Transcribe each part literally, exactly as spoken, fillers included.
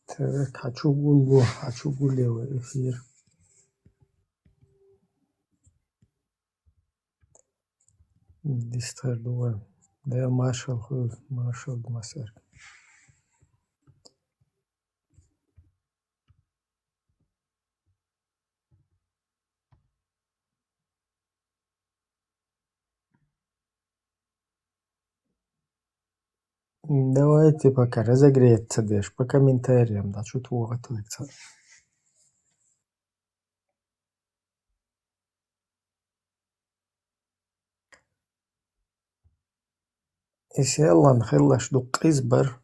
Так, хьачугуллу, хьачугуллу эфир. Дистер дугӀа. Дел маршал хуьлда, маршал ду массаьрга. Давайте пока разогреться деш по комментариям, да, чу тугӀа тиликца. Эс яллан хилалаш дукха къизбар.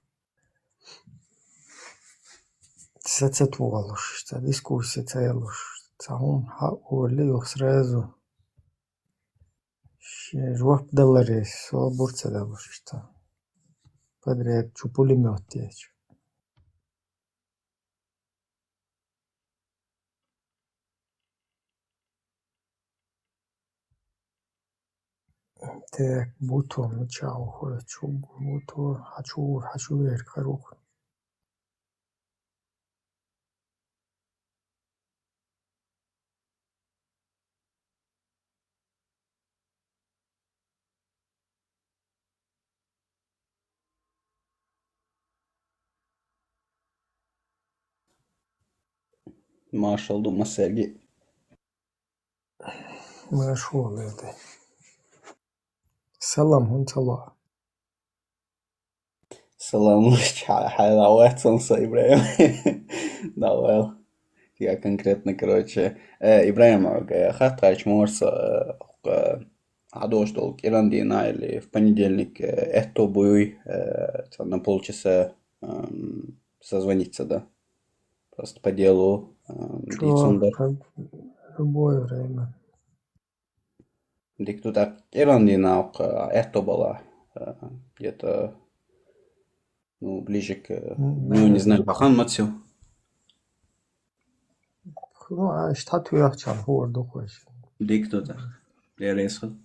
Са ца тугӀалуш, ца дискуссия ца ялуш, ца хӀума хьа олли, юха сразу жоп даларе, собур ца далуш иштта. Подряд чу пулемёт дечу. Так, буту мича ухура чу, буту хьачу, хьачу вер карух. Маршал ду массаьрга. Маршал леди. Салам, хӀун ца лоа? Салам, луш, хьа-, хьайла вацан со, Ибраим. Давай. Я конкретно, короче. Э, Ибраим, э, хаттарч морса, э, э, Хьадош долу кӀиран дийнахь или в понедельник, э, аьтто буй, э, цхьа на полчаса, эм, созвониться, да. Просто по делу, эм, Чё, дийцун дар. Как любое время. Дика ду, тӀаккха кӀиран дийнахь, э, аьтто бала, э, где-то, ну, ближе к, э, М, дню, не знаю, бахан мацил. Ну, а иштта туьйхча хӀора ду хойш. Дика ду тӀаккха. Леррина хила.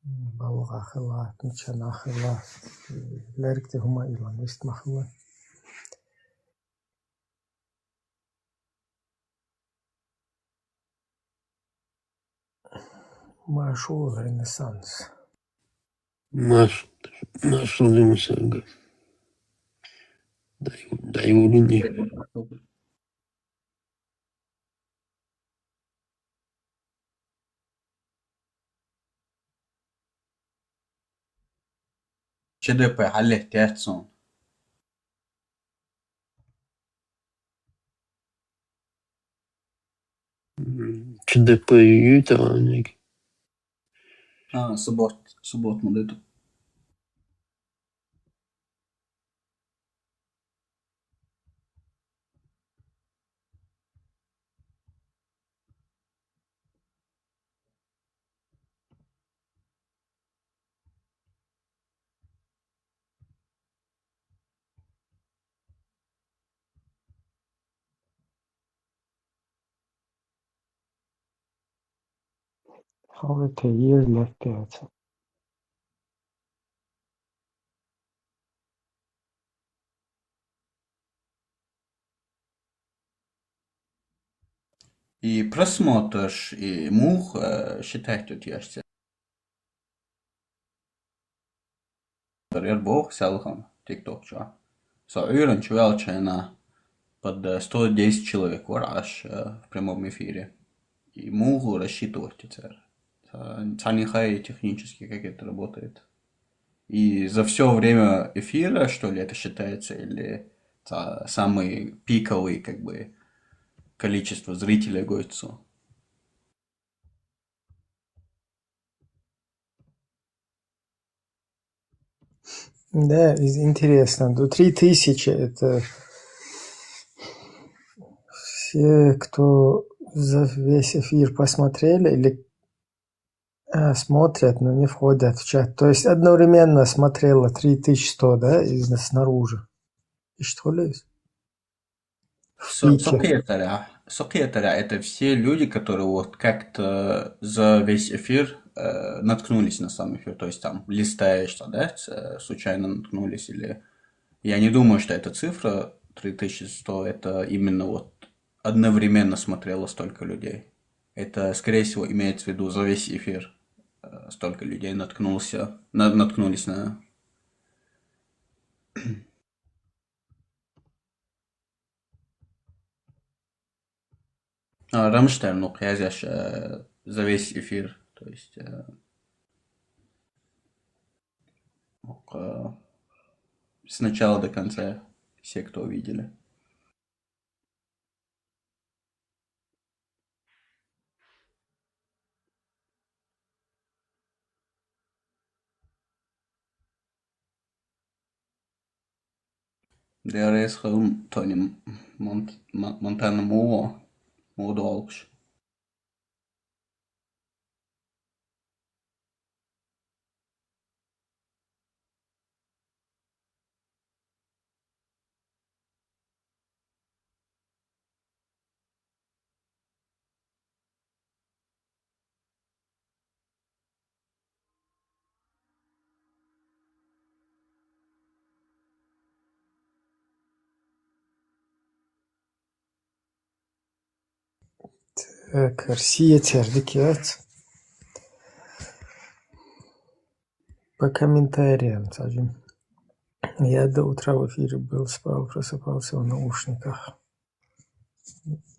БалгӀа хила, мича нах хила. Лерг тӀе хӀума ила, мист ма хила. Маршал Ренессанс. Маш-, Маршал Ренессанс. Дай, дай уровень. Ч Д П хьаллеттаьд суна. М, Ч Д П ю тӀе ваниг? А, суббот, суббот ма ду. Хьалла тӀе еза лаьттаца. И просмотрш, и мух, э, считать тут яшца. Яр боху селхана TikTok чу. Со Ӏуьйранна чу ваьлча хьайна под, э, сто десять человек вара Ӏаш, э, в прямом эфире. И муха рассчитывать цара. Ца-, цхьаннен хай технически как это работает. И за всё время эфира, что ли, это считается, или ца-, самый пиковый, как бы, количество зрителей гойту? Да, из-, интересно. До три тысячи это все, кто за весь эфир посмотрели или, а, смотрят, но не входят в чат. То есть одновременно смотрело три тысячи сто, да, из-, снаружи. И что ли? Со, со кхетарехь, Сокъетера — это все люди, которые вот как-то за весь эфир э, наткнулись на сам эфир, то есть там листаешь, да, э, случайно наткнулись, или... Я не думаю, что эта цифра три тысячи сто — это именно вот одновременно смотрело столько людей. Это, скорее всего, имеется в виду за весь эфир э, столько людей наткнулся, на, наткнулись на... А, Рамштайн, ну, я здесь э, за весь эфир, то есть э, ок, э, с начала до конца все, кто увидели. Дерес хум Тони Монт-, Мон-, Монтана муо, муо долгш. Так, Россия тердикет. По комментариям, скажем. Я до утра в эфире был, спал, просыпался в наушниках.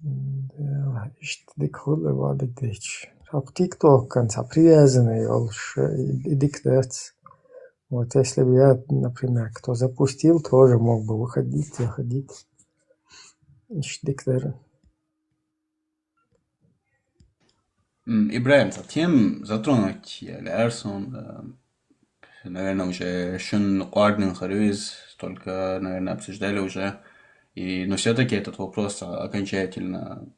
Да, ишт дик худлы вадик дич. Раб тикток конца привязанный, олш, и, и дик дац. Вот если бы я, например, кто запустил, тоже мог бы выходить, заходить. Ишт дик дэр. М, Ибраим, совсем затронуть я лярсон, э, наверное, уже шун квардин харюз, только, наверное, обсуждали уже. И, но все-таки этот вопрос о- окончательно,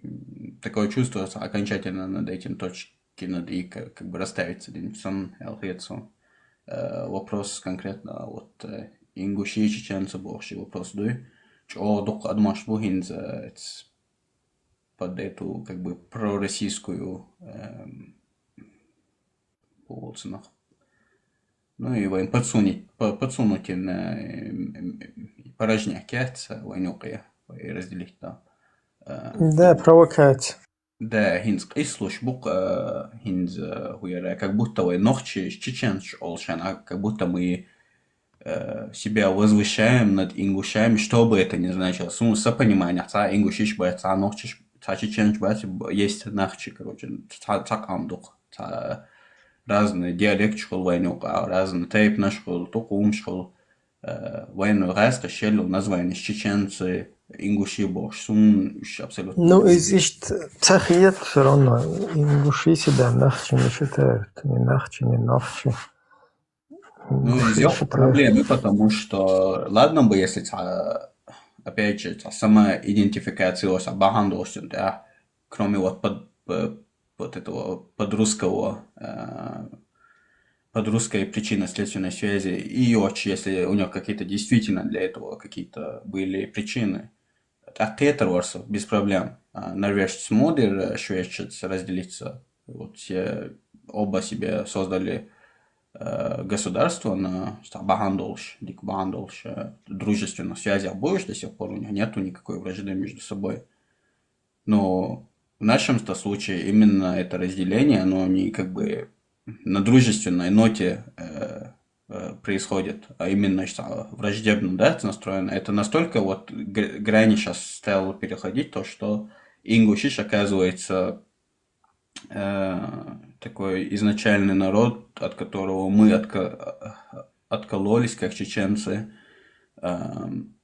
м, такое чувство, что окончательно над этим точки над и как, как бы расставить с этим всем алфавитом. Э, вопрос конкретно вот э, ингуши, чеченцы, бохши вопрос дуй. Чё дук адмаш бухинза, под эту как бы пророссийскую эм, полоцинах. Ну и вайн подсунуть, по- подсунуть им, э, эм, эм, порожняк яц, вайн окъя, и разделить там. Э, Да, провокация. Да, хинз къислуш бук, э, хинз э, хуяра, как будто вай нохчи, чеченч олшан, а как будто мы э, себя возвышаем над ингушами, что бы это ни значило. Суму сопонимание, ца ингушиш бай, ца нохчиш, ца чеченч бай, есть нахчи, короче, ца, ца кандук, ца разные диалект школ вайнук, а разные тайп наш школ, тукум школ, э, вайну гайс кашелю название чеченцы, ингуши бохш, сум уж абсолютно. Ну, из ишт цахиет все равно, ингуши себя нахчи не считают, ни нахчи, ни нохчи. Ну, и здесь проблемы, потому что, ладно бы, если ца- опять же, ца- самоидентификация ца бахандошин, да, кроме вот под, п- вот этого под русского, э, под русской причинно-следственной связи, и очень, если у него какие-то действительно для этого какие-то были причины, а Петр Ворсов без проблем. А Норвежец мудр, э, шведец разделиться. Вот все оба себе создали э, государство на ста- бахандолш, дик бахандолш, э, дружественных связях будешь, до сих пор у них нету никакой вражды между собой. Но в нашем-то случае именно это разделение, оно не как бы на дружественной ноте э, э, происходит, а именно что враждебно, да, это настроено. Это настолько вот г- грани сейчас стало переходить, то что ингушиш оказывается э, такой изначальный народ, от которого мы отка- откололись, как чеченцы, эм,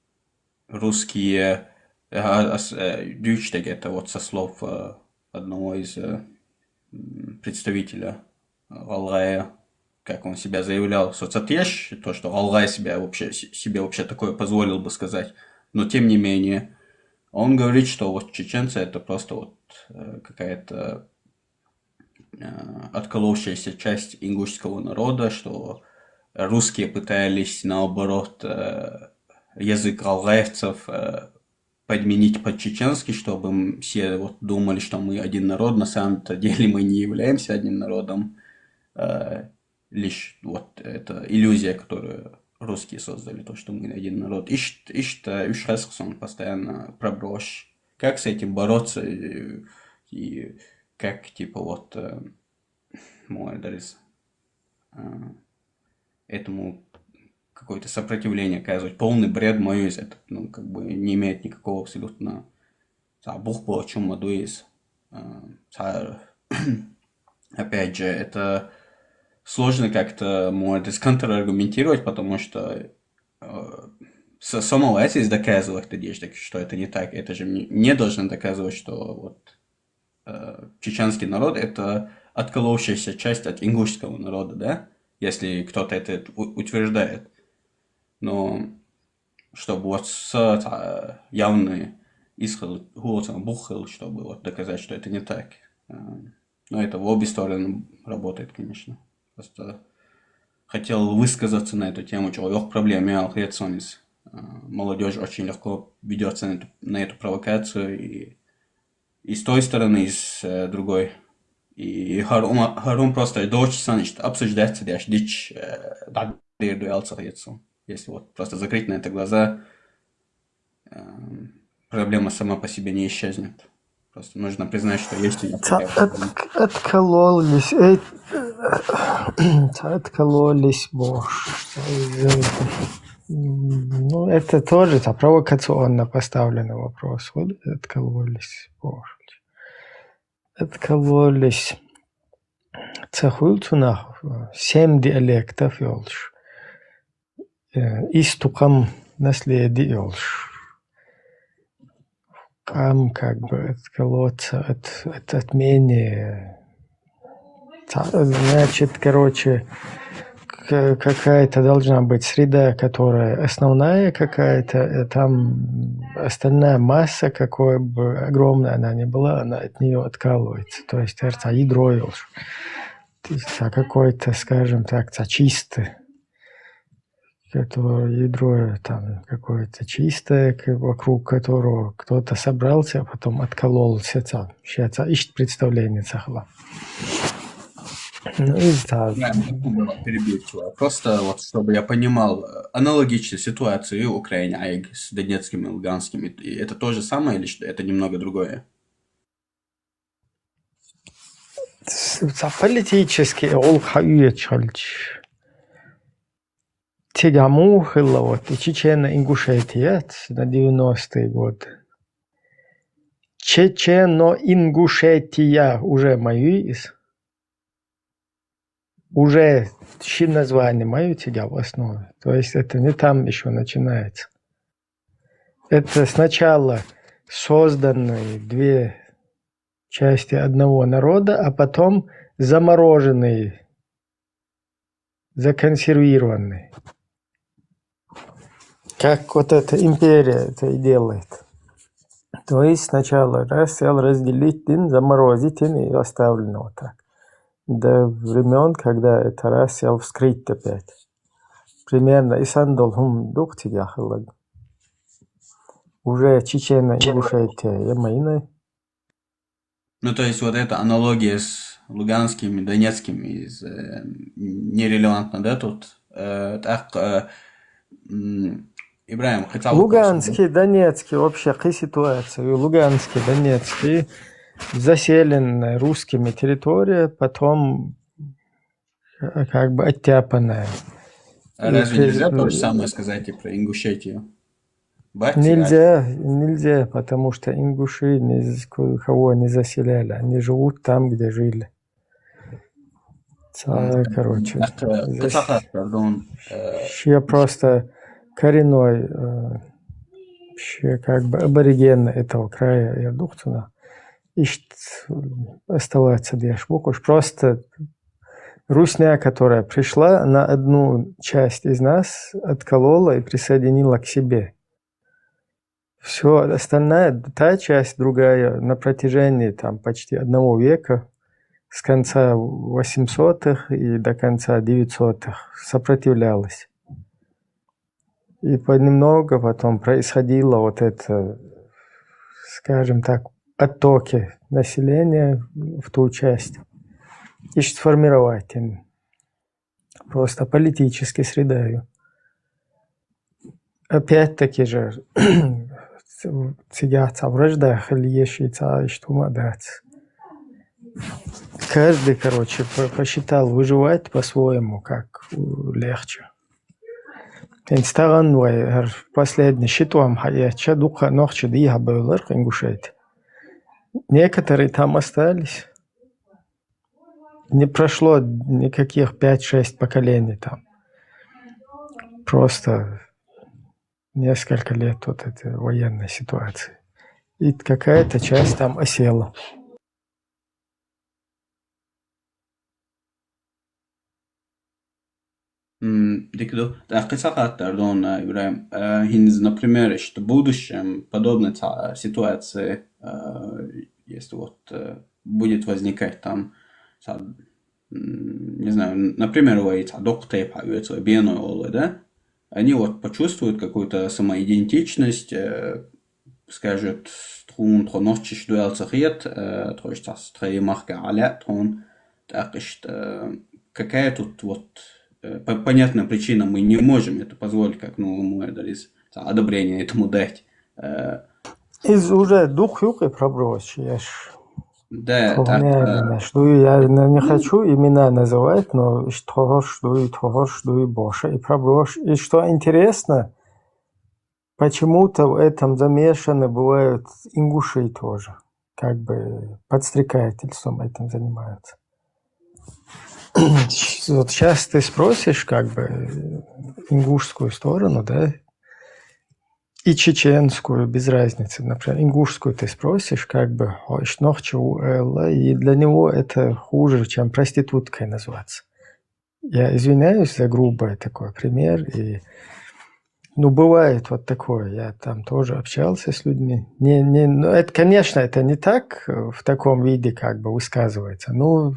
русские. А, а с- э, дючтег это вот со слов э, одного из э, м, представителя Галгая, как он себя заявлял, соцатеш, то, что Галгай себя вообще, с- себе вообще такое позволил бы сказать. Но тем не менее, он говорит, что вот чеченцы это просто вот э, какая-то э, отколовшаяся часть ингушского народа, что русские пытались, наоборот, э, язык галгаевцев э, подменить под чеченский, чтобы м, все вот думали, что мы один народ. На самом-то деле мы не являемся одним народом. Э, лишь вот эта иллюзия, которую русские создали, то, что мы один народ. Ишт, ишт, э, уж раз он постоянно проброс. Как с этим бороться? И, и как, типа, вот, э, мой адрес, э, этому какое-то сопротивление оказывать. Полный бред мой из этот, ну, как бы не имеет никакого абсолютно. Саабух по чем аду из. Э, са- Опять же, это сложно как-то, может, контраргументировать, потому что э, с- самого это из доказывать, надеюсь, так, что это не так. Это же мне не должно доказывать, что вот э, чеченский народ — это отколовшаяся часть от ингушского народа, да? Если кто-то это у- утверждает. Но чтобы вот с, та- явный исход, вот он, бухал, чтобы вот доказать, что это не так. Э, Но это в обе стороны работает, конечно. Просто хотел высказаться на эту тему, чего ёх проблема, я алхецонис. Молодежь очень легко ведется на эту, на эту провокацию и, и с той стороны, и с э, другой. И Харун, Харун просто дочь саништ обсуждать сидящ дичь да дырду алцахецу. Если вот просто закрыть на это глаза, эм, проблема сама по себе не исчезнет. Просто нужно признать, что есть у нас Ца такая проблема. от- откололись, э, ца откололись, боже. Ну, это тоже ца провокационно поставленный вопрос. Вот откололись, боже. Откололись. Ца хуйла цунах семь диалектов йолуш. Э, Истукъам наследие йолуш. Къам как бы отколоться от, от, от менее. Та- Значит, короче, к- какая-то должна быть среда, которая основная какая-то, э, там остальная масса, какой бы огромная она ни была, она от нее откалывается. То есть, кажется, ядро йолуш. То есть, а какой-то, скажем так, ца чистый, которое ядро там какое-то чистое, к- вокруг которого кто-то собрался, а потом откололся. Ца, ща ца ищет представление цахла. Ну, и ца- Да, не буду перебивчиво. Просто вот, чтобы я понимал, э, аналогичную ситуацию и в Украине, а и с Донецким и Луганским, и- и это то же самое или что это немного другое? С- ца политически олхаует шальч. Тегаму хылла вот и Чечено-Ингушетия на девяностые годы. Чечено-Ингушетия уже мои из. Уже щи название мою тебя в основе. То есть это не там еще начинается. Это сначала созданные две части одного народа, а потом замороженные, законсервированные. Как вот эта империя это и делает. То есть сначала раз сел разделить дин, заморозить дин и оставлено вот так. До времен, когда это раз сел вскрыть опять. Примерно и сандол хум дух тигахылаг. Уже Чечено-Ингушетия, я майны. Ну, то есть вот эта аналогия с Луганским и Донецким из, э, нерелевантна, да, тут? Э, так, э, м, Ибраим, хотел вопрос. Луганский, Донецкий, вообще какая ситуация? И Луганский, Донецкий, заселенная русскими территория, потом э, как бы оттяпанная. А И разве при- нельзя то же самое сказать и про Ингушетию? Бать, Нельзя, нельзя, потому что ингуши ни з- ко- кого не заселяли, они живут там, где жили. Ца- Короче, Так, э, здесь Катаха, пардон, э, вообще просто коренной, э, вообще как бы абориген этого края Ирдухтуна. Ищет оставаться деш букуш. Просто русня, которая пришла на одну часть из нас, отколола и присоединила к себе. Все, остальная, та часть, другая, на протяжении там почти одного века, с конца восьмисотых и до конца девятисотых сопротивлялась. И понемногу потом происходило вот это скажем так, оттоке населения в ту часть. Иштта сформировать ин просто политически средаю. Опять-таки же, цигахь цхьа вражда хила езаш, цхьа иштта хӀума дац. Каждый, короче, по- посчитал выживать по-своему, как легче. ХӀинца тахана вай хӀара последний ши тӀом хьаэцча, дукха нохчий дӀабоьлхура Ингушетия. Некоторые там остались. Не прошло никаких пять-шесть поколений там. Просто несколько лет вот этой военной ситуации. И какая-то часть там осела. Дика ду. ТӀаккха цхьа хаттар да, ИбрахӀим. ХӀинца, например, иштта в будущем подобный цхьа ситуация, если вот будет возникать там, не знаю, например, вай цхьа доккха тайпа хьаоьцу, вай беной олу, да? Они вот почувствуют какую-то самоидентичность, скажут, тхуна тхо нохчий ду аьлла ца хета, тхо иштта тхайн махкахь Ӏа лаьа тхуна, тӀаккха иштта какая тут вот, по понятным причинам мы не можем это позволить, как, ну, мы дарис одобрение этому дать. Иза уже дукха юкъе пробовать еш. Да, Тхо так, не, не, что я не, не хочу имена называть, но иштта тхо хӀорш ду, тхо хӀорш ду бохуш и пробовать. И что интересно, почему-то в этом замешаны бывают ингуши тоже. Как бы подстрекательством этим занимаются. Вот сейчас ты спросишь, как бы, ингушскую сторону, да, и чеченскую, без разницы. Например, ингушскую ты спросишь, как бы, хӀорш нохчи ву аьлла, и для него это хуже, чем проституткой назваться. Я извиняюсь за грубый такой пример, и, ну, бывает вот такое, я там тоже общался с людьми. Не, не, ну, это, конечно, это не так, в таком виде как бы высказывается. Ну,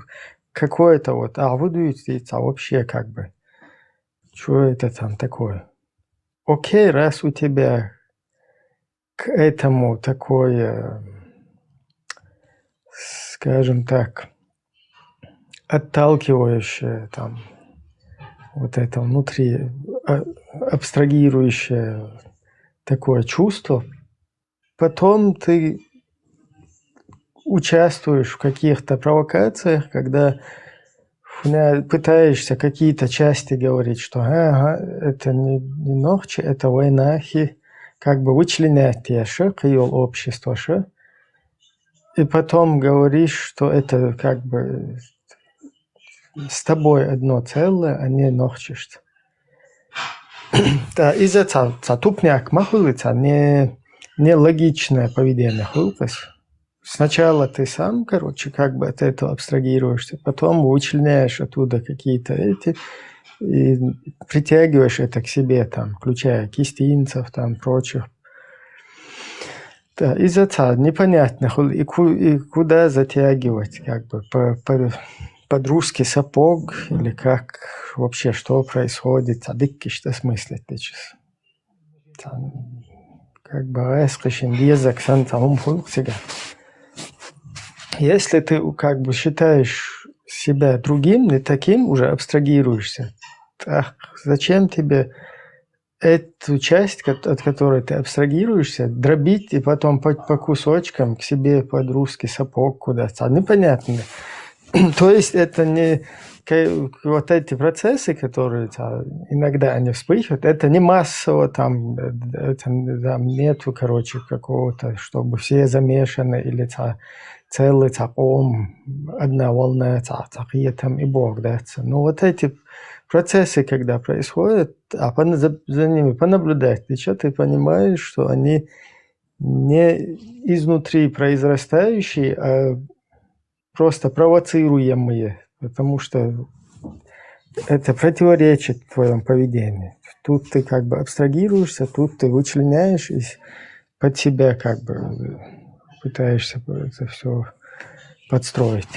какое-то вот, а, выдают, а вообще как бы, что это там такое? Окей, раз у тебя к этому такое, скажем так, отталкивающее, там, вот это внутри, а, абстрагирующее такое чувство, потом ты участвуешь в каких-то провокациях, когда пытаешься какие-то части говорить, что ага, это не, не нохчи, это вайнахи, как бы вычленять те ша, кхыйолу общество ша. И потом говоришь, что это как бы с тобой одно целое, а не нохчишь. Да, из-за ца, ца тупняк махулица не, нелогичное поведение хулкас. Сначала ты сам, короче, как бы от этого абстрагируешься, потом вычленяешь оттуда какие-то эти, и притягиваешь это к себе, там, включая кистинцев, там, прочих. Да, из-за ца непонятно, и, ку, и куда затягивать, как бы, по, по, под русский сапог, или как вообще, что происходит, а дикки что смыслит сейчас. Как бы эскишин дезак сан там хулксига. Если ты как бы считаешь себя другим, не таким, уже абстрагируешься, так зачем тебе эту часть, от которой ты абстрагируешься, дробить и потом по, по кусочкам к себе под русский сапог куда-то? Непонятно. То есть это не вот эти процессы, которые иногда они вспыхивают, это не массово, там, это, там нету, короче, какого-то, чтобы все замешаны или целый цхьа къом, одна волна цхьа, цхьа кхетам и бог дац. Но вот эти процессы, когда происходят, а за, за ними понаблюдать, ты что, ты понимаешь, что они не изнутри произрастающие, а просто провоцируемые, потому что это противоречит в твоем поведении. Тут ты как бы абстрагируешься, тут ты вычленяешь из под себя как бы пытаешься это все подстроить.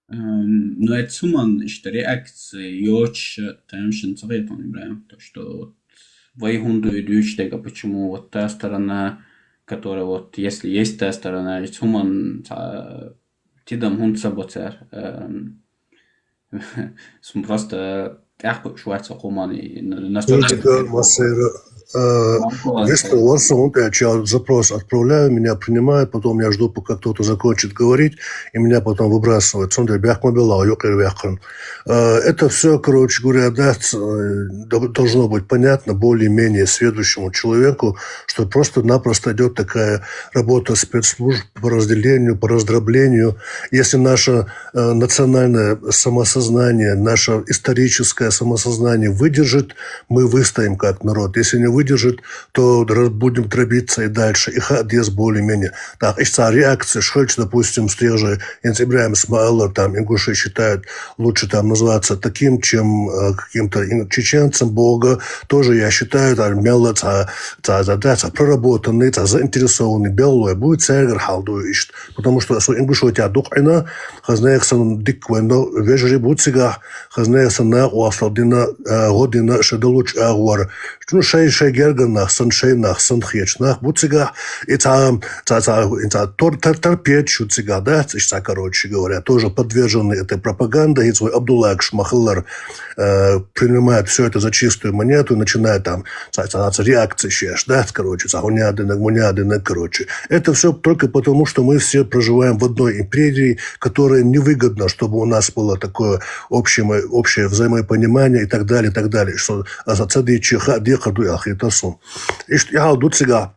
Ну, это суман, что реакция йоч, там шин цвет он, то, что вот вай хӀунда дуй дуйчу дега, почему вот та сторона, которая вот, если есть та сторона, ведь хӀуман цхьа тидам хӀунда ца бо цара. Эм, сум просто тӀаьхьа кхуьуш вац хӀуман, и на- настолько Критика массера, э, Вестер Уорсон, он опять я запрос отправляю, меня принимают, потом я жду, пока кто-то закончит говорить, и меня потом выбрасывают. Цундер бяхма бела, юкъер вяхкан. Э, это все, короче говоря, да, ц- э, доб- должно быть понятно более-менее сведущему человеку, что просто-напросто идет такая работа спецслужб по разделению, по раздроблению. Если наше э, национальное самосознание, наше историческое самосознание выдержит, мы выстоим как народ. Если не выдержит, то раз- будем дробиться и дальше. И хадес более-менее. Так, и цхьа реакция, шхальч, допустим, с тех же Инцибряем Смаалар, там, ингуши считают лучше там называться таким, чем э, каким-то ин- чеченцем, Бога. Тоже я считаю, там, мелла цхьа, цхьа, цхьа, да, цхьа проработанный, цхьа заинтересованный, беллой будет цергар халду ишт. Потому что со Ингушетия дукъина, хазнаях сан дик вайна вежари буцигах, хазнаях сан накъвасла дина, э, година шадалуч агъвар. Ну, шай, шай герганах сан, шай нах сан хечнах буцигах, и цхьа, цхьа, цхьа, и цхьа тор-, тор-, торпед шу цигах, да, иш цхьа, короче говоря, тоже подвержены этой пропаганде, и свой Абдуллах Шмахаллар, э, принимает все это за чистую монету, начинает там цхьа, цхьа, цхьа реакция шеш, да, короче, цхьа гунядина, гунядина, короче. Это все только потому, что мы все проживаем в одной империи, которая невыгодна, чтобы у нас было такое общее, общее взаимопонимание и так далее, и так далее. Что а за цади чиха декаду ахитасун. Ишт яхал дуцига,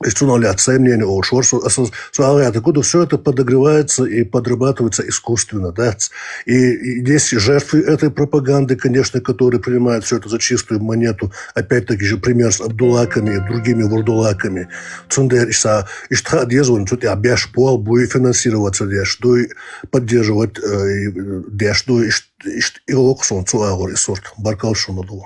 ишт цуна лят сомнение о шорсу, а со, со алгата куда все это подогревается и подрабатывается искусственно, да. И, и есть жертвы этой пропаганды, конечно, которые принимают все это за чистую монету. Опять-таки же пример с Абдуллаками и другими вурдулаками. Цундер иса, ишт ха дезун, цут я беш пол буй финансироваться деш, дуй поддерживать, э, и, э, деш, дуй ишт, ишт и локсон цу агур и сорт. Баркал шуну ду.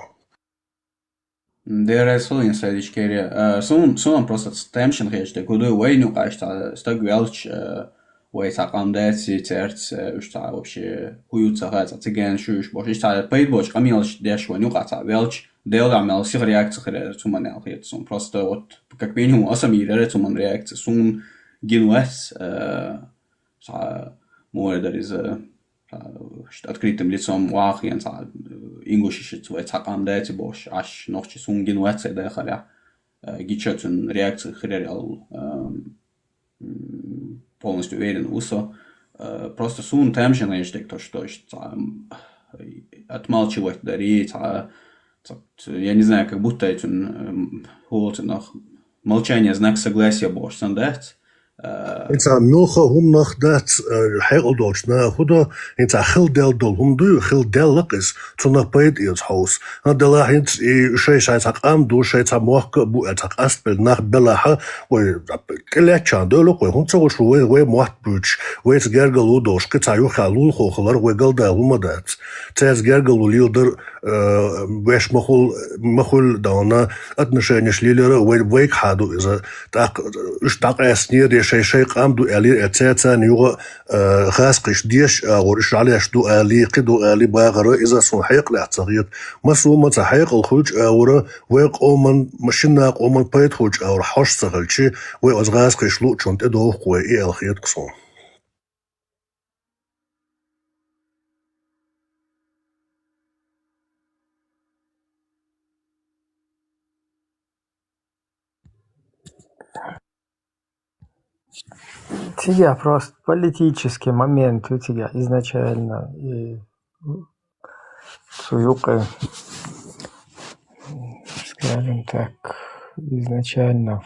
Дерай сулин садичкере. Э, сун, сун просто темшин хеш, те куду вайну кашта, стаг велч, э, вай сакам деци, церц, э, уж ца вообще хую ца ха, ца цыган шуш, бош, иш ца пайд бош, камилш деш вайну каца велч, дел да мел сих реакция хре, цуман ял хет сун. Просто вот, как минимум, асам ире цуман реакция, сун гинвас, э, ца море дариза, открытым лицом вахьян ца, э, ингуши ши цвай ца къам дайци бош, аш нохчи сун гин вац цай дай харя, э, гича цун реакция хирер ал, эм, м, полностью уверен усо. Э, просто сун тамшин, конечно, то, что ш-, ца, м, отмалчивать дари, ца, ца, я не знаю, как будто эти, м, холодно, молчание — знак согласия бош, сан дац. Э, Инца мюха гумнах дац, э, хьекъал долчна худо, инца хил дел дол гум дуй, хил дел лакъис, цунах пайд из хаус. Ха дала хинц и шей шай ца къам ду, шей ца мохка бу, э, ца къаст бел нах белаха, ой, килечан долу кой, хун ца гуш вай, вай мохт буч, вай ца гергал у дош, ки ца юха лул хо халар, вай галда гума дац. Цез гергал у лил дар, э, веш махул, махул дауна отношения шлилера, вай, вай хаду иза. Так, уж так эс не де шей, шей къам ду эли, э, ца, ца, юга, э, хас киш деш, а, гор уж алеш ду эли, ки ду эли багара, иза сун хьекъ ле ца гит. Масу ма ца хьекъал хуч, а, ура, вай къоман, машина къоман пайт хуч, а, ура, хош ца халчи, вай оз гас киш лу чун те дов хуй, и эл хет ксон. Тебя просто политический момент у тебя изначально, и суюкы, скажем так, изначально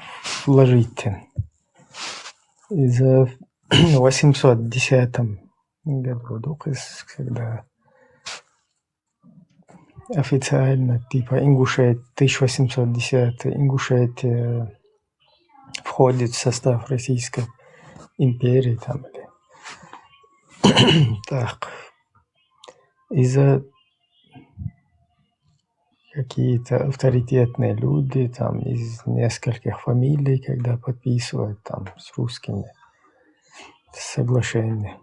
вложить из-за восемьсот десятом году, дукыс, когда официально, типа, Ингушет-, тысяча восемьсот десятый, Ингушетия входит в состав Российской империи, там, или так, из-за какие-то авторитетные люди там из нескольких фамилий, когда подписывают там с русскими соглашение.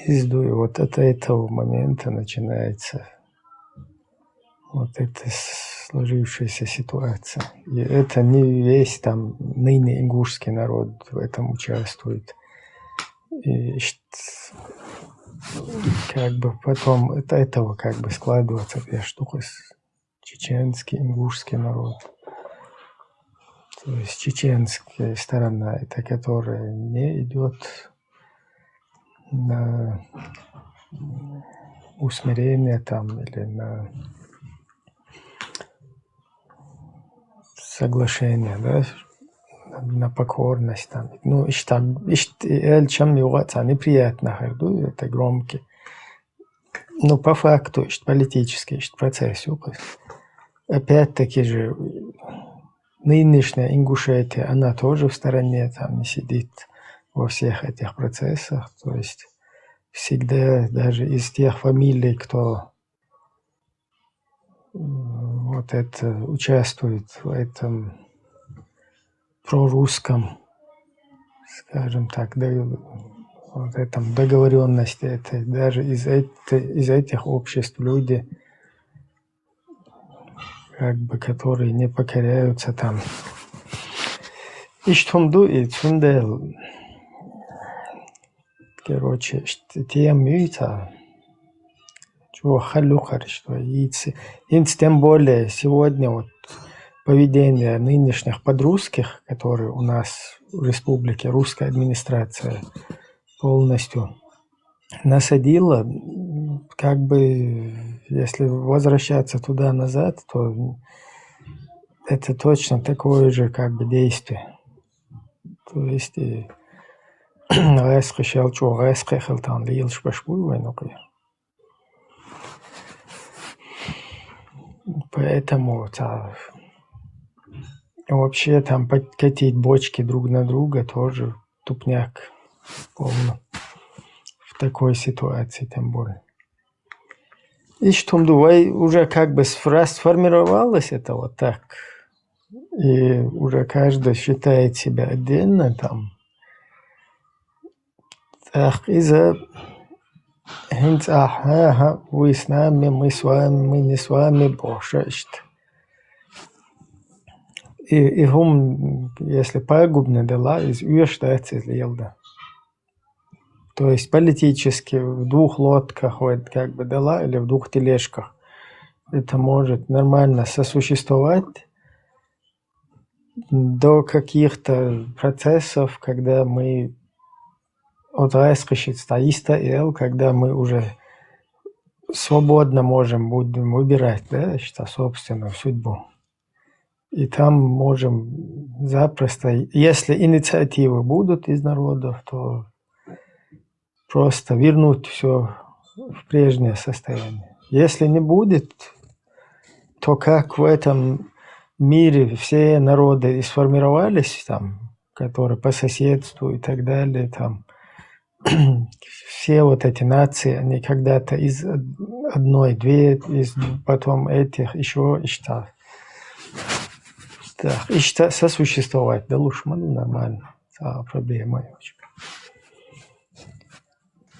И вот от этого момента начинается Вот это сложившаяся ситуация. И это не весь там ныне ингушский народ в этом участвует. И как бы потом это, этого как бы складывается эта штука, чеченский, ингушский народ. То есть чеченская сторона, это которая не идет на усмирение там или на соглашение, да, на покорность там. Ну, иштта, ишт, элчам югъа ца неприятно хэр ду, это громкий. Ну, по факту, ишт политический, ишт процесс юкъа. Опять-таки же, нынешняя Ингушетия, она тоже в стороне там не сидит во всех этих процессах. То есть всегда даже из тех фамилий, кто вот это участвует в этом прорусском, скажем так, вот этом договоренности этой, даже из, этой, из этих обществ люди, как бы, которые не покоряются там. Ишт хӀума ду и цундела, короче, тема ю ца чӀоагӀа халю хариш, что инц, тем более сегодня вот поведение нынешних подрусских, которые у нас в республике, русская администрация полностью насадила, как бы, если возвращаться туда-назад, то это точно такое же, как бы, действие. То есть, э, гӀаскхи шел чӀоагӀа гӀаскхи хилтан лелаш баш буй вайн укъе. Поэтому та, вообще там подкатить бочки друг на друга тоже тупняк полный. В такой ситуации тем более. Ишт хӀума ду, вай уже как бы сфра-, сформировалось это вот так. И уже каждый считает себя отдельно там. ТӀаккха иза хӀинца ахьа, ага, вы с нами, мы с вами, мы не с вами, бохуш иштта. И, и хӀума, если пагубный дела, из оьшуш дац иза леладан. То есть политически в двух лодках, вот, как бы, дела или в двух тележках, это может нормально сосуществовать до каких-то процессов, когда мы от гӀаскхашца йиста эл, когда мы уже свободно можем, будем выбирать, да, что собственную судьбу. И там можем запросто, если инициативы будут из народов, то просто вернуть все в прежнее состояние. Если не будет, то как в этом мире все народы и сформировались, там, которые по соседству и так далее, там, все вот эти нации, они когда-то из од-, одной, две, из потом этих, ещё иштта. Так, иштта сосуществовать, да, лучше, ну, нормально. А, проблема, девочка.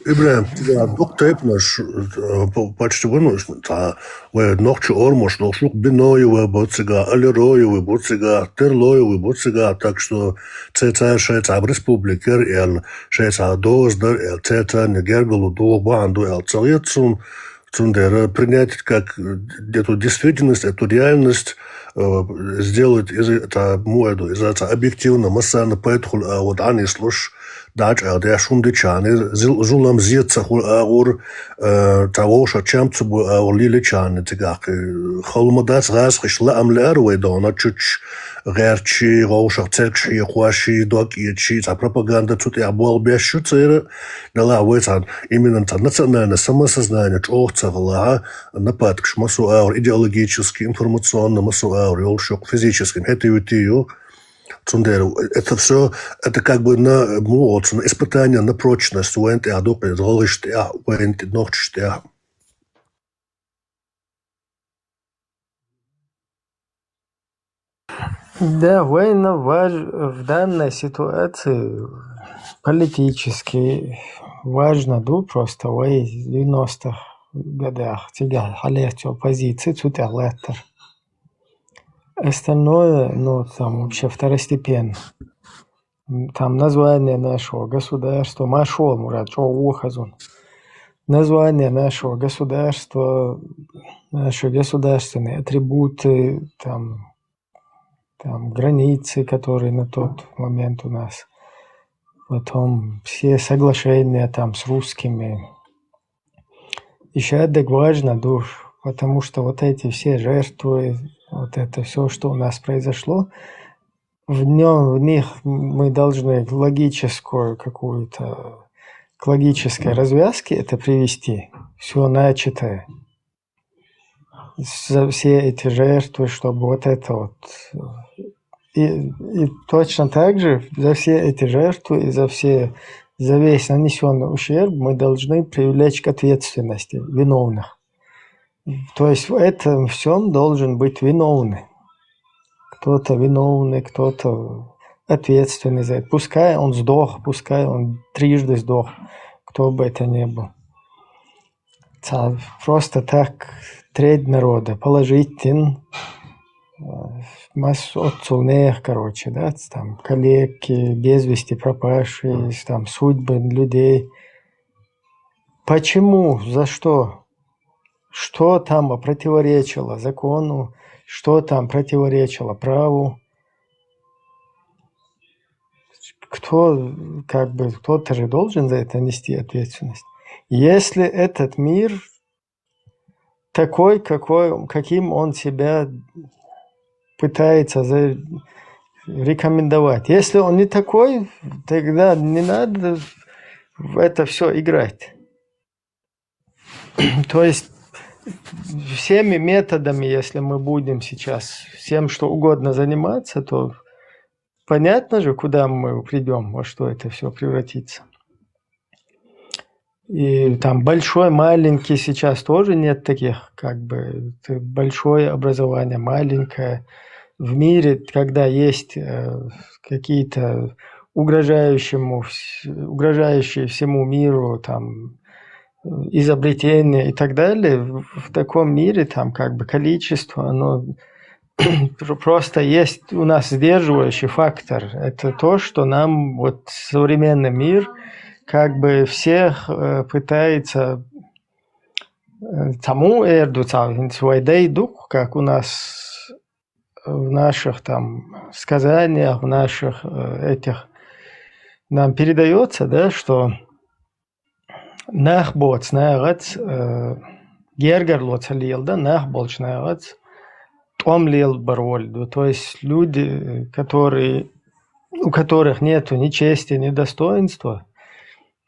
ИбрахӀим, цига дукха тайпанаш, э, по-, почти ванаш, цхьа вай нохчий орамаш долуш ду-кх, Биноевы бу цига, Алироевы бу цига, Терлоевы бу цига, так что цецара шайн цхьа республика яра аьлла, шайн цхьа доза дара аьлла, цецарна гергарло догӀу бахьана ду аьлла ца хета суна, цундела принять как, э, эту действительность, эту реальность, э, сделать из, это, му аьлла, из этого объективно, массарна пайда хуьлу агӀор дӀанислуш, дӀачӀагӀдеш хӀума дичахьана, зул-, зулам зен ца хуьлу агӀор, э, цхьа вовшах чам ца бу агӀор лелийчахьана цигахь, э, хала ма дац гӀазкхаша лаам лаьара вай догӀна, чучча гӀерташ, вовшах цергаш хьекхош, дог эцаш, цхьа пропаганда цу тӀехь болх беш ю церан, делахь вай цхьа именно цхьа национальное самосознание чӀогӀа ца хилахь, нападкаш массо а агӀор, идеологический, информационно массо а агӀор йолуш ю, физический, хӀетте-вуьтте ю. Цундела это всё, это как бы на, му оцу, на испытание на прочность вайн тӀехь ду-кх иза, гӀалгӀашна тӀехь, вайн тӀе-, нохчашна тӀехь. Да, вайна важ-, в данной ситуации политически важно ду, просто вай девяностых гадаьха, цигахь хьалаэццо позици, цу тӀехь латтар. Остальное, ну, там вообще второстепенно. М, там название нашего государства, маршо, Мурат, чӀогӀа вохазун. Название нашего государства, наши государственные атрибуты, там, там границы, которые на тот момент у нас. Потом все соглашения там с русскими. Ещё так важно, душ, потому что вот эти все жертвы, вот это все, что у нас произошло, в нём, в них мы должны логическую какую-то, к логической развязке это привести, все начатое. За все эти жертвы, чтобы вот это вот... И, и точно так же за все эти жертвы и за все, за весь нанесенный ущерб мы должны привлечь к ответственности виновных. То есть в этом всем должен быть виновный. Кто-то виновный, кто-то ответственный за это. Пускай он сдох, пускай он трижды сдох, кто бы это ни был. Ца-, просто так треть народа положить ин, э, масса отцов нех, короче, да, там калеки, без вести пропавшие, там судьбы людей. Почему? За что? Что там противоречило закону? Что там противоречило праву? Кто, как бы, кто-то же должен за это нести ответственность. Если этот мир такой, какой, каким он себя пытается за-, рекомендовать. Если он не такой, тогда не надо в это все играть. То есть всеми методами, если мы будем сейчас всем что угодно заниматься, то понятно же, куда мы придем, во что это все превратится. И там большой, маленький, сейчас тоже нет таких, как бы, ты большое образование, маленькое. В мире, когда есть, э, какие-то угрожающему вс-, угрожающие всему миру там, э, изобретения и так далее, в, в таком мире там как бы количество, оно пр-, просто есть у нас сдерживающий фактор. Это то, что нам вот современный мир как бы всех, э, пытается, э, цхьа муха эр ду, цхьа хӀинца вай дай ду-кх, как у нас в наших там сказаниях, в наших, э, этих нам передаётся, да, что нах боцу нахаца, э, гергарло ца леладан, нах болчу нахаца тӀом лелабар волу ду. То есть люди, которые, у которых нету ни чести, ни достоинства,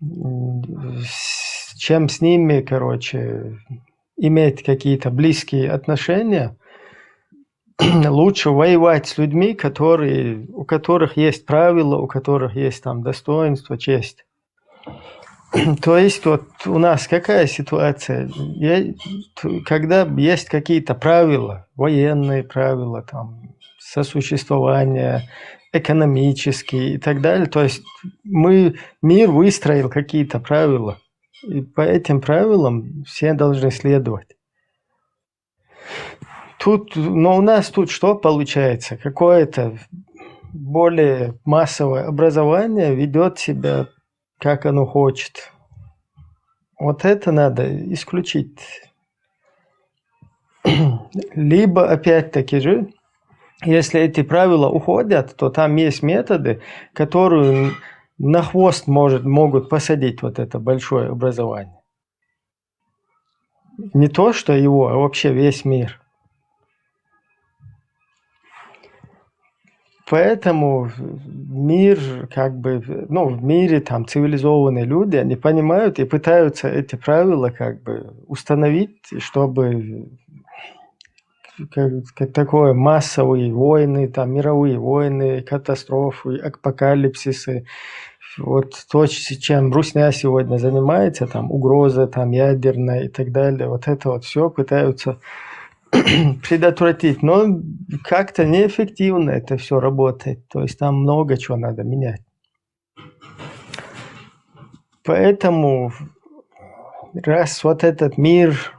м, с-, чем с ними, короче, иметь какие-то близкие отношения, лучше воевать с людьми, которые, у которых есть правила, у которых есть там достоинство, честь. То есть вот у нас какая ситуация? Я, т-, когда есть какие-то правила, военные правила, там, сосуществования, экономические и так далее, то есть мы, мир выстроил какие-то правила, и по этим правилам все должны следовать. Тут, но у нас тут что получается? Какое-то более массовое образование ведёт себя, как оно хочет. Вот это надо исключить. Либо, опять-таки же, если эти правила уходят, то там есть методы, которые на хвост может, могут посадить вот это большое образование. Не то, что его, а вообще весь мир. Поэтому мир, как бы, ну, в мире там цивилизованные люди, они понимают и пытаются эти правила, как бы, установить, чтобы как, как такое массовые войны, там, мировые войны, катастрофы, апокалипсисы. Вот то, ч-, чем русня сегодня занимается, там, угроза, там, ядерная и так далее. Вот это вот всё пытаются предотвратить. Но как-то неэффективно это всё работает. То есть там много чего надо менять. Поэтому раз вот этот мир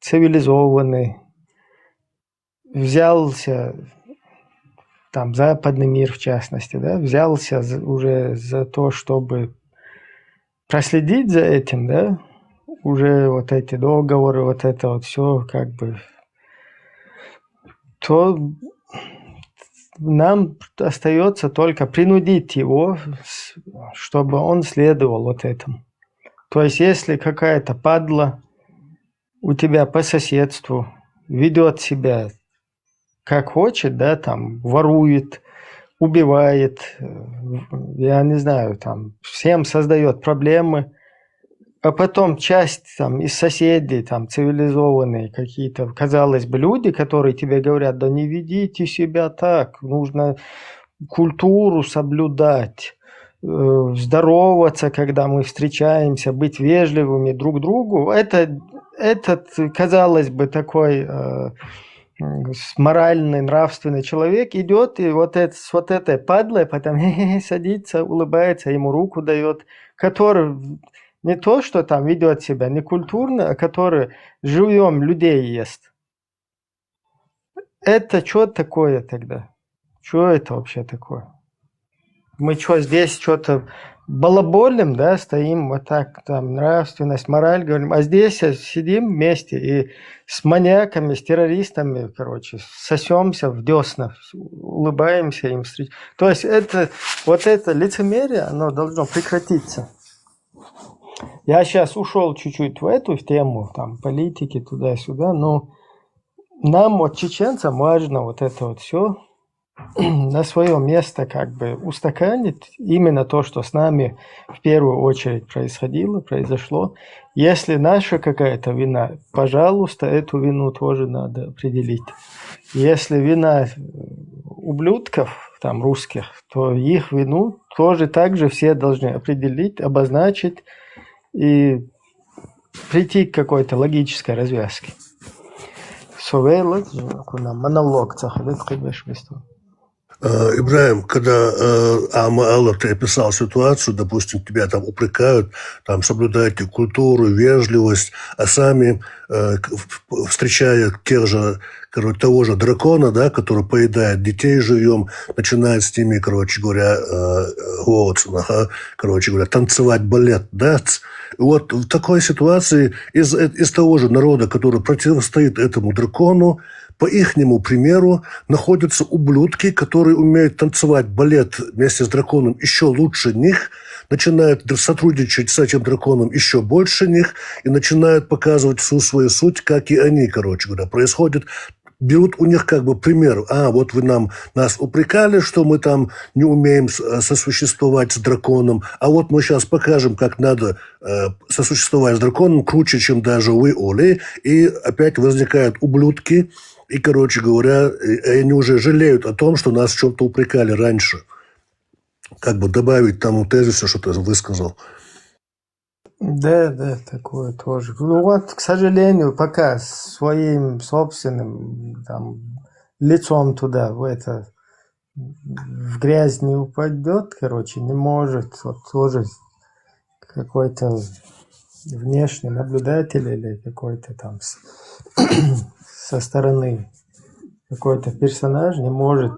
цивилизованный взялся, там западный мир в частности, да, взялся уже за то, чтобы проследить за этим, да, уже вот эти договоры, вот это вот все как бы, то нам остается только принудить его, чтобы он следовал вот этому. То есть, если какая-то падла у тебя по соседству ведет себя как хочет, да, там ворует, убивает, э, я не знаю, там всем создает проблемы, а потом часть там из соседей, там цивилизованные какие-то, казалось бы, люди, которые тебе говорят: «Да не ведите себя так, нужно культуру соблюдать, э, здороваться, когда мы встречаемся, быть вежливыми друг другу». Это, этот, казалось бы, такой э, моральный, нравственный человек идет и вот это, с вот этой падлой потом садится, улыбается, ему руку дает, который не то, что там ведет себя некультурно, а который живьем людей ест. Это что такое тогда? Что это вообще такое? Мы что, здесь что-то балаболим, да, стоим вот так, там, нравственность, мораль говорим, а здесь сидим вместе и с маньяками, с террористами, короче, сосемся в десна, улыбаемся им. Встреч... То есть это, вот это лицемерие, оно должно прекратиться. Я сейчас ушел чуть-чуть в эту в тему, там, политики туда-сюда, но нам, вот, чеченцам, важно вот это вот все на свое место как бы устаканить, именно то, что с нами в первую очередь происходило, произошло. Если наша какая-то вина, пожалуйста, эту вину тоже надо определить. Если вина ублюдков, там, русских, то их вину тоже также все должны определить, обозначить и прийти к какой-то логической развязке. Сувела, монолог цахалит кыбешмисту. Э, Ибраим, когда э, Ама Аллах, ты описал ситуацию, допустим, тебя там упрекают, там соблюдайте культуру, вежливость, а сами, э, встречая тех же, короче, того же дракона, да, который поедает детей живьем, начинает с ними, короче говоря, э, вот, короче говоря, танцевать балет, да. Вот в такой ситуации из, из того же народа, который противостоит этому дракону, по ихнему примеру находятся ублюдки, которые умеют танцевать балет вместе с драконом еще лучше них, начинают сотрудничать с этим драконом еще больше них и начинают показывать всю свою суть, как и они, короче говоря. Происходит, берут у них как бы пример. А, вот вы нам, нас упрекали, что мы там не умеем э, сосуществовать с драконом, а вот мы сейчас покажем, как надо э, сосуществовать с драконом круче, чем даже вы, Оли. И опять возникают ублюдки, и, короче говоря, и они уже жалеют о том, что нас в чем-то упрекали раньше. Как бы добавить тому тезису, что ты высказал. Да, да, такое тоже. Ну вот, к сожалению, пока своим собственным там лицом туда, в это, в грязь не упадет, короче, не может. Вот тоже какой-то внешний наблюдатель или какой-то там с- со стороны какой-то персонаж не может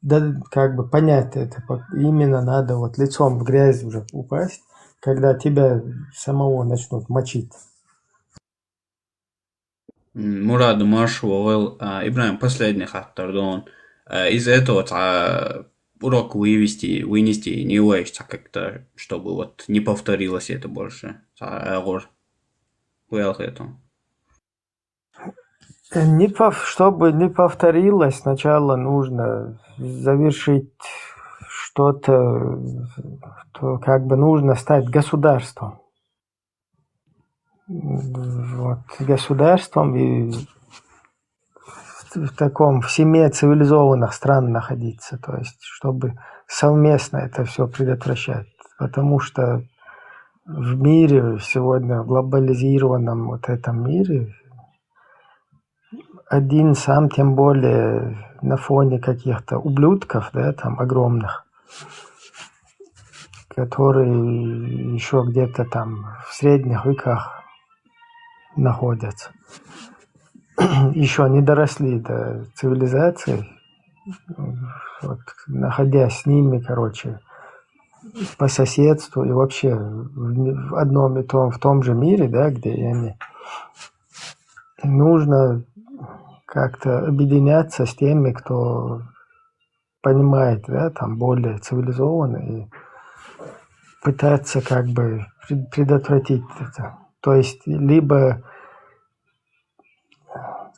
да, как бы понять это. Именно надо вот лицом в грязь уже упасть, когда тебя самого начнут мочить. Мурад, марш вовел. Ибраим, последний хаттар дон. Из этого цхьа урок вывести, вынести не ваешь, как-то, чтобы вот не повторилось это больше. Цхьа агур. Хуял хету. Не пов... Чтобы не повторилось, сначала нужно завершить что-то, то как бы нужно стать государством. Вот, государством и в таком, в семье цивилизованных стран находиться, то есть чтобы совместно это все предотвращать, потому что в мире, сегодня в глобализированном вот этом мире, один сам, тем более на фоне каких-то ублюдков, да, там огромных, которые еще где-то там в средних веках находятся. Еще не доросли до цивилизации. Вот, находясь с ними, короче, по соседству и вообще в, ми- в одном и том, в том же мире, да, где и они, нужно как-то объединяться с теми, кто понимает, да, там более цивилизованно и пытаться как бы пред- предотвратить это. То есть либо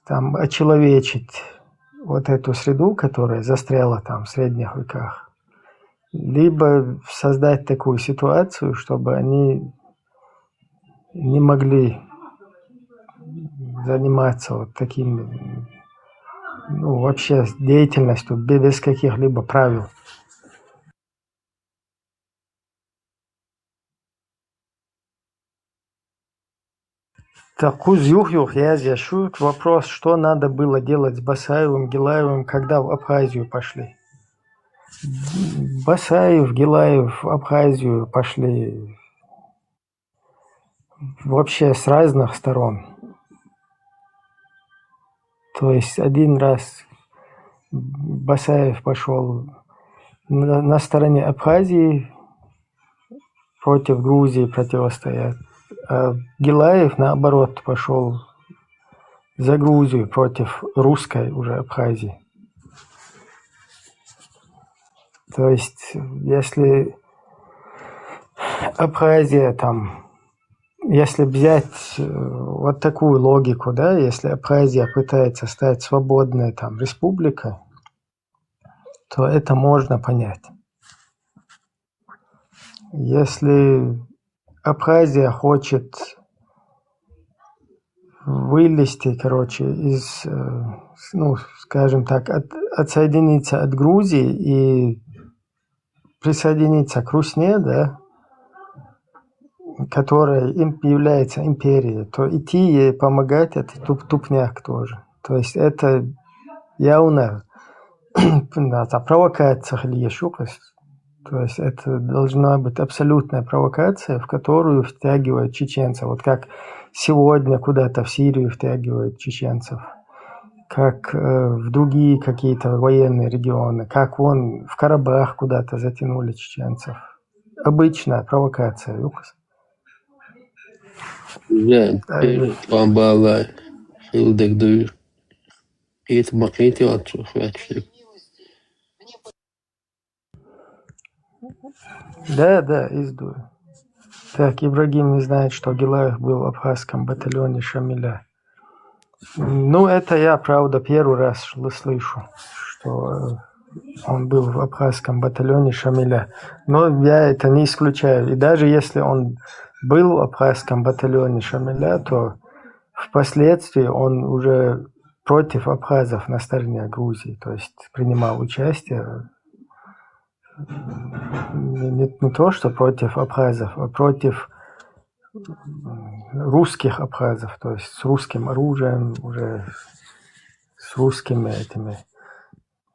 там очеловечить вот эту среду, которая застряла там в средних веках, либо создать такую ситуацию, чтобы они не могли заниматься вот такими, ну, вообще деятельностью бе- без каких-либо правил. Так, Куз Юх Юх, я здесь. Вопрос, что надо было делать с Басаевым, Гилаевым, когда в Абхазию пошли? Басаев, Гилаев в Абхазию пошли вообще с разных сторон. То есть один раз Басаев пошел на, на стороне Абхазии против Грузии противостоять, а Гилаев, наоборот, пошел за Грузию против русской уже Абхазии. То есть, если Абхазия там, если взять э, вот такую логику, да, если Абхазия пытается стать свободной там республикой, то это можно понять. Если Абхазия хочет вылезти, короче, из, э, с- ну, скажем так, от- отсоединиться от Грузии и присоединиться к Русне, да, которая им является империей, то идти ей помогать — это туп- тупняк тоже. То есть это явно да, это провокация или ещё. То есть это должна быть абсолютная провокация, в которую втягивают чеченцев. Вот как сегодня куда-то в Сирию втягивают чеченцев, как э, в другие какие-то военные регионы, как вон в Карабах куда-то затянули чеченцев. Обычная провокация, Юхас. Güzel. Pambalar, Hildegdür. It makiti отсутствует. Да, да, издую. Так, Ибрагим не знает, что Гилаев был в абхазском батальоне Шамиля. Ну, это я, правда, первый раз шл- слышу, что э, он был в абхазском батальоне Шамиля. Но я это не исключаю. И даже если он был в абхазском батальоне Шамиля, то впоследствии он уже против абхазов на стороне Грузии, то есть принимал участие. Не, не, не то, что против абхазов, а против русских абхазов, то есть с русским оружием, уже с русскими этими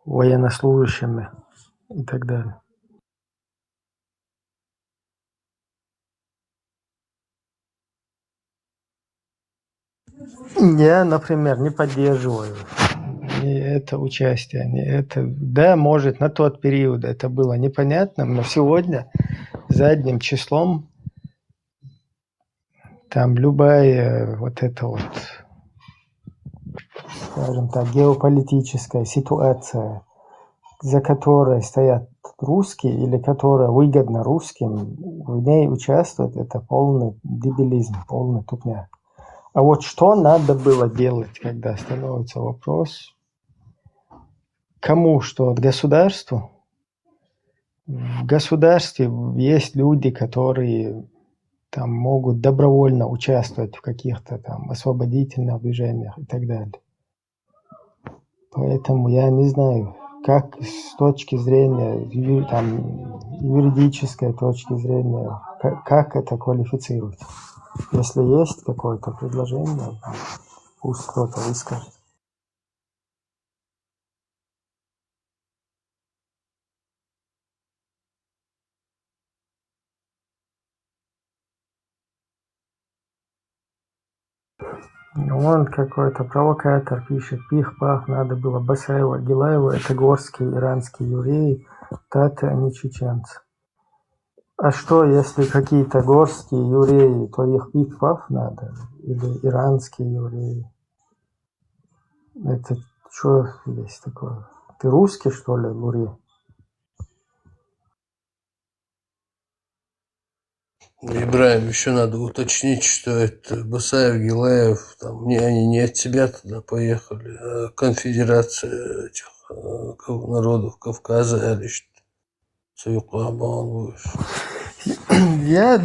военнослужащими и так далее. Я, например, не поддерживаю ни это участие, ни это. Да, может, на тот период это было непонятным, но сегодня задним числом там любая вот эта вот, скажем так, геополитическая ситуация, за которой стоят русские или которая выгодна русским, в ней участвовать — это полный дебилизм, полный тупняк. А вот что надо было делать, когда становится вопрос, кому что, от государству? В государстве есть люди, которые там могут добровольно участвовать в каких-то там освободительных движениях и так далее. Поэтому я не знаю, как с точки зрения ю- там, юридической точки зрения, ка- как это квалифицировать. Если есть какое-то предложение, пусть кто-то выскажет. Ну, он какой-то провокатор пишет. Пиф-паф надо было Басаева, Гилаева. Это горские иранские евреи, таты, а не чеченцы. А что, если какие-то горские евреи, то их пиф-паф надо? Или иранские евреи? Это что здесь такое? Ты русский, что ли, Лури? Ибраим, еще надо уточнить, что это Басаев, Гилаев, там, не, они не от себя туда поехали, а конфедерация этих э, народов Кавказа, или что. Я,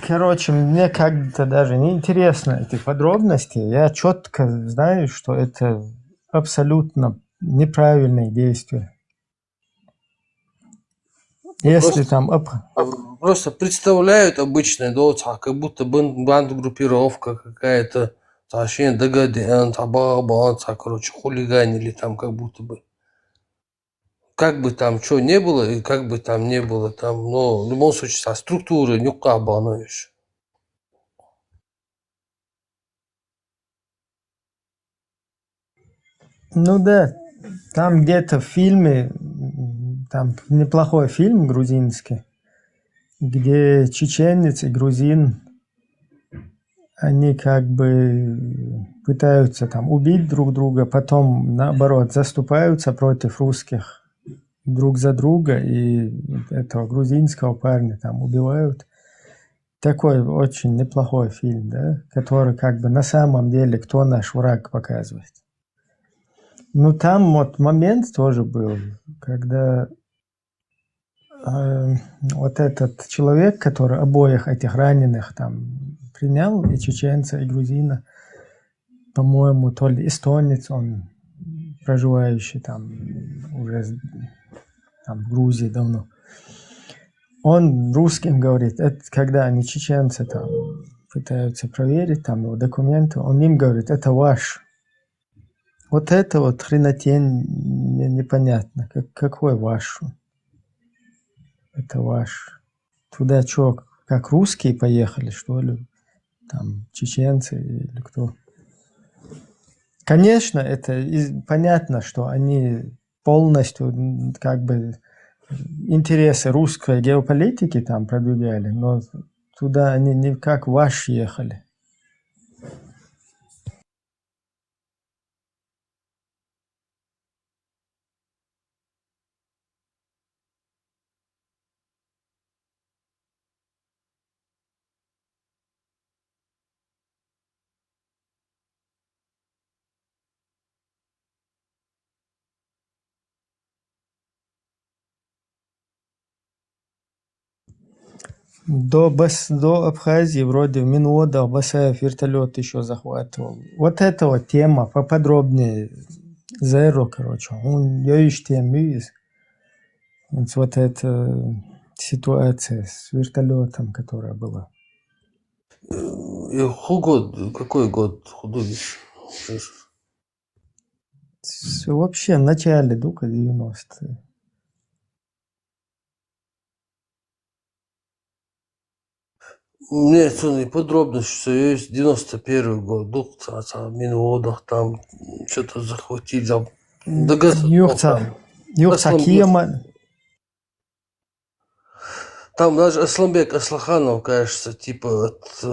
короче, мне как-то даже не интересно эти подробности. Я четко знаю, что это абсолютно неправильные действия. Если там... Просто представляют обычное, да, как будто бандгруппировка какая-то, цхьа шен ДГДН, цхьа бан, цхьа, короче, хулиганили там как будто бы. Как бы там что не было, и как бы там не было там, но в любом случае, цхьа структура нюкъа бан уж. Ну да, там где-то в фильме, там неплохой фильм грузинский, где чеченец и грузин, они как бы пытаются там убить друг друга, потом наоборот заступаются против русских друг за друга, и этого грузинского парня там убивают. Такой очень неплохой фильм, да, который как бы на самом деле, кто наш враг, показывает. Ну, там вот момент тоже был, когда э, вот этот человек, который обоих этих раненых там принял, и чеченца, и грузина, по-моему, то ли эстонец, он проживающий там уже там в Грузии давно. Он русским говорит, это когда они чеченцы там пытаются проверить там его документы, он им говорит, это ваш. Вот это вот хренотень непонятно, как, какой ваш? Это ваш. Туда что, как русские поехали, что ли? Там чеченцы или кто? Конечно, это понятно, что они полностью как бы интересы русской геополитики там продвигали, но туда они не как ваш ехали. До, Бас... до Абхазии вроде в Минводах Басаев вертолет еще захватывал. Вот эта вот тема поподробнее. Зеро, короче, он ёйш тем из. Вот эта ситуация с вертолетом, которая была. И ху год, какой год худуги? Вообще, в начале, дука, девяностые. Мне цуни подробно, что есть девяносто первый год, дух ца ца минводах там что-то захватили, там Юхца, юхца киема. Там даже Асланбек Аслаханов, кажется, типа от, э,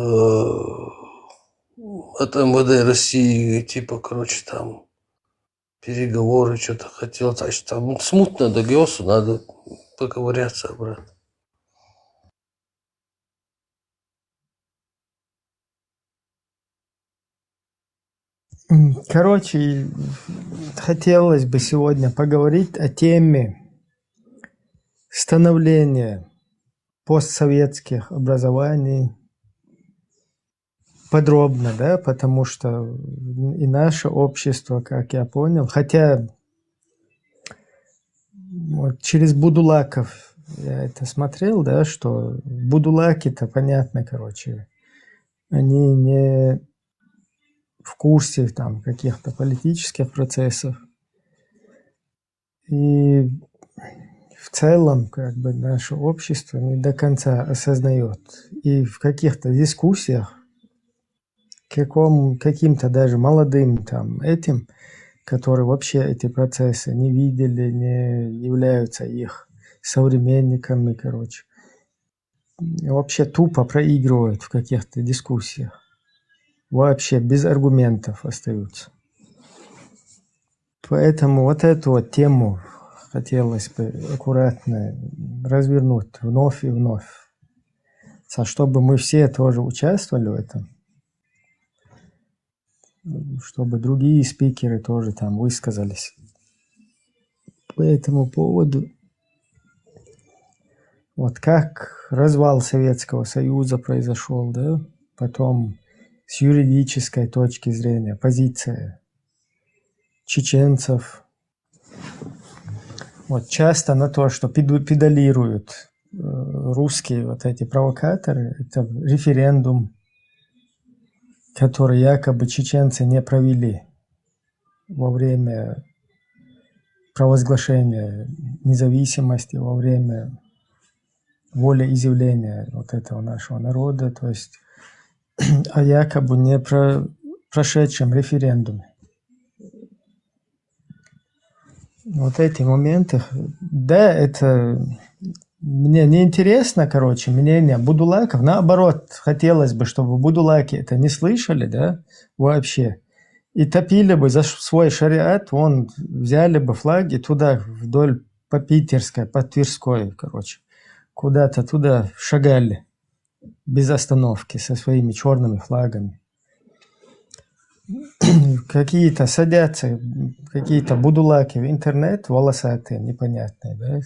от МВД России, типа, короче, там переговоры, что-то хотел. Значит, там смутно до Геосу надо поковыряться обратно. Короче, хотелось бы сегодня поговорить о теме становления постсоветских образований подробно, да, потому что и наше общество, как я понял, хотя вот через Будулаков я это смотрел, да, что Будулаки-то, понятно, короче, они не в курсе там каких-то политических процессов. И в целом, как бы, наше общество не до конца осознает. И в каких-то дискуссиях каком, каким-то даже молодым там этим, которые вообще эти процессы не видели, не являются их современниками, короче, вообще тупо проигрывают в каких-то дискуссиях. Вообще без аргументов остаются. Поэтому вот эту вот тему хотелось бы аккуратно развернуть вновь и вновь, чтобы мы все тоже участвовали в этом, чтобы другие спикеры тоже там высказались по этому поводу. Вот как развал Советского Союза произошел, да, потом с юридической точки зрения, позиция чеченцев. Вот часто на то, что педу- педалируют э, русские вот эти провокаторы, это референдум, который якобы чеченцы не провели во время провозглашения независимости, во время волеизъявления вот этого нашего народа, то есть о якобы не про- прошедшем референдуме. Вот эти моменты, да, это мне не интересно, короче, мнение будулаков. Наоборот, хотелось бы, чтобы будулаки это не слышали, да, вообще. И топили бы за ш- свой шариат, вон взяли бы флаг и туда вдоль по Питерской, по Тверской, короче, куда-то туда шагали без остановки со своими черными флагами. Какие-то садятся, какие-то будулаки в интернет, волосатые, непонятные, да,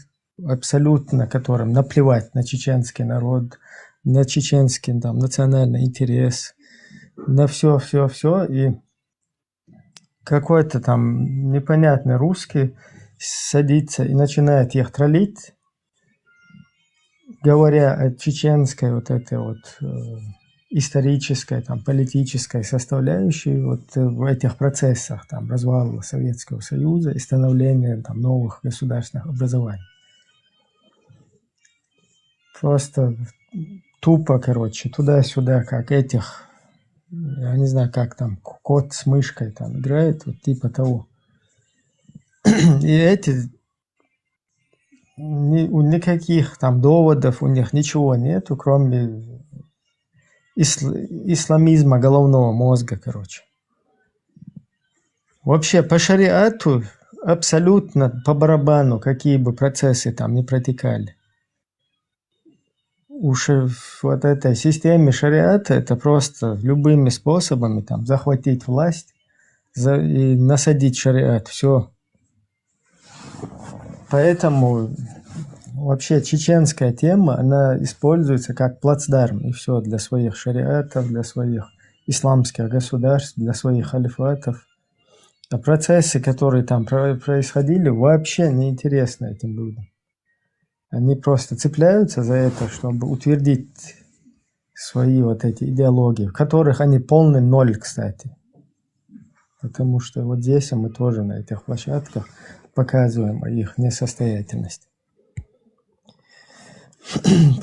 абсолютно которым наплевать на чеченский народ, на чеченский там национальный интерес, на все, все, все, и какой-то там непонятный русский садится и начинает их троллить, говоря о чеченской вот этой вот э, исторической, там, политической составляющей вот э, в этих процессах там развала Советского Союза и становления там новых государственных образований. Просто тупо, короче, туда-сюда, как этих, я не знаю, как там, кот с мышкой там играет, вот типа того. И эти ни- у- никаких там доводов у них ничего нету, кроме исл- исламизма головного мозга, короче. Вообще по шариату абсолютно по барабану, какие бы процессы там не протекали. Уж вот этой системе шариата это просто любыми способами там захватить власть за- и насадить шариат, все. Поэтому вообще чеченская тема, она используется как плацдарм и все для своих шариатов, для своих исламских государств, для своих халифатов. А процессы, которые там про- происходили, вообще неинтересны этим людям. Они просто цепляются за это, чтобы утвердить свои вот эти идеологии, в которых они полный ноль, кстати. Потому что вот здесь мы тоже на этих площадках показываем их несостоятельность.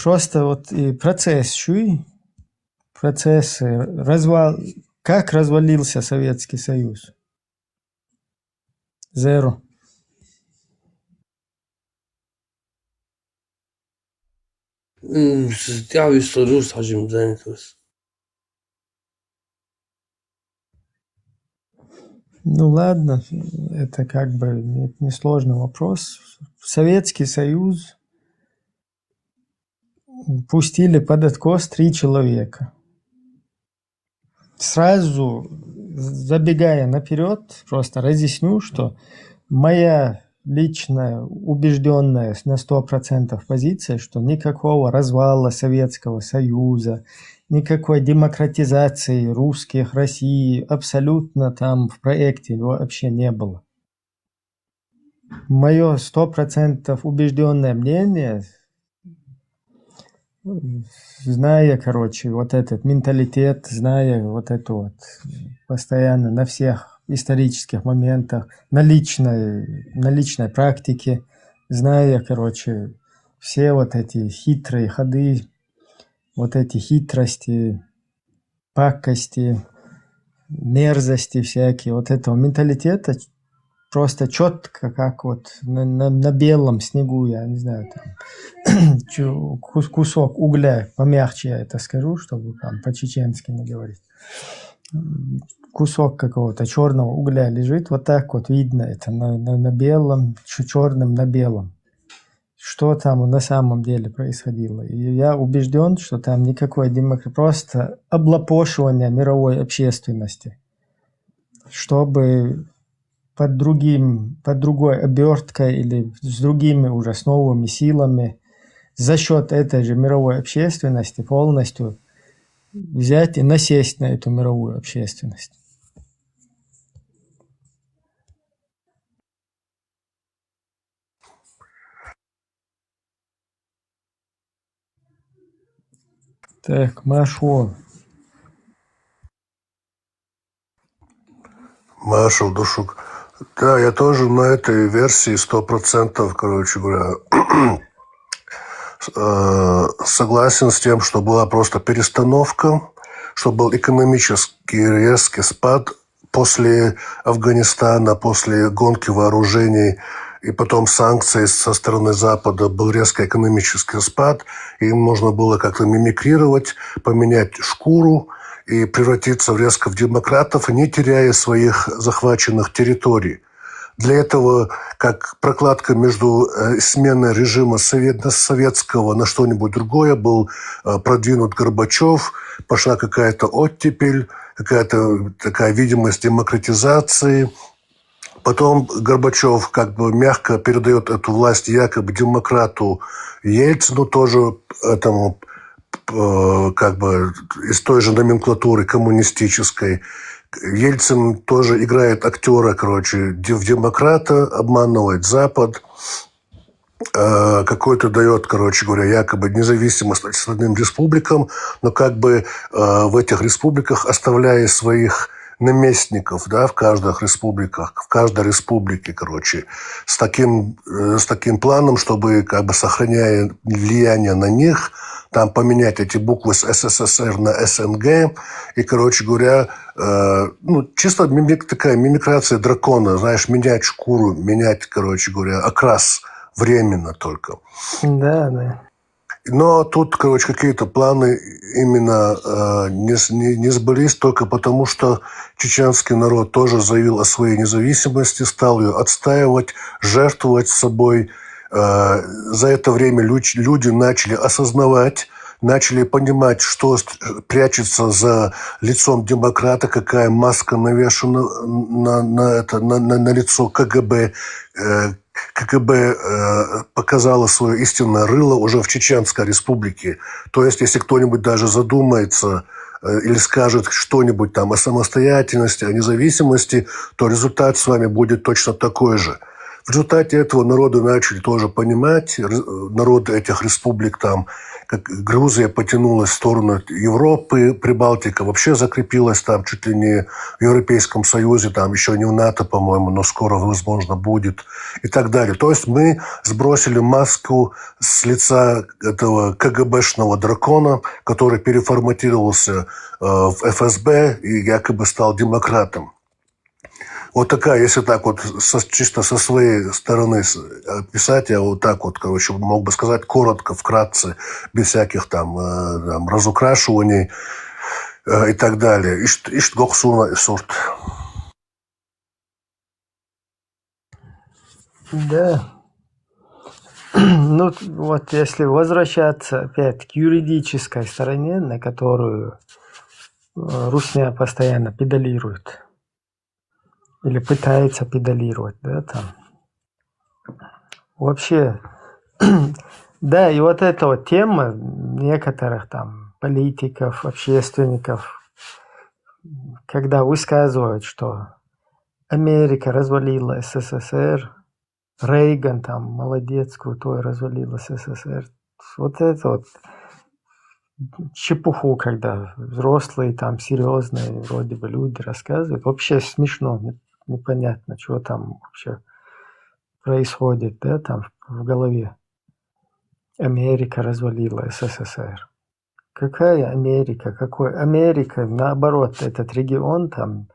Просто вот и процесс чуй, процесс э, развал, как развалился Советский Союз. Zero. М, с- Тя ви сложил с хажим занятость. Ну ладно, это как бы не- несложный вопрос. Советский Союз пустили под откос три человека. Сразу забегая наперед, просто разъясню, что моя личная убежденная на сто процентов позиция, что никакого развала Советского Союза, никакой демократизации русских России абсолютно там в проекте вообще не было. Мое сто процентов убежденное мнение, зная, короче, вот этот менталитет, зная вот это вот постоянно на всех исторических моментах, на личной, на личной практике, зная, короче, все вот эти хитрые ходы, вот эти хитрости, пакости, мерзости всякие, вот этого менталитета, просто четко, как вот на, на, на белом снегу, я не знаю, там, чу- кус- кусок угля, помягче я это скажу, чтобы там по-чеченски не говорить. Кусок какого-то черного угля лежит, вот так вот видно это на, на, на белом, черным на белом, что там на самом деле происходило. И я убежден, что там никакой демократии, просто облапошивание мировой общественности, чтобы под другим, под другой оберткой или с другими уже, с новыми силами за счет этой же мировой общественности полностью взять и насесть на эту мировую общественность. Так, Машо. Маршал Душук. Да, я тоже на этой версии сто процентов, короче говоря, э, согласен с тем, что была просто перестановка, что был экономический резкий спад после Афганистана, после гонки вооружений и потом санкций со стороны Запада, был резкий экономический спад, и им можно было как-то мимикрировать, поменять шкуру и превратиться в резко в демократов, не теряя своих захваченных территорий. Для этого, как прокладка между э, сменой режима совет, советского на что-нибудь другое, был э, продвинут Горбачев, пошла какая-то оттепель, какая-то такая видимость демократизации. Потом Горбачев как бы мягко передает эту власть якобы демократу Ельцину, тоже этому э, как бы из той же номенклатуры коммунистической. Ельцин тоже играет актера, короче, де- в демократа, обманывает Запад, э, какой-то дает, короче говоря, якобы независимость остальным республикам, но как бы э, в этих республиках оставляя своих наместников, да, в каждых республиках, в каждой республике, короче, с таким, э, с таким планом, чтобы, как бы, сохраняя влияние на них, там поменять эти буквы с С С С Р на С Н Г, и, короче говоря, э, ну, чисто мимик, такая мимикрация дракона, знаешь, менять шкуру, менять, короче говоря, окрас временно только. Да, да. Но тут, короче, какие-то планы именно э, не, с- не, не сбылись только потому, что чеченский народ тоже заявил о своей независимости, стал ее отстаивать, жертвовать собой. Э, за это время люч- люди начали осознавать, начали понимать, что ст- прячется за лицом демократа, какая маска навешена на, на, это, на, на, на лицо К Г Б, э, К Г Б э, показало свое истинное рыло уже в Чеченской Республике. То есть, если кто-нибудь даже задумается э, или скажет что-нибудь там о самостоятельности, о независимости, то результат с вами будет точно такой же. В результате этого народы начали тоже понимать, ре- народы этих республик там, как Грузия потянулась в сторону Европы, Прибалтика вообще закрепилась там чуть ли не в Европейском Союзе, там еще не в НАТО, по-моему, но скоро, возможно, будет и так далее. То есть мы сбросили маску с лица этого К Г Б-шного дракона, который переформатировался э, в Ф С Б и якобы стал демократом. Вот такая, если так вот со- чисто со своей стороны с- описать, я вот так вот, короче, мог бы сказать коротко, вкратце, без всяких там, э, там разукрашиваний э, и так далее. Ишт, ишт гохсуна и сурт. Да. Ну, вот если возвращаться опять к юридической стороне, на которую э, Русня постоянно педалирует или пытается педалировать, да, там. Вообще, да, и вот эта вот тема некоторых там политиков, общественников, когда высказывают, что Америка развалила С С С Р, Рейган там молодец, крутой, развалил С С С Р. Вот это вот чепуху, когда взрослые там серьезные вроде бы люди рассказывают. Вообще смешно, не- непонятно, что там вообще происходит, да, там в голове. Америка развалила С С С Р. Какая Америка? Какой Америка? Наоборот, этот регион там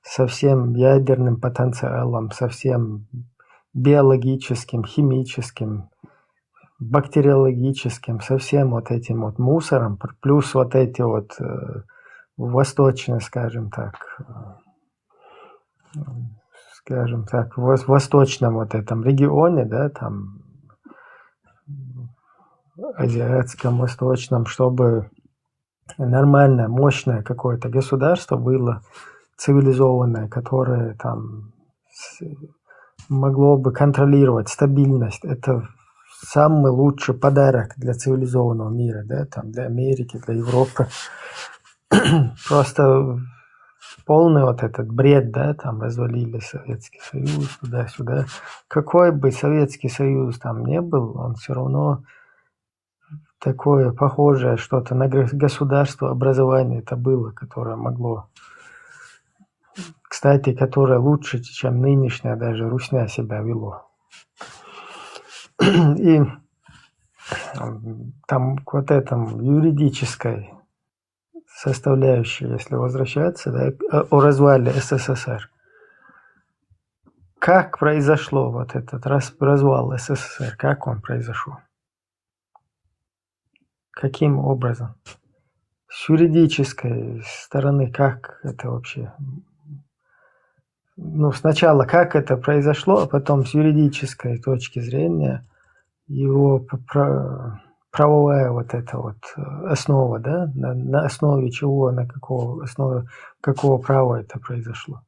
со всем ядерным потенциалом, со всем биологическим, химическим, бактериологическим, со всем вот этим вот мусором, плюс вот эти вот э, восточные, скажем так, э, скажем так, в восточном вот этом регионе, да, там азиатском, восточном, чтобы нормальное, мощное какое-то государство было цивилизованное, которое там могло бы контролировать стабильность. Это самый лучший подарок для цивилизованного мира, да, там для Америки, для Европы. Просто полный вот этот бред, да, там развалили Советский Союз, туда-сюда. Какой бы Советский Союз там не был, он все равно такое похожее что-то на государство образование это было, которое могло, кстати, которое лучше, чем нынешняя даже русня себя вело. И там вот этом юридической составляющей, если возвращаться, да, о развале СССР. Как произошло вот этот развал СССР? Как он произошел? Каким образом? С юридической стороны, как это вообще? Ну, сначала, как это произошло, а потом с юридической точки зрения его правовая вот эта вот э, основа, да, на, на основе чего, на какого основы, какого права это произошло.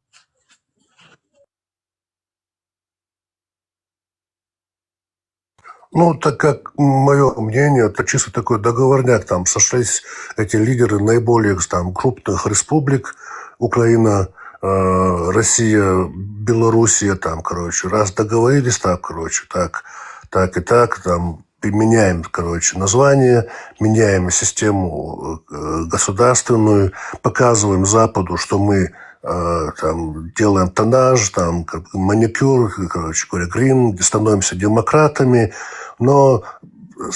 Ну, так как мое мнение, это чисто такой договорняк, там сошлись эти лидеры наиболее там, крупных республик, Украина, э, Россия, Белоруссия, там, короче, раз договорились, так, короче, так, так и так, там, меняем, короче, название, меняем систему э, государственную, показываем Западу, что мы э, там, делаем тоннаж, там, как маникюр, короче говоря, грим, становимся демократами, но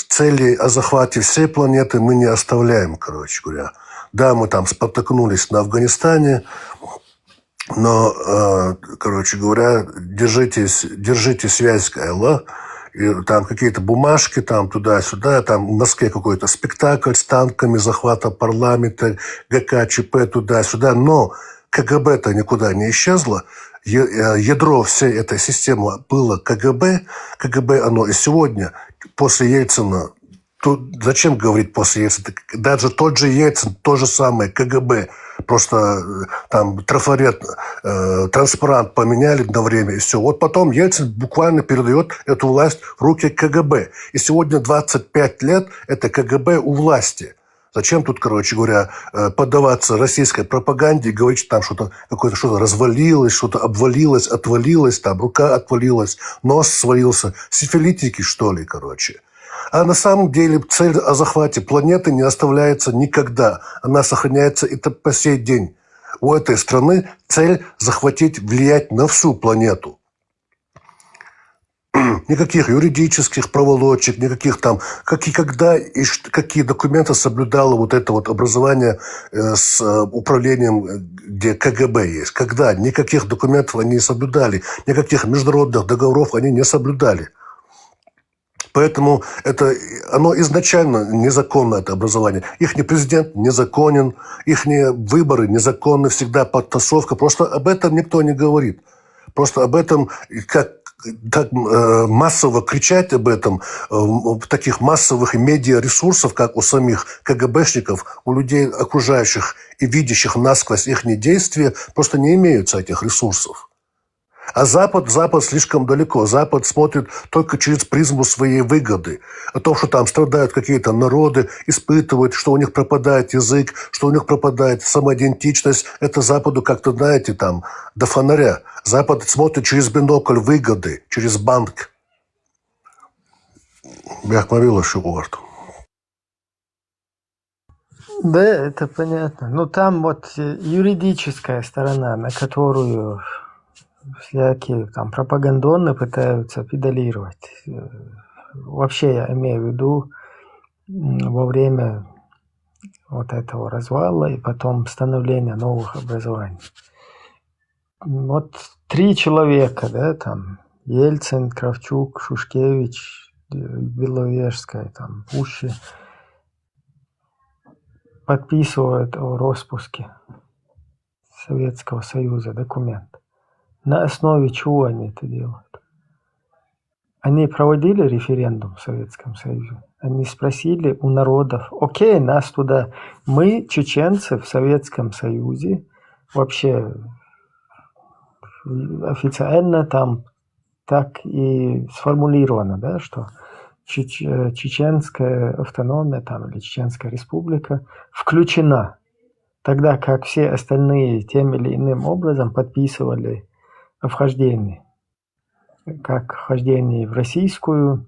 цели о захвате всей планеты мы не оставляем, короче говоря. Да, мы там спотыкнулись на Афганистане, но, э, короче говоря, держитесь, держите связь, Кайла, и там какие-то бумажки, там туда-сюда, там в Москве какой-то спектакль с танками, захватом парламента, ГКЧП туда-сюда, но КГБ-то никуда не исчезло, э, ядро всей этой системы было КГБ, КГБ оно и сегодня, после Ельцина, то зачем говорить после Ельцина? Даже тот же Ельцин, то же самое КГБ, просто э, там трафарет, э, транспарант поменяли на время и все. Вот потом Ельцин буквально передает эту власть в руки КГБ. И сегодня двадцать пять лет это КГБ у власти. Зачем тут, короче говоря, э, поддаваться российской пропаганде и говорить, что там что-то какое-то что-то развалилось, что-то обвалилось, отвалилось, там рука отвалилась, нос свалился, сифилитики, что ли, короче. А на самом деле цель о захвате планеты не оставляется никогда. Она сохраняется и по сей день. У этой страны цель захватить, влиять на всю планету. Никаких юридических проволочек, никаких там, как и когда и какие документы соблюдало вот это вот образование э, с э, управлением, э, где КГБ есть. Когда никаких документов они не соблюдали, никаких международных договоров они не соблюдали. Поэтому это, оно изначально незаконно, это образование. Их не президент незаконен, их не выборы незаконны, всегда подтасовка. Просто об этом никто не говорит. Просто об этом, как так э, массово кричать об этом, э, в таких массовых медиаресурсов, как у самих КГБшников, у людей, окружающих и видящих насквозь их действия, просто не имеются этих ресурсов. А Запад, Запад слишком далеко. Запад смотрит только через призму своей выгоды. О том, что там страдают какие-то народы, испытывают, что у них пропадает язык, что у них пропадает самоидентичность, это Западу как-то, знаете, там, до фонаря. Запад смотрит через бинокль выгоды, через банк. Бяхмавила Шугуарт. Да, это понятно. Ну, там вот э, юридическая сторона, на которую всякие там пропагандоны пытаются педалировать. Э, вообще, я имею в виду, во время вот этого развала и потом становления новых образований. Вот три человека, да, там Ельцин, Кравчук, Шушкевич, э, Беловежская, там Пущи подписывают о распуске Советского Союза документ. На основе чего они это делают? Они проводили референдум в Советском Союзе. Они спросили у народов: «Окей, нас туда, мы, чеченцы, в Советском Союзе, вообще официально там так и сформулировано, да, что чеч- э, чеченская автономия там или Чеченская республика включена, тогда как все остальные тем или иным образом подписывали о вхождении, как вхождение в Российскую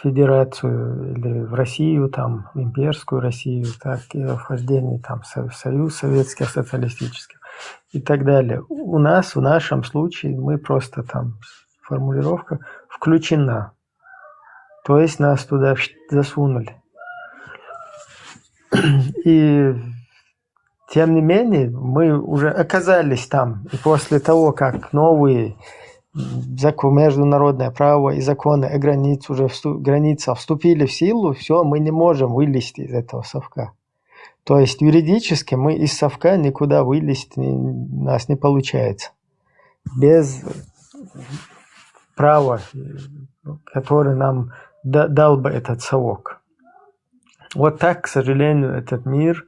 Федерацию или в Россию, там, в имперскую Россию, так и о вхождении там, в Союз Советских Социалистических и так далее. У нас, в нашем случае, мы просто там, формулировка включена. То есть нас туда засунули. И тем не менее, мы уже оказались там. И после того, как новые закон, международное право и законы о границе уже всту, граница вступили в силу, все, мы не можем вылезти из этого совка. То есть юридически мы из совка никуда вылезти у нас не получается. Без права, который нам дал бы этот совок. Вот так, к сожалению, этот мир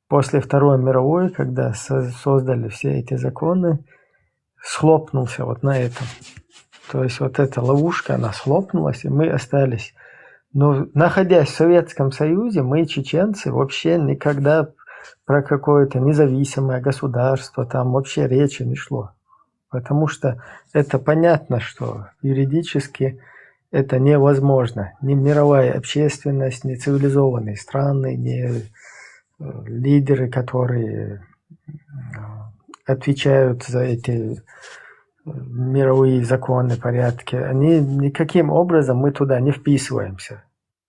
после Второй мировой, когда создали все эти законы, схлопнулся вот на этом. То есть вот эта ловушка, она схлопнулась, и мы остались. Но находясь в Советском Союзе, мы, чеченцы, вообще никогда про какое-то независимое государство там вообще речи не шло. Потому что это понятно, что юридически это невозможно. Ни мировая общественность, ни цивилизованные страны, ни лидеры, которые отвечают за эти мировые законы, порядки, они никаким образом, мы туда не вписываемся.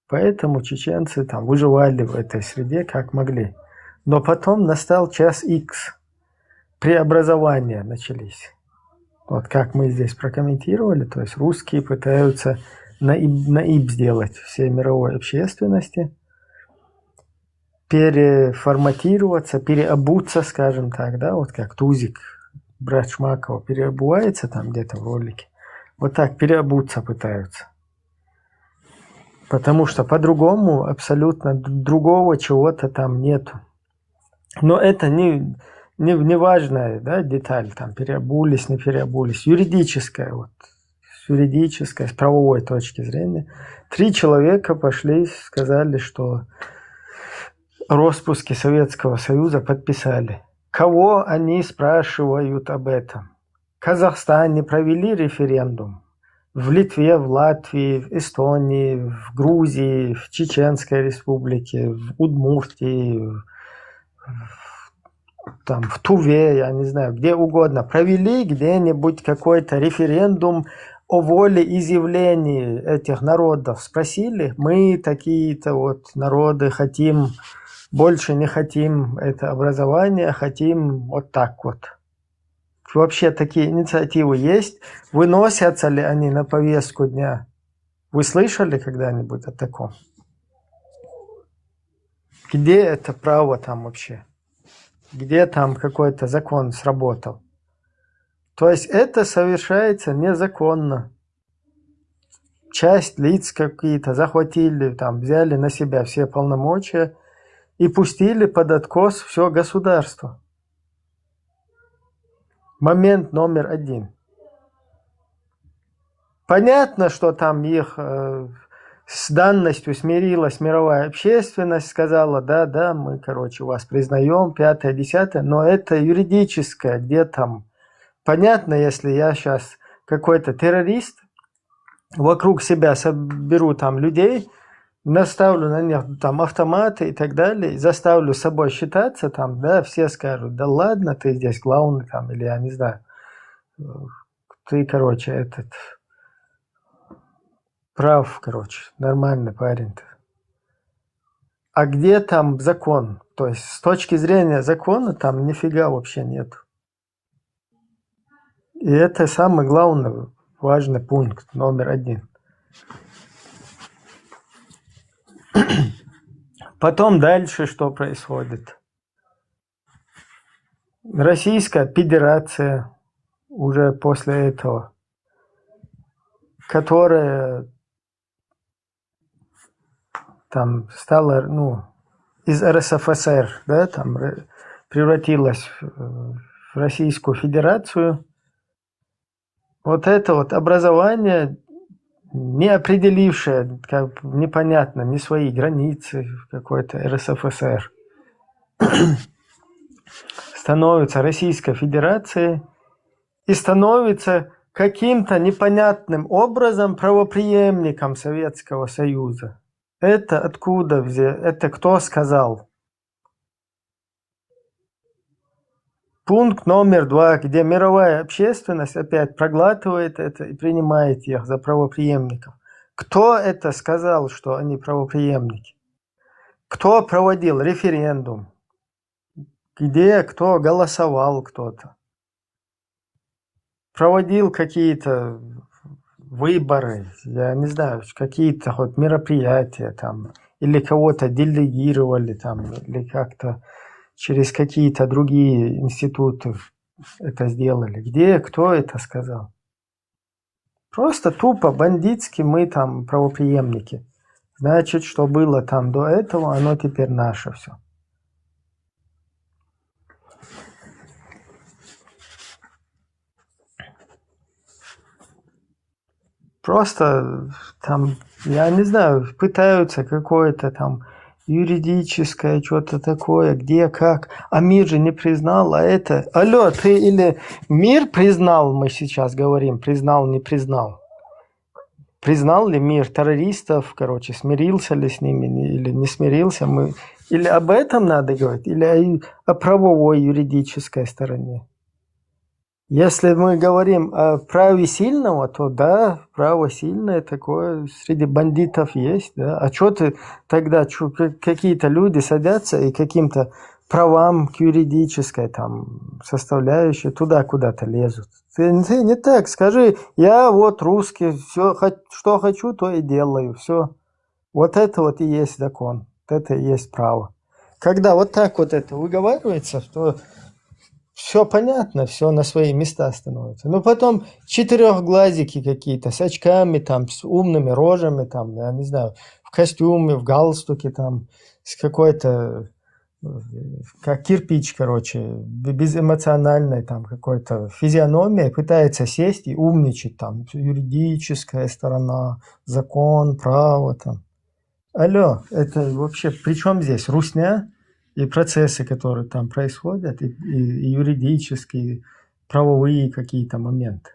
Поэтому чеченцы там выживали в этой среде как могли. Но потом настал час X. Преобразования начались. Вот как мы здесь прокомментировали, то есть русские пытаются наиб сделать всей мировой общественности, переформатироваться, переобуться, скажем так, да, вот как Тузик, брат Шмакова, переобувается там где-то в ролике. Вот так переобуться пытаются. Потому что по-другому абсолютно другого чего-то там нету. Но это не, не, не важная, да, деталь, там переобулись, не переобулись. Юридическая, вот, с юридической, с правовой точки зрения. Три человека пошли, сказали, что распуске Советского Союза подписали. Кого они спрашивают об этом? В Казахстане провели референдум, в Литве, в Латвии, в Эстонии, в Грузии, в Чеченской Республике, в Удмуртии, в, там, в Туве, я не знаю, где угодно, провели где-нибудь какой-то референдум о волеизъявлении этих народов. Спросили, мы такие-то вот народы хотим, больше не хотим это образование, хотим вот так вот. Вообще такие инициативы есть? Выносятся ли они на повестку дня? Вы слышали когда-нибудь о таком? Где это право там вообще? Где там какой-то закон сработал? То есть это совершается незаконно. Часть лиц какие-то захватили, там взяли на себя все полномочия и пустили под откос все государство. Момент номер один. Понятно, что там их э, с данностью смирилась мировая общественность, сказала: да, да, мы, короче, вас признаем, пятое, десятое, но это юридическое, где там. Понятно, если я сейчас какой-то террорист, вокруг себя соберу там людей, наставлю на них там автоматы и так далее, заставлю с собой считаться там, да, все скажут: да ладно, ты здесь главный там, или я не знаю, ты, короче, этот, прав, короче, нормальный парень-то. А где там закон? То есть с точки зрения закона там нифига вообще нет. И это самый главный важный пункт, номер один. Потом дальше что происходит? Российская Федерация уже после этого, которая там стала, ну, из РСФСР, да, там ре- превратилась в, в Российскую Федерацию. Вот это вот образование, не определившее, как бы непонятно, ни свои границы какой-то РСФСР, становится Российской Федерацией и становится каким-то непонятным образом правопреемником Советского Союза. Это откуда взя- это кто сказал? Пункт номер два, где мировая общественность опять проглатывает это и принимает их за правопреемников. Кто это сказал, что они правопреемники? Кто проводил референдум? Где, кто голосовал, кто-то? Проводил какие-то выборы, я не знаю, какие-то хоть мероприятия там, или кого-то делегировали там, или как-то через какие-то другие институты это сделали. Где, кто это сказал? Просто тупо бандитски мы там правопреемники. Значит, что было там до этого, оно теперь наше все. Просто там, я не знаю, пытаются какое-то там юридическое, что-то такое, где, как. А мир же не признал, а это... Алло, ты или мир признал, мы сейчас говорим, признал, не признал. Признал ли мир террористов, короче, смирился ли с ними не- или не смирился, мы... Или об этом надо говорить, или о, о правовой, юридической стороне. Если мы говорим о праве сильного, то да, право сильное такое среди бандитов есть, да. А что ты тогда, чё, ка- какие-то люди садятся и каким-то правам к юридической там составляющей туда куда-то лезут? Ты, ты не так, скажи, я вот русский, все, что хочу, то и делаю, все. Вот это вот и есть закон, вот это и есть право. Когда вот так вот это выговаривается, то все понятно, все на свои места становится. Но потом четырехглазики какие-то с очками, там, с умными рожами, там, я не знаю, в костюме, в галстуке, там, с какой-то, э, как кирпич, короче, б- безэмоциональной там какой-то физиономией пытается сесть и умничать, там, юридическая сторона, закон, право, там. Алло, это вообще при чем здесь? Русня и процессы, которые там происходят, и, и- и юридические, правовые какие-то моменты.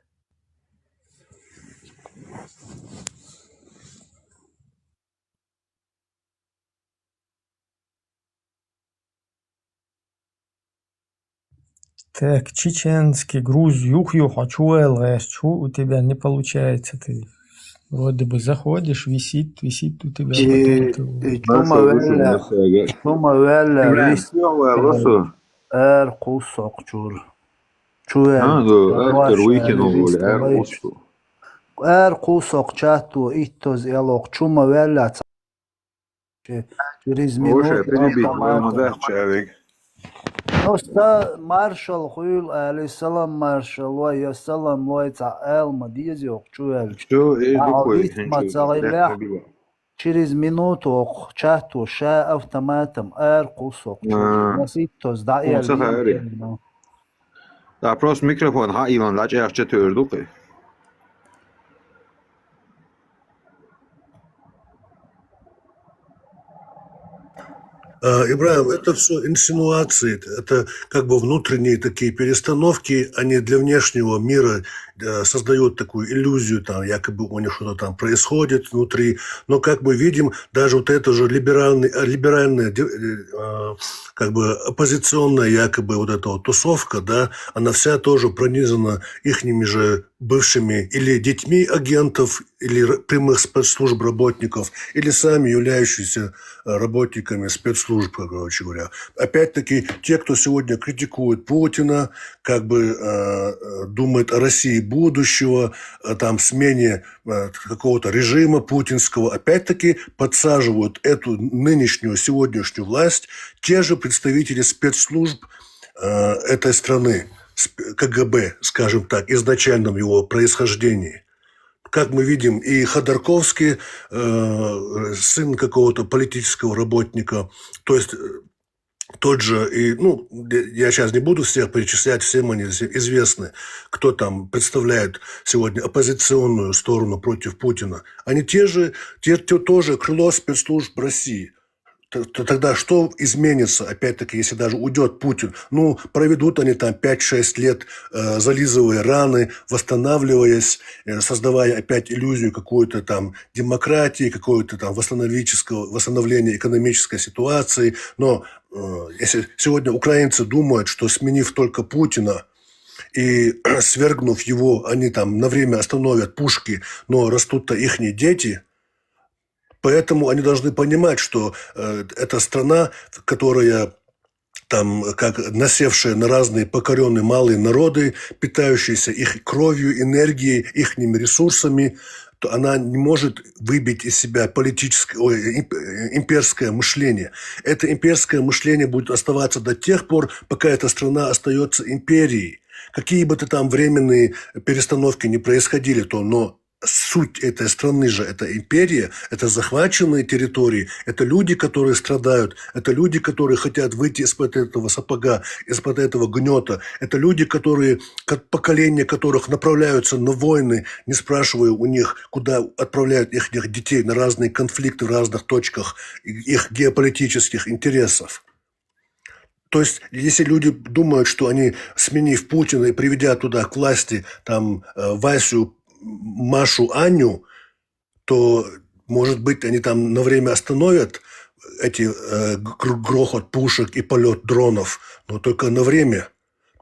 Так, чеченский, груз, юх-юх, а чё, ЛГС, чё у тебя не получается? Ты вроде бы заходишь, висит, висит у тебя, потом ты... Чума велла, чума велла, рис, эр кусок чур. Чуел. Эр кусок чату, иттоз элок, чума велла, через минут автомат. Ну, ста маршал хуюл, али салам маршал, вай, я салам, вай, ца эл ма диез ёк, чуел. Ма цагъилях, через минут ок, чату, ша автоматом, эр кусок чур. Нас иттоз да эл. Да, просто микрофон ха илан, да, чахча төрдук. Ибраим, это все инсинуации, это как бы внутренние такие перестановки, они для внешнего мира, э, создают такую иллюзию, там якобы у них что-то там происходит внутри. Но, как мы видим, даже вот эта же либеральный, э, либеральная де- э, а, как бы оппозиционная якобы вот эта вот тусовка, да, она вся тоже пронизана ихними же бывшими или детьми агентов, или р- прямых спецслужб работников, или сами являющиеся э, работниками спецслужб, короче говоря. Опять-таки, те, кто сегодня критикует Путина, как бы э, э, думает о России будущего, э, там смене э, какого-то режима путинского, опять-таки подсаживают эту нынешнюю, сегодняшнюю власть те же представители спецслужб э, этой страны, сп- К Г Б, скажем так, изначальном его происхождении. Как мы видим, и Ходорковский, э, сын какого-то политического работника, то есть э, тот же, и, ну, я сейчас не буду всех перечислять, всем они известны, кто там представляет сегодня оппозиционную сторону против Путина. Они те же, те, те, тоже крыло спецслужб России. Т- т- Тогда что изменится, опять-таки, если даже уйдет Путин? Ну, проведут они там пять-шесть лет, э, зализывая раны, восстанавливаясь, э, создавая опять иллюзию какой-то там демократии, какой-то там восстановического, восстановления экономической ситуации. Но э, если сегодня украинцы думают, что сменив только Путина и свергнув его, они там на время остановят пушки, но растут-то ихние дети, поэтому они должны понимать, что э, это страна, которая там, как насевшие на разные покоренные малые народы, питающиеся их кровью, энергией, ихними ресурсами, то она не может выбить из себя политическое, ой, имп- э, имперское мышление. Это имперское мышление будет оставаться до тех пор, пока эта страна остается империей. Какие бы ты там временные перестановки не происходили, то но суть этой страны же, это империя, это захваченные территории, это люди, которые страдают, это люди, которые хотят выйти из-под этого сапога, из-под этого гнета, это люди, которые, как поколение которых направляются на войны, не спрашивая у них, куда отправляют их детей на разные конфликты в разных точках их геополитических интересов. То есть, если люди думают, что они, сменив Путина и приведя туда к власти там э, Васю, Машу, Аню, то, может быть, они там на время остановят эти э, гр- грохот пушек и полет дронов, но только на время.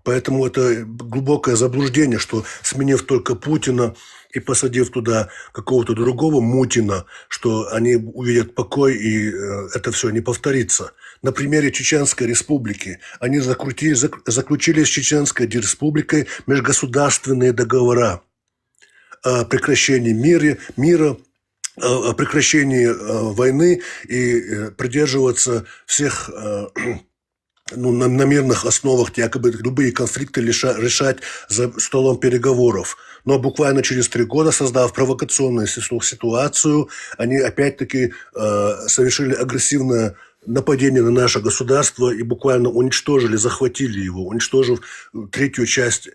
Поэтому это глубокое заблуждение, что, сменив только Путина и посадив туда какого-то другого Мутина, что они увидят покой и э, это все не повторится. На примере Чеченской Республики они закрутили, зак- заключили с Чеченской Республикой межгосударственные договора о прекращении мира, мира, о прекращении э, войны и э, придерживаться всех э, ну, на, на мирных основах якобы любые конфликты лиша- решать за столом переговоров. Но буквально через три года, создав провокационную си- ситуацию, они опять-таки э, совершили агрессивное нападение на наше государство и буквально уничтожили, захватили его, уничтожив третью часть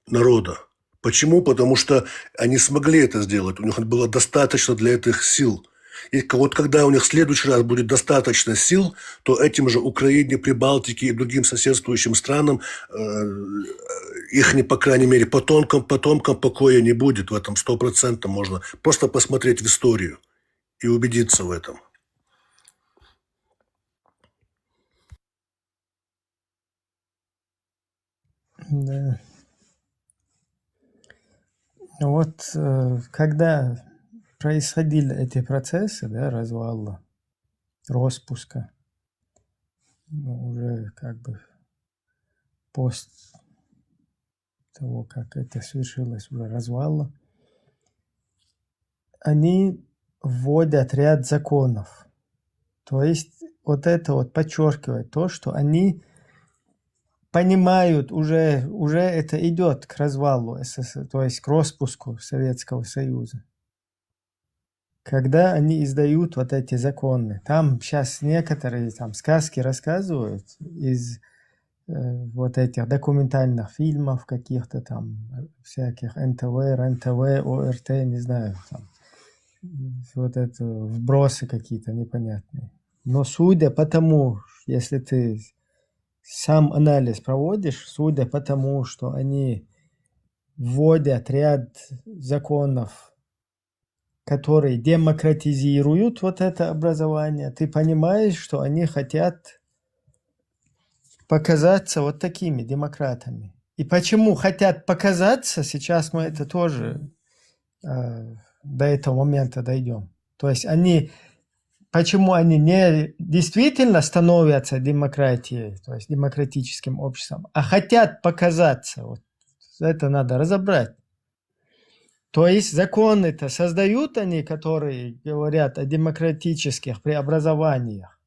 народа. Почему? Потому что они смогли это сделать, у них было достаточно для этих сил. И к- вот когда у них в следующий раз будет достаточно сил, то этим же Украине, Прибалтике и другим соседствующим странам э, их, не, по крайней мере, потомкам, потомкам покоя не будет. В этом сто процентов можно просто посмотреть в историю и убедиться в этом. Да. Вот э, когда происходили эти процессы, да, развала, распуска, ну, уже как бы после того, как это свершилось, уже развала, они вводят ряд законов. То есть вот это вот подчеркивает то, что они понимают, уже, уже это идет к развалу С С С, то есть к распуску Советского Союза. Когда они издают вот эти законы, там сейчас некоторые там сказки рассказывают из э, вот этих документальных фильмов, каких-то там всяких Н Т В, Р Н Т В, О Р Т, не знаю, там вот это вбросы какие-то непонятные. Но судя по тому, если ты сам анализ проводишь, судя по тому, что они вводят ряд законов, которые демократизируют вот это образование, ты понимаешь, что они хотят показаться вот такими демократами. И почему хотят показаться, сейчас мы это тоже э, до этого момента дойдем. То есть они, почему они не действительно становятся демократией, то есть демократическим обществом, а хотят показаться. Вот это надо разобрать. То есть законы-то создают они, которые говорят о демократических преобразованиях,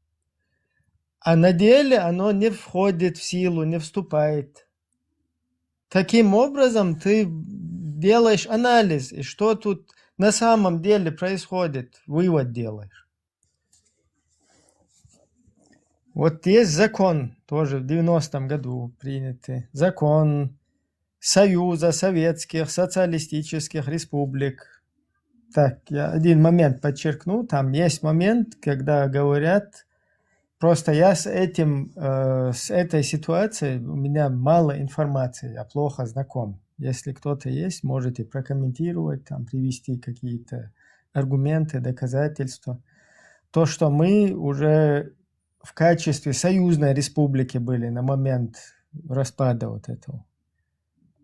а на деле оно не входит в силу, не вступает. Таким образом, ты делаешь анализ, и что тут на самом деле происходит, вывод делаешь. Вот есть закон, тоже в девяностом году принятый, закон Союза Советских Социалистических Республик. Так, я один момент подчеркну. Там есть момент, когда говорят, просто я с этим, э, с этой ситуацией, у меня мало информации, я плохо знаком. Если кто-то есть, можете прокомментировать, там, привести какие-то аргументы, доказательства. То, что мы уже в качестве союзной республики были на момент распада вот этого.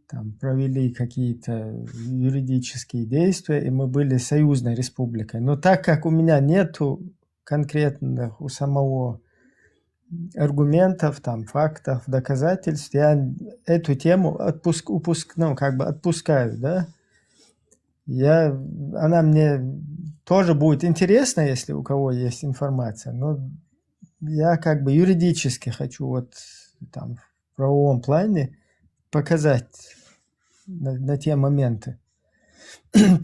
Там провели какие-то юридические действия, и мы были союзной республикой. Но так как у меня нету конкретных у самого аргументов, там, фактов, доказательств, я эту тему отпуск, упуск, ну, как бы отпускаю, да. Я, она мне тоже будет интересна, если у кого есть информация, но я как бы юридически хочу вот там в правовом плане показать на, на те моменты.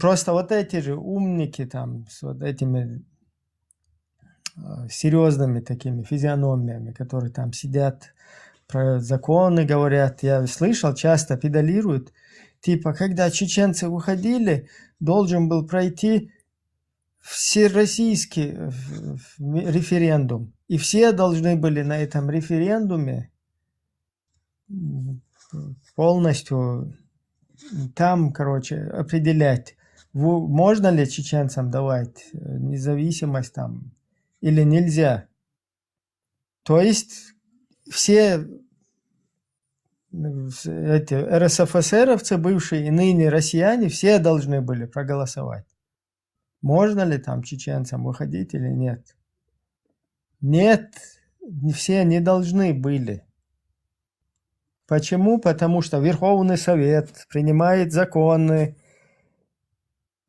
Просто вот эти же умники там с вот этими э, серьезными такими физиономиями, которые там сидят, про законы говорят. Я слышал, часто педалируют. Типа, когда чеченцы выходили, должен был пройти всероссийский э, в- в- референдум. И все должны были на этом референдуме м, полностью там, короче, определять, во- можно ли чеченцам давать э, независимость там или нельзя. То есть все э, с- эти РСФСРовцы, бывшие и ныне россияне, все должны были проголосовать. Можно ли там чеченцам выходить или нет? Нет, не- все не должны были. Почему? Потому что Верховный Совет принимает законы.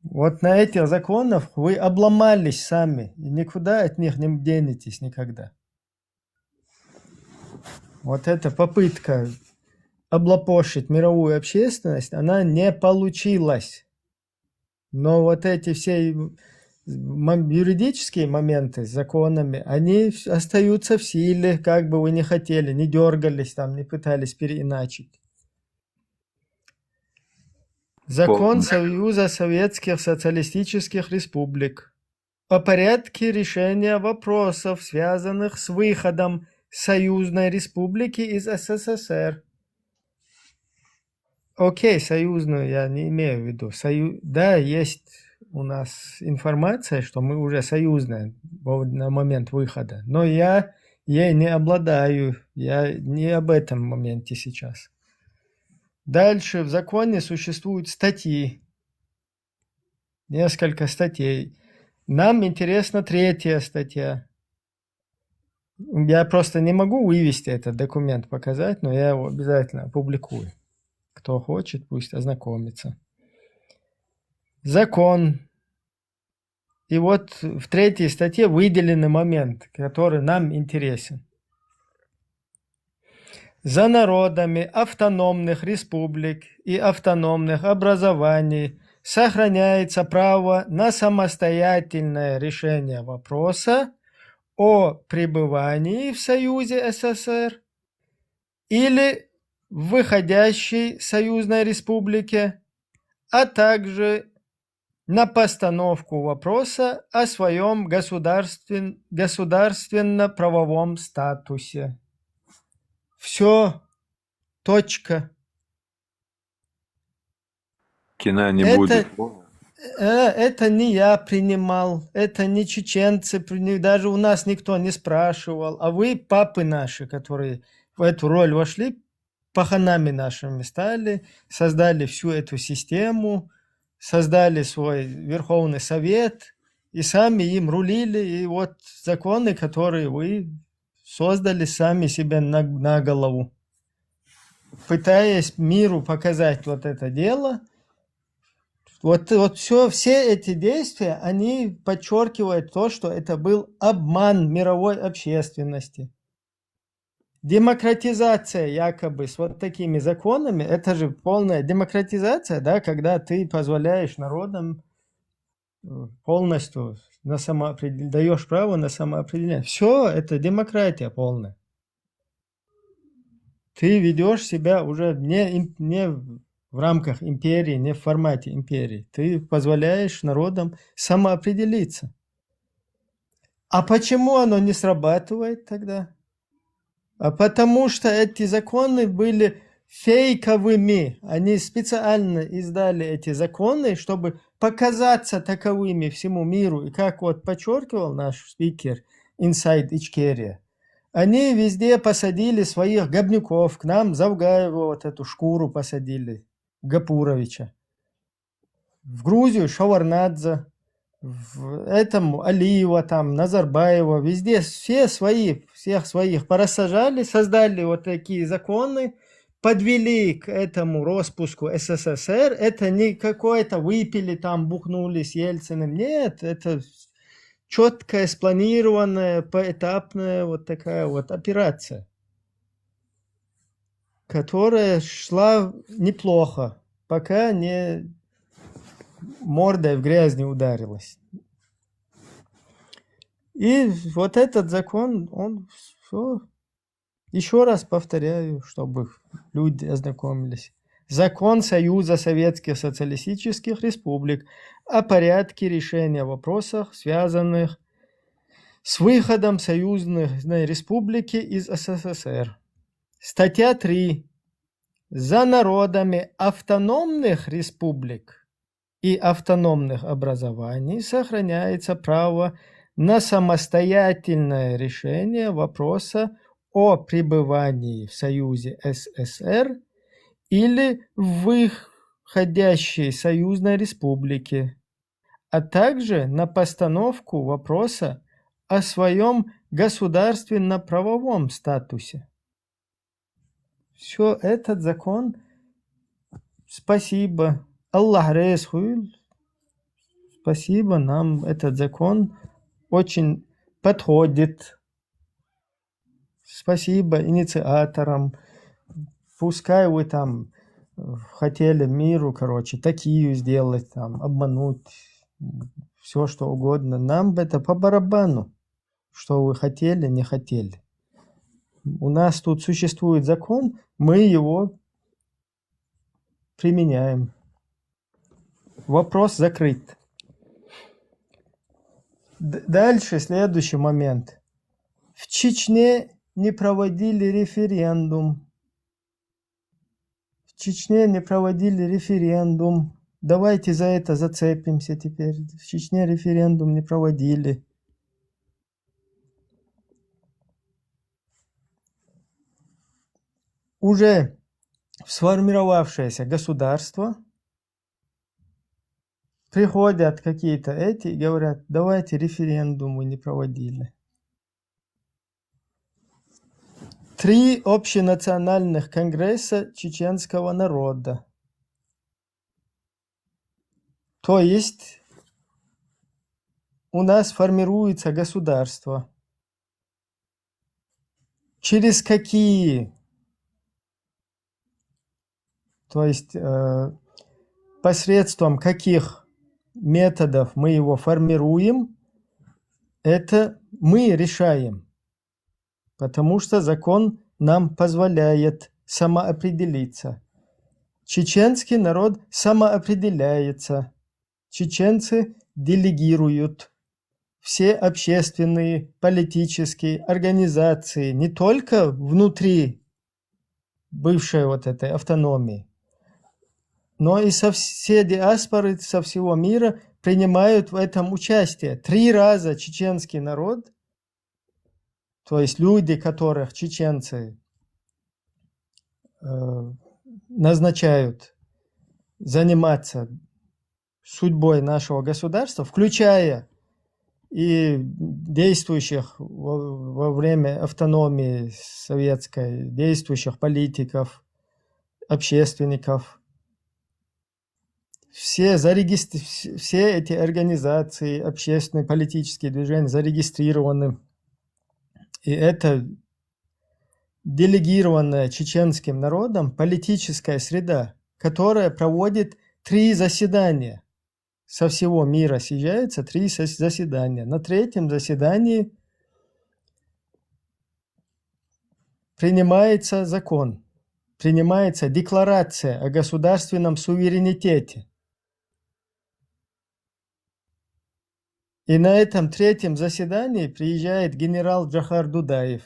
Вот на этих законах вы обломались сами. И никуда от них не денетесь никогда. Вот эта попытка облапошить мировую общественность, она не получилась. Но вот эти все мом- юридические моменты с законами, они в- остаются в силе, как бы вы ни хотели, не дергались там, не пытались переиначить. Закон Пол- Союза Советских Социалистических Республик о порядке решения вопросов, связанных с выходом союзной республики из СССР. Окей, союзную я не имею в виду. Сою... Да, есть у нас информация, что мы уже союзная во- на момент выхода. Но я ей не обладаю. Я не об этом моменте сейчас. Дальше в законе существуют статьи. Несколько статей. Нам интересна третья статья. Я просто не могу вывести этот документ, показать, но я его обязательно опубликую. Кто хочет, пусть ознакомится. Закон. И вот в третьей статье выделенный момент, который нам интересен. За народами автономных республик и автономных образований сохраняется право на самостоятельное решение вопроса о пребывании в Союзе СССР или в выходящей союзной республике, а также на постановку вопроса о своем государствен... государственно-правовом статусе. Все. Точка. Кина не Это, будет. э, это не я принимал, это не чеченцы, при- не- даже у нас никто не спрашивал, а вы, папы наши, которые в эту роль вошли, паханами нашими стали, создали всю эту систему, создали свой Верховный Совет, и сами им рулили, и вот законы, которые вы создали сами себе на, на голову, пытаясь миру показать вот это дело. Вот, вот все, все эти действия, они подчеркивают то, что это был обман мировой общественности. Демократизация якобы с вот такими законами, это же полная демократизация, да, когда ты позволяешь народам э, полностью на самоопределение, даешь право на самоопределение. Все, это демократия полная. Ты ведешь себя уже не, им- не в рамках империи, не в формате империи. Ты позволяешь народам самоопределиться. А почему оно не срабатывает тогда? А потому что эти законы были фейковыми. Они специально издали эти законы, чтобы показаться таковыми всему миру. И как вот подчеркивал наш спикер Inside Ичкерия, они везде посадили своих говнюков. К нам Завгаева вот эту шкуру посадили, Гапуровича. В Грузию Шеварднадзе, в этому Алиева, там, Назарбаева, везде все свои, всех своих порассажали, создали вот такие законы, подвели к этому распуску СССР. Это не какое-то выпили там, бухнули с Ельциным. Нет, это четкая, спланированная, поэтапная вот такая вот операция, которая шла неплохо, пока не мордой в грязь не ударилась. И вот этот закон, он все... Еще раз повторяю, чтобы люди ознакомились. Закон Союза Советских Социалистических Республик о порядке решения вопросов, связанных с выходом союзной республики из СССР. Статья три. За народами автономных республик и автономных образований сохраняется право на самостоятельное решение вопроса о пребывании в Союзе СССР или в выходящей союзной республике, а также на постановку вопроса о своем государственно-правовом статусе. Все, этот закон, спасибо, Аллах рез хуюл, спасибо, нам этот закон очень подходит. Спасибо инициаторам. Пускай вы там э, хотели миру, короче, такие сделать, там, обмануть, все что угодно. Нам это по барабану, что вы хотели, не хотели. У нас тут существует закон, мы его применяем. Вопрос закрыт. Д- дальше следующий момент. В Чечне не проводили референдум. В Чечне не проводили референдум. Давайте за это зацепимся теперь. В Чечне референдум не проводили. Уже сформировавшееся государство, приходят какие-то эти и говорят: давайте референдум вы не проводили. Три общенациональных конгресса чеченского народа. То есть у нас формируется государство. Через какие? То есть э, посредством каких методов мы его формируем, это мы решаем. Потому что закон нам позволяет самоопределиться. Чеченский народ самоопределяется. Чеченцы делегируют все общественные, политические организации не только внутри бывшей вот этой автономии, но и со, все диаспоры со всего мира принимают в этом участие. Три раза чеченский народ, то есть люди, которых чеченцы э, назначают заниматься судьбой нашего государства, включая и действующих во, во время автономии советской, действующих политиков, общественников. Все, зарегистр... Все эти организации, общественные, политические движения зарегистрированы. И это делегированная чеченским народом политическая среда, которая проводит три заседания. Со всего мира съезжаются три заседания. На третьем заседании принимается закон, принимается декларация о государственном суверенитете. И на этом третьем заседании приезжает генерал Джохар Дудаев,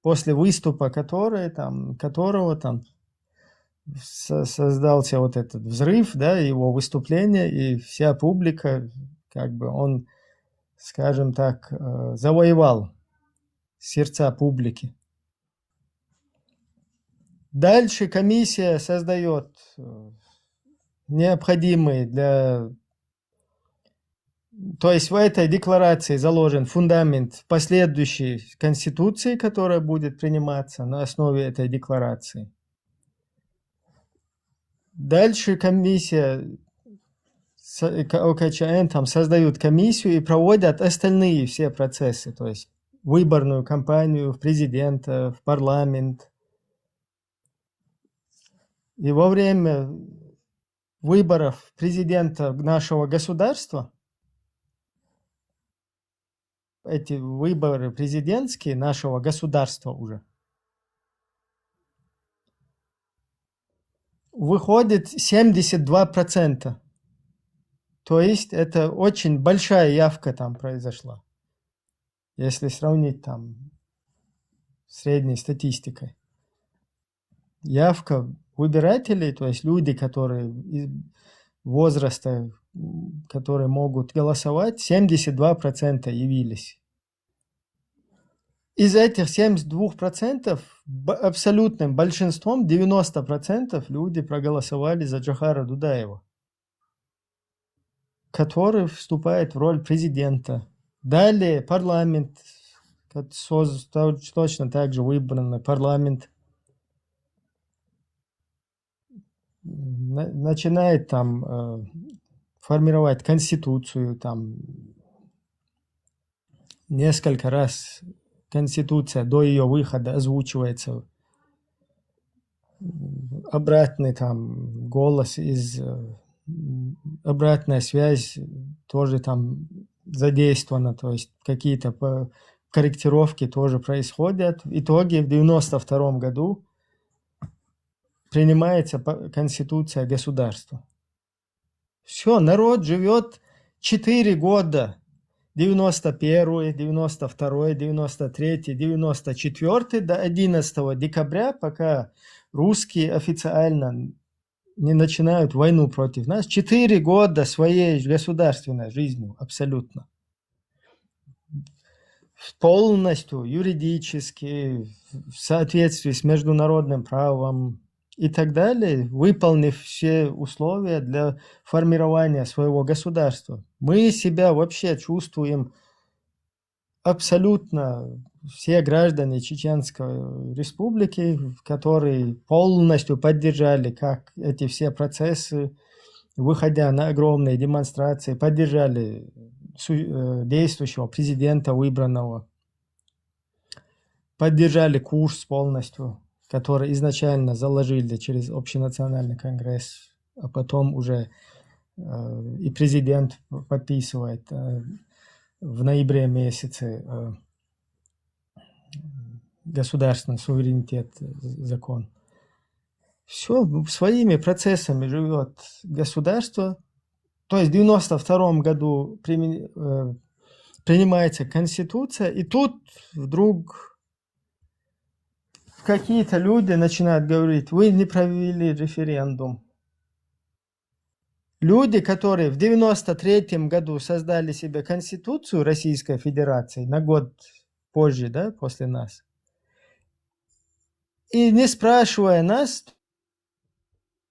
после выступа которой, там, которого там создался вот этот взрыв, да, его выступление, и вся публика, как бы он, скажем так, э, завоевал сердца публики. Дальше комиссия создает э, необходимые для... То есть в этой декларации заложен фундамент последующей конституции, которая будет приниматься на основе этой декларации. Дальше комиссия, ОКЧН там создают комиссию и проводят остальные все процессы, то есть выборную кампанию в президента, в парламент. И во время выборов президента нашего государства, эти выборы президентские нашего государства уже, выходит семьдесят два процента. То есть это очень большая явка там произошла, если сравнить там с средней статистикой. Явка выбирателей, то есть люди, которые возраста, которые могут голосовать, семьдесят два процента явились. Из этих семьдесят два процента абсолютным большинством, девяносто процентов, люди проголосовали за Джохара Дудаева, который вступает в роль президента. Далее парламент, точно так же выбранный парламент, начинает там э, формировать конституцию, там несколько раз конституция до ее выхода озвучивается, обратный там голос из э, обратная связь тоже там задействована, то есть какие-то корректировки тоже происходят. В итоге в девяносто втором году принимается конституция государства. Все, народ живет четыре года, девяносто первый, девяносто второй, девяносто третий, девяносто четвёртый до одиннадцатого декабря, пока русские официально не начинают войну против нас. Четыре года своей государственной жизнью абсолютно. Полностью юридически, в соответствии с международным правом и так далее, выполнив все условия для формирования своего государства. Мы себя вообще чувствуем абсолютно все граждане Чеченской Республики, которые полностью поддержали как эти все процессы, выходя на огромные демонстрации, поддержали э, действующего президента выбранного, поддержали курс полностью, который изначально заложили через Общенациональный конгресс, а потом уже э, и президент подписывает э, в ноябре месяце э, государственный суверенитет закон. Все своими процессами живет государство. То есть в девяносто втором году примен... э, принимается конституция, и тут вдруг какие-то люди начинают говорить: вы не провели референдум. Люди, которые в девяносто третьем году создали себе конституцию Российской Федерации, на год позже, да, после нас, и не спрашивая нас,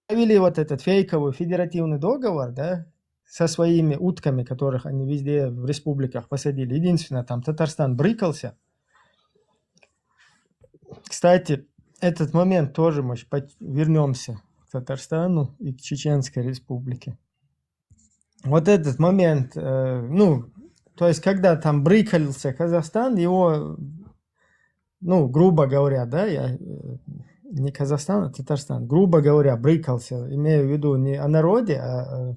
провели вот этот фейковый федеративный договор, да, со своими утками, которых они везде в республиках посадили. Единственное, там Татарстан брыкался. Кстати, этот момент тоже мы вернемся к Татарстану и к Чеченской Республике. Вот этот момент, э, ну, то есть, когда там брыкался Казахстан, его, ну, грубо говоря, да, я, э, не Казахстан, а Татарстан, грубо говоря, брыкался, имею в виду не о народе, а о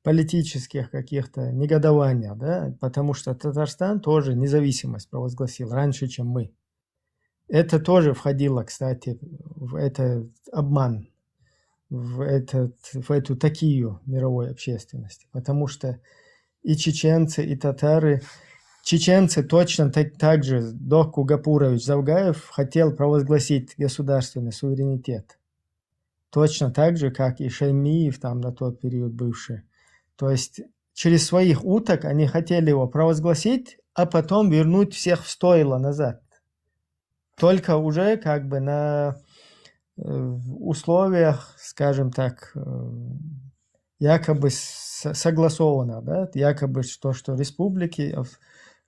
политических каких-то негодованиях, да, потому что Татарстан тоже независимость провозгласил раньше, чем мы. Это тоже входило, кстати, в этот обман, в, этот, в эту такию мировой общественности, потому что и чеченцы, и татары, чеченцы точно так, так же, Доку Гапурович Завгаев хотел провозгласить государственный суверенитет. Точно так же, как и Шаймиев там на тот период бывший. То есть через своих уток они хотели его провозгласить, а потом вернуть всех в стойло назад. Только уже как бы на э, условиях, скажем так, э, якобы согласовано, да, якобы то, что республики,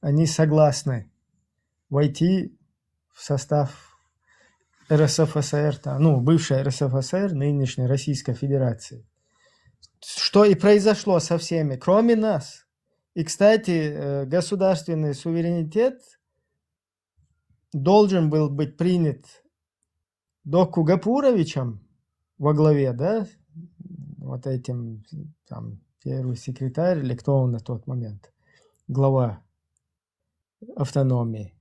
они согласны войти в состав РСФСР, ну, бывшей РСФСР, нынешней Российской Федерации. Что и произошло со всеми, кроме нас. И, кстати, э, государственный суверенитет должен был быть принят Доку Гапуровичем во главе, да, вот этим, там, первый секретарь или кто он на тот момент, глава автономии.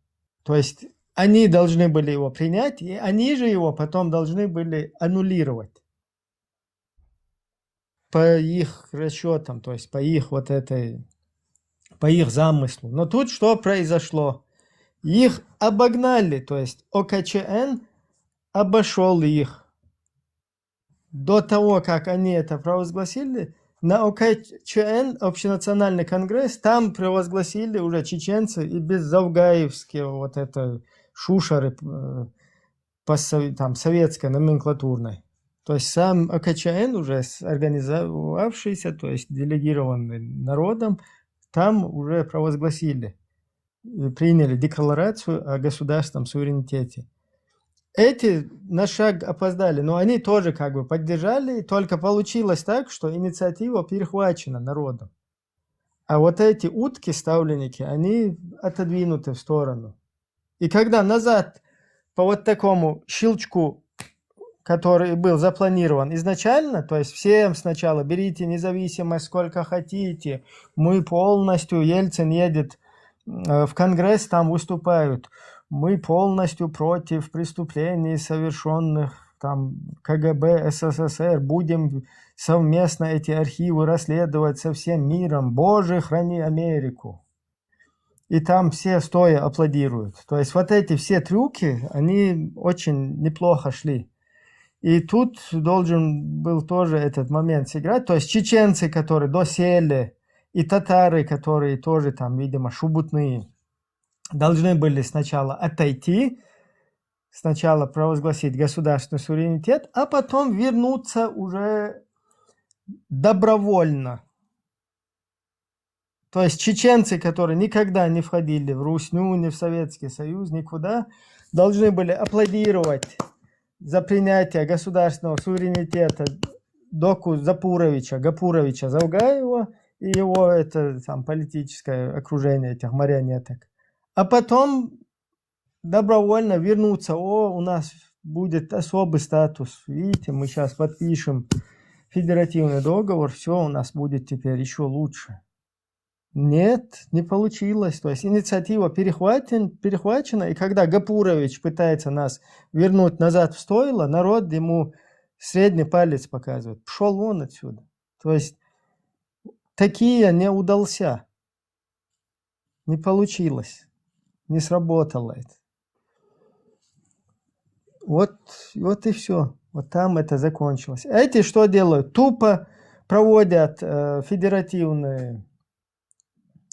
То есть они должны были его принять, и они же его потом должны были аннулировать по их расчетам, то есть по их вот этой, по их замыслу. Но тут что произошло? Их обогнали, то есть ОКЧН обошел их. До того, как они это провозгласили, на ОКЧН, Общенациональный конгресс, там провозгласили уже чеченцы и без Завгаевского вот это шушеры э, по там, советской номенклатурной. То есть сам ОКЧН уже организовавшийся, то есть делегированный народом, там уже провозгласили, приняли декларацию о государственном суверенитете. Эти на шаг опоздали, но они тоже как бы поддержали, только получилось так, что инициатива перехвачена народом. А вот эти утки, ставленники, они отодвинуты в сторону. И когда назад по вот такому щелчку, который был запланирован изначально, то есть всем сначала берите независимость сколько хотите, мы полностью, Ельцин едет э, в Конгресс, там выступают, мы полностью против преступлений, совершенных там КГБ СССР, будем совместно эти архивы расследовать со всем миром. Боже, храни Америку. И там все стоя аплодируют. То есть вот эти все трюки, они очень неплохо шли. И тут должен был тоже этот момент сыграть. То есть чеченцы, которые досели, и татары, которые тоже там, видимо, шубутные, должны были сначала отойти, сначала провозгласить государственный суверенитет, а потом вернуться уже добровольно. То есть чеченцы, которые никогда не входили в Русню, ни в Советский Союз, никуда, должны были аплодировать за принятие государственного суверенитета Доку Запуровича, Гапуровича Завгаева и его это там политическое окружение этих марионеток. А потом добровольно вернуться, о, у нас будет особый статус. Видите, мы сейчас подпишем федеративный договор, все у нас будет теперь еще лучше. Нет, не получилось. То есть инициатива перехватен, перехвачена, и когда Гапурович пытается нас вернуть назад в стойло, народ ему средний палец показывает. Пошел вон отсюда. То есть такие не удался. Не получилось. Не сработало это. Вот, вот и все. Вот там это закончилось. А эти что делают? Тупо проводят э, федеративный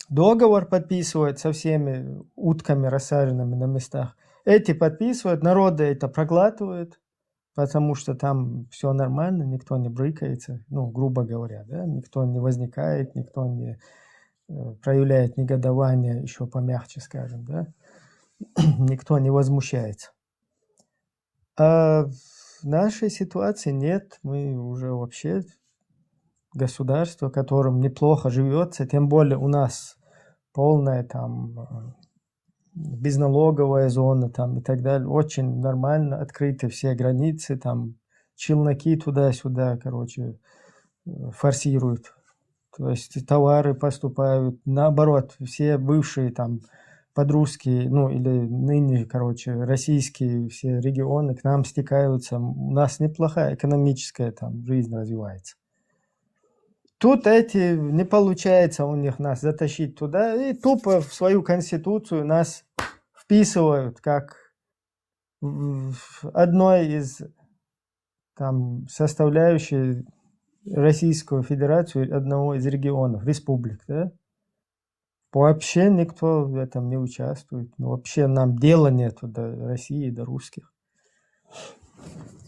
договор, подписывают со всеми утками, рассаженными на местах. Эти подписывают, народы это проглатывают, потому что там все нормально, никто не брыкается, ну, грубо говоря, да, никто не возникает, никто не э, проявляет негодование, еще помягче скажем, да, никто не возмущается. А в нашей ситуации нет, мы уже вообще государство, которым неплохо живется, тем более у нас полная там э, безналоговая зона там и так далее, очень нормально, открыты все границы, там челноки туда-сюда, короче, э, форсируют. То есть товары поступают, наоборот, все бывшие там подростки, ну или ныне, короче, российские все регионы к нам стекаются. У нас неплохая экономическая там жизнь развивается. Тут эти, не получается у них нас затащить туда, и тупо в свою конституцию нас вписывают как в- в одной из там составляющей Российскую Федерацию, одного из регионов, республик, да? Вообще никто в этом не участвует. Ну, вообще нам дела нету до России, до русских.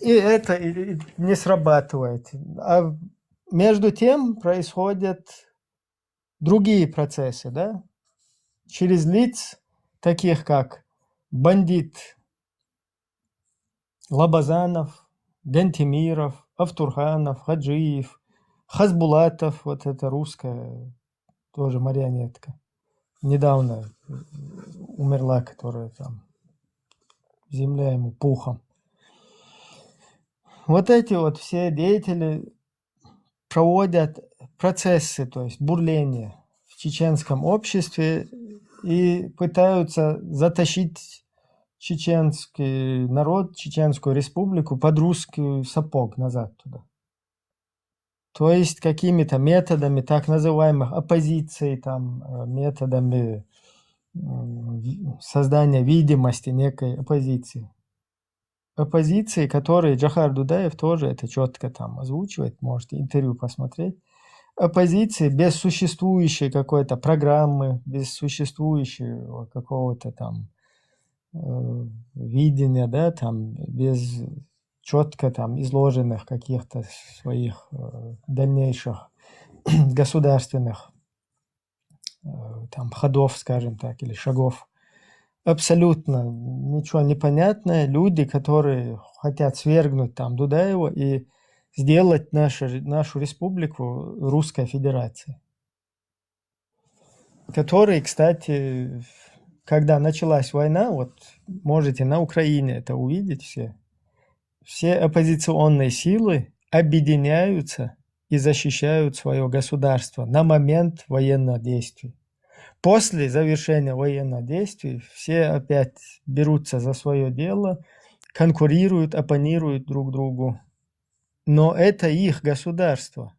И это и- и не срабатывает. А между тем происходят другие процессы, да? Через лиц, таких как бандит Лабазанов, Гантемиров, Автурханов, Хаджиев, Хасбулатов, вот это русская тоже марионетка. Недавно умерла, которая там земля ему пухом. Вот эти вот все деятели проводят процессы, то есть бурление в чеченском обществе и пытаются затащить чеченский народ, Чеченскую республику под русский сапог назад туда. То есть какими-то методами так называемых оппозиций, там, э, методами м, ви- создания видимости некой оппозиции. Оппозиции, которые Джохар Дудаев тоже это четко там озвучивает, можете интервью посмотреть. Оппозиции без существующей какой-то программы, без существующего какого-то там э, видения, да, там без четко там изложенных каких-то своих э, дальнейших государственных э, там ходов, скажем так, или шагов. Абсолютно ничего не понятное. Люди, которые хотят свергнуть там Дудаева и сделать нашу, нашу республику Русской Федерацией. Которые, кстати, когда началась война, вот можете на Украине это увидеть все, все оппозиционные силы объединяются и защищают свое государство на момент военных действий. После завершения военных действий все опять берутся за свое дело, конкурируют, оппонируют друг другу. Но это их государство,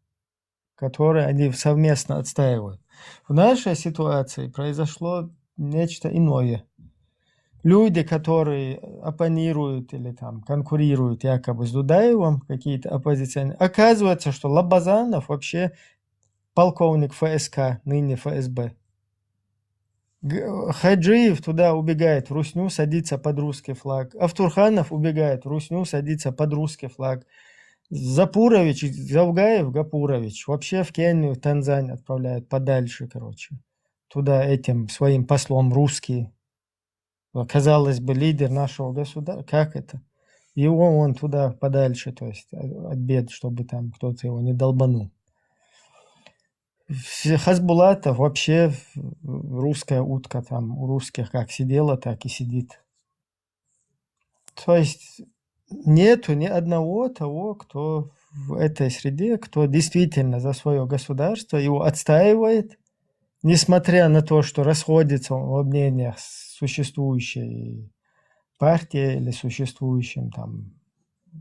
которое они совместно отстаивают. В нашей ситуации произошло нечто иное. Люди, которые оппонируют или там конкурируют якобы с Дудаевым, какие-то оппозиционеры, оказывается, что Лабазанов вообще полковник Ф С К, ныне Ф С Б. Г- Хаджиев туда убегает в Русню, садится под русский флаг. Автурханов убегает в Русню, садится под русский флаг. Запурович, Завгаев, Гапурович вообще в Кению, в Танзань отправляют подальше, короче. Туда этим своим послом русские. Казалось бы, лидер нашего государства. Как это? Его он туда подальше, то есть э, от бед, чтобы там кто-то его не долбанул. Все- Хасбулатов вообще русская утка там у русских как сидела, так и сидит. То есть нету ни одного того, кто в этой среде, кто действительно за свое государство, его отстаивает, несмотря на то, что расходится во мнениях с существующей партией или существующим там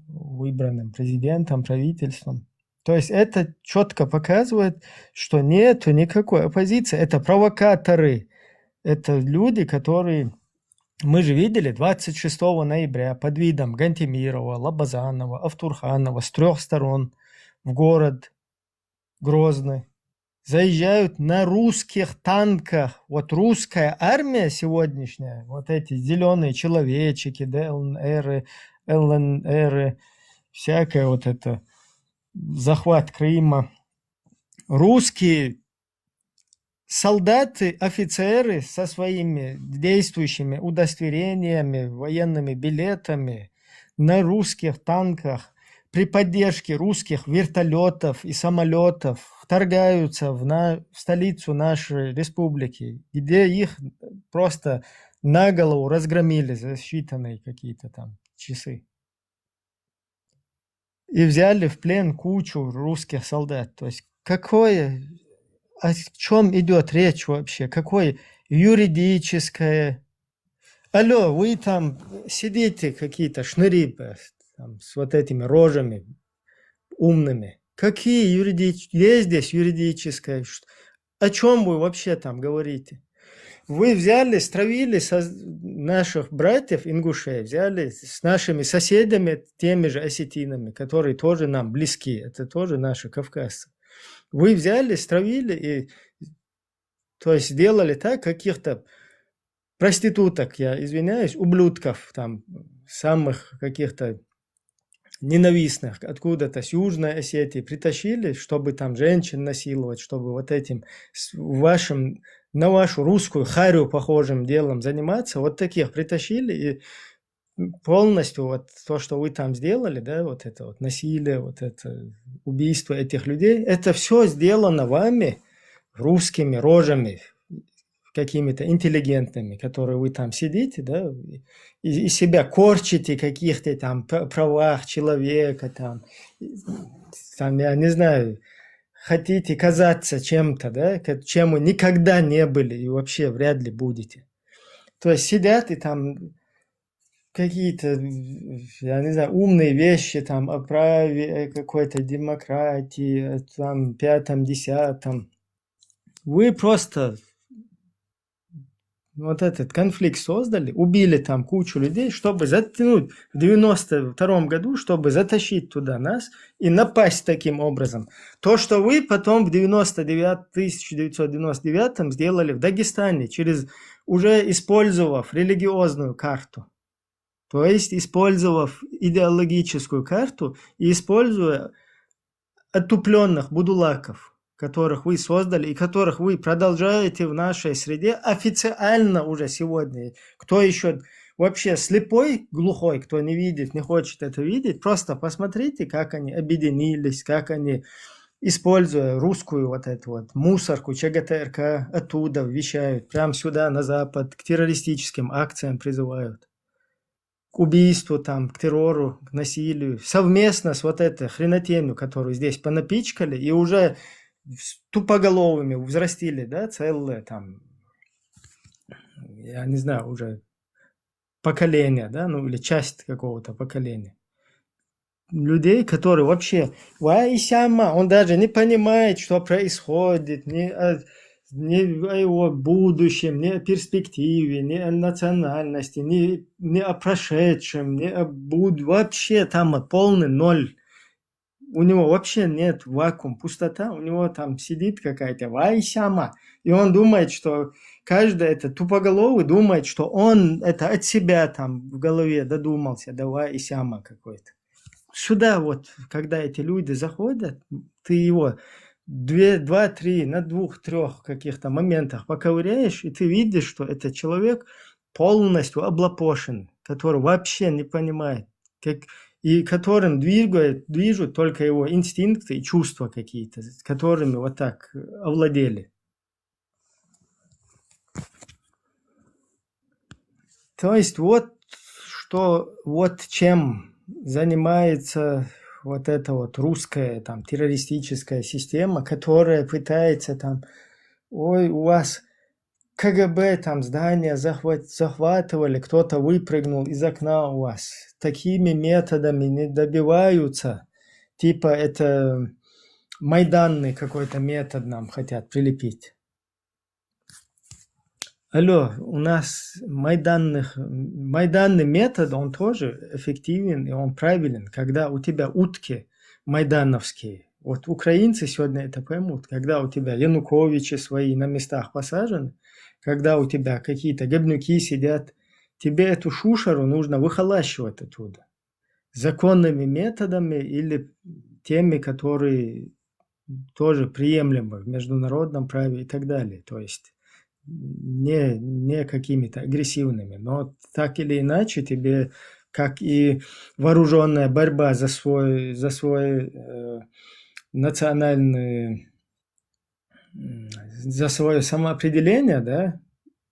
выбранным президентом, правительством. То есть это четко показывает, что нету никакой оппозиции. Это провокаторы. Это люди, которые... Мы же видели двадцать шестого ноября под видом Гантемирова, Лабазанова, Автурханова с трех сторон в город Грозный. Заезжают на русских танках. Вот русская армия сегодняшняя, вот эти зеленые человечики, да, ЛНР, ЛНР, всякое вот это, захват Крыма. Русские солдаты, офицеры со своими действующими удостоверениями, военными билетами на русских танках при поддержке русских вертолетов и самолетов вторгаются в, на, в столицу нашей республики, где их просто на голову разгромили за считанные какие-то там часы. И взяли в плен кучу русских солдат. То есть какое, о чем идет речь вообще? Какое юридическое? Алло, вы там сидите какие-то шныри, э, там, с вот этими рожами умными. Какие юридические? Есть здесь юридическое? Ш- О чем вы вообще там говорите? Вы взяли, стравили со- наших братьев ингушей, взяли с нашими соседями, теми же осетинами, которые тоже нам близки, это тоже наши кавказцы. Вы взяли, стравили и, то есть, сделали так, каких-то проституток, я извиняюсь, ублюдков, там, самых каких-то ненавистных, откуда-то с Южной Осетии притащили, чтобы там женщин насиловать, чтобы вот этим с- вашим, на вашу русскую харю похожим делом заниматься. Вот таких притащили и полностью вот то, что вы там сделали, да, вот это вот насилие, вот это убийство этих людей, это все сделано вами, русскими рожами, какими-то интеллигентными, которые вы там сидите, да, и, и себя корчите в каких-то там п- правах человека, там, и, там, я не знаю, хотите казаться чем-то, да, ка- чем вы никогда не были и вообще вряд ли будете. То есть сидят и там какие-то, я не знаю, умные вещи там о праве, о какой-то демократии, о там пятом, десятом. Вы просто вот этот конфликт создали, убили там кучу людей, чтобы затянуть в девяносто втором году, чтобы затащить туда нас и напасть таким образом. То, что вы потом в девяносто девятом, тысяча девятьсот девяносто девятом сделали в Дагестане, через уже использовав религиозную карту, то есть использовав идеологическую карту и используя отупленных будулаков, которых вы создали и которых вы продолжаете в нашей среде официально уже сегодня. Кто еще вообще слепой, глухой, кто не видит, не хочет это видеть, просто посмотрите, как они объединились, как они, используя русскую вот эту вот мусорку ЧГТРК, оттуда вещают, прямо сюда, на Запад, к террористическим акциям призывают, к убийству, там, к террору, к насилию, совместно с вот этой хренотенью, которую здесь понапичкали, и уже с тупоголовыми взрастили, да, целые там, я не знаю, уже поколение, да, ну или часть какого-то поколения. Людей, которые вообще, ва исяма, он даже не понимает, что происходит, ни о, ни о его будущем, ни о перспективе, ни о национальности, ни, ни о прошедшем, ни о буд... Вообще там полный ноль. У него вообще нет вакуум, пустота, у него там сидит какая-то ва исяма. И он думает, что каждый этот тупоголовый думает, что он это от себя там в голове додумался, да ва исяма какой-то. Сюда вот, когда эти люди заходят, ты его две, два, три, на двух, трех каких-то моментах поковыряешь, и ты видишь, что этот человек полностью облапошен, который вообще не понимает, как, и которым двигают, движут только его инстинкты и чувства какие-то, с которыми вот так овладели. То есть вот что, вот чем занимается вот эта вот русская там террористическая система, которая пытается там, ой, у вас КГБ там здание захват... захватывали, кто-то выпрыгнул из окна у вас. Такими методами не добиваются. Типа это майданный какой-то метод нам хотят прилепить. Алло, у нас майданных, майданный метод, он тоже эффективен и он правилен, когда у тебя утки майдановские, Вот украинцы сегодня это поймут, когда у тебя Януковичи свои на местах посажены, когда у тебя какие-то говнюки сидят, тебе эту шушеру нужно выхолащивать оттуда законными методами или теми, которые тоже приемлемы в международном праве и так далее. То есть не, не какими-то агрессивными, но так или иначе тебе, как и вооруженная борьба за свой, за свой э, национальный, м, за свое самоопределение, да,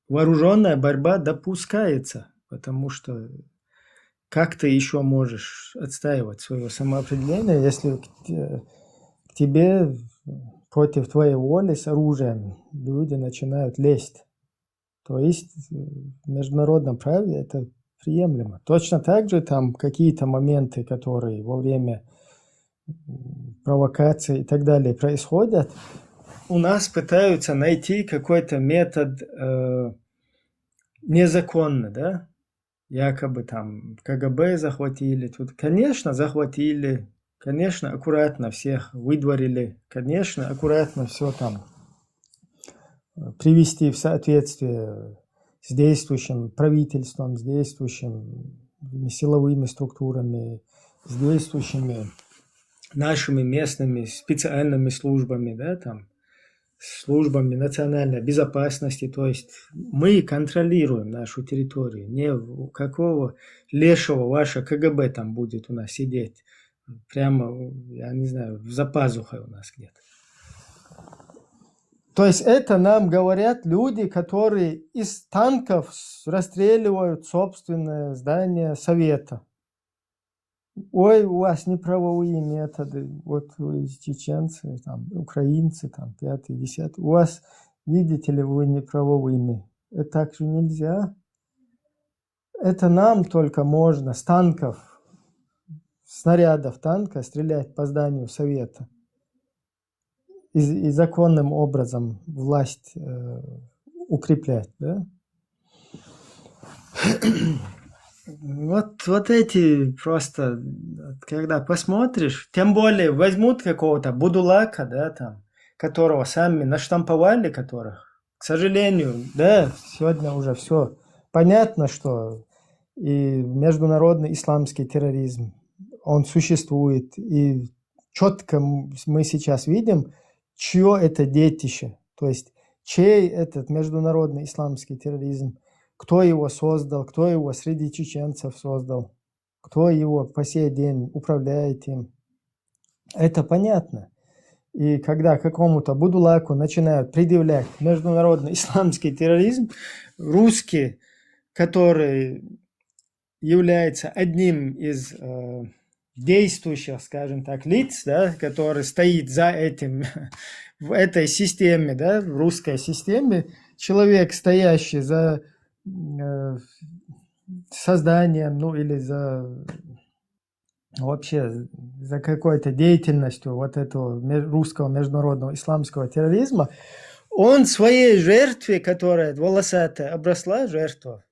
вооруженная борьба допускается, потому что как ты еще можешь отстаивать свое самоопределение, если к, те- к тебе против твоей воли с оружием люди начинают лезть? То есть э, в международном праве это приемлемо. Точно так же там какие-то моменты, которые во время м, провокации и так далее происходят, у нас пытаются найти какой-то метод э, незаконный, да, якобы там КГБ захватили. Тут, конечно, захватили, конечно, аккуратно всех выдворили, конечно, аккуратно все там э, привести в соответствие с действующим правительством, с действующими силовыми структурами, с действующими нашими местными специальными службами, да, там, службами национальной безопасности. То есть мы контролируем нашу территорию. Не у какого лешего ваше КГБ там будет у нас сидеть. Прямо, я не знаю, за пазухой у нас где-то. То есть это нам говорят люди, которые из танков с- расстреливают собственное здание совета. Ой, у вас неправовые методы, вот вы чеченцы, там, украинцы, там, пятый, десятый, у вас, видите ли, вы неправовыми. Это так же нельзя. Это нам только можно с танков, снарядов танка стрелять по зданию совета и, и законным образом власть э, укреплять, да? Вот, вот эти просто, когда посмотришь, тем более возьмут какого-то будулака, да, там, которого сами наштамповали, которых, к сожалению, да, сегодня уже все понятно, что и международный исламский терроризм, он существует, и четко мы сейчас видим, чье это детище, то есть чей этот международный исламский терроризм, кто его создал, кто его среди чеченцев создал, кто его по сей день управляет им. Это понятно. И когда какому-то будулаку начинают предъявлять международный исламский терроризм, русские, который является одним из э, действующих, скажем так, лиц, да, который стоит за этим, в этой системе, да, в русской системе, человек, стоящий за э, созданием, ну или за вообще за какой-то деятельностью вот этого русского международного исламского терроризма, он своей жертве, которая волосатая, обросла жертва,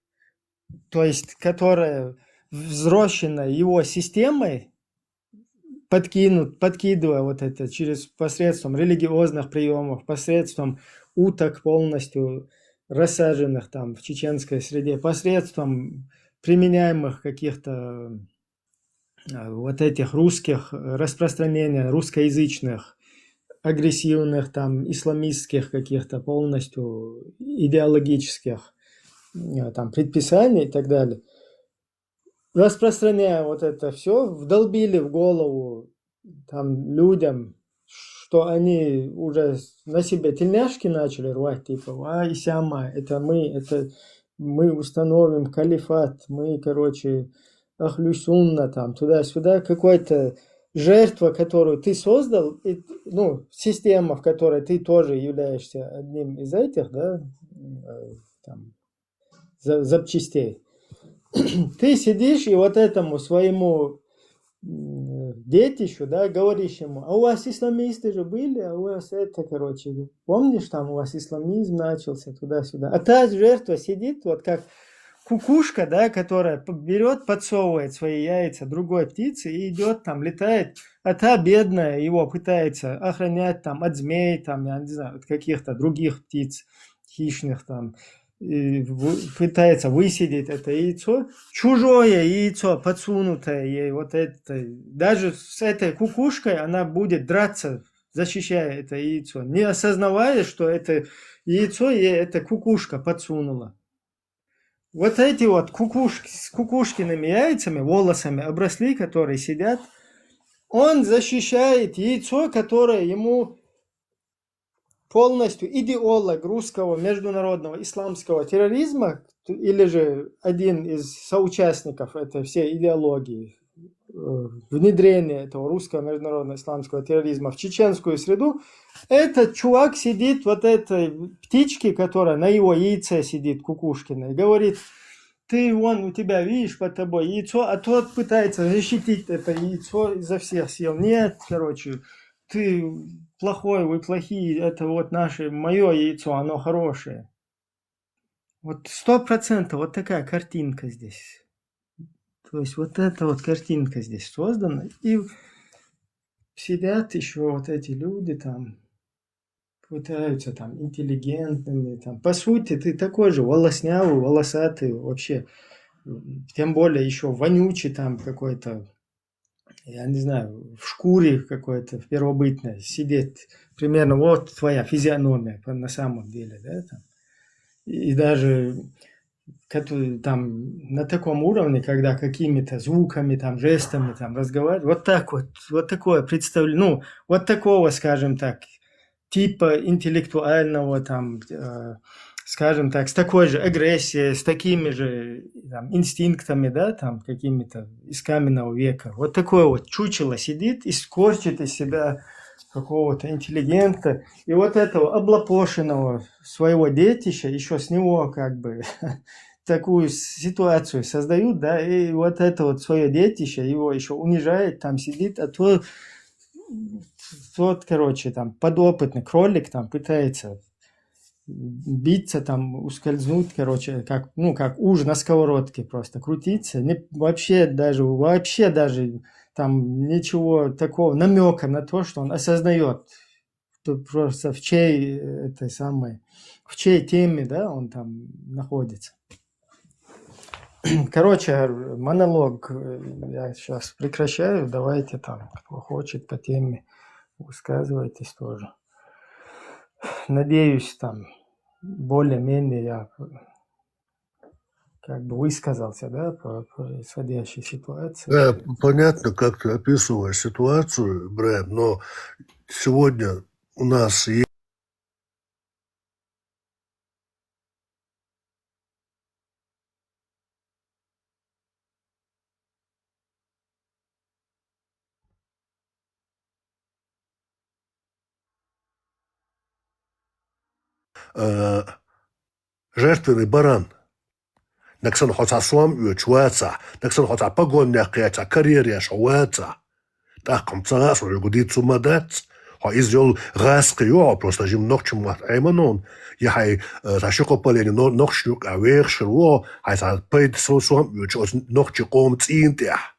то есть которая взрощена его системой, подкинут, подкидывая вот это через посредством религиозных приемов, посредством уток полностью рассаженных там в чеченской среде, посредством применяемых каких-то а, вот этих русских, распространения русскоязычных, агрессивных, там, исламистских каких-то полностью идеологических э, там, предписаний и так далее. Распространяя вот это все, вдолбили в голову там людям, что они уже на себе тельняшки начали рвать, типа, а, исяма, это мы, это мы установим калифат, мы, короче, ахлюсунна, там, туда-сюда, какой-то жертва, которую ты создал, и, ну, система, в которой ты тоже являешься одним из этих, да, э, там, за- запчастей. Ты сидишь и вот этому своему м, детищу, да, говоришь ему, а у вас исламисты же были, а у вас это, короче, помнишь, там у вас исламизм начался туда-сюда. А та жертва сидит, вот как кукушка, да, которая берет, подсовывает свои яйца другой птице и идет там, летает, а та бедная его пытается охранять там от змей, там, я не знаю, от каких-то других птиц хищных там, и пытается высидеть это яйцо, чужое яйцо, подсунутое ей, вот это, даже с этой кукушкой она будет драться, защищая это яйцо, не осознавая, что это яйцо ей эта кукушка подсунула. Вот эти вот кукушки с кукушкиными яйцами, волосами обросли, которые сидят, он защищает яйцо, которое ему полностью идеолог русского международного исламского терроризма, или же один из соучастников этой всей идеологии, э, внедрения этого русского международного исламского терроризма в чеченскую среду, этот чувак сидит вот этой птичке, которая на его яйце сидит, кукушкиной, и говорит: «Ты, вон, у тебя, видишь, под тобой яйцо», а тот пытается защитить это яйцо изо всех сил. «Нет, короче, ты плохой, вы плохие, это вот наше, мое яйцо, оно хорошее». Вот сто процентов вот такая картинка здесь. То есть вот эта вот картинка здесь создана, и сидят еще вот эти люди там, пытаются там интеллигентными, там, по сути, ты такой же волоснявый, волосатый вообще, тем более еще вонючий там какой-то, я не знаю, в шкуре какой-то, в первобытной, сидеть примерно вот твоя физиономия на самом деле, да, там. И даже там на таком уровне, когда какими-то звуками, там, жестами, там, разговаривать, вот так вот, вот такое представление, ну, вот такого, скажем так, типа интеллектуального, там, э, скажем так, с такой же агрессией, с такими же там, инстинктами, да, там, какими-то из каменного века. Вот такое вот чучело сидит и скорчит из себя какого-то интеллигента. И вот этого облапошенного своего детища еще с него как бы такую ситуацию создают, да, и вот это вот свое детище, его еще унижает, там сидит, а то тот, короче, там подопытный кролик там пытается биться, там ускользнуть, короче, как, ну, как уж на сковородке просто крутиться. Не, вообще даже, вообще даже там ничего такого, намека на то, что он осознает, просто в чей, этой самой, в чей теме, да, он там находится. Короче, монолог, э, я сейчас прекращаю. Давайте там, кто хочет по теме, высказывайтесь тоже. Надеюсь, там более-менее я как бы высказался, да, по происходящей ситуации. Да, понятно, как ты описываешь ситуацию, Ибрагим, но сегодня у нас есть э, жертвенный баран. Нагахь санна хьо цхьа сом оьцуш вацахь, нагахь санна хьо цхьа погонех кхетчахь, карьера еш хьо вацахь, тӀаккха хьуна ца гӀа а, хьоьга дийца хӀума дац. Хьо иза йолу гӀаскхи ю хьо, просто жима нохчийн мотт Ӏемина хьуна, я хьайн, э, цхьа ши кхо поколени но-, нохчашна юкъахь вехаш хир ву хьо, хьайн цхьа пайда со-, сом оьцуш оцу нохчийн къоман цӀийнан тӀехь.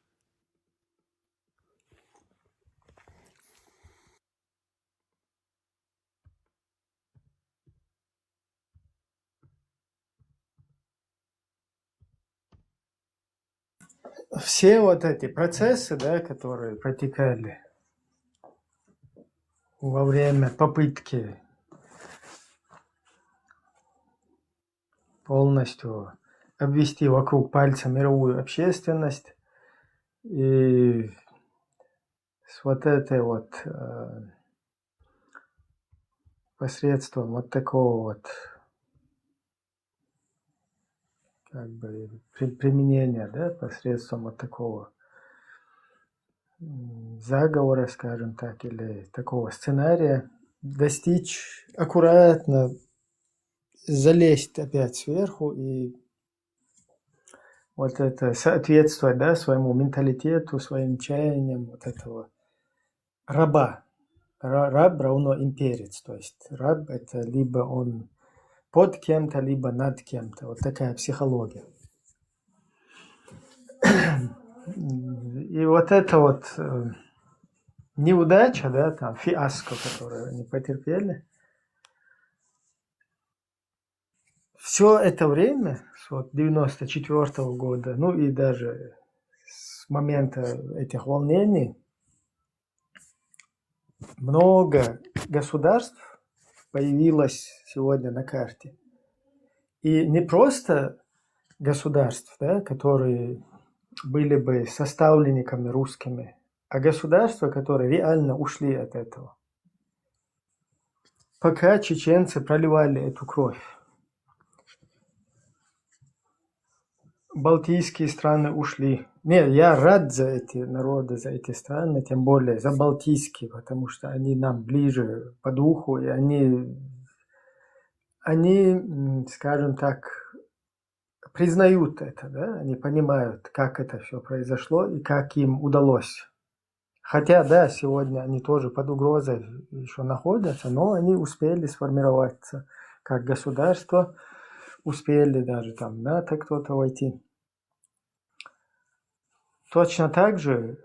Все вот эти процессы, да, которые протекали во время попытки полностью обвести вокруг пальца мировую общественность и с вот этой вот, э, посредством вот такого вот, как бы, при-, применения, да, посредством вот такого, м, заговора, скажем так, или такого сценария достичь аккуратно, залезть опять сверху и вот это соответствовать, да, своему менталитету, своим чаяниям вот этого раба. Ра-, раб равно имперец. То есть раб — это либо он под кем-то, либо над кем-то. Вот такая психология. И вот это вот э, неудача, да, там фиаско, которое они потерпели, все это время, с вот девяносто четвёртого года, ну и даже с момента этих волнений, много государств появилось сегодня на карте. И не просто государств, да, которые были бы составленниками русскими, а государства, которые реально ушли от этого. Пока чеченцы проливали эту кровь, балтийские страны ушли. Не, я рад за эти народы, за эти страны, тем более за балтийские, потому что они нам ближе по духу, и они, они, скажем так, признают это, да, они понимают, как это все произошло и как им удалось. Хотя, да, сегодня они тоже под угрозой еще находятся, но они успели сформироваться как государство, успели даже там в НАТО кто-то войти. Точно так же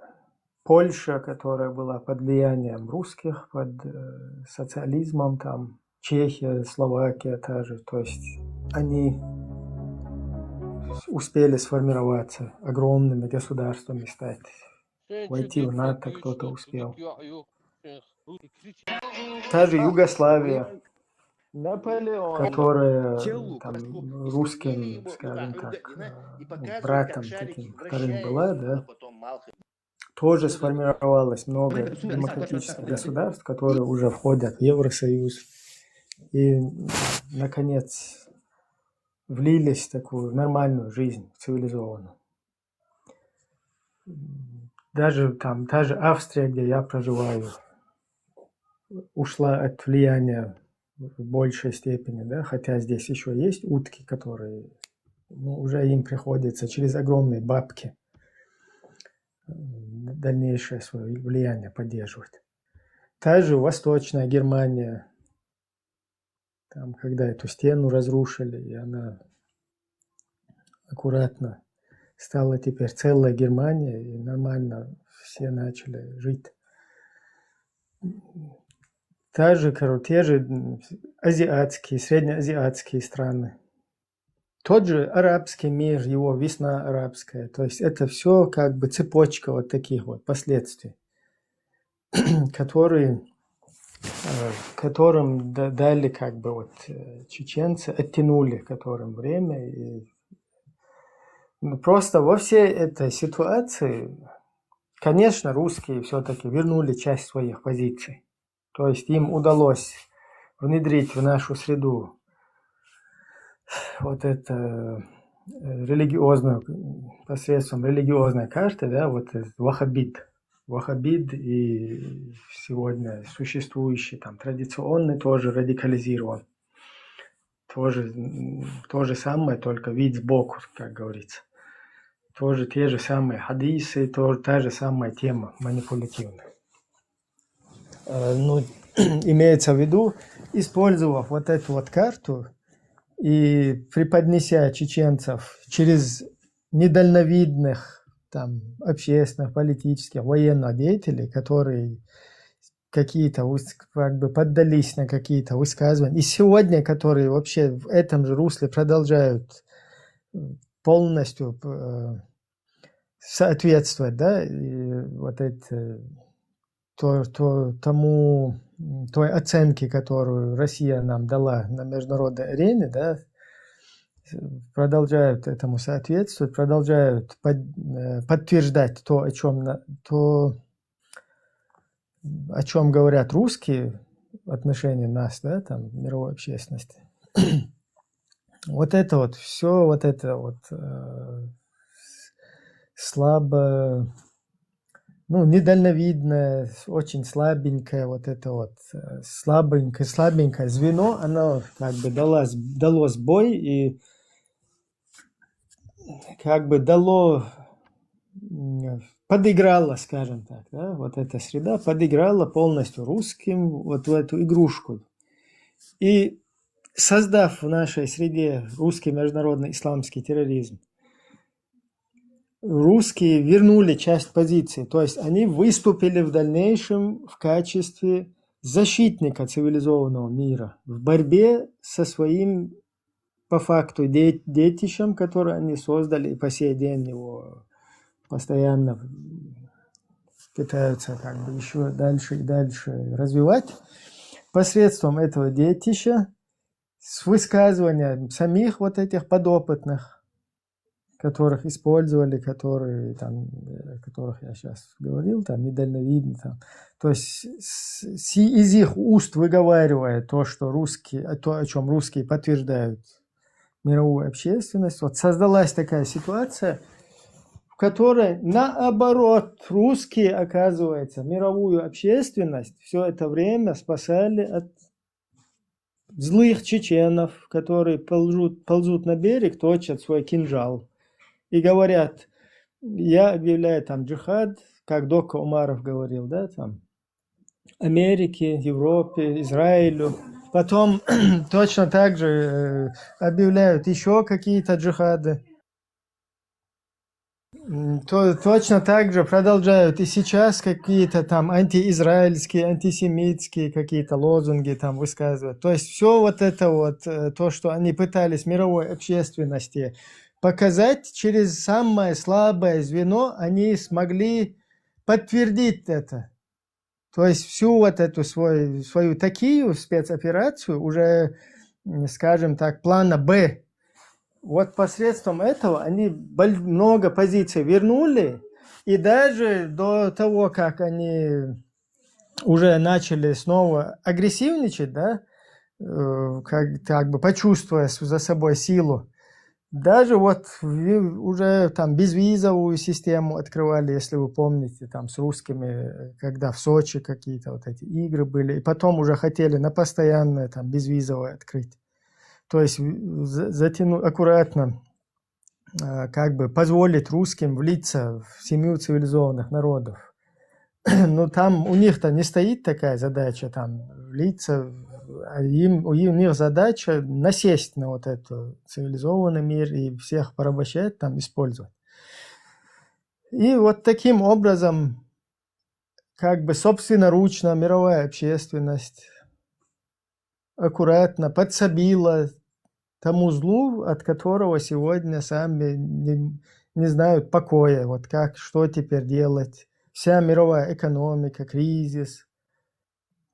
Польша, которая была под влиянием русских, под э, социализмом, там Чехия, Словакия та же, то есть они успели сформироваться, огромными государствами стать. Войти в НАТО кто-то успел. Та же Югославия, которая там, русским, скажем так, э, ну, братом таким вторым была, да, тоже сформировалось много демократических государств, которые уже входят в Евросоюз и, наконец, влились в такую нормальную жизнь, в цивилизованную. Даже там, та же Австрия, где я проживаю, ушла от влияния в большей степени, да, хотя здесь еще есть утки, которые, ну, уже им приходится через огромные бабки э, дальнейшее свое влияние поддерживать. Та же Восточная Германия, там, когда эту стену разрушили, и она аккуратно стала теперь целая Германия, и нормально все начали жить. Та же, короче, те же азиатские, среднеазиатские страны. Тот же арабский мир, его весна арабская. То есть это все как бы цепочка вот таких вот последствий, которые, э, которым дали как бы вот э, чеченцы, оттянули которым время. И, ну, просто во всей этой ситуации, конечно, русские все-таки вернули часть своих позиций. То есть им удалось внедрить в нашу среду вот это э, религиозную, посредством религиозной карты, да, вот этот ваххабит. Ваххабит и сегодня существующий там традиционный тоже радикализирован. Тоже, то же самое, только вид сбоку, как говорится. Тоже те же самые хадисы, тоже та же самая тема манипулятивная. Э, ну, имеется в виду, использовав вот эту вот карту и преподнеся чеченцев через недальновидных там общественных, политических, военных деятелей, которые какие-то как бы поддались на какие-то высказывания, и сегодня, которые вообще в этом же русле продолжают полностью э, соответствовать, да, и вот это то, то, тому, той оценке, которую Россия нам дала на международной арене, да, продолжают этому соответствовать, продолжают под, э, подтверждать то, о чем, то, о чем говорят русские в отношении нас, да, там, мировой общественности. Вот это вот все, вот это вот э, слабо, ну, недальновидное, очень слабенькое вот это вот э, слабенькое, слабенькое звено, оно как бы дало, дало сбой и как бы дало, подыграло, скажем так, да, вот эта среда подыграла полностью русским вот в эту игрушку. И создав в нашей среде русский международный исламский терроризм, русские вернули часть позиции. То есть они выступили в дальнейшем в качестве защитника цивилизованного мира в борьбе со своим, по факту, де- детищем, которое они создали, и по сей день его постоянно пытаются как бы еще дальше и дальше развивать посредством этого детища, с высказывания самих вот этих подопытных, которых использовали, которые там, э, которых я сейчас говорил, там недальновидны, там. То есть с- си- из их уст выговаривая то, что русские, а то, о чем русские подтверждают мировую общественность, вот создалась такая ситуация, в которой, наоборот, русские, оказывается, мировую общественность все это время спасали от злых чеченов, которые ползут, ползут на берег, точат свой кинжал и говорят: «Я объявляю там джихад», как Дока Умаров говорил, да, там, Америке, Европе, Израилю. Потом точно так же э, объявляют еще какие-то джихады. М, то- точно так же продолжают и сейчас какие-то там антиизраильские, антисемитские какие-то лозунги там высказывать. То есть все вот это вот, э, то, что они пытались мировой общественности показать через самое слабое звено, они смогли подтвердить это. То есть всю вот эту свою, свою такую спецоперацию уже, м, скажем так, плана Б. Вот посредством этого они боль- много позиций вернули, и даже до того, как они уже начали снова агрессивничать, да, э, как, как бы почувствуя с- за собой силу, даже вот в- уже там безвизовую систему открывали, если вы помните, там с русскими, э, когда в Сочи какие-то вот эти игры были, и потом уже хотели на постоянное там безвизовое открыть. То есть в- за- затянуть аккуратно, э, как бы позволить русским влиться в семью цивилизованных народов. Ну, там у них-то не стоит такая задача, там, влиться, а им, у них задача насесть на вот этот цивилизованный мир и всех порабощать, там, использовать. И вот таким образом, как бы собственноручно мировая общественность аккуратно подсобила тому злу, от которого сегодня сами не, не знают покоя. Вот как, что теперь делать? Вся мировая экономика, кризис,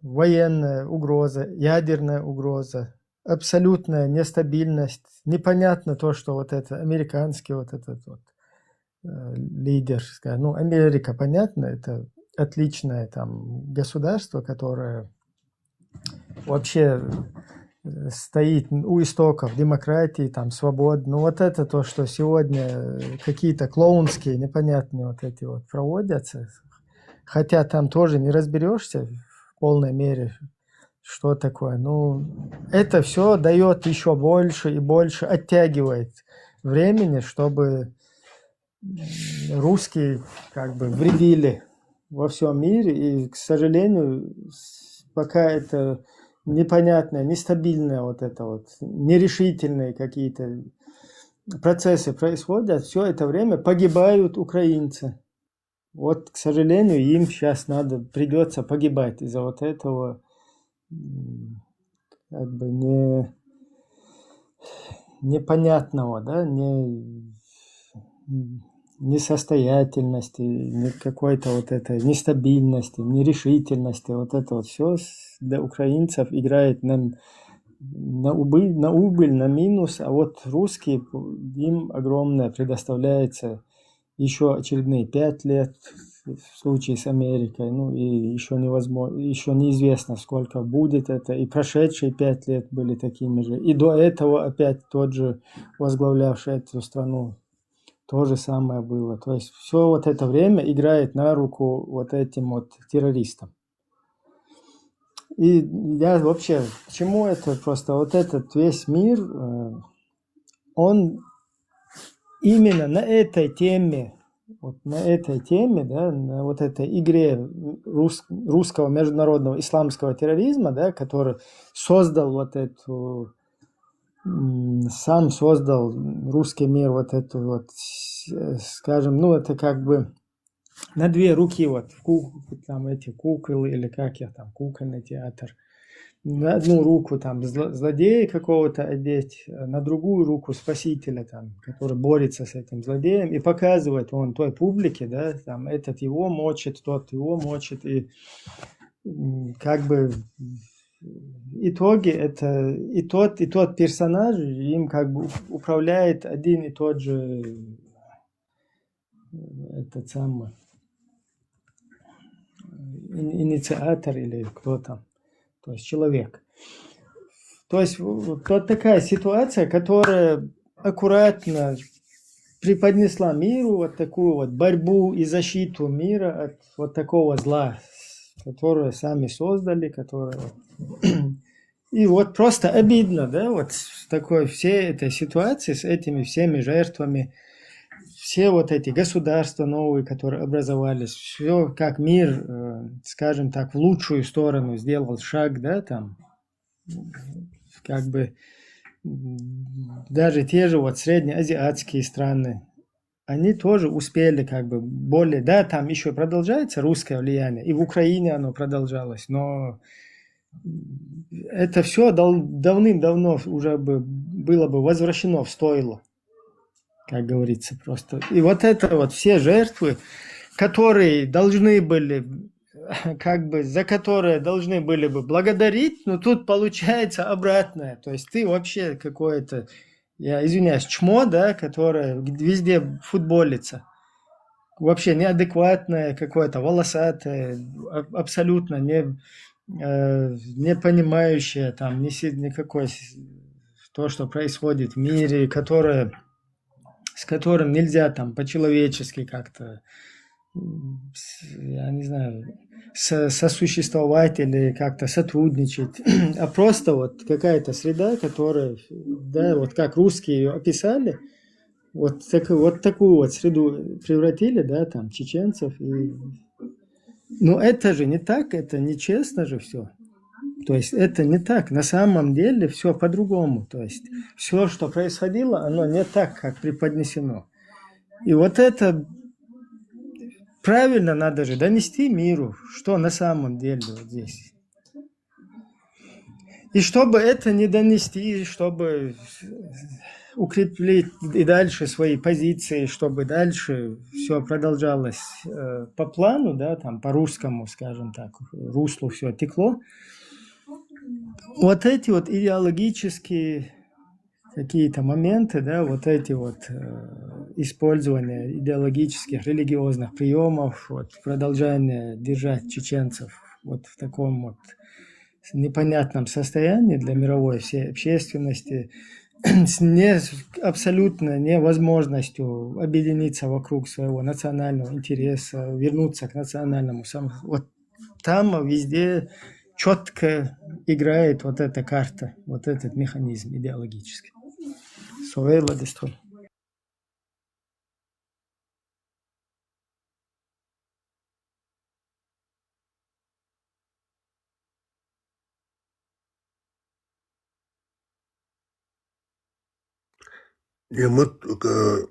военная угроза, ядерная угроза, абсолютная нестабильность. Непонятно то, что вот это американский вот этот вот э, лидер, скажем, ну, Америка, понятно, это отличное там государство, которое вообще э, стоит у истоков демократии, там, свобод. Ну, вот это то, что сегодня э, какие-то клоунские, непонятные вот эти вот проводятся. Хотя там тоже не разберешься в полной мере, что такое. Ну, это все дает еще больше и больше, оттягивает времени, чтобы м, русские как бы вредили во всем мире. И, к сожалению, с- пока это непонятное, нестабильное вот это вот, нерешительные какие-то процессы происходят, все это время погибают украинцы. Вот, к сожалению, им сейчас надо, придется погибать из-за вот этого м, как бы не, непонятного, да, не, несостоятельности, не какой-то вот этой нестабильности, нерешительности. Вот это вот все для украинцев играет на, на, убыль, на убыль, на минус, а вот русские, им огромное предоставляется еще очередные пять лет в случае с Америкой, ну и еще невозможно, еще неизвестно, сколько будет это, и прошедшие пять лет были такими же, и до этого опять тот же возглавлявший эту страну, то же самое было. То есть все вот это время играет на руку вот этим вот террористам. И я вообще, к чему это? Просто вот этот весь мир, э, он именно на этой теме, вот на этой теме, да, на вот этой игре рус- русского международного исламского терроризма, да, который создал вот эту м, сам создал русский мир, вот эту вот, с- скажем, ну, это как бы на две руки, вот, в ку- там эти куклы, или как я там, кукольный театр. На одну руку там зло- злодея какого-то одеть, а на другую руку спасителя, там, который борется с этим злодеем, и показывать он той публике, да, там, этот его мочит, тот его мочит, и м, как бы в итоге это и тот, и тот персонаж, им как бы уп- управляет один и тот же, э, этот самый, э, ин- инициатор или кто там, то есть человек. То есть вот такая ситуация, которая аккуратно преподнесла миру вот такую вот борьбу и защиту мира от вот такого зла, которое сами создали, которое... И вот просто обидно, да, вот с такой всей этой ситуации, с этими всеми жертвами, все вот эти государства новые, которые образовались, все как мир, э, скажем так, в лучшую сторону сделал шаг, да, там, как бы даже те же вот среднеазиатские страны, они тоже успели как бы более, да, там еще продолжается русское влияние, и в Украине оно продолжалось, но это все давным-давно уже бы было бы возвращено в стойло, как говорится, просто. И вот это вот все жертвы, которые должны были, как бы, за которые должны были бы благодарить, но тут получается обратное. То есть ты вообще какое-то, я извиняюсь, чмо, да, которое везде футболится. Вообще неадекватное какое-то, волосатое, абсолютно не, э, не понимающее там ни, никакой то, что происходит в мире, которое, с которым нельзя там по-человечески как-то, я не знаю, сосуществовать или как-то сотрудничать, а просто вот какая-то среда, которая, да, вот как русские ее описали, вот, так, вот такую вот среду превратили, да, там, чеченцев. И... Но это же не так, это нечестно же все. То есть это не так. На самом деле все по-другому. То есть все, что происходило, оно не так, как преподнесено. И вот это правильно надо же донести миру, что на самом деле вот здесь. И чтобы это не донести, чтобы укрепить и дальше свои позиции, чтобы дальше все продолжалось э, по плану, да, там по русскому, скажем так, руслу все текло. Вот эти вот идеологические какие-то моменты, да, вот эти вот э, использование идеологических, религиозных приемов, вот, продолжение держать чеченцев вот в таком вот непонятном состоянии для мировой всей общественности, с не, абсолютно невозможностью объединиться вокруг своего национального интереса, вернуться к национальному самосознанию. Вот там везде четко играет вот эта карта, вот этот механизм идеологический. Со вӧлі десь тут. Не, мы, э,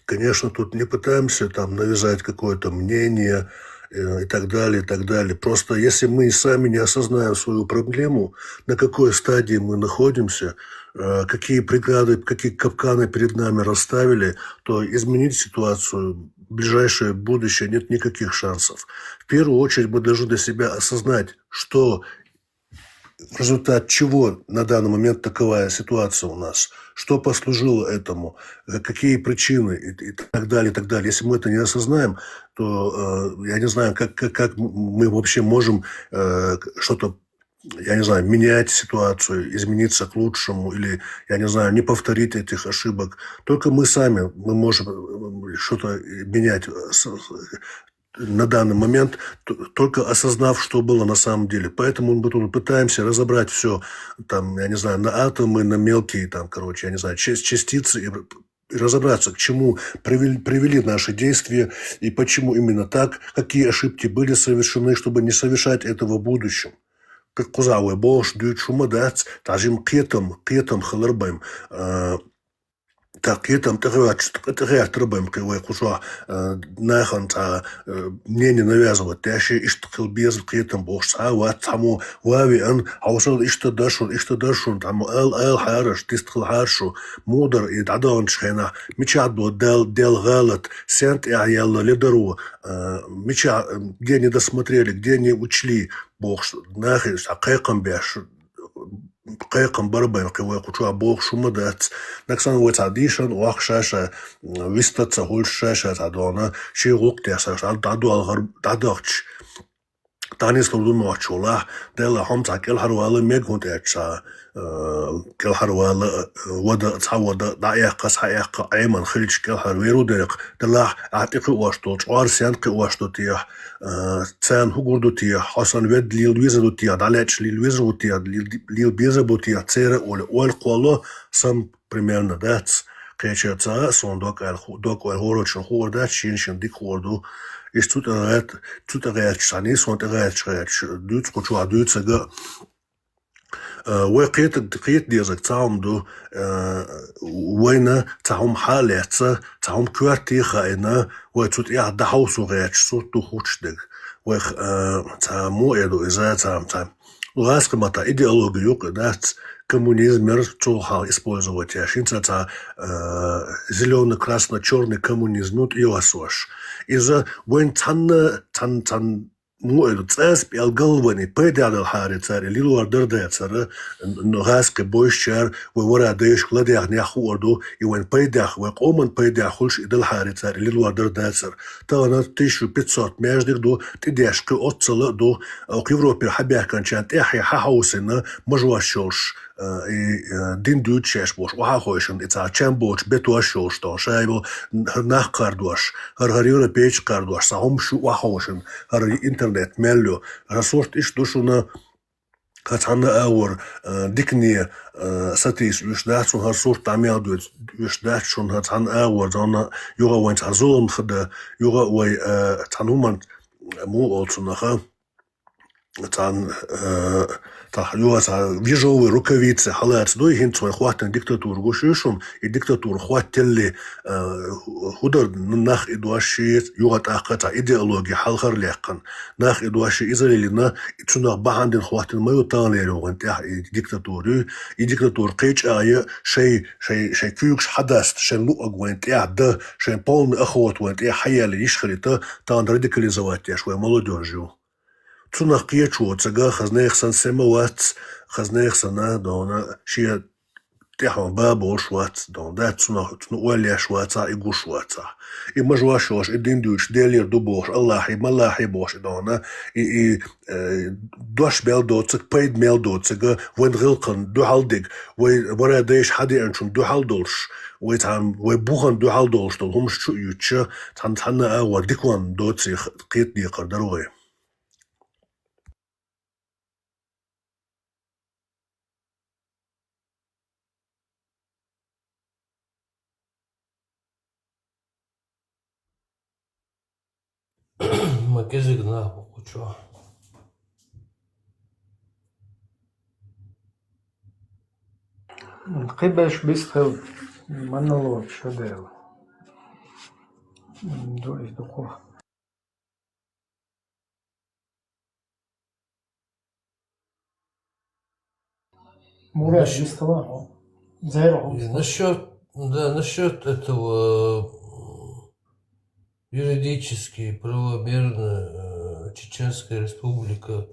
конечно, тут не пытаемся там навязать какое-то мнение э, и так далее, и так далее. Просто если мы сами не осознаем свою проблему, на какой стадии мы находимся, э, какие преграды, какие капканы перед нами расставили, то изменить ситуацию в ближайшее будущее нет никаких шансов. В первую очередь мы должны для себя осознать, что в результате чего на данный момент таковая ситуация у нас, что послужило этому, э, какие причины и, и так далее, и так далее. Если мы это не осознаем, то э, я не знаю, как, как, как мы вообще можем э, что-то, я не знаю, менять ситуацию, измениться к лучшему или, я не знаю, не повторить этих ошибок. Только мы сами, мы можем э, что-то менять. С- с- на данный момент, т- только осознав, что было на самом деле. Поэтому мы тут пытаемся разобрать все, там, я не знаю, на атомы, на мелкие, там, короче, я не знаю, част- частицы и, и разобраться, к чему привели, привели наши действия и почему именно так, какие ошибки были совершены, чтобы не совершать этого в будущем. кхы-, кхузахь вай бохуш дуьйцуш хӀума дац, цхьа жима кхетам, кхетам хилар бен, а, та кхетам тӀехӀоьттуш, тӀехӀоьттур бен кхин вай кху чохь, а, нахана цхьа, а, мнение навязывать деш, иштта хила беза кхетам бохуш цхьа а вац, цхьаммо ван а веана, хьовсал, иштта дар шуна, иштта дар шуна, цхьаммо ала, ала хьара шу, дистхила хьара шу, муха дара и дӀадаханчу хенахь, мичахь ду Дал-, Делан гӀалат, сен тӀехь яьлла ледар ву, а, мичахь, а, где не досмотрели, где не учли, бохуш, нахе цхьа кхайкхам беш, кхайкхам бар бен кхин вай кху чохь бохуш хӀума дац. Нагахь санна вай цхьа дийшина воккхуш ша-ша, м, вист ца хуьлуш ша-ша цхьа дона, шен гӀуллакх тӀехь ша-ша дӀадолхар дӀадахча, дӀанислур ду нохчаллехь, Делахь хьо-м цхьа кӀелхьарвала мега хӀунда аьлча цхьа, э, кӀелхьарвала, э, вада, цхьа вада, дӀаэккха, схьаэккха, Ӏеман хилча кӀелхьарвер ву дерриг, делахь ахь тӀекхиош долу чкъор сен кхиош ду техьа, э, царна хӀун гур ду техьа, хьо санна ведда лела везар ду техьа, дӀалечкъа лела везар ву техьа, лела, лела безар бу техьа, церан а олий, ойла кхолло, сан примерно дац. Кхечерца а суна дог аьлла ху-, дог ойла хӀоранна хуур дац, шена-шена дика хуур ду. Иштта цу тӀе гӀерта-, цу тӀе гӀерташ цхьаьна, суна тӀе гӀерташ гӀерташ, дуьйцу кху чохь дуьйцург а. Э, вай кхета-, кхета дезарг цхьа хӀума ду, э, вайна цхьа хӀума хьа а лаьцна, цхьа хӀума коьрте а хаийна, вай цу тӀехь дӀахьовсо гӀерташ сурт ду хӀуттуш дерг. Вайх, э, цхьа муха эр ду иза, цхьа, цхьа гӀазкхийн маттахь идеология юкъа дац, коммунизм яра цул хьалха использовать еш. ХӀинца цхьа, э, зелёно-красно-чёрный коммунизм ю тӀе йоссош. Иза вайн цхьанна, цхьан-, цхьан-, муха эр ду, цӀа а пӀелгал вайн и пайдехь далхьара цара, и лилор дара дацара, н-, н-, гӀазкхи бовзучара, вай вара дайшка ладаьхнехь хуур ду, и вайн пайдехь, вай къоман пайдехь хуьлуш и далхьара цара, и лилор дара дацара. Тахана тысячу пятьсот маьждиг ду, тӀедеш кхин оццул а ду, оха Европера хьабаьхкинчарна тӀаьхье хьахьовсийна, мажош йолуш, э, и, э, дин дуьйцуш еш болуш, охьахойшина, и цхьа чам боцуш бетош йолуш тахана, ша йолу хӀара нах кхардош, хӀара, хӀара европейчу кхардош, цхьа хӀумаш ю охьахойшина, хӀара интернет мел ю. ХӀара сурт иштта ду шуна, хӀара цхьанна а агӀор, э, дикане, э, сатийса уьш дац шуна, хӀара сурт дӀа мел доьду уьш дац шуна, хӀара цхьанна а агӀор, зонна, юха а вайн цхьа зулам хада, юха а вай, э, цхьана хӀуманна, муха олу цунах, цхьана, э, цхьа юха цхьа вижовый рукавицы хьалаца дуй, хӀинца вайн хӀоттийна диктатура гуш ю шуна, и диктатура хӀоттале, э, хӀу дара нах и дош шиъ, юха тӀаккха цхьа идеология хьалхара лаьккхина. Нах и дош шиъ иза лелийна, и цунах бахьана дина хӀоттийна ма ю таханлера вайн тӀехь и диктатура ю. И диктатура кхечӀагӀа я шайн, шайн, шайн куьйгаш хьадаста, шайн луъург вайн тӀехь дан, шайн полный охота вайн тӀехь хьаелла йиш хилийта, тахана радикализовать еш вайн молодёжь ю. Цунах кхечо ца го, хазнех санна сема вац, хазнех санна, дона, шен тӀаьхьо ба болуш вац, дона, дац цунах, цунна ойла еш вацахь, и гуш вацахь. И мажош йолуш, и дин дуьйцуш, Делера ду бохуш, Аллахьий, маллахьий бохуш, и дона, и, и, э, дош мел доцург, пайда мел доцург, вайн гӀиллакхана дуьхьал дерг, вай вара дайша хьадеанчунна дуьхьал долуш, вай цхьана, вай бухана дуьхьал долуш долу хӀумаш чу а юьтуш, цхьана, цхьанна а агӀор диканна доций кхета декхар дара вай. Ма кӀезиг нах бу кху чохь. Кхин берш бистхила монолог шу дела. Ду иза дукха. Мурад, насчёт, бистхила хьо. Зайра хьо. Насчёт, да, насчёт этого, м, юридически правомерно, э, Чеченская Республика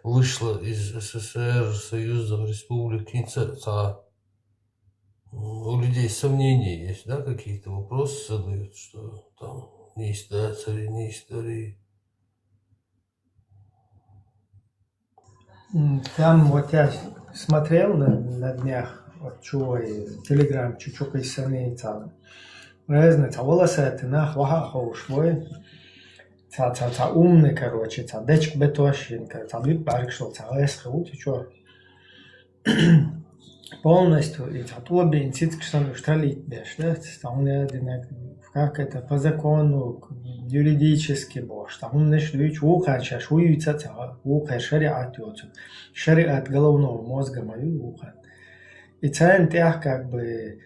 вышла из С С С Р, союзных республик, хӀинца цхьа, м, у людей сомнения есть, да, какие-то вопросы задают, что там не история, не история. М, там вот я смотрел на, на днях, вот чугӀай, Telegram чу чу кхийсина цхьа. Разный цхьа волосатый нах ваха а ховш вай. Цхьа, цхьа, цхьа умный, короче, цхьа дечка бетош йина, цхьа дуьтта бӀаьргаш долу, цхьа гӀайсхи ву, ты чё? Полностью, и цхьа тӀобийна цицкаш санна уьш талийта беш, да? Цхьа хӀума яздинарг, как это, по закону, юридически бохуш, цхьа хӀуманаш дуьйцу, вукхарна шаьш вуй вуьйцу а ца хаьа, вукхар шариӀат йоцург. ШариӀат головного мозга ма ю вукхарна. И царна тӀехь как бы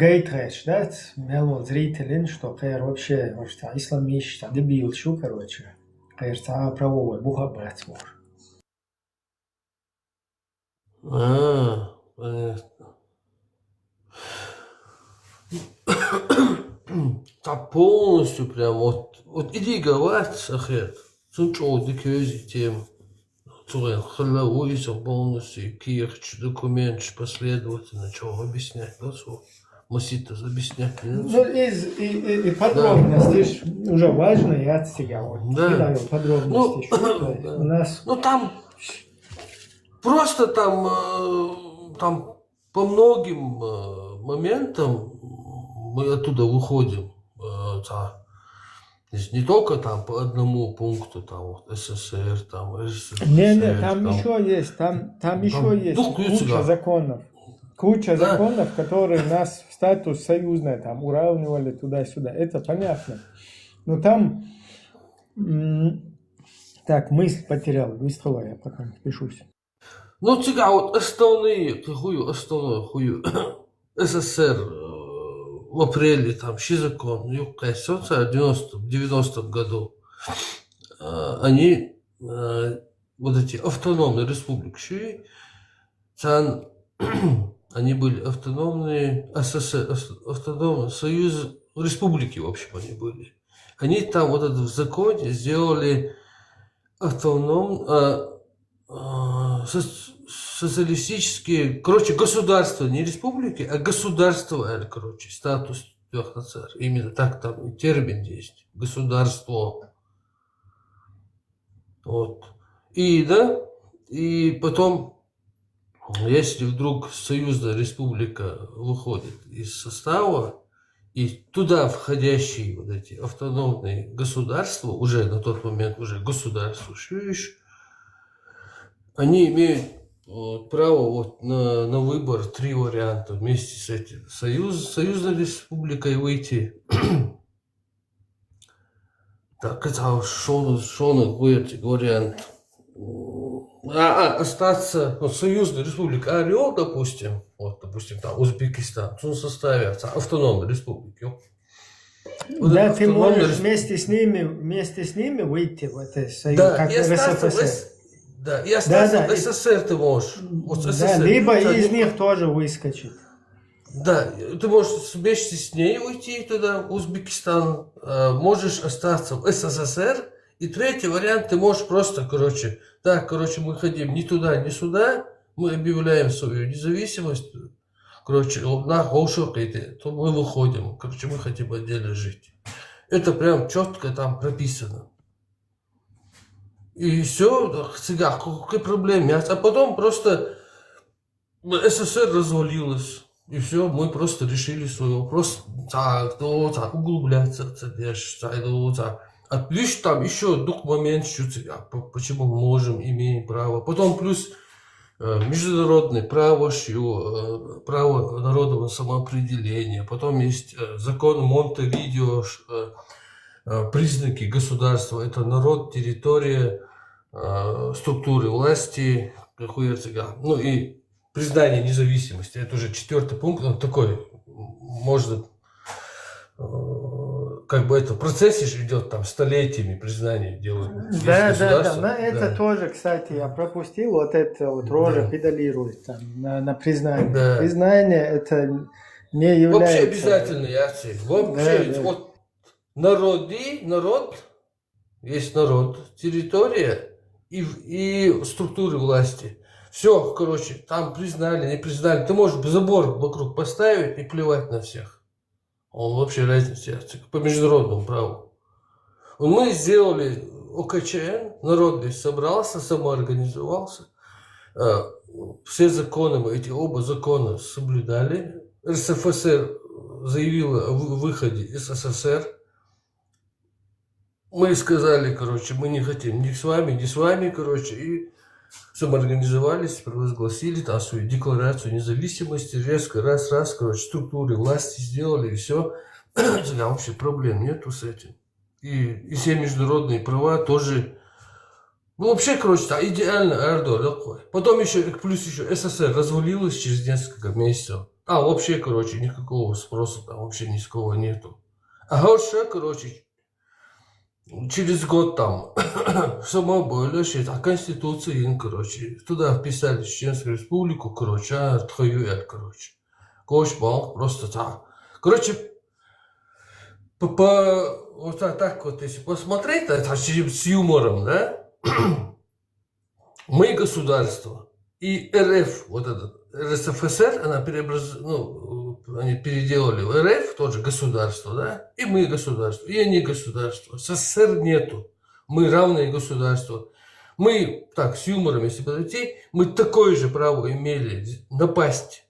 гайта гӀерташ дац, мел волу зрителин, что кхера вообще, может, цхьа исламисташ, цхьа дебилаш ю, короче. Кхера цхьа правовой бух а бац бохуш. А, понятно. Там полностью прям вот, вот иди говорит, ахет. Цун чӀогӀа дика веза тема. ЦугӀен хала ву иза полностью, кехаташ, документаш, последовательно, чё объяснять, да, цо. Масийтта объяснять, да, Ну, цо. из, и, и, и подробности ж уже важно, я от себя вот Да. кидаю подробности, Ну, что это да. у нас Ну, там просто там, э, там по многим, э, моментам мы оттуда выходим. Э, та, то есть не только там по одному пункту, там вот С С С Р, там Р С Ф С Р, Не-не, там там, еще есть, там, там еще там есть дух куча ключа. законов. Куча Да. законов, которые нас в статус союзной там уравнивали туда-сюда. Это понятно. Но там, м, так, мысль потерял, выставила я, пока пишусь. Ну, цигахь вот основные, кхин хӀун ю, основной хӀун ю. С С С Р, э, в апреле там ши закон, юккъе соца девяносто, девяностом году. Э, они, э, вот эти автономные республики, ши, цан, они были автономные, С С С Р, ав-, автономный союз, республики, в общем, они были. Они там вот это в законе сделали автоном-, а, а, соц-, социалистические, короче, государства, не республики, а государства, э, короче, статус трёх С С С Р. Именно так там и термин есть. Государство. Вот. И, да, и потом, если вдруг союзная республика выходит из состава, и туда входящие вот эти автономные государства, уже на тот момент уже государство, шиш, они имеют, вот, право вот на, на выбор три варианта вместе с этим. Союз, союзной республикой выйти. Так, это шону, шону вариант. А, а, остаться, вот, союзная республика Орел, допустим, вот, допустим, там, Узбекистан, в составе автономной республики. Вот Да, это ты автономная можешь рес- вместе с ними, вместе с ними выйти в это союз, Да, как и остаться в С С С Р. С-, да, и остаться Да, да, в и С С С Р ты можешь. Вот Да, С С С Р, либо да, из либо них тоже выскочить. Да, ты можешь вместе с ней уйти туда, в Узбекистан, э, можешь остаться в С С С Р. И третий вариант, ты можешь просто, короче, так, короче, мы хотим ни туда, ни сюда, мы объявляем свою независимость, короче, на Гаушук, то мы выходим, короче, мы хотим отдельно жить. Это прям четко там прописано. И все, цигахь, какие проблемы? А потом просто С С С Р развалилась. И все, мы просто решили свой вопрос. Так, то, так, углубляться, так, так. А видишь, там еще дух момент, что ц-, а п-, почему мы можем, имеем право. Потом плюс, э, международное право, шо, э, право народного самоопределения. Потом есть, э, закон Монтевидео, ш-, э, э, признаки государства. Это народ, территория, э, структуры власти, какой Ну и признание независимости. Это уже четвёртый пункт, он такой, м, можно, э, как бы это в процессе же идёт, там столетиями признание делают. Есть Да, да, да, государства, на это да. тоже, кстати, я пропустил, вот это вот Рожа Да. педалирует там на, на признание. Да. Признание это не Вообще является обязательно, я тебе. Вообще, Да, да. вот народы, народ, есть народ, территория и, в- и структуры власти. Все, короче, там признали, не признали. Ты можешь забор вокруг поставить и плевать на всех. Он вообще разницы нет по международному праву. Мы сделали О К Ч Н, народ весь собрался, самоорганизовался. Э, Все законы мы, эти оба закона соблюдали. Р С Ф С Р заявила о вы- выходе из С С С Р. Мы сказали, короче, мы не хотим ни с вами, ни с вами, короче, и самоорганизовались, провозгласили там свою декларацию независимости, резко раз-раз, короче, структуры власти сделали, и все. Вообще проблем нету с этим. и, и все международные права тоже. Ну, вообще, короче, там идеально Эрдоган такой. Потом еще, плюс еще СССР развалилась через несколько месяцев. А вообще, короче, никакого спроса там вообще ни с кого нету. А Горша, короче, через год там сама больше, а Конституция, короче, туда вписали Чеченскую Республику, короче, а Тхоюэль, короче. Кошмар, просто так. Короче, по, по, вот так, так вот, если посмотреть, это с юмором, да? Мы государство. И РФ, вот этот, РСФСР, она преобраз... ну, они переделали в РФ тоже государство, да? И мы государство, и они государство. СССР нету. Мы равные государства. Мы, так, с юмором, если подойти, мы такое же право имели напасть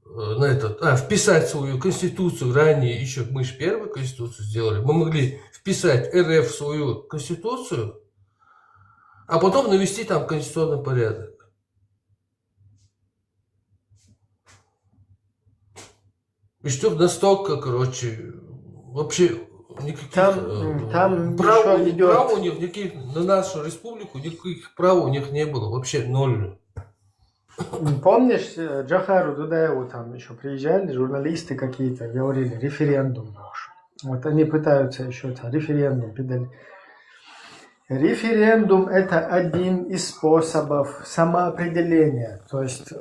э, на этот, а, вписать свою конституцию ранее, еще мы же первую конституцию сделали, мы могли вписать РФ в свою конституцию, а потом навести там конституционный порядок. И чтоб настолько, короче, вообще никаких Там, э, м, там прав, ещё у них- идёт- прав у них никаких на нашу республику никаких прав у них не было, вообще ноль. М, Помнишь, э, Джохару Дудаеву там еще приезжали журналисты какие-то, говорили, референдум нужен. Вот они пытаются еще это, референдум педали. Референдум — это один из способов самоопределения. То есть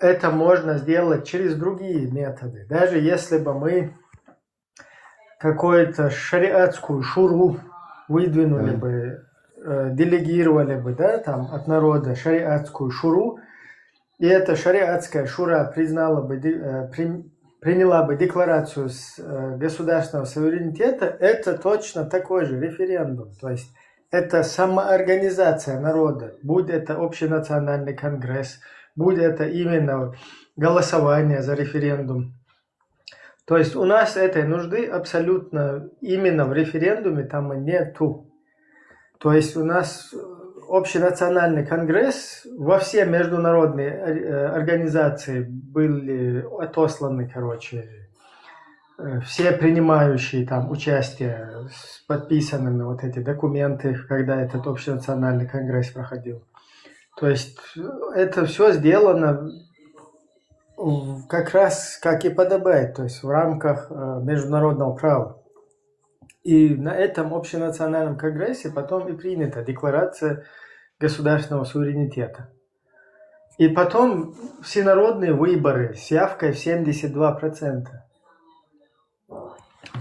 это можно сделать через другие методы. Даже если бы мы какую-то шариатскую шуру выдвинули Мгм. бы, э, делегировали бы, да, там от народа шариатскую шуру, и эта шариатская шура признала бы, де- э, при- приняла бы декларацию с, э, государственного суверенитета, это точно такой же референдум. То есть это самоорганизация народа, будь это общенациональный конгресс, будь это именно голосование за референдум. То есть у нас этой нужды абсолютно именно в референдуме там и нету. То есть у нас э, общенациональный конгресс, во все международные э, организации были отосланы, короче, э, все принимающие там участие с подписанными вот эти документы, когда этот общенациональный конгресс проходил. То есть э, это все сделано в- как раз как и подобает, то есть в рамках э, международного права. И на этом общенациональном конгрессе потом и принята декларация государственного суверенитета. И потом всенародные выборы с явкой в семьдесят два процента.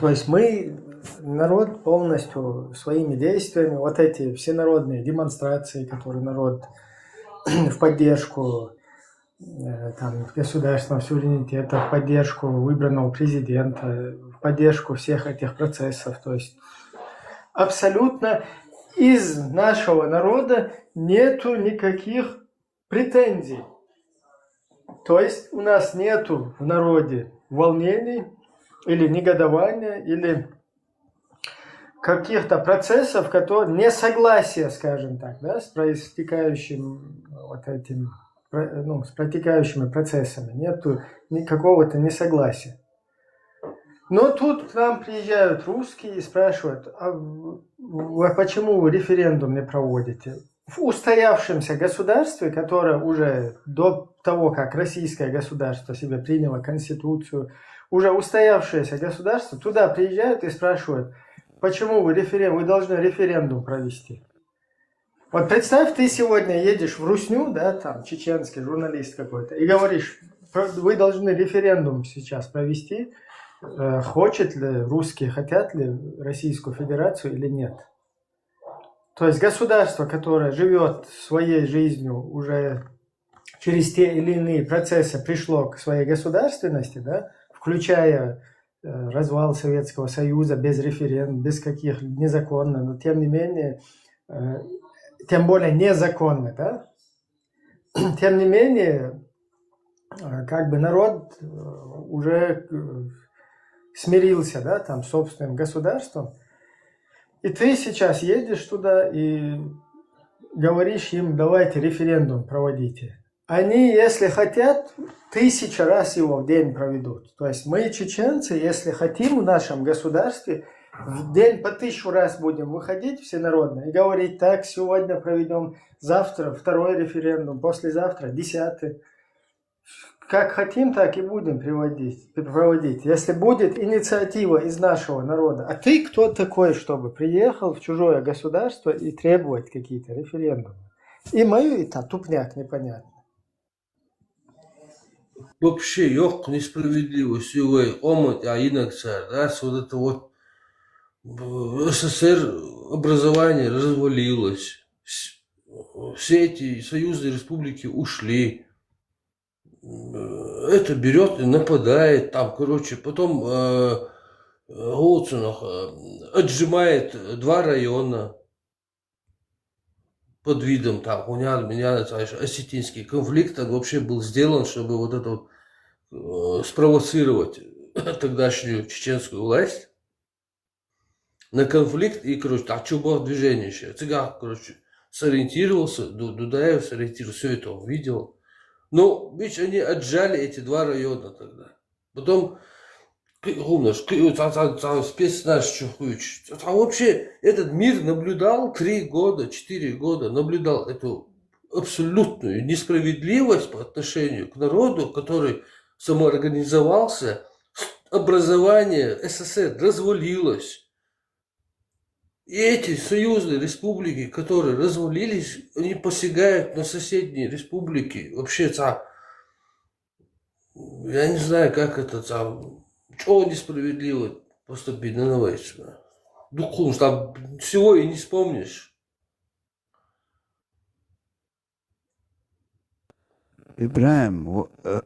То есть мы, народ полностью своими действиями, вот эти всенародные демонстрации, которые народ в поддержку э, там, государственного суверенитета, в поддержку выбранного президента, в поддержку всех этих процессов. То есть абсолютно из нашего народа нету никаких претензий. То есть у нас нету в народе волнений или негодования, или каких-то процессов, которые несогласия, скажем так, да, с проистекающим вот этим, про- ну, с протекающими процессами. Нету ни какого-то несогласия. Но тут к нам приезжают русские и спрашивают, а в- в- а почему вы референдум не проводите? В устоявшемся государстве, которое уже до того, как российское государство себе приняло конституцию, уже устоявшееся государство, туда приезжают и спрашивают, почему вы референдум, вы должны референдум провести. Вот представь, ты сегодня едешь в Русню, да, там чеченский журналист какой-то, и говоришь, «Про- вы должны референдум сейчас провести, э, хочет ли русские, хотят ли Российскую Федерацию или нет». То есть государство, которое живет своей жизнью уже через те или иные процессы пришло к своей государственности, да, включая э, развал Советского Союза без референдума, без каких незаконно, но тем не менее, э, тем более незаконно, да, тем не менее, э, как бы народ э, уже э, смирился, да, там, с собственным государством. И ты сейчас едешь туда и говоришь им, давайте референдум проводите. Они, если хотят, тысяча раз его в день проведут. То есть мы, чеченцы, если хотим в нашем государстве, В день по тысячу раз будем выходить всенародно и говорить: «Так, сегодня проведем, завтра второй референдум, послезавтра десятый». Как хотим, так и будем приводить, проводить, если будет инициатива из нашего народа. А ты кто такой, чтобы приехал в чужое государство и требовать какие-то референдумы? И мою, и та тупняк непонятно. Вообще, ёк, несправедливость, ой, омут, а иногда, да, вот это вот э, СССР образование развалилось, с- все эти союзные республики ушли. Э, Это берет и нападает, там, короче, потом э, э, Голцунов э, отжимает два района под видом там, хуняр, меня, знаешь, осетинский конфликт, он вообще был сделан, чтобы вот это вот э, спровоцировать тогдашнюю чеченскую власть на конфликт и, короче, так, чубов движение еще. Цыгак, короче, сориентировался, Ду- Дудаев сориентировался, все это он видел. Но, видишь, они отжали эти два района тогда. Потом, кы- хумнаш, кы- ца- ца- ца- спецназ чухуич. Ца- ца- Вообще, этот мир наблюдал три года, четыре года, наблюдал эту абсолютную несправедливость по отношению к народу, который самоорганизовался, образование СССР развалилось. И эти союзные республики, которые развалились, они посягают на соседние республики. Вообще, ца- я не знаю, как это там, что несправедливо поступить на новость. Духун, там всего и не вспомнишь. Ибрагьим, в- э,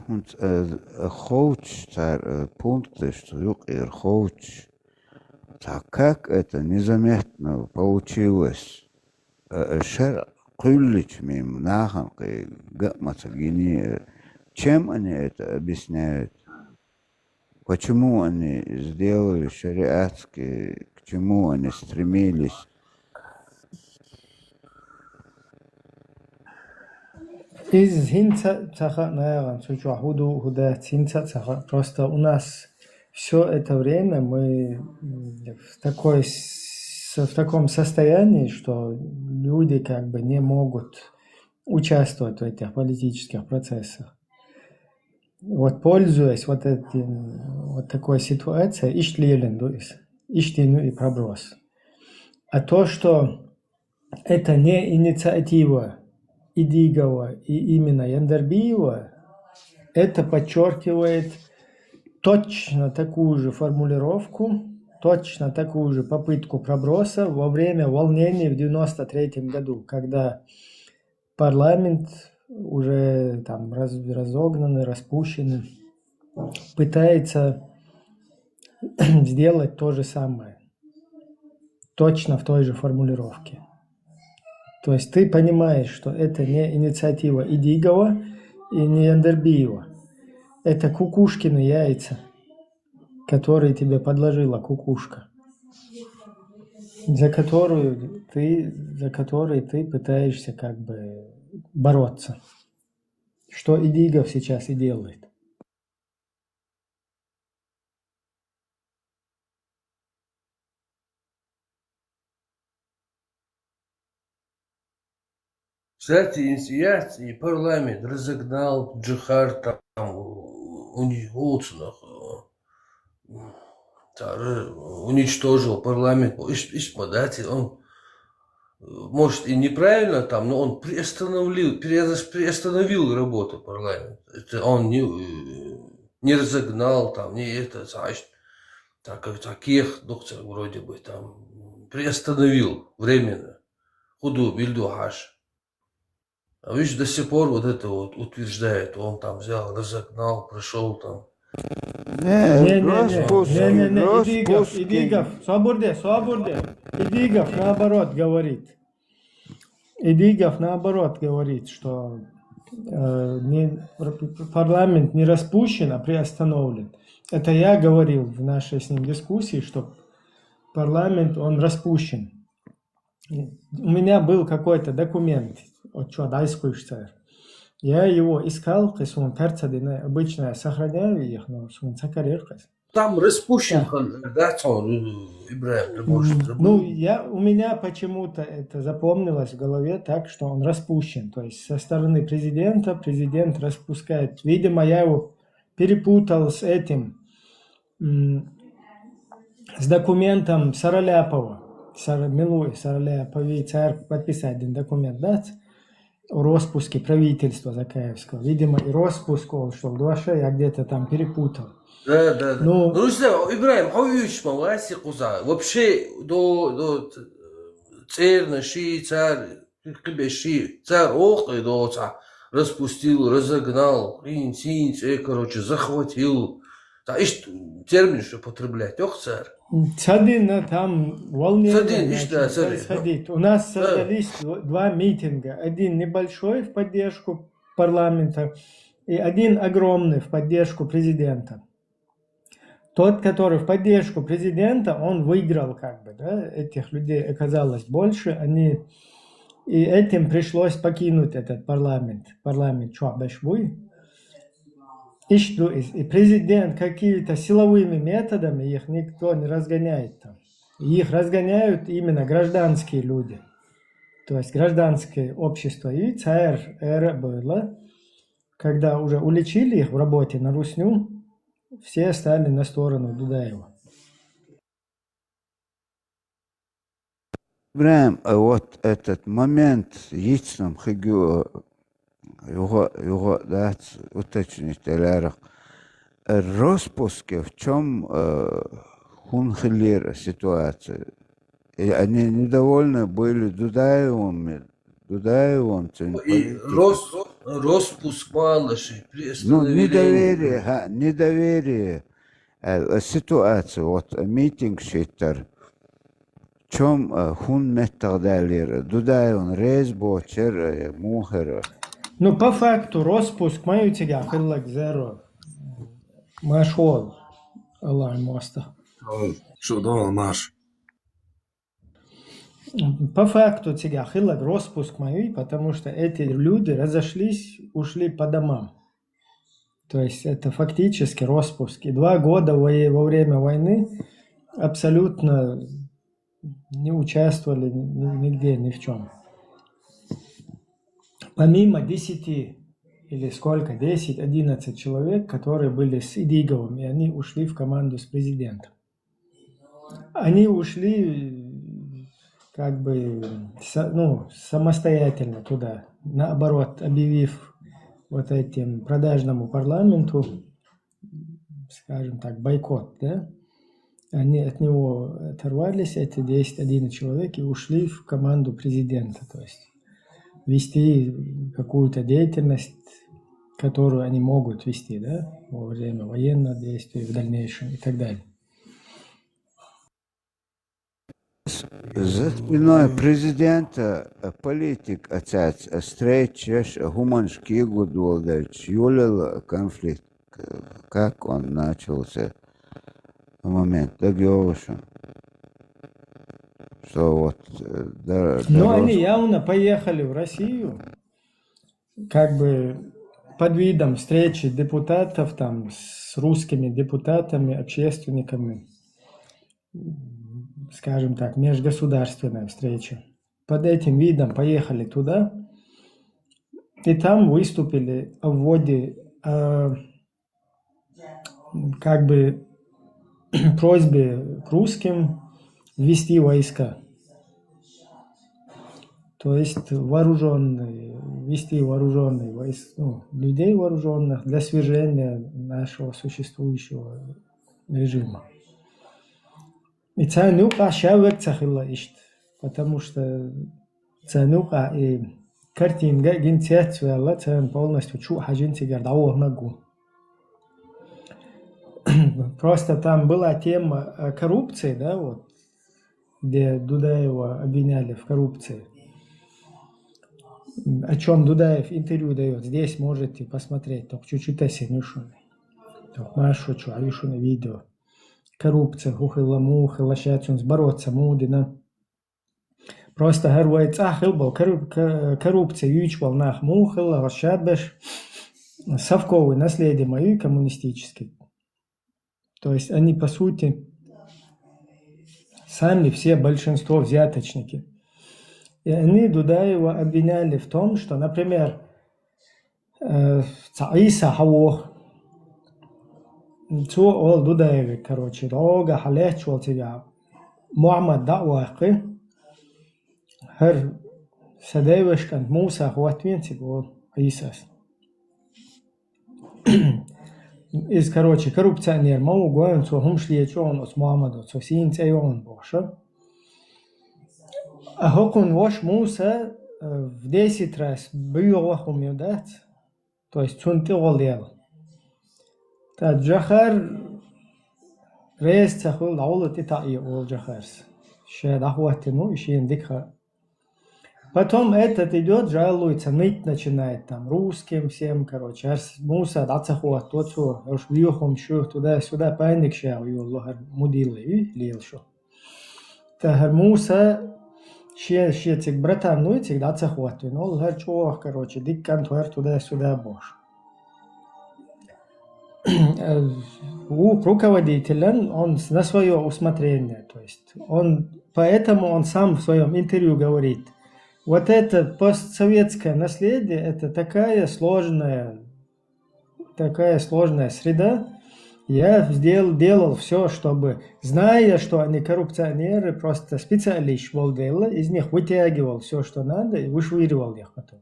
хунц- э, ховч цар э, пункты, что юкъер ховч. Так как это незаметно получилось? Э, э, Шер куллич мим нахан кы гамаца гини. э, Чем они это объясняют? Почему они сделали шариатский, к чему они стремились? Из хинца цаха наяган сучу худу худа цинца цаха. Просто у нас все это время мы м, в такой с- в таком состоянии, что люди как бы не могут участвовать в этих политических процессах. Вот пользуясь вот этим, вот такой ситуацией, иштли елен дуис, иштину и проброс. А то, что это не инициатива Идигова и именно Яндарбиева, это подчеркивает точно такую же формулировку, точно такую же попытку проброса во время волнений в девяносто третьем году, когда парламент уже там раз- разогнанный, распущенный, пытается сделать то же самое. Точно в той же формулировке. То есть ты понимаешь, что это не инициатива Идигова и не Яндарбиева. Это кукушкины яйца, которые тебе подложила кукушка, за которую ты, за которые ты пытаешься как бы бороться. Что Идигов сейчас и делает. Кстати, инициация и парламент разогнал Джихар там у у них Голцунов, э, та- ра- уничтожил парламент. Иш- иш подати, он, э, может, и неправильно там, но он приостановил, приоз- приостановил работу парламента. Это он не, э, не разогнал там, не это, значит, так как таких доктор вроде бы там приостановил временно. Худу билду хаш. А видишь, до сих пор вот это вот утверждает, он там взял, разогнал, прошел там. Не, Не-не-не, распуск, не-не-не, Идигов, распуск. Идигов, соборде, соборде. Идигов наоборот говорит. Идигов наоборот говорит, что э, не, парламент не распущен, а приостановлен. Это я говорил в нашей с ним дискуссии, что парламент, он распущен. У меня был какой-то документ от Чуадайскуйшцер. Я его искал, кысун карцадины, обычно я сохраняю их, но сун цакарир кыс. Там распущен хандар, да, цо, э, Ибрагим Приморский. Ну, я, у меня почему-то это запомнилось в голове так, что он распущен. То есть со стороны президента, президент распускает. Видимо, я его перепутал с этим, с документом Сараляпова. Сара, Милуи Сараляпови цар подписать один документ, да? О распуске правительства Закаевского. Видимо, и распуск он, что в Дуаше я где-то там перепутал. Да, да, да. Ну, ну что, Ибрагим, хьо уьш ма васи куза? Вообще, до, до, церна ши цар, кибе ши цар, ох, и до ца распустил, разогнал, ин, син, цӀе, короче, захватил. Та иштта терминаш употреблять йоху цара. Ца дина там волнение. Ца дина, иштта, ца дина. У нас собрались дв-, два митинга. Один небольшой в поддержку парламента и один огромный в поддержку президента. Тот, который в поддержку президента, он выиграл, как бы, да, этих людей оказалось больше, они, и этим пришлось покинуть этот парламент. Парламент чохь беш буй. Иштта ду иза. И президент какими-то силовыми методами, их никто не разгоняет там. Их разгоняют именно гражданские люди. То есть гражданское общество. И цар эра было, когда уже уличили их в работе на русню, все стали на сторону Дудаева. Прям, а вот этот момент йицнам хигу, юха, юха дац уточнить лярах. Роспуске в чём, э, хӀун хилира ситуация? И они недовольны были Дудаевым, Дудаевым, цуьнан политикой. Рос-, роспуск ма аллаш, ну, приостановление. Недоверие, ха, недоверие. Э, ситуация, вот, митинг шийтар. Чом, э, хӀун меттах далийра? Дудаевна реза боцуш яра, э, муха яра? Ну, по факту, роспуск ма ю цигахь хилларг, зеро. Марш вол, Аллахьан мостагӀа. Шу догӀу, марш. По факту цигахь хилларг роспуск ма ю, потому что эти люди разошлись, ушли по домам. То есть это фактически роспуск. И два года во, во время войны абсолютно не участвовали ни-, нигде, ни в чём. Помимо десяти или сколько, десять, одиннадцать человек, которые были с Идиговым, и они ушли в команду с президентом. Они ушли, как бы, са-, ну, самостоятельно туда, наоборот, объявив вот этим продажному парламенту, скажем так, бойкот, да? Они от него оторвались, эти десять, одиннадцать человек, и ушли в команду президента, то есть вести какую-то деятельность, которую они могут вести, да, во время военных действий, в дальнейшем и так далее. За спиной президента, э, политик, а цаьрца, э, встречаш, э, хӀуманаш кегадоладелча, йолийла конфликт, э, как он начался, момент, дагайогӀу шуна? Что вот, э, да, ну, они явно поехали в Россию, как бы под видом встречи депутатов там с русскими депутатами, общественниками, скажем так, межгосударственная встреча. Под этим видом поехали туда, и там выступили о вводе, э, как бы просьбе к русским ввести войска. То есть вооружённые, ввести вооружённые войс-, ну, людей вооружённых для свержения нашего существующего режима. И царна юкъахь ша верг ца хилла иштта, потому что царна юкъахь и картина гина цецваьлла, царна полностью чу а хьажина цигара дӀаваханарг ву. Просто там была тема, э, коррупции, да, вот, где Дудаева обвиняли в коррупции. О чём Дудаев интервью даёт, здесь можете посмотреть, только чуть-чуть а сенюшуны. Только Машу чу а вишуны видео. Коррупция хӀун хилла, муха хилла, ша цуьнца бороться муха дина. Просто хӀара вай цӀахь хилла болу корру-, ко-, коррупция юьйцуш болу нах муха хилла, хӀара ша беш совковый наследие ма ю коммунистический. То есть они, по сути, сами все большинство взяточники. И они Дудаева обвиняли в том, что, например, э, ца Ӏийса хьавоха. Цо оал Дудаеве, короче, дӀога хьалаьтташ волча цига Мухьаммад дӀа а ваккхий, хӀара са девешкан Муса хӀоттавенциг, оал Ӏийсас. Из, короче, коррупционер ма ву, гоьн, цо хӀумаш лечу оцу Мухьаммадо, цо сийна цӀе йоӀун бохуша. А хӀокхун воша Муса, э, в десять раз боьха хӀума ю дац, то есть цунна тӀе гӀо лела. ТӀаккха Джохар реза ца хуьлу, дӀагӀолла тӀе таӀе, оал Джохарс. Ша дӀахӀоттийна ву, и шена дика хаьа. Потом этот идёт, жалуется, ныть начинает там русским всем, короче, ас Муса дӀа ца хӀотто цо, уж вехам шу, туда-сюда, паник ша йолу хӀара мудилла и лела шу. ТӀаккха хӀара Муса шен, шен цига братан вуй, цига дӀа ца хӀоттийна, оал хӀара чӀогӀа, короче, дика кӀант вара, туда-сюда бохуш. Э, вукху руководителан он с-, на своё усмотрение, то есть он, поэтому он сам в своём интервью говорит: «Вот это постсоветское наследие, это такая сложная, такая сложная среда. Я сдел-, делал всё, чтобы, зная, что они коррупционеры, просто специалист волу делла, из них вытягивал всё, что надо, и вышвыривал их потом».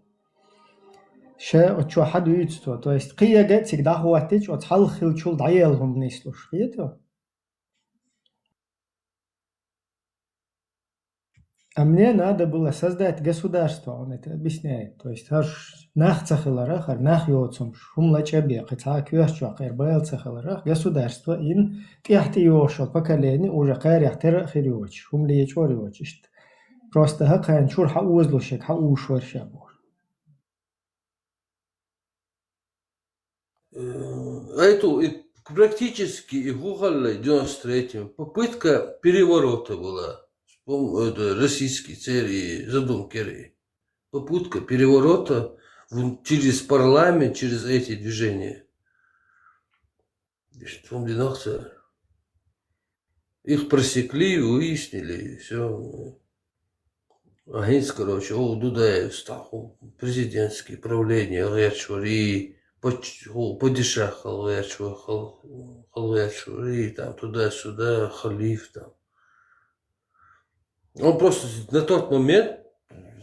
Ша оцу чохь хьан дуьйцу цо? То есть кхин яга а цига дӀахӀоттича, оцу хьалха хиллачул дӀаелла хӀума нислуш, хета? А мне надо было создать государство, он это объясняет. То есть хӀара нах ца хиларах, хӀара нах йоцурш, хӀума лачкъа бен, кхин цхьа а коьрта чохь кхеран бала ца хиларах, государство йина тӀаьхьа тӀейогӀуш йолу поколение уже кхарех тера а хир йоцуш, хӀума лечкъор йоцуш иштта. Просто хӀокхарна чуьра хьан озалуш ерг, хьан уьш вара ша бохуш. Э, это и практически и хӀун хилла девяносто третьем. Попытка переворота была. Вспом-, это российский церкви, задум керий. Попытка переворота в-, через парламент, через эти движения. Иштта хӀума динарх цара. Их пресекли, выяснили, и всё. А хӀинца, короче, оха Дудаевс тӀаккха президентский правление гӀерташ вара, и пач-, хӀу-, падишах хила гӀерташ вара, хила, хила гӀерташ вара, и там туда-сюда, халиф там. Он просто на тот момент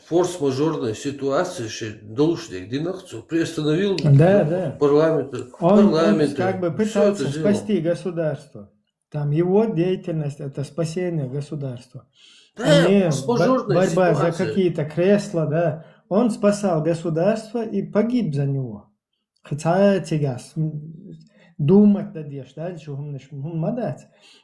форс-мажорная ситуация, шен долуш дерг динарх цо, приостановил, да, да, парламент, он, парламент, он как бы пытался спасти государство. Там его деятельность — это спасение государства. Да, а не бо-, борьба за какие-то кресла, да. Он спасал государство и погиб за него. Кхин цхьа а цигахь, м, думать дан дезаш, да, шу хӀуманаш, хӀума ма дац.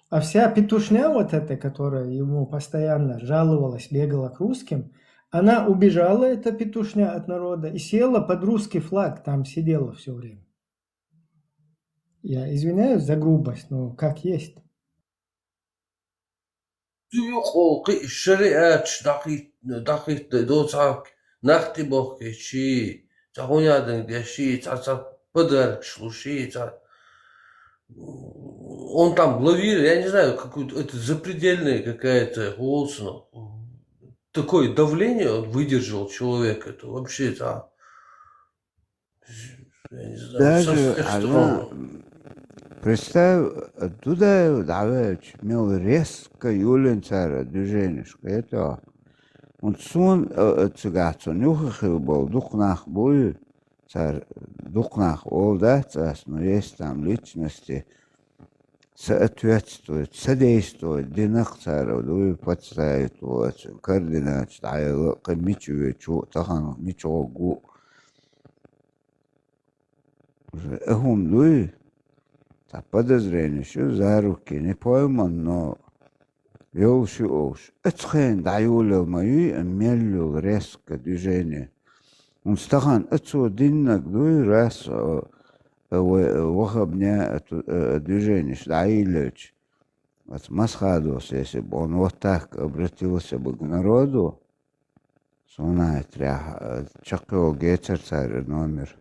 А вся петушня вот эта, которая ему постоянно жаловалась, бегала к русским, она убежала, эта петушня, от народа и села под русский флаг, там сидела всё время. Я извиняюсь за грубость, но как есть. Дуьйхьа кхин шариаташ дӀахӀитта, дӀахӀитта доцахь нах тӀебохкийчий, цхьа хӀун ядан деший, цхьа, цхьа подаркаш луший, цхьа, он там лавир, я не знаю, какую-то, это запредельная какая-то волна. Такое давление он выдерживал, человек, это вообще, да. Я не знаю, даже со всех сторон. Представь, Дудаев дӀаваьлча, мел резко йолийна цара движенеш, кхетахь. ХӀунда суна, а, а, цигахь цунна юххе хилла болу дукха нах буй, цара дукха нах олу дац ас, но есть там личности, соответствует, содействует динарх цара, дуй, подставить воцу, кардиналаш дӀаелла, кхин мича веача, тахана мича гӀо гу. Уже а хӀума дуй, цхьа подозренеш ю, за руки не пойман, но йолуш ю олуш. Оцу хенахь дӀайолаелла ма юй, а мел йолу резко движение. ХӀунда стахан оцо диннарг дуй, раз, а, а, вай, а, вахабне, а, ту-, а, а, движенеш дӀайиллалча. Оцу Масхадос, если бы он вот так обратился бы к народу, суна а тряхь, а, чекхйолу гецар цара номер.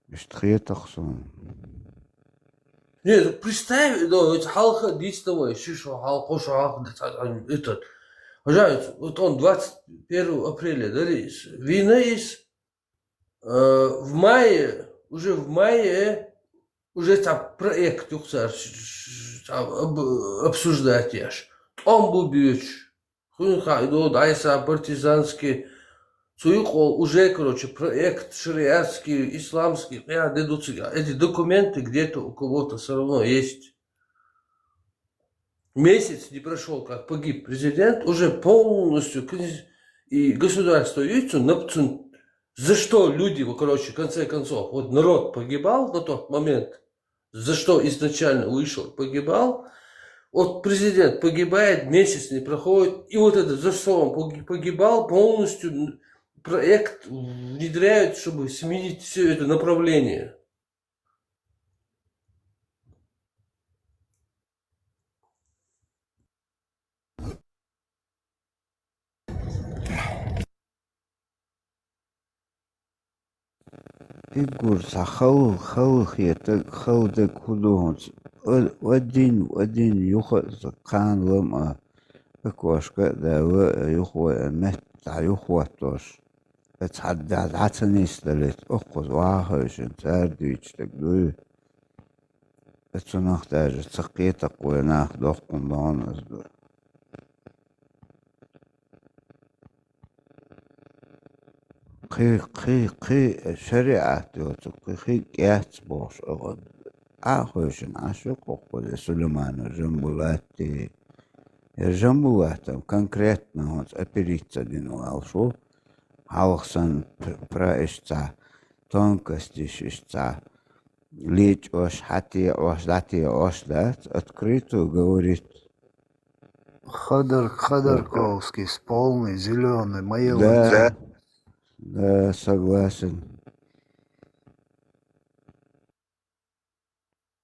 Иштта хетахь суна. Нет, представь, ну, это хьалха дийцина вай, ши шо хьалха, кхо шо хьалха, ца-, ца-, этот, пожалуйста, вот он двадцать первого апреля, да, ли, с-, вина из, э, в мае, уже в мае, уже там проект юхсар с-, с-, там об-, обсуждать яш. Там бу бьёч. Хуин ха-, ну, да, и са партизанский, цу юкъо уже, короче, проект шариатский, исламский, я дойду цыга. Эти документы где-то у кого-то всё равно есть. Месяц не прошёл, как погиб президент, уже полностью князь и государство юйцу напцун. За что люди, вот, короче, в конце концов, вот народ погибал на тот момент, за что изначально вышел, погибал. Вот президент погибает, месяц не проходит, и вот это, за что он поги-, погибал, полностью проект внедряют, чтобы сменить всё это направление. Уггар цхьа хала, хала хетаг, хала даг хӀу ду хӀунца? О-, один, один юха а кхана лама а, акошка а дала, юхавой а метта дӀа юхавоттош. Цхьа дӀа-, дӀа ца нисдалийта, оккхуза вахавешин цара дуьйцу стаг дуй. Цунах даже ца кхетакх вай нах доккхун догӀун ас ду. Кхы, кхы, кхы шариӀат йоцу, кхы хи кӀец бохуш а гӀо-, Ӏа а хевшина, Ӏаш ю кхоккхузе Сулейманов Жамбулатти. Я Жамбулатов конкретно хӀунца операция дина валаш ву, хьалха санна пр-, пра ишца, тонкостиш ишца, лечкъош, хьатекъош, дӀатекъош дац, открыто говорит. Ходор-, Ходорковский с полной зелёной, да, да, согласен.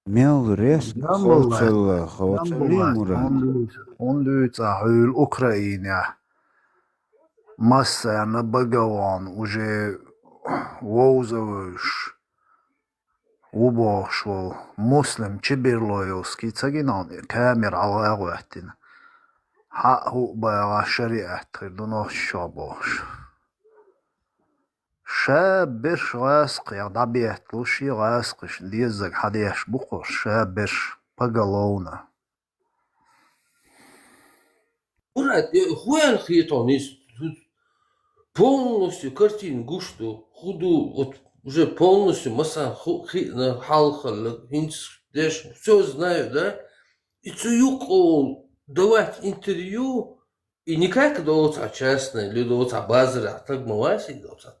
Мел резко ховцалла, ховцаллий, Мурад? ХӀун дуьйцу, хӀун дуьйцу ахь хьуьйла Украинехь? Массарна багавон уже вовза вевзаш ву бохуш волу Муслим Чиберлоевский ца гина хьуна, камера хьалха а гӀоьттина. Хьаъ хӀуъа бала шариат хир ду нохчашо бохуш. Ша берш гӀаскхех дӀабетталуш, и гӀаскхашна деззарг хьадеш бу кхо, ша берш поголовно. Мурад, э, хӀун аьлла хетахь, иза полностью картина гуш ду, хӀун ду, вот уже полностью масала ху-, хиъна хьалхалла, хӀинца деш, всё знаю, да? И цу юкъа давать интервью, и не как доцу а частное, или доцу а базарахь стаг ма вац и доцу а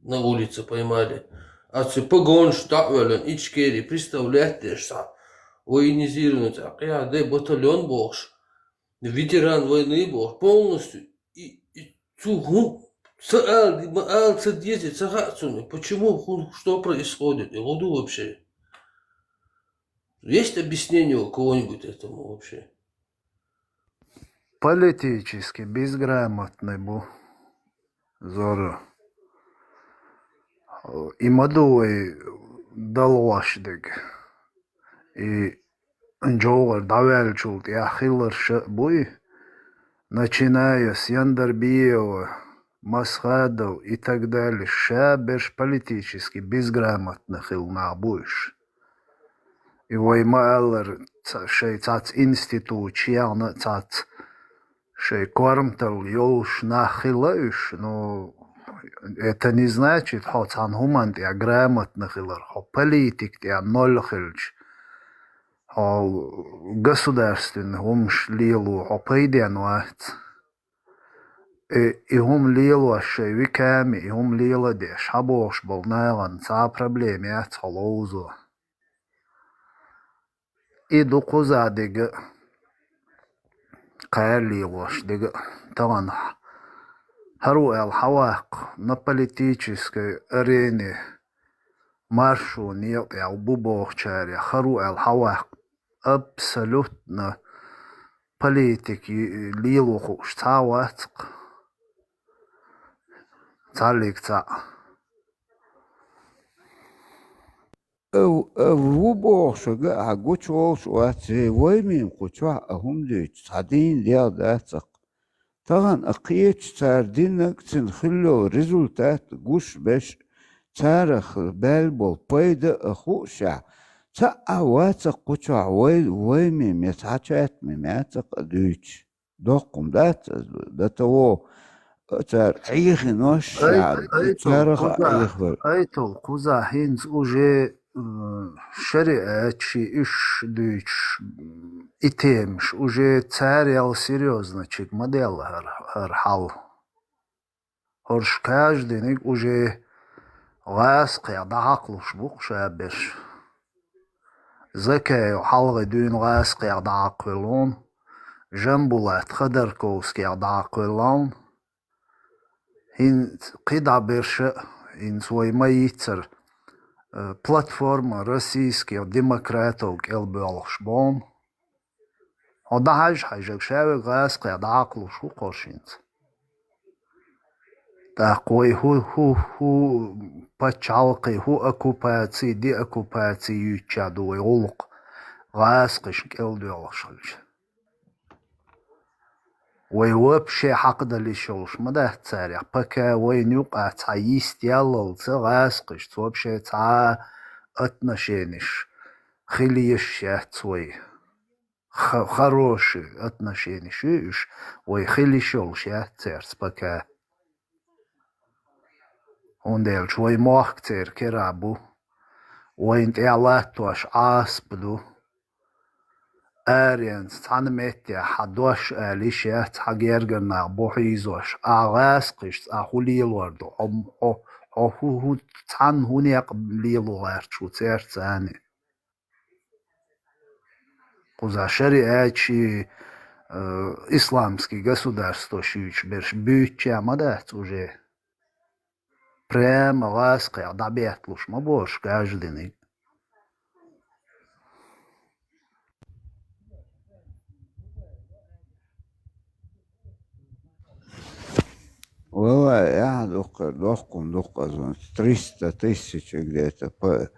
на улице поймали. А цу погонаш дӀа а оьллина, Ичкери представлять деш цхьа военизированный цхьа кхиа де батальон бохуш, ветеран войны бохуш, полностью. И, и цу хӀун, ца ала, ма ала ца деза, ца хаьа цунна. Почему, хӀун, что происходит? И хӀун ду вообще? Есть объяснение у кого-нибудь этому вообще? Политически безграмотный бу Зоро. И ма ду вай далгӀош дерг. И жовхӀар дӀаваьллачул тӀехь хилларш а буй, начиная с Яндарбиева, Масхадов и так далее, ша берш политически безграмотный хилла нах бу уьш. И вай ма-аллара, ца-, шайн цхьацца институташ яьхна а цхьацца шайн корматалла йолуш нах хилла уьш, ну, это не значит, хьо цхьана хӀуманна тӀехь грамотно хилар, хьо политика тӀехь ноль хилча, хьо государственный хӀумаш лело хьо пайден вац. И, и хӀума лелош шайн веками, и хӀума леладеш, хьан бохуш болу нахана цхьа а проблема яц хьо ловзо. И ду кхуза дерг а, кхара лелош дерг а, тахана хӀара ву аьлла хьан ваккха на политической арене маршо некъа тӀехь бу бохучарех хӀара ву аьлла хьан ваккха абсолютно политика лело хууш цхьа а вац-кх. Цхьаллиг цхьаъ. А, а, ву бохуш ага а гучуволуш вац, вай мим кху чохь а хӀума дуьйцу, цхьа дийна дегӀ дац аккха. Тахана а кхечу цара диннаг а цуьнан хилла йолу результат гуш беш, царах баьлла болу пайда а хуушехь, цхьа а вац аккха кху чохь вай, вай мим я цхьа чатмим яц аккха а дуьйцуш. Доккхум дац аса ду, дан таво, цара Ӏехинош Ай, яра, ай, тол, царах а кхуза, Ӏехавар. Ай, тол, кхуза хӀинца уже, м, шариат ши уьш дуьйцуш, м, и темаш, уже царал серьёзно чиг ма делла хӀара, хӀара хьал. ХӀорш каждыйниг уже гӀазкхех дӀахьакхалуш бу-кх ша берш. Закаев хьалхе дуьйна гӀазкхех дӀахьакхавелла ву, Жамбулат Ходорковскех дӀахьакхавелла ву. ХӀинца кхидӀа берш а, хӀинца вай ма йийццара, э, платформа российских демократов кӀел боьлхуш бу. Хьо дӀахьажа хьажаг, ша верг гӀазкхех дӀахьакхалуш ву-кх хӀорш хӀинца. ТӀаккха вай хӀу, хӀу, хӀу пачхьалкхе, хӀу оккупаци, деоккупаци юьйцуш ду вай гӀуллакх, гӀазкхашна кӀел доьлхуш хилча. Вай вообще хьакхадала йиш йолуш ма дац царех, пока вайна юкъахь цхьа йист яллалца гӀазкхашца вообще цхьа а отношенеш хила езаш яц вай. Ха-, хорошие отношенеш ю уьш, вай хила йиш йолуш яц цаьрца пока. ХӀунда аьлча вай мохк церан кара бу, вайна тӀехь латтош Ӏазап ду. Аренца цхьана меттехь хьан дош ала йиш яц, хьан гергара нах бу хьийзош, ахь гӀазкхашца ахь хӀун лелор ду, хьо, хьо, хьо хӀу, хӀу, цхьанна хӀун некъ лело гӀерташ ву цаьрца цхьаьна. Кхуза шариат ши, э, исламский государство шуьйцуш берш буьйцучехь ма дац уже. Прямо гӀазкхех дӀабетталуш ма бу хӀорш каждыйниг. Валлай, ахьа дуккхара дохкун дуккха азун, триста тысяч где-то по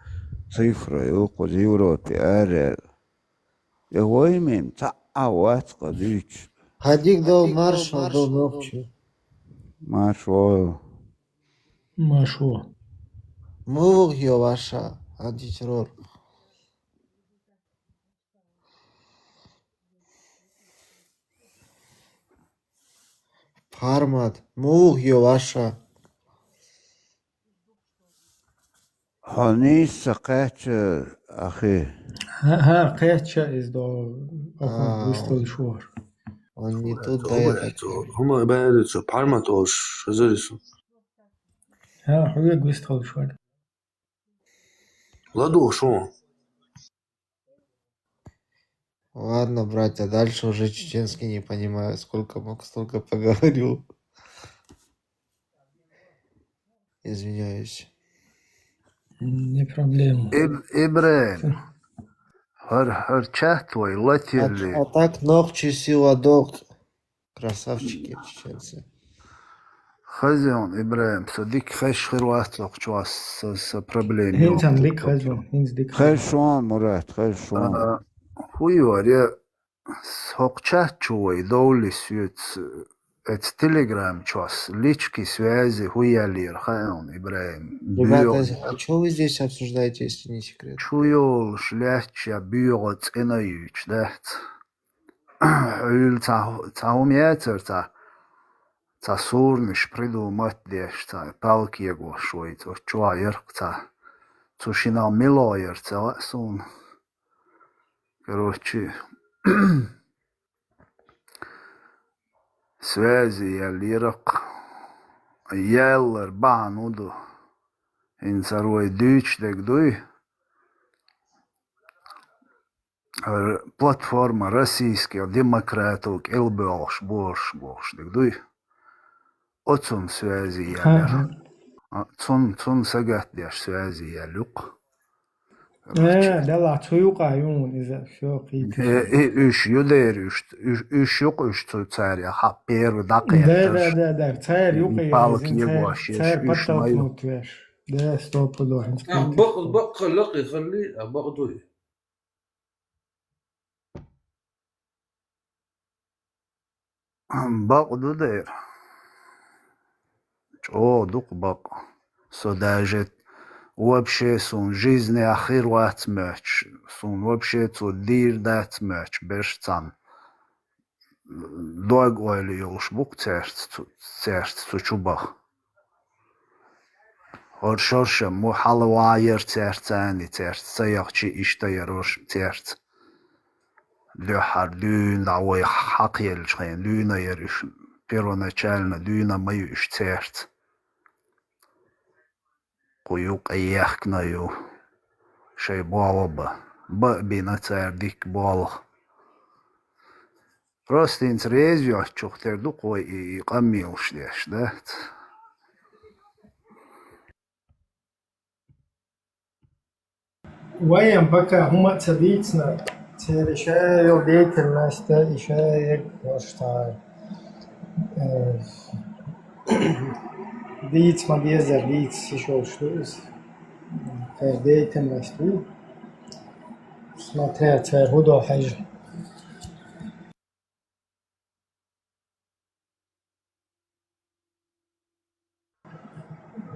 цифра ю кхуза Европе араяьлла. Я вай мим цхьа а вац кха дуьйцуш. Хьадиг дов маршал дов нохчи. Марш вол. Марш вол. Муха йо ваша, антитеррор. Пармат, муха йо ваша? Хьо нийса ца кхаьчча, ахи. ХӀа-, хӀара кхаьчча иза до, охьа, а, вистхуьлуш вара. Он не тут, да, я так. ХӀума баьрри цо, Пармат олуш, хазар иза. ХӀа, хьоьга вистхуьлуш вара. ЛадугӀуш ву. Ладно, братья, дальше уже чеченский не понимаю. Сколько мог, столько поговорю. Извиняюсь. Не проблема. Иб-, Ибрахим, хӀара, хӀара чат вай латилли. А, а так нохчи сила дохт. Красавчики чеченцы. Хазон, Ибрахим, со дика хезаш хир вац хӀокху чохь, со, со проблема йоккху. ХӀинца дика хазон, хӀинца дика хазон. Хазон, Мурат, хазон. А, хӀун йора, хӀокху чат чу вай довлий соьца, эца Telegram чохь лички связи хӀун яьллера хаьа хьуна, Ибрахим? Ребята, а чё вы здесь обсуждаете, если не секрет? Чу йолуш лаьтташ я боьгӀа цӀена юьйцуш дац. Хьуьлла цхьа, цхьа хӀума яцара цхьа, цхьа сурнаш придумать деш, цхьа палкегош вайца, оцу чохь ярх цхьа. Цу шинал мила яра ца лаьа суна. Короче, связи яьллера-кх. Яьллар бахьана хӀун ду? ХӀинца хӀара вай дуьйцуш дерг дуй? Р-, платформа российских демократов кӀелбоьлхуш бу хӀорш бохуш дерг дуй? Оцунна связи яьллера. Ага. А, цунна, цунна сагатдеш связи яьлла ю-кх. Э, короче. Делахь цу юкъа ю хьуна иза, всё, кхийти. Э, и уьш ю дера, уьш, уьш, уьш ю-кх уьш цу цаьрга хьан первый дӀакхеттарш. Да, да, да, да, цара юкъа ю, палка иза, егош, цара, уьш, цара уьш ма ю. Подтолкнуть веш. Да, стопудово, хӀинца А, кхеташ бакъ-, ду. Бакъ хилла кхин хилли, а, бакъ дуй? Бакъ ду дера. ЧӀогӀа ду-кх бакъ. Со даже вообще суна жизнь хир вац моьттуш, суна вообще цо дийр дац моьттуш, берш цхьана дог-ойла йолуш бу-кх цаьрца цу, цаьрца цу чу баха. ХӀорш-хӀоршам мо хьала ван яра цаьрца, царна цаьрца ца яхча, иштта яра хӀорш цаьрца. Дуьххьара дуьйна дӀа вай хьакхаеллачу хенахь дуьйна яра уьш, первоначально дуьйна ма ю уьш цаьрца. Кху юккъе ехкина ю, шайн болх бан. Бан а бина цара дикка болх. Просто хӀинца реза йоцучух тера ду-кх вай и, и къамелаш деш, дац? Вайна пока хӀума а ца дийцина, церан шайолу деятельность, и шайерг, может, а, э, дийца ма-деззара, дийца йиш йолуш ду иза. Церан деятельность ду. Смотря, цара хӀун до хьаьжна.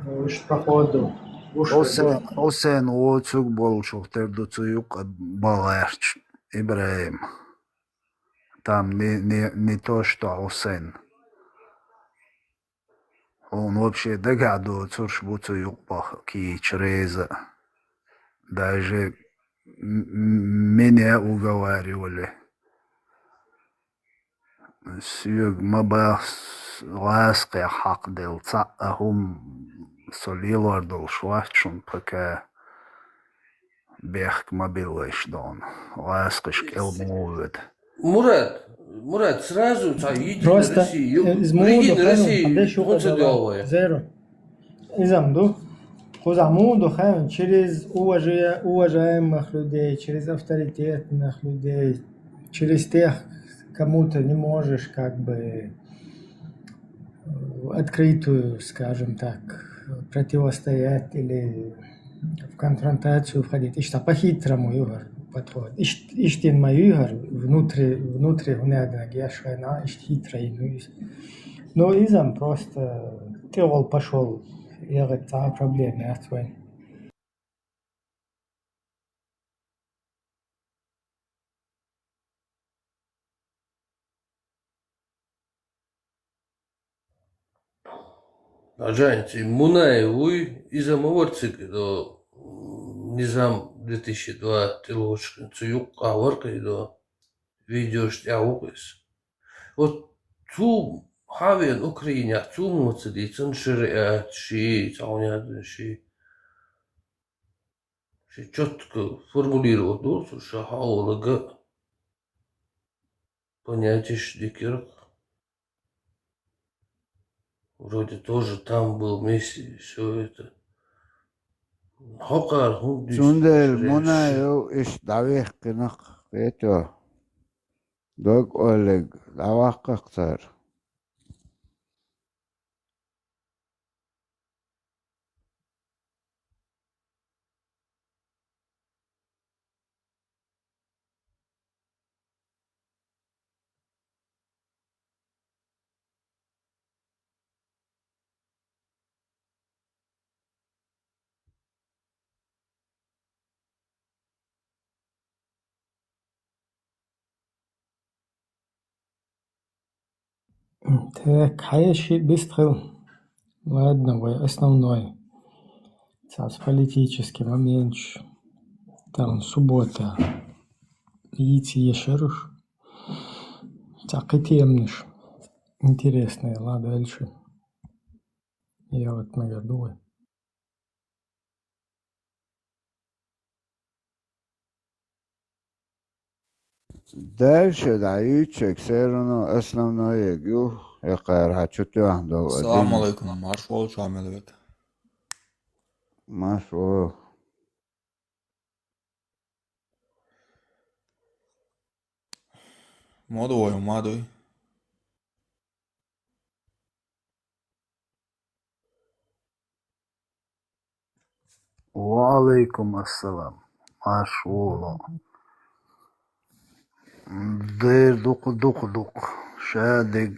Уьш походу. Хьусен, Хьусен воцург болчух тера ду цу юккъе бан гӀерташ, ИбрахӀим. Там не, не, не то, что Хьусен. Хьуна вообще дагахь доцурш бу цу юккъе баха кийча реза а. Даже м-, м-, меня уговаривали. Соьга ма баха, гӀазкхех хьакхаделла цхьа а хӀума со лелор долуш вац шуна пока. Бехк ма билла аша дона. ГӀазкхаш кӀел ма воьду. Мурад, Мурад, сразу цхьа единая Просто, Россия, э, из муду единая Россия, хьан деш хӀун ца юкъа доьлла вай? Зеро. Иза-м ду. Кхузахь муха ду хаьий, через уважа-, уважаемых людей, через авторитетных людей, через тех, кому ты не можешь, как бы, э, открытую, скажем так, противостоять или в конфронтацию входить. Иштта по-хитрому ю хӀара подход. Ишт-, иштта ма ю хӀара внутри-, внутри хӀунагнаг еш хьайна, иштта хитро йина ю иза. Ну, иза-м просто тӀехула пошёл, ягӀид цхьа а проблема яц вайн. Аджанец, и Мунаев вуй, иза ма вара цига, до, Низам две тысячи два тӀелоцуш, цу юккъехь вара кхин до, видеош тӀехь ву-кх иза. Вот цу хьан вен Украинехь, цу ма ца дийцина шариат, ши, цхьа хӀун яздина ши. Ши чётко формулировать долу цо, ша хьан волу га понятиеш дикира. Вроде тоже там был вместе, и всё это. ХӀокхара хӀунда дийцина Цундела шариат ши? Мунаев иштта дӀавихкина-кх, кхетий? Дог-ойлаг дӀаваккха-кх цара. Так, хьаешши бист хила. Ладно, вай основной. Цхьацца политический моменташ. Там суббота. Йийца ешараш. Цхьа кхин теманаш. Интересные, ладно, дальше. Я вот, наверное, думаю. Дальше дӀаюьйцург все равно основное ю, хӀокхара хьан чу тоьхна долу Салам алейкум, марш вовчу Амелвек. Марш вовчу. Ма дуй, ма дуй. Ва алейкум ассалам. Марш вола. Дер дукха, дукха, дукха. Шадерг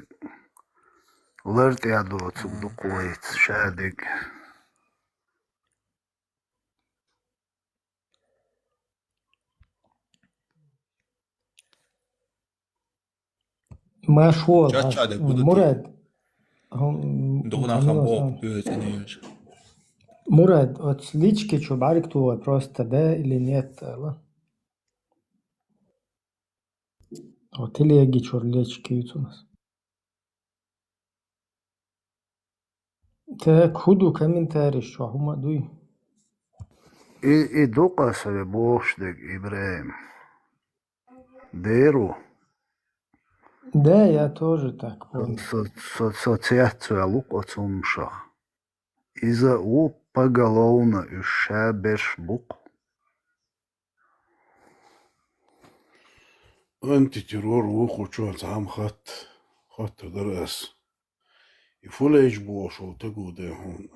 лар тӀе доцург дукха вайца, шадерг. Марш вола, Чача марш. Де куда ты? Мурад. Хм, Духна интересно. Хам бо, пёц, не ешь. Мурад, вот лички чу барик ту просто, да или нет, ала? Вот телеги чур лички ю цунас. Так, хӀу ду комментарийш чу, хӀума дуй? И, и дукха са ве бохуш дерг, ИбрахӀим. Дер ву? Да, я тоже так Со, понял. Со, со, со цецваьлла ву оцу хӀуманашах. Иза ву поголовно уьш ша берш бу-кх. Антитеррор ву кху чохь цхьа хӀума хатта, хаттар дара ас. И фулайча бохуш волу таго де хьуна.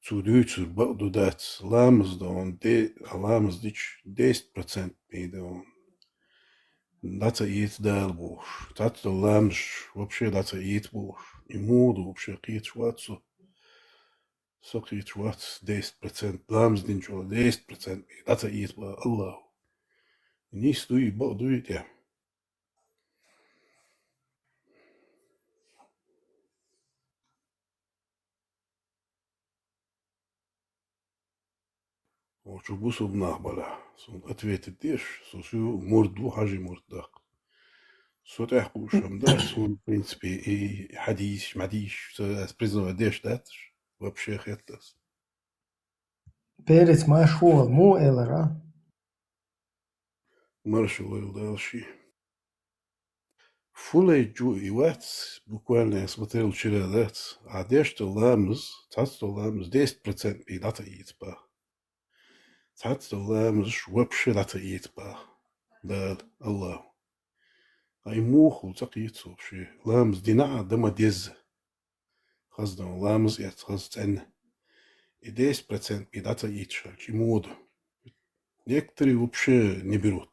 Цо дуьйцур бакъ ду дац, ламаз дан де, а ламаз дича десять процент бен дан. ДӀа ца эца Дала бохуш. Цхьацца долу ламазаш вообще дӀа ца эца бохуш. И муха ду вообще кхеташ вац со. Со кхеташ вац десять процент ламаз динчул десять процент бен дӀа ца эца бан Аллаху. Нийса дуй, бакъ дуй тӀе. Вочу бусулба нах балахь, суна ответить деш, со соьга мурд ву, хьажий мурд даккха. Со тӀехь кхуушам дац, суна, в принципе, и хьадийсаш, мадийсаш, со ас признавать деш дац, вообще хеттас. Перец марш ву, муха элира? Маршалла йолу Дала шен. Фулайча и вац, буквально я смотрел вчера дац, а деш долу ламаз, цхьацца долу ламаз десять процент бен дӀа ца эца бан. Цхьацца долу ламазаш вообще дӀа ца эца бан. Дала, Аллаху. Ткъа и муха ву ца кхета со вообще. Ламаз дина а дан ма дезза. Хаза дан ламаз эц, хаза цӀенна. И десять процент бен дӀа ца эцаш хилча, и муха ду. Некоторые вообще не берут.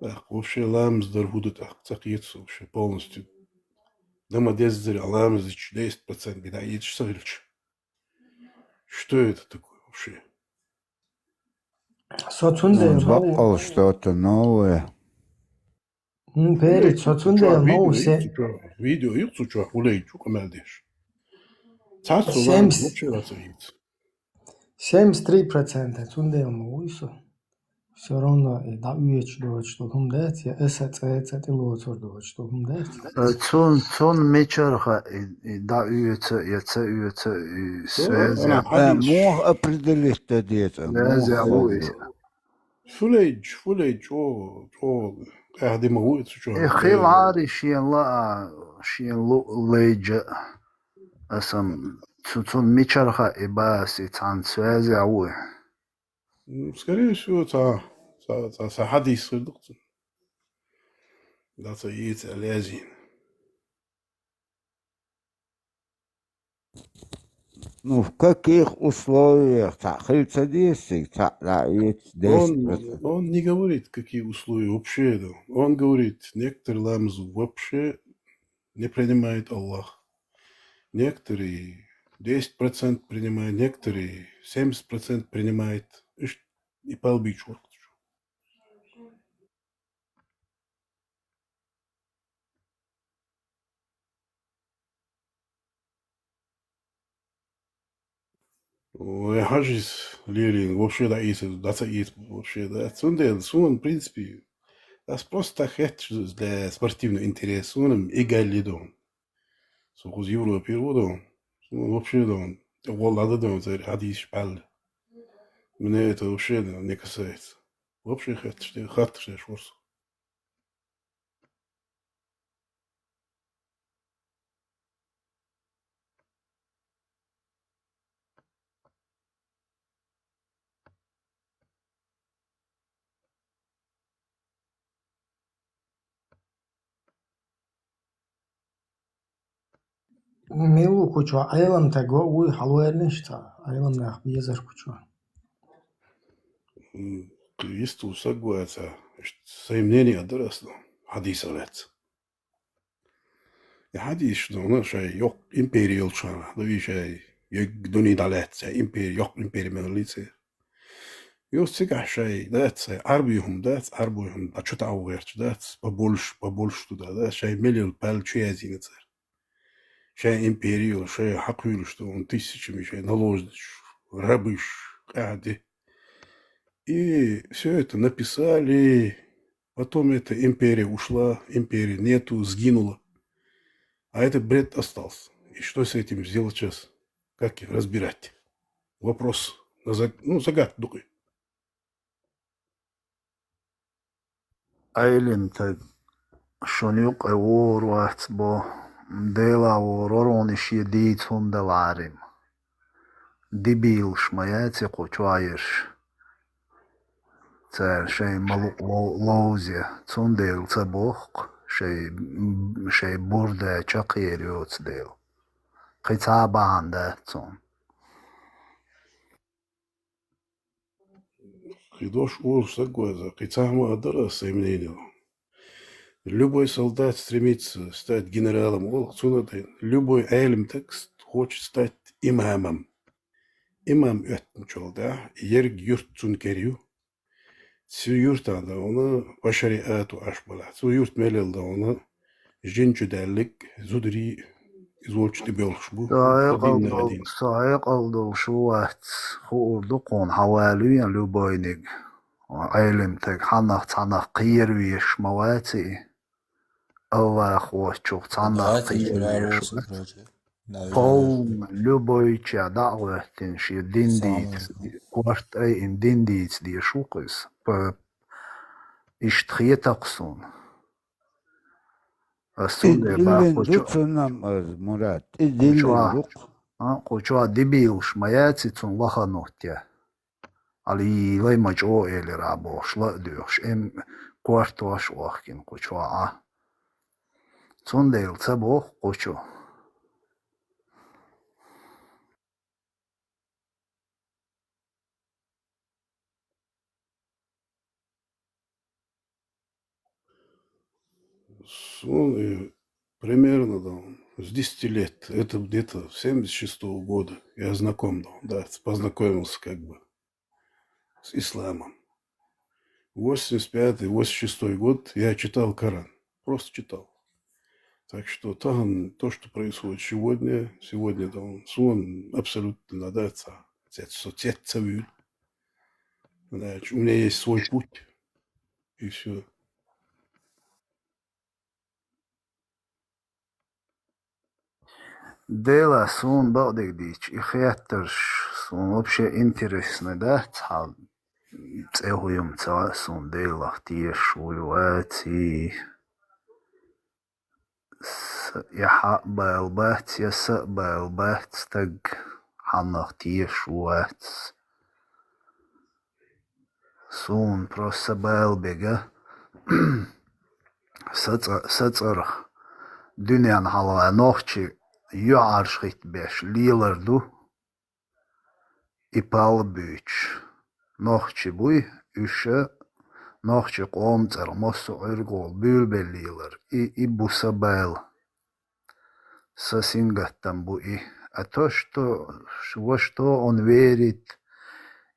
ТӀаккха вообще ламаз дар хӀу ду тӀаккха, ца кхета со вообще полностью. Дан ма деззара а ламаз дича десять процент бен дӀа эцаш ца хилча. Что это такое вообще? Со цундела Ну, ма ву. Баккъал что-то новое. М, Перец, со цундела ма ву, видео се- ю цу чохь, видео ю цу чохь, хулай чу къамел деш. Цхьацца Семс- ламаз вообще ца йийца. Семьдесят три процента цундела ма ву со. Всё равно и дӀаоьцуш доцуш долу хӀума дац, я аса цӀе цӀа тӀелоцур доцуш долу хӀума дац. Э, цун, цун мичара хаьа, и, и дӀаоьцу, я ца оьцу, и Ну, связь ана я. Э, хьадис. Муха определить дан деза, Связь я муха ву дан и. Деза. Фулайдж, фулайдж, чӀогӀа, чӀогӀа къаьхьа ди ма ву и цу чохь. И хилари шен лаа, шен лу-, лайджа. Аса м, цу, цун мичара хаьа и баса, и цхьана связь я ву и. М, скорее всего, цхьа, цхьа, цхьа, цхьа хьадис хир ду-кх цуьнан. ДӀа ца ийца аьлла яздина. Ну, в каких условиях? Цхьаъ хила ца деза цига, цхьаъ дӀа а ийца, десять процентов. Он, он не говорит, какие условия вообще, да. Он говорит, некоторые ламазы вообще не принимает Аллах. Некоторые десять процент принимает, некоторые семьдесят процент принимает. Иш-, и палбичу. Ой, хьажа иза лелийна, вообще дӀа ийца, дӀа ца ийца, вообще, да. Цундела суна, в принципе, ас просто так хетташ для спортивного интереса, суна эгалли ду. Со кхуза Европера ву ду. Суна вообще ду. ТӀе гӀолла дан ду, церан хьадисаш баьлла. Мне это вообще не касается. Вообще хетташ де, хатташ деш ву со. Мила ву кху чу Ӏелам таг ву, хьалваьллинаш цхьа, Ӏелам нах безар кху чу. М, кхы йисту саг ваца, иштта сай мнение а дар ас ду, хьадисах лаьцна. И хьадисаш ду, ну, шай йоккха импери йолчу хана, ду и шай йог дуьне дӀалаьцна, шай импери, йоккха импери мел лице. Юс цигахь шай дац, шай Ӏарбий хӀума дац, Ӏарбой хӀума дӀа чу таӀа гӀерташ дац, побольше, побольше туда дац, шай мел йолу пал чу яздина цара. Шайн импери йолу, шайн хьакхуьйлуш ду, он тысячами шайн наложницаш, рабыш, къаьхьа де. И всё это написали, потом эта империя ушла, империи нету, сгинула. А этот бред остался. И что с этим сделать сейчас? Как их разбирать? Вопрос на заг-, ну, загадка дукъи. Ӏелим таг шуна юкъе вогӀур вац бо, Дела вогӀур варуни шен дийца хӀума даларим. Дибийлаш ма яц и кху чохь ерш. Цара шайн малукъ ло-, ловзе, цундела ца боху-кх, шайн, шайн бурда чаккхера йоцу дела. Кхин цхьа а бахьана дац цунна. Кхин дош олуш саг ваза, кхин цхьа хӀума а дара ас сайн мнение. Любой солдат стремится стать генералом, олу цунна тӀе. Любой Ӏелим таг с-, хочет стать имамом. Имам оьттинчул тӀаьхьа ерг юрт цунна кер ю. Цу юртана дан вуна по шариату Ӏаш балахь. Цу юрт мел йолу дан вуна жин чу даьллиг, зударий, иза волчу тӀе боьлхуш бу. Со хьекъал дол-, со хьекъал долуш ву вац, хуур ду кхуна хьан валуьйна любойниг. Ӏелим таг хьанах цхьанах кхера везаш ма вац и. Аллах воцчух цхьанах кхера везаш вац. Полный, любойча дӀа а гӀоьттина, шен дин дийца, корта айина дин дийца дезаш ву-кх иза. П-, иштта хета-кх суна. Ас цундела баккхучу, тӀедиллина ду цунна-м аса, Мурад, тӀедиллина ду-кх. А, кху чохь дибийлаш ма яц и цунна лаханотте. Ала йийлай ма чӀогӀа элира бохуш, ла а доьхуш, эм кортош а вахкина кху чохь а. Цундела ца боху кху чу. С-, он, э, примерно, да, с десяти лет, это где-то с семьдесят шестого года я знаком, да, да, с-, познакомился как бы с исламом. Восемьдесят пятый, восемьдесят шестой год я читал Коран, просто читал. Так что тахана то, что происходит сегодня, сегодня, да, он, сон абсолютно надо отца. Отец, отец цавил. Значит, у меня есть свой путь, и всё. Дела, суна бакъдерг дийцича, и хеттарш суна вообще интересный дац, хьал цӀе хӀу юм ца хаьа суна, Делах тешаш вуй ваций. С-, я хьаъ бала бац, я са а бала бац, стаг хьаннах тешаш ву вац. Суна просто са бала бега. Са цӀа-, са цӀарах дуьненна хьалха нохчий юьхьӀаьржа хӀиттабеш лелар ду. И пал буьйцуш, нохчий буй, уьш а нохчий къоман цӀарах массо а Ӏуьргал буьйлабелла лелар. И, и бу са бала. Са сингаттам бу и. А то, что, во что он верит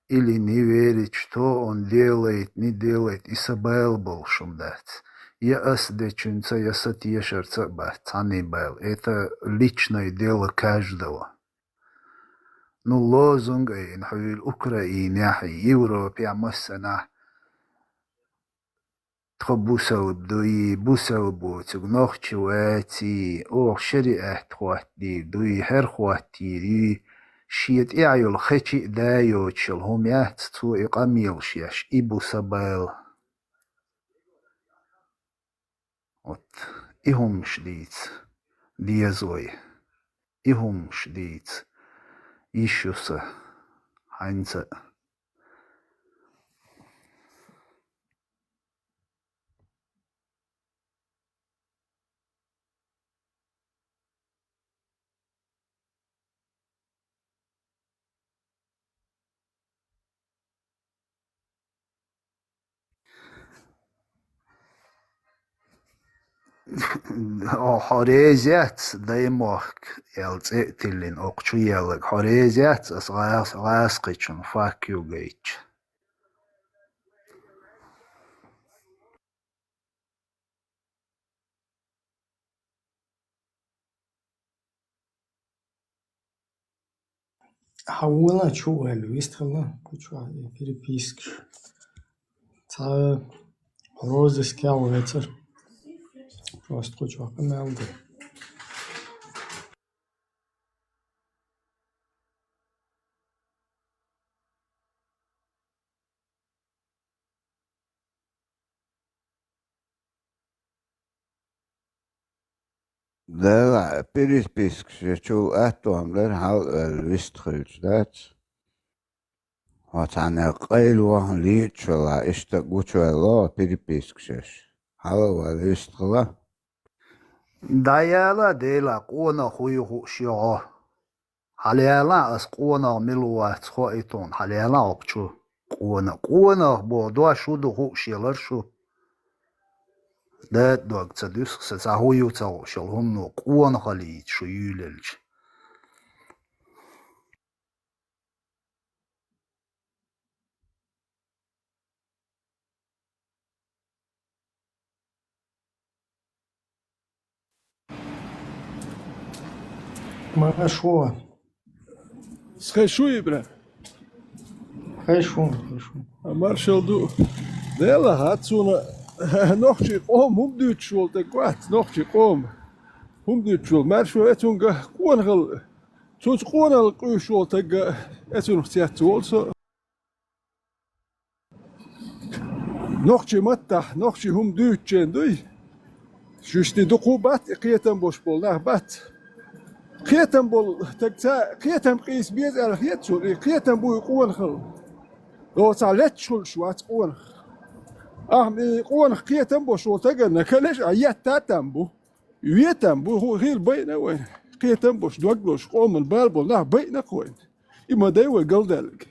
или не верит, что он делает, не делает, и са бала болуш хӀума дац. Я ас дечуьнца, я са тешарца а бац цхьанний бала. Это личное дело каждого. Ну, лозунг айина хьуьйла Украинехь, Европехь массанахь: «Тхо бусалба дуй, бусалба воцург нохчи ваций, оха шариат хӀоттийр дуй, хӀара хӀоттийр юй». Шен тӀехь йолу хечи а да йоцуш йолу хӀума яц, цо и къамелаш еш, и бу са бала. Вот, и хӀумаш дийца деза вай. И хӀумаш дийца йиш ю сан хьаьнца а. Хьо реза яц, даймохк, аьлла цӀе а тиллина, оха чу яьлларг. Хьо реза яц, ас гӀас-, гӀаскхичун фак ю гайча. Хьавола чу ваьлла, вистхила, кхучу переписка. Цхьа розыскал вецар. Просто кхучу къамел ду. Дела, перепискаш чул аттом лер хьал а ваьлла вистхилча дац. Хьо цхьанне къайла вахан лийча вала, иштта гучаваьлла перепискаш. Хьал а ваьлла вистхила. ДӀаяла, Дела, къонах хӀу ю хууш йогӀо. Хьалъяла ас къонах мила ву вац хоуьйтун, хьалъяла оха чу къона. Къонах боху дош хӀу ду хууш елар шу. Дада дог ца дуьсу, сан цхьа хӀу ю ца хууш йолу хӀумано къонахаллица шу юьйлелча. Маршо. Схе шу ибра? Хешо, хешо. А маршал ду. Дела хьацуна нохчий къом хӀума дуьйцуш волу тӀе гуат, нохчий къом. ХӀума дуьйцуш волу маршо э цунга къонахал. Цунца къонахал къуьйсуш волу тагга э цунах цец волу со. Нохчий маттахь, нохчий хӀума дуьйцучийн дуй? Шуьшти дукха бац и кхетам бош болу нах бац. Кхетам болу таг ца, кхетам къийса беза аьлла хета цунна, и кхетам бу и къонахалла. Доцахь летташ хуьлуш вац къонах. Ахьа и къонах кхетам бош волу таганна калеш а етта там бу. Ветам бу, хӀу хила байна вайн. Кхетам бош, дог лош, къоман бала болу нах байна кхойна. И ма дай вай галдаллиг.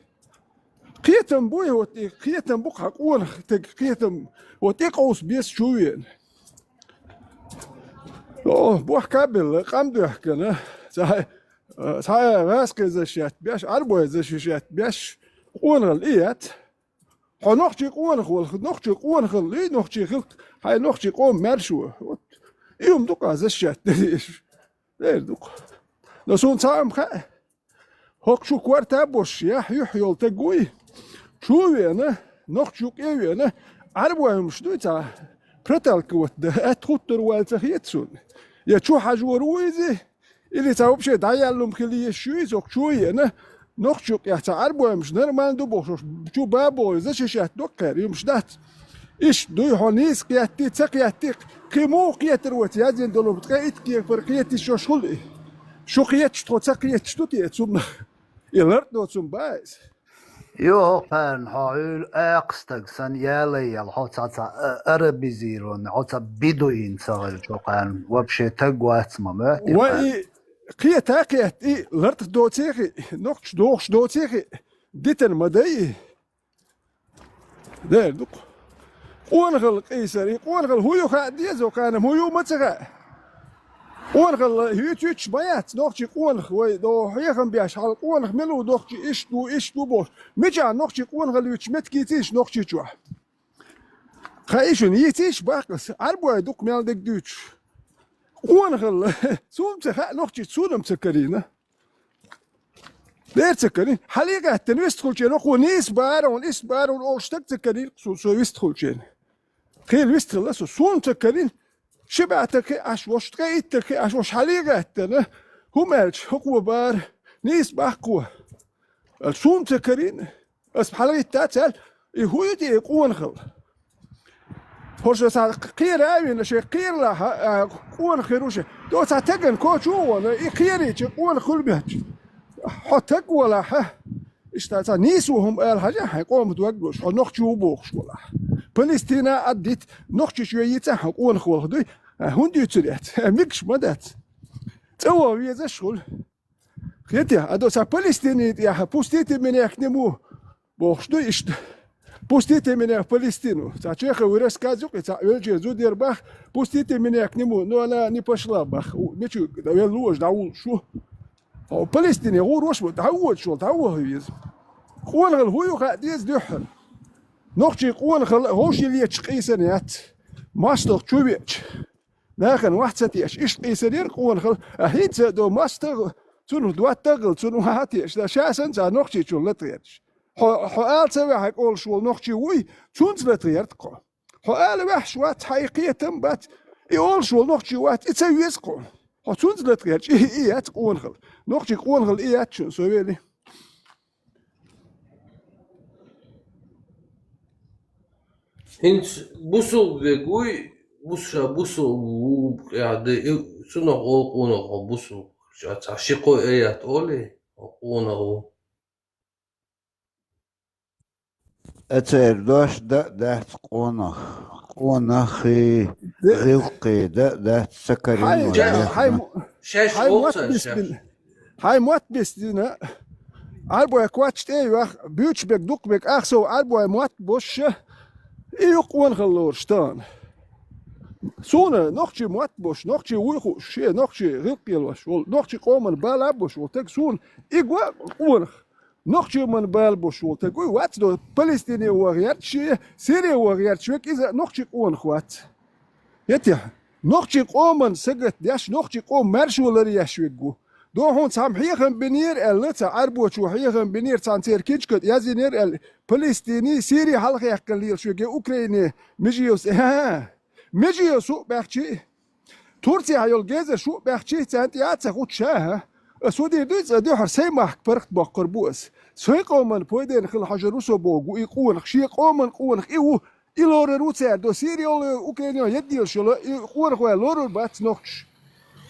Кхетам буй, вот и кхетам бу хьан къонах, таг кхетам, вот и къовса бес чу веана. О, бохка белла, къам доьхкана, цхьа, цхьа гӀаскхий защищать беш, Ӏарбой защищать беш, къонахалла и яц. Хьо нохчий къонах волу, нохчий къонахалла, и нохчий хилла, хьайн нохчий къоман маьрша ву. Вот. И хӀума дукха защищать дериш. Дер дукха. Но суна цхьа а ма хаьа. ХӀокху шу корта бош, яхь юьхь йолу таг вуй? Чу а веана, нохчу юкъе а веана, Ӏарбой хӀумаш дуй цхьа проталкивать дан, атта хуттур ваьлла ца хета суна. Я чу хьажор ву иза, или цхьа вообще дӀаяьлла хӀума хила езаш ю иза, хӀокху чу а еана, нохчу юкъехь цхьа Ӏарбой хӀумаш нормально ду бохуш, чу бабо защищать до кхаьра, хӀумаш дац. Иштта дуй хьо нийса кхетти, ца кхетти, кхин муха кхетар вац яздина долу, ткъе итт кепара кхетиш йолуш хуьлу и. Шу кхеташ тхо ца кхеташ ду те цунна? И лартӀа доцун бац. Йо, хӀокхарна хьо хьуьлла акха стаг санна ялай яла, хьо цхьа, цхьа а-, арабизированный, хьо цхьа бедуин ца хилча, хӀокхарна вообще таг вац ма моьтту. Вай и кхета а кхетта, и лартӀа доций хи, нохчаш дохуш доций хи, дитина ма дай и. Дер ду-кх. Къонахалла къийсар. И къонахалла хӀун ю хаа деза, кхана хӀун ю ма ца хаьа. Къонахалла хӀуьйцуьйтуш ма яц, нохчий къонах вай догӀу хьехам беш, хьала къонах мила ву нохчий, иштта ву, иштта ву бохуш. Мичахь нохчий къонахалла юьтуш меттиг йийцийша Нохчийчохь? Хаий шуна, йийцийша баккхалц, Ӏарбой дукха мел дерг дуьйцуш. Къонахалла, суна ца хаьа, нохчий суна-м ца карийна. Дер ца карийна. Хьалий гӀаьттина вистхуьлчийн, хӀокхо нийса бара хьуна, иштта бара хьуна олуш стаг ца карийна, со, со вистхуьлчийн. Кхин вистхилла со, суна ца карийна. Ши бӀе стаг хи Ӏаш, вош ткъе итт стаг хи Ӏаш, вош хьалий гӀаьттина. ХӀума аьлча, хӀокхо бара, нийса баккхо. Суна ца карийна. Ас хьалагӀиттац аьлла, и хӀун ю те и къонахалла? ХӀорш аса кхера а вина, шайн кхералахь, а, къонах хир ву шен. До цхьа тагана кочу а вона, и кхерийча къонах хуьлу моьттуш. Хьо таг валахь, иштта цхьа нийса ву хӀума ала хьажа, хьайн къомах дог луш, хьо нохчо ву бохуш валахь. Палестина а дит, нохчаш ве йийца хьо къонах валха дуй, а, хӀунда дуьйцур яц? Мегаш ма дац. ЦӀа ваха везаш хуьлу. Хетий, а до ца Палестине тӀехь, пустите меня к нему, бохуш ду иштта. Пустите меня в Палестину. Цхьа чеховый рассказ ю-кх, цхьа велча зуда яр бах, пустите меня к нему, но она не пошла бах. У, мича велла ложа дӀавуллуш ву. О, Палестине гӀур ваш ма дӀаводаш волу, дӀаваха веза. Къонахалла хӀун ю хаа деза дуьххьара. Нохчийн къонахалла вовшийн леташ къийсина яц. МостагӀа чу веача. Нахана вац ца теш, иштта къийсар яра къонахалла, а хӀинца а до мостагӀа, цунах доттагӀалла, цунна вац ца теш, ша санна цхьа Нохчийчунна латагӀерча. Хьо, хьо ала ца ваьхьа олуш волу нохчи вуй, цунца латагӀерта кхо. Хьо ала ваьхьаш вац, хьан и кхетам бац, и олуш волу нохчи вац, и ца веза кхо. Хьо цунца латагӀерча, и, и яц къонахалла. Нохчийн къонахалла и яц шуна, со вели. ХӀинца бусулба вег вуй, бус-, ша бусулба ву, къаьхьа де, и, цунах олу къонах хьо бусулба. Ша цхьа ши-кхо аят олий, хьо къонах ву. Церан дош дан а дац къонах. Къонахий, де- гӀиллакхий дан а дац, ца карийна Хьай, вац. Хьай, мо-, Шаьш хьай мотт бисбина. Хьай мотт бисдина, Ӏарбой коч тӀе а йоьхна, буьйцуш берг, дукха берг, ах сов Ӏарбой мотт босуш, и ю къонахалла лоруш тахана. Суна нохчийн мотт босуш, нохчи вуй хууш, шен нохчийн гӀиллакх лелош волу, нохчийн къоман бала а босуш волу стаг, суна и го къонах. Нохчийн бала босуш волу стаг вуй, вац до, Палестине ваха гӀерташ, Сири ваха гӀерташ верг, иза нохчийн къонах вац. Етехь, нохчийн къоман сагатдеш, нохчийн къоман маьршо ларъеш верг ву. До хьуна цхьамма хьехам бинера аьлла, цхьа Ӏарбочо хьехам бинера, цхьана церан книжка тӀе яздинера аьлла, Палестине, Сири хьалхаяьккхина лелаш верг, я Украине, Межиевс, хӀа-хӀа. Межиевс хӀуъа баьхчи, Турцехь йолу гезарш хӀуъа баьхчи, царна тӀе а ца хӀуттуш, хӀа-хӀа. Ас хӀун дийр дуй, цкъа дуьххьара сайн махка паргӀат боккхур бу ас. Сайн къоман пайденна хила хьожур ву со боху, и къонах, шен къоман къонах и ву, и лорур ву цара до, Сири йолу, Украине йолу, ядделаш йолу, и къонах вай лорур бац нохчаш.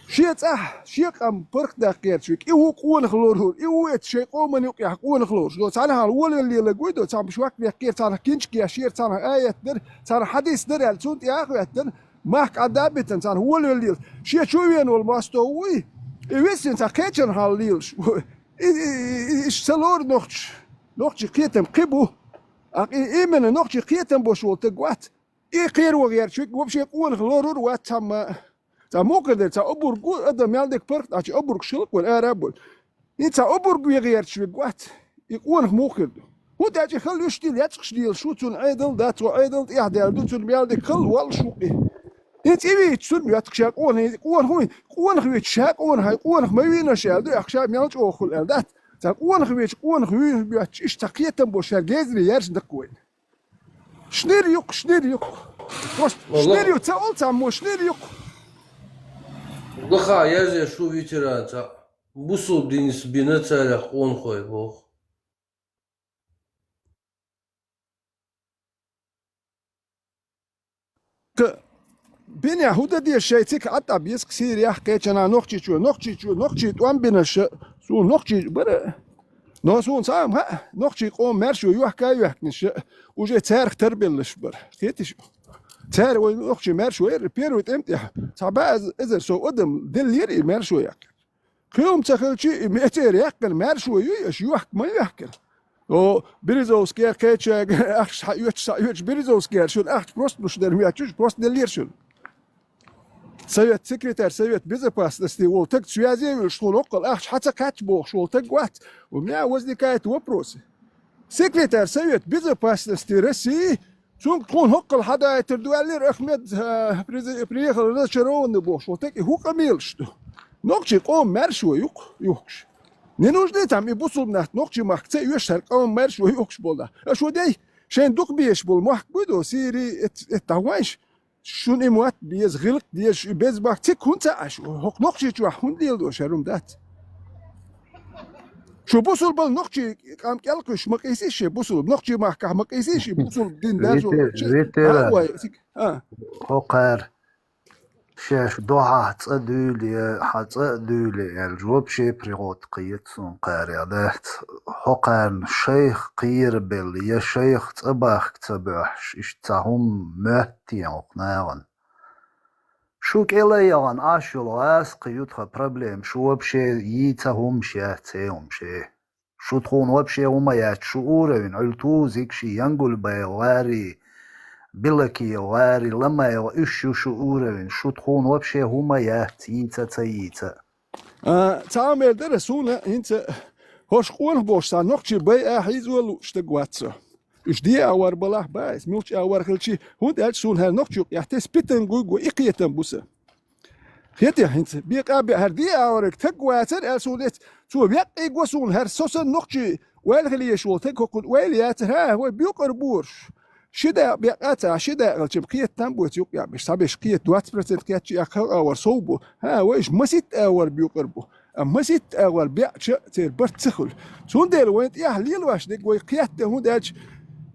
Шен цӀахь, шен къам паргӀатдаккха гӀерташ верг, и ву къонах лорур, и ву эцу шайн къоман юкъехь къонах лоруш. До цхьанхьа волавелла лелаг вуй до, цхьамма шок веккхера, цхьанхьа книжка ешера, цхьанхьа аят дара, цхьанхьа хьадис дара аьлла, цунна тӀе а хӀоьттина, махка Ӏадда а битина, цхьанхьа волавелла лела. Шен чу вена волу мостагӀа вуй, и виссина цхьа кхечанхьа лелаш. И, и, и, и, иштта ца лору нохчаш. Нохчийн кхетам кхин бу. ТӀаккха и, именно нохчийн кхетам босуш волу стаг вац. И кхеро гӀерташ верг вообще къонах лорур вац цхьамма. Цхьа мухха дерг, цхьа обург ву, адам мел дика паргӀат Ӏачу обург шилкъ вара ара а болу. И цхьа обург ве гӀерташ верг вац. И къонах муха хир ду? ХӀунда аьлча и хала уьш дила яцкъаш лелаш ву, цунна Ӏедал дац, цо Ӏедал тӀехь даьлла ду, цунна мел дика хала воллуш ву и. ХӀинца и вийча цунна моьттуш ша къонах, и къонах вуй, къонах вийча ша къонах, хьайн къонах ма вийна ша аьлла ду, аьлла ша мел чӀогӀа хуьлу аьлла дац. Цхьа къонах вийча къонах вуй моьттуш, иштта цхьа кхетам бо шаьрга гезаре яьржина даккха вайна. Шнир юкъ, шнир юкъ. Просто шнир юкъ, ца олу цхьаммо шнир юкъ. Лаха язъеш ву ветеран цхьаъ. Бусул динца бина царах къонахой боху. Ка-, бинехь хӀун дан деза шайн цигахь Ӏад а беза-кх Сирехь кхечанхьа нохчичо, нохчичо, нохчий тӀом бинарш, суна нохчий бара. Но суна цхьа а ма хаьа, нохчий къоман маьршо йохка а йоьхкинарш, уже царах тарбеллаш бара. Кхетий шу? Цара вай нохчий маьршо яра, первый тӀем тӀехь цхьа баа эз-, эзар сов адам деллера и маьршо яккха. Кхин хӀума ца хилчи, и мецера яьккхина маьршо юй, аша йохка ма йоьхкина. О, Березовскийра кхечаьрга ахча схьаоьцуш, схьаоьцуш Березовскийра шуна ахча просто луш дара моьттуш, просто деллера шуна. Совет, секретарь Совет Безопасности волу стаг связе а вуьлуш, тхуна оккхал ахча хьан ца кхаьчча бохуш волу стаг вац. У меня возникает вопросы. Секретарь Совет Безопасности России, цунга тхуна хӀоккхал хьан дайтар ду аьллера Ахмед, а, приз-, приехал разочарованный бохуш волу стаг, и хӀун къамелаш ду? Нохчий къоман маьршо ю-кх, юхкуш. Не нужны там и бусулба нах, нохчий махка ца оьшу цара къоман маьршо юхкуш болу нах. Аша ву дей, шайн дукха безаш болу мохк буй до, Сири, эт, эт дӀагӀойша. Шуна и мотт беза, гӀиллакх дезаш, и беза мах цига хӀунда ца Ӏаш? ХӀокху нохчий чохь хӀунда леладо шаьрум дац? Шу бусулбал нохчий къам кӀел кхуьйсуш ма къийсий шен бусулба, нохчий махкахь ма къийсий шен бусулба дин даржо. Витера, витера. А, ой, цига, а. ХӀокхара шаьш дохьа цӀа дуьйле, хьан цӀа а дуьйле аьлла, жоп ше пригӀот кхета суна кхарех дац. ХӀокхарна шайх кхерабелла, я шайх цӀа бахка ца боьхьаш, иштта цхьа хӀума моьтту те хӀокху нахана? Шу кӀел а яхана Ӏаш йолу гӀазкхи ю тхан проблема, шу вообще йийца хӀумаш яц, хӀе хӀумаш, хӀе. Шу тхуна вообще хӀума яц, шу уровень, Ӏуьлтузик ши, Янгулбаев гӀари, Билакиев гӀари, Ламаев, уьш ю шу уровень, шу тхуна вообще хӀума яц, йийца а, ца йийца а. А, цхьа мел дара суна, хӀинца хӀорш къонах болуш цхьа нохчий бай а хьийзо лууш стаг вац со. Уьш де а вар балахь бац, муьлхачу а вар хилчи, хӀунда аьлча суна хӀара нохчий къехтес питанга гуй го, и кхетам бу сан. Хетий хӀинца, бекъа а беа хӀара де а варг таг вацар аьлла суна эца, цо веккъий го суна хӀара со санна нохчий ойла хила еш волу таг хӀокхунна ойла яцар, хӀа, вай буькъар борш. Ши дакъа бекъа а ца, ши дакъа хилчам кхета там бойту юкъ яа беш, цхьаберш кхета, двадцать процент кхетча а, кхалкъа а вар сов бу. ХӀа, вайша маситта а вар буькъар бу. Амма маситта а вар беача церан барт ца хуьлу. Цундела вайн тӀехь лелош дерг вай кхетта, хӀунда аьлча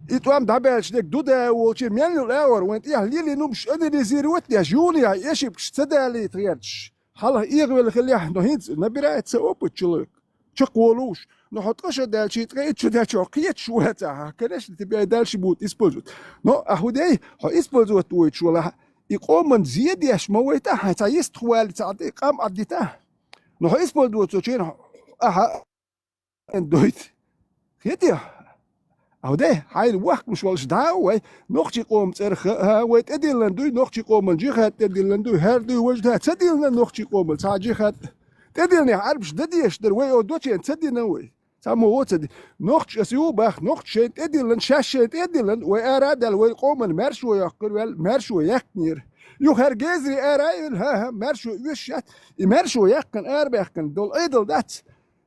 и тӀом дӀабаьлча дерг ду да волче мел йолу а вар вайн тӀехь лелийна хӀумаш анализировать а деш, юнехь эшипкаш ца далийта гӀерташ. Хьалха эгӀавелла хиллехь, но хӀинца набирается опыт человек. Чекхволуш, но хьо ткъа шо даьлчий, ткъа итт шо даьлчий хьо кхеташ вацахь, конечно, тебя и дальше будут использовать. Но а хӀу дей, хьо использовать войтуш валахь, и къоман зе деш ма вайта хьайн цхьа йистхвали, цхьа тӀе къам Ӏаддита. Но хьо использовать цо чейна ахьа дойту. Хетий? Ахьа де, хьайна вахкамаш волуш дӀа а вай, нохчий къоман цӀарах а, вай тӀедиллина дуй, нохчий къоман джихад тӀедиллина дуй, хӀара дуй, важа да, ца диллина нохчий къоман, цхьа джихад тӀедиллинехь Ӏарбаш дан дезаш дара, вай о дочен ца дина вай. Цхьаммо во ца ди-, нохчаш аса юха бах, нохчаш шайн тӀедиллина, шаьш шайн тӀедиллина, вай ара а даьлла, вай къоман маьршо йоккхур ваьлла, маьршо яьккхинера. Юха хӀара гезаре ара а йилла, хӀа-хӀа, маьршо оьшуш яц, и маьршо яьккхина, арабаьккхина долу Ӏедал дац.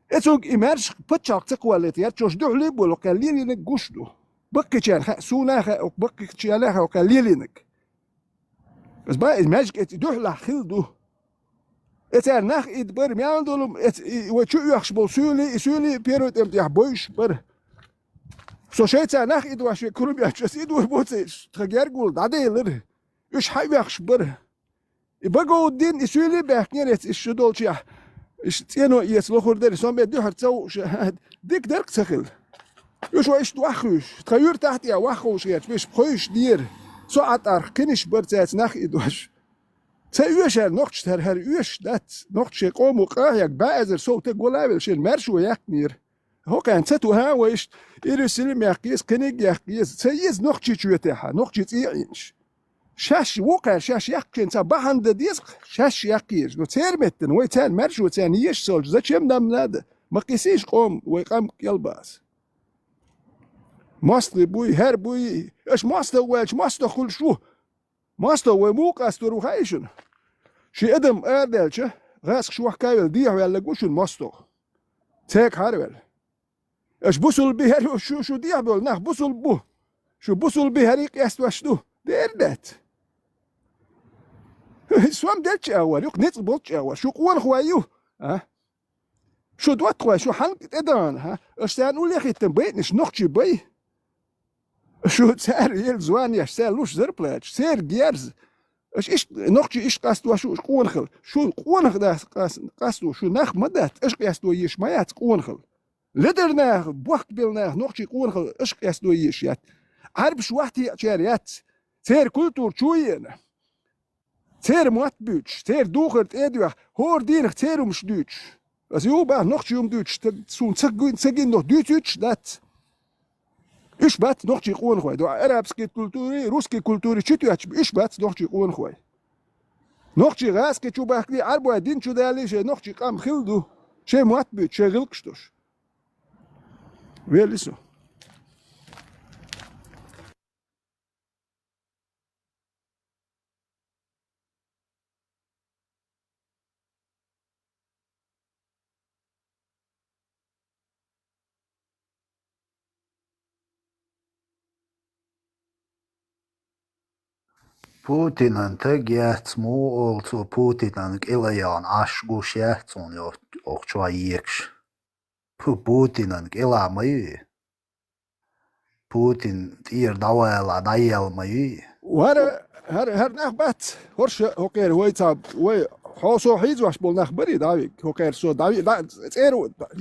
Эцунга и маьрша пачхьалкх ца кхоллийта гӀертачош дуьхьал а болу кхел лелийнарг гуш ду. Баккхийчарна хаьа, суна а хаьа, баккхийчарна а хаьа кхел лелийнарг. Ас бан иза маьжга эца дуьхьалахь хилла ду. Эцара нах идда бара, мел долу, эца и вай чу оьхуш болу суьйлий, и суьйлий первый тӀеман тӀехь бойуш бара. Со шайца нах идваш ве курум яц, ас идвар боций, тхан гергула дӀаделира. Уьш хьан оьхуш бара? И багов дин, и суьйлий баьхкинера эца, иш шу долчехь, иш цӀено эца лохур дара, со бен дуьхьара ца вууш, дика дарк ца хилла. Уьш вай иштта ваххуьйш, тхан юьртахь тӀе ваххуьйш гӀерташ, беш пхуьйш дера. Со Ӏа тӀарх кхиниш бара цаьрца нах идваш. Ца оьшара нохчаш хӀара, хӀара оьшуш дац, нохча шайн къомо къахьега баьӀазар сов таг вала а велла, шен маьршо яьккхинера. ХӀокхаьрна ца ту хӀан вайшна, Иерусалим яккха еза, кхиниг яккха еза, ца еза нохчий чоь тӀехьа, нохчий цӀе а Ӏийна. Шаьш вукхара, шаьш яккхийна ца бахьана дан деза, шаьш яккха еза. Но церан меттана вай царна маьршо царна езаш ца олча, зачем нам надо? Ма кхисийша къоман вай къам кӀелбаза. МостагӀий буй, хӀара буй, аша мостагӀа ваьлча, мостагӀа хуьлуш ву. МостагӀа вай муха къастор ву хаьий шуна? Ши адам арадаьлча, гӀазкхаш вохкавелла, дехьаваьлларг ву шуна мостагӀа. Цега хьараваьлла. Аша бусулба хӀара ю, шу, шу дехьабевлла нах бусулба бу. Шу бусулба хӀара къестош ду. Дера дац. Сом делча а вар, юкъ ницкъ болча а вар. Шу къонахой ю. А? Шу доттагӀой, шу хьанга тӀедахана, хьа? Аша царна уллехь хӀиттина байинарш нохчий бай. Шу цара елла званеш, цара луш зарплаташ, церан герз. Аша иштта, нохчий иштта къастош шу, шу къонахалла. Шу къонах дац къас-, къасто, шу нах ма дац, аша къесто еш ма яц къонахалла. Ледар наха, бохк белла наха, нохчий къонахалла аша къесто еш яц. Ӏарбаш вахтеачара яц. Церан культура чу еана. Церан мотт буьйцуш, церан духар тӀе а доьхна, хӀора дийнах церан хӀумаш дуьйцуш. Аса юха баха нохчий хӀума дуьйцуш, ца, суна ца гуй-, ца гина нох дуьйцуьйтуш дац. Уьш бац нохчий къонахой. Ду арабский культури, русский культури чу тоьттуш, уьш бац нохчий къонахой. Нохчий гӀазкхи чу бахкале, Ӏарбой дин чу далале, шайн нохчий къам хилла ду. Шайн мотт буьйцуш, шайн гӀиллакхаш долуш. Вели со. Путинан таг яц, муха олу цо Путинан кӀела яхна, Ӏаш гуш яц хьуна йо-, оха чохь екаш. Пу-, Путинан кӀела ма ю и. Путин тӀера дӀавала, дӀаелла ма ю и. Вара, хӀара, хӀара нах бац. ХӀорш хӀокхера вай ца, вай, хьо со хьийзош болу нах барий дӀавиг. ХӀокхера со дӀави-, дӀа-, цӀера,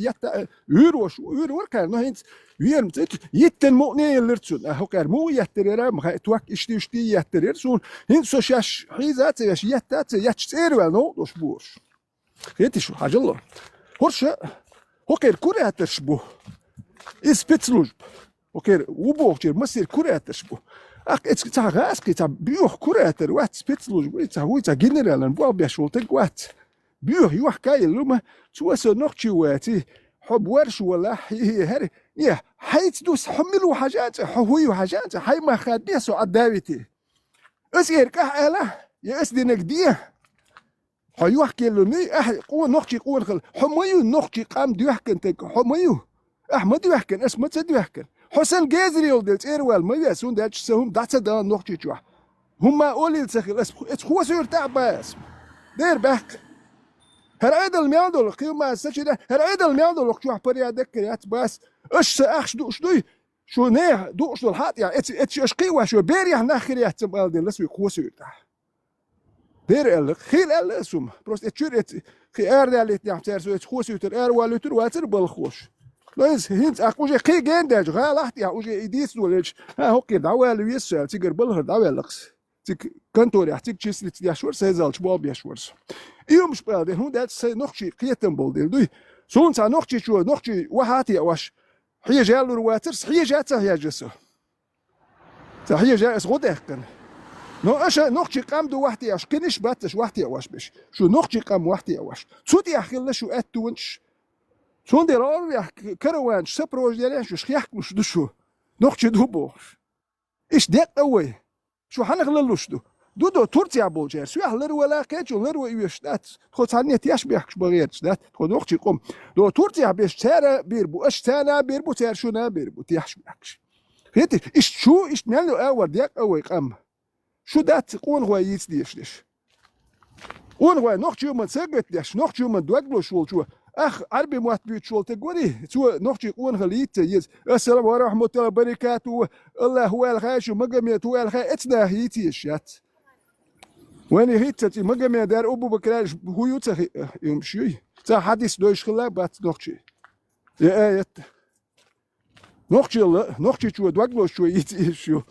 етта, вуьйр вош, вуьйр вара кхаьра, но хӀинца веана ца, йиттина мукъане а еллира цунна. А хӀокхера муха еттар яра, ма хаьа, ток иштта, иштта еттар яра суна. ХӀинца со шаьш хьийза а ца веш, етта а ца, етташ цӀера ваьлла новкъа долуш бу хӀорш. Хетий шу, хьажал ло. ХӀорш, ХӀокхуьр кураторш бу. Иза спецслужба. ХӀокхуьр ву бохучуьра массеран кураторш бу. Аккха эциг цхьа гӀаскхий, цхьа боьха куратор вац, спецслужба, и цхьа вуй, цхьа генералан болх беш волу таг вац. Боьха йохка а йилла ма, цо со нохчи ваций, хьо борш валахь, хӀи-хӀи, хӀара, не, хьайца ду, хьо мила ву хьажа а цӀе, хьо хӀу ю хьажа а цӀе, хьай мах хадде со Ӏа давите. Ас эркъахь ала, я ас динаг де. Хьо йохкелла муй, ахь къо-, нохчий къонахалла. Хьо ма ю нохчий къам доьхкан таг, хьо ма ю. Ахь ма доьхкан, ас ма ца доьхкан. Хьо сан гезаре йолу дела цӀера вала ма ве, суна даьлча сан хӀума дӀа ца дан нохчийчохь. ХӀумма олийла ца хила, ас, ас хӀо суьртахь а бац. Дера баьккха. ХӀара Ӏедал мел долу, кхин ма аса чира, хӀара Ӏедал мел долу, чохь паря даккхар яц бац. Аш сан ахча дууш дуй, шу нехан дууш долу хьан тӀехь, эци, эци аш кхин а ваш, берех нах хир яц ам ала делла, ас вуьгу хӀо суьртахь. Дера аьлла, хийла аьлла ас хӀума. Просто эцу чуьра эцу, кхин арадаьллийтинехь цара со эцу хӀо суьйтар аравалуьйтур вацара балхош. Но иза хӀинца ахь уже кхин гена даьлча, гӀалахь тӀехь уже и дийца долуьйтуш, хӀан, хӀокхуьра дӀавала веза со аьлла, цигара балхара дӀаваьллакхс. Цига конторехь, цига числица деш вара, сайзалчу болх беш вара со. И хӀумаш бала дела, хӀунда аьлча сайн нохчий кхетам болу дела дуй. Суна цхьа нохчичо, нохчий вахьа а теӀош, хьежа лур вацара, хьежа а ца хьежа со. Ца хьежа аса гӀо даьккхина. Но аша нохчий къам ду вахьте аш, кхиниш бац аша вахьте аш беш. Шу нохчий къам вахьте аш. Цу тӀехь хилла шу аьттонаш. Цундела орвех караванаш сопровождение шу хехкалуш ду шу. Нохчий ду бохуш. Иш декъа вай. Шу хьанах лалуш ду? Ду до Турция болчара. Суьх лар вала кхечу лар вай веш дац. Тхо цхьанне теш бехкаш багӀерча дац. Тхо нохчий къом. До Турция беш цара бир бу. Аш цана бир бу, цара шуна бир бу. Теш бехкаш. ХӀети, иштта шу, иштта мел ю агӀор декъа вай къам. Шу дац къонахой йийца дезаш деш. Къонахой нохчий ма сагатдеш, нохчий ма доглуш волчо. Ах, Ӏарби мотт буьйцуш волу таг вари, цо нохчий къонахалла йийца еза. Ассаламу ва рахматуллахи ва баракату, Аллах ваьлла хай шу, Магомед ваьлла хай, эцна йийца езаш яц. Вайна хӀитца цӀи Магомедар, Абу-Бакрар хӀу ю ца хи-, юмаш юй. Ца хьадис дойш хилла бац нохчий. Я аят. Нохчилла, нохчичо, доглошчо йийца езаш ю.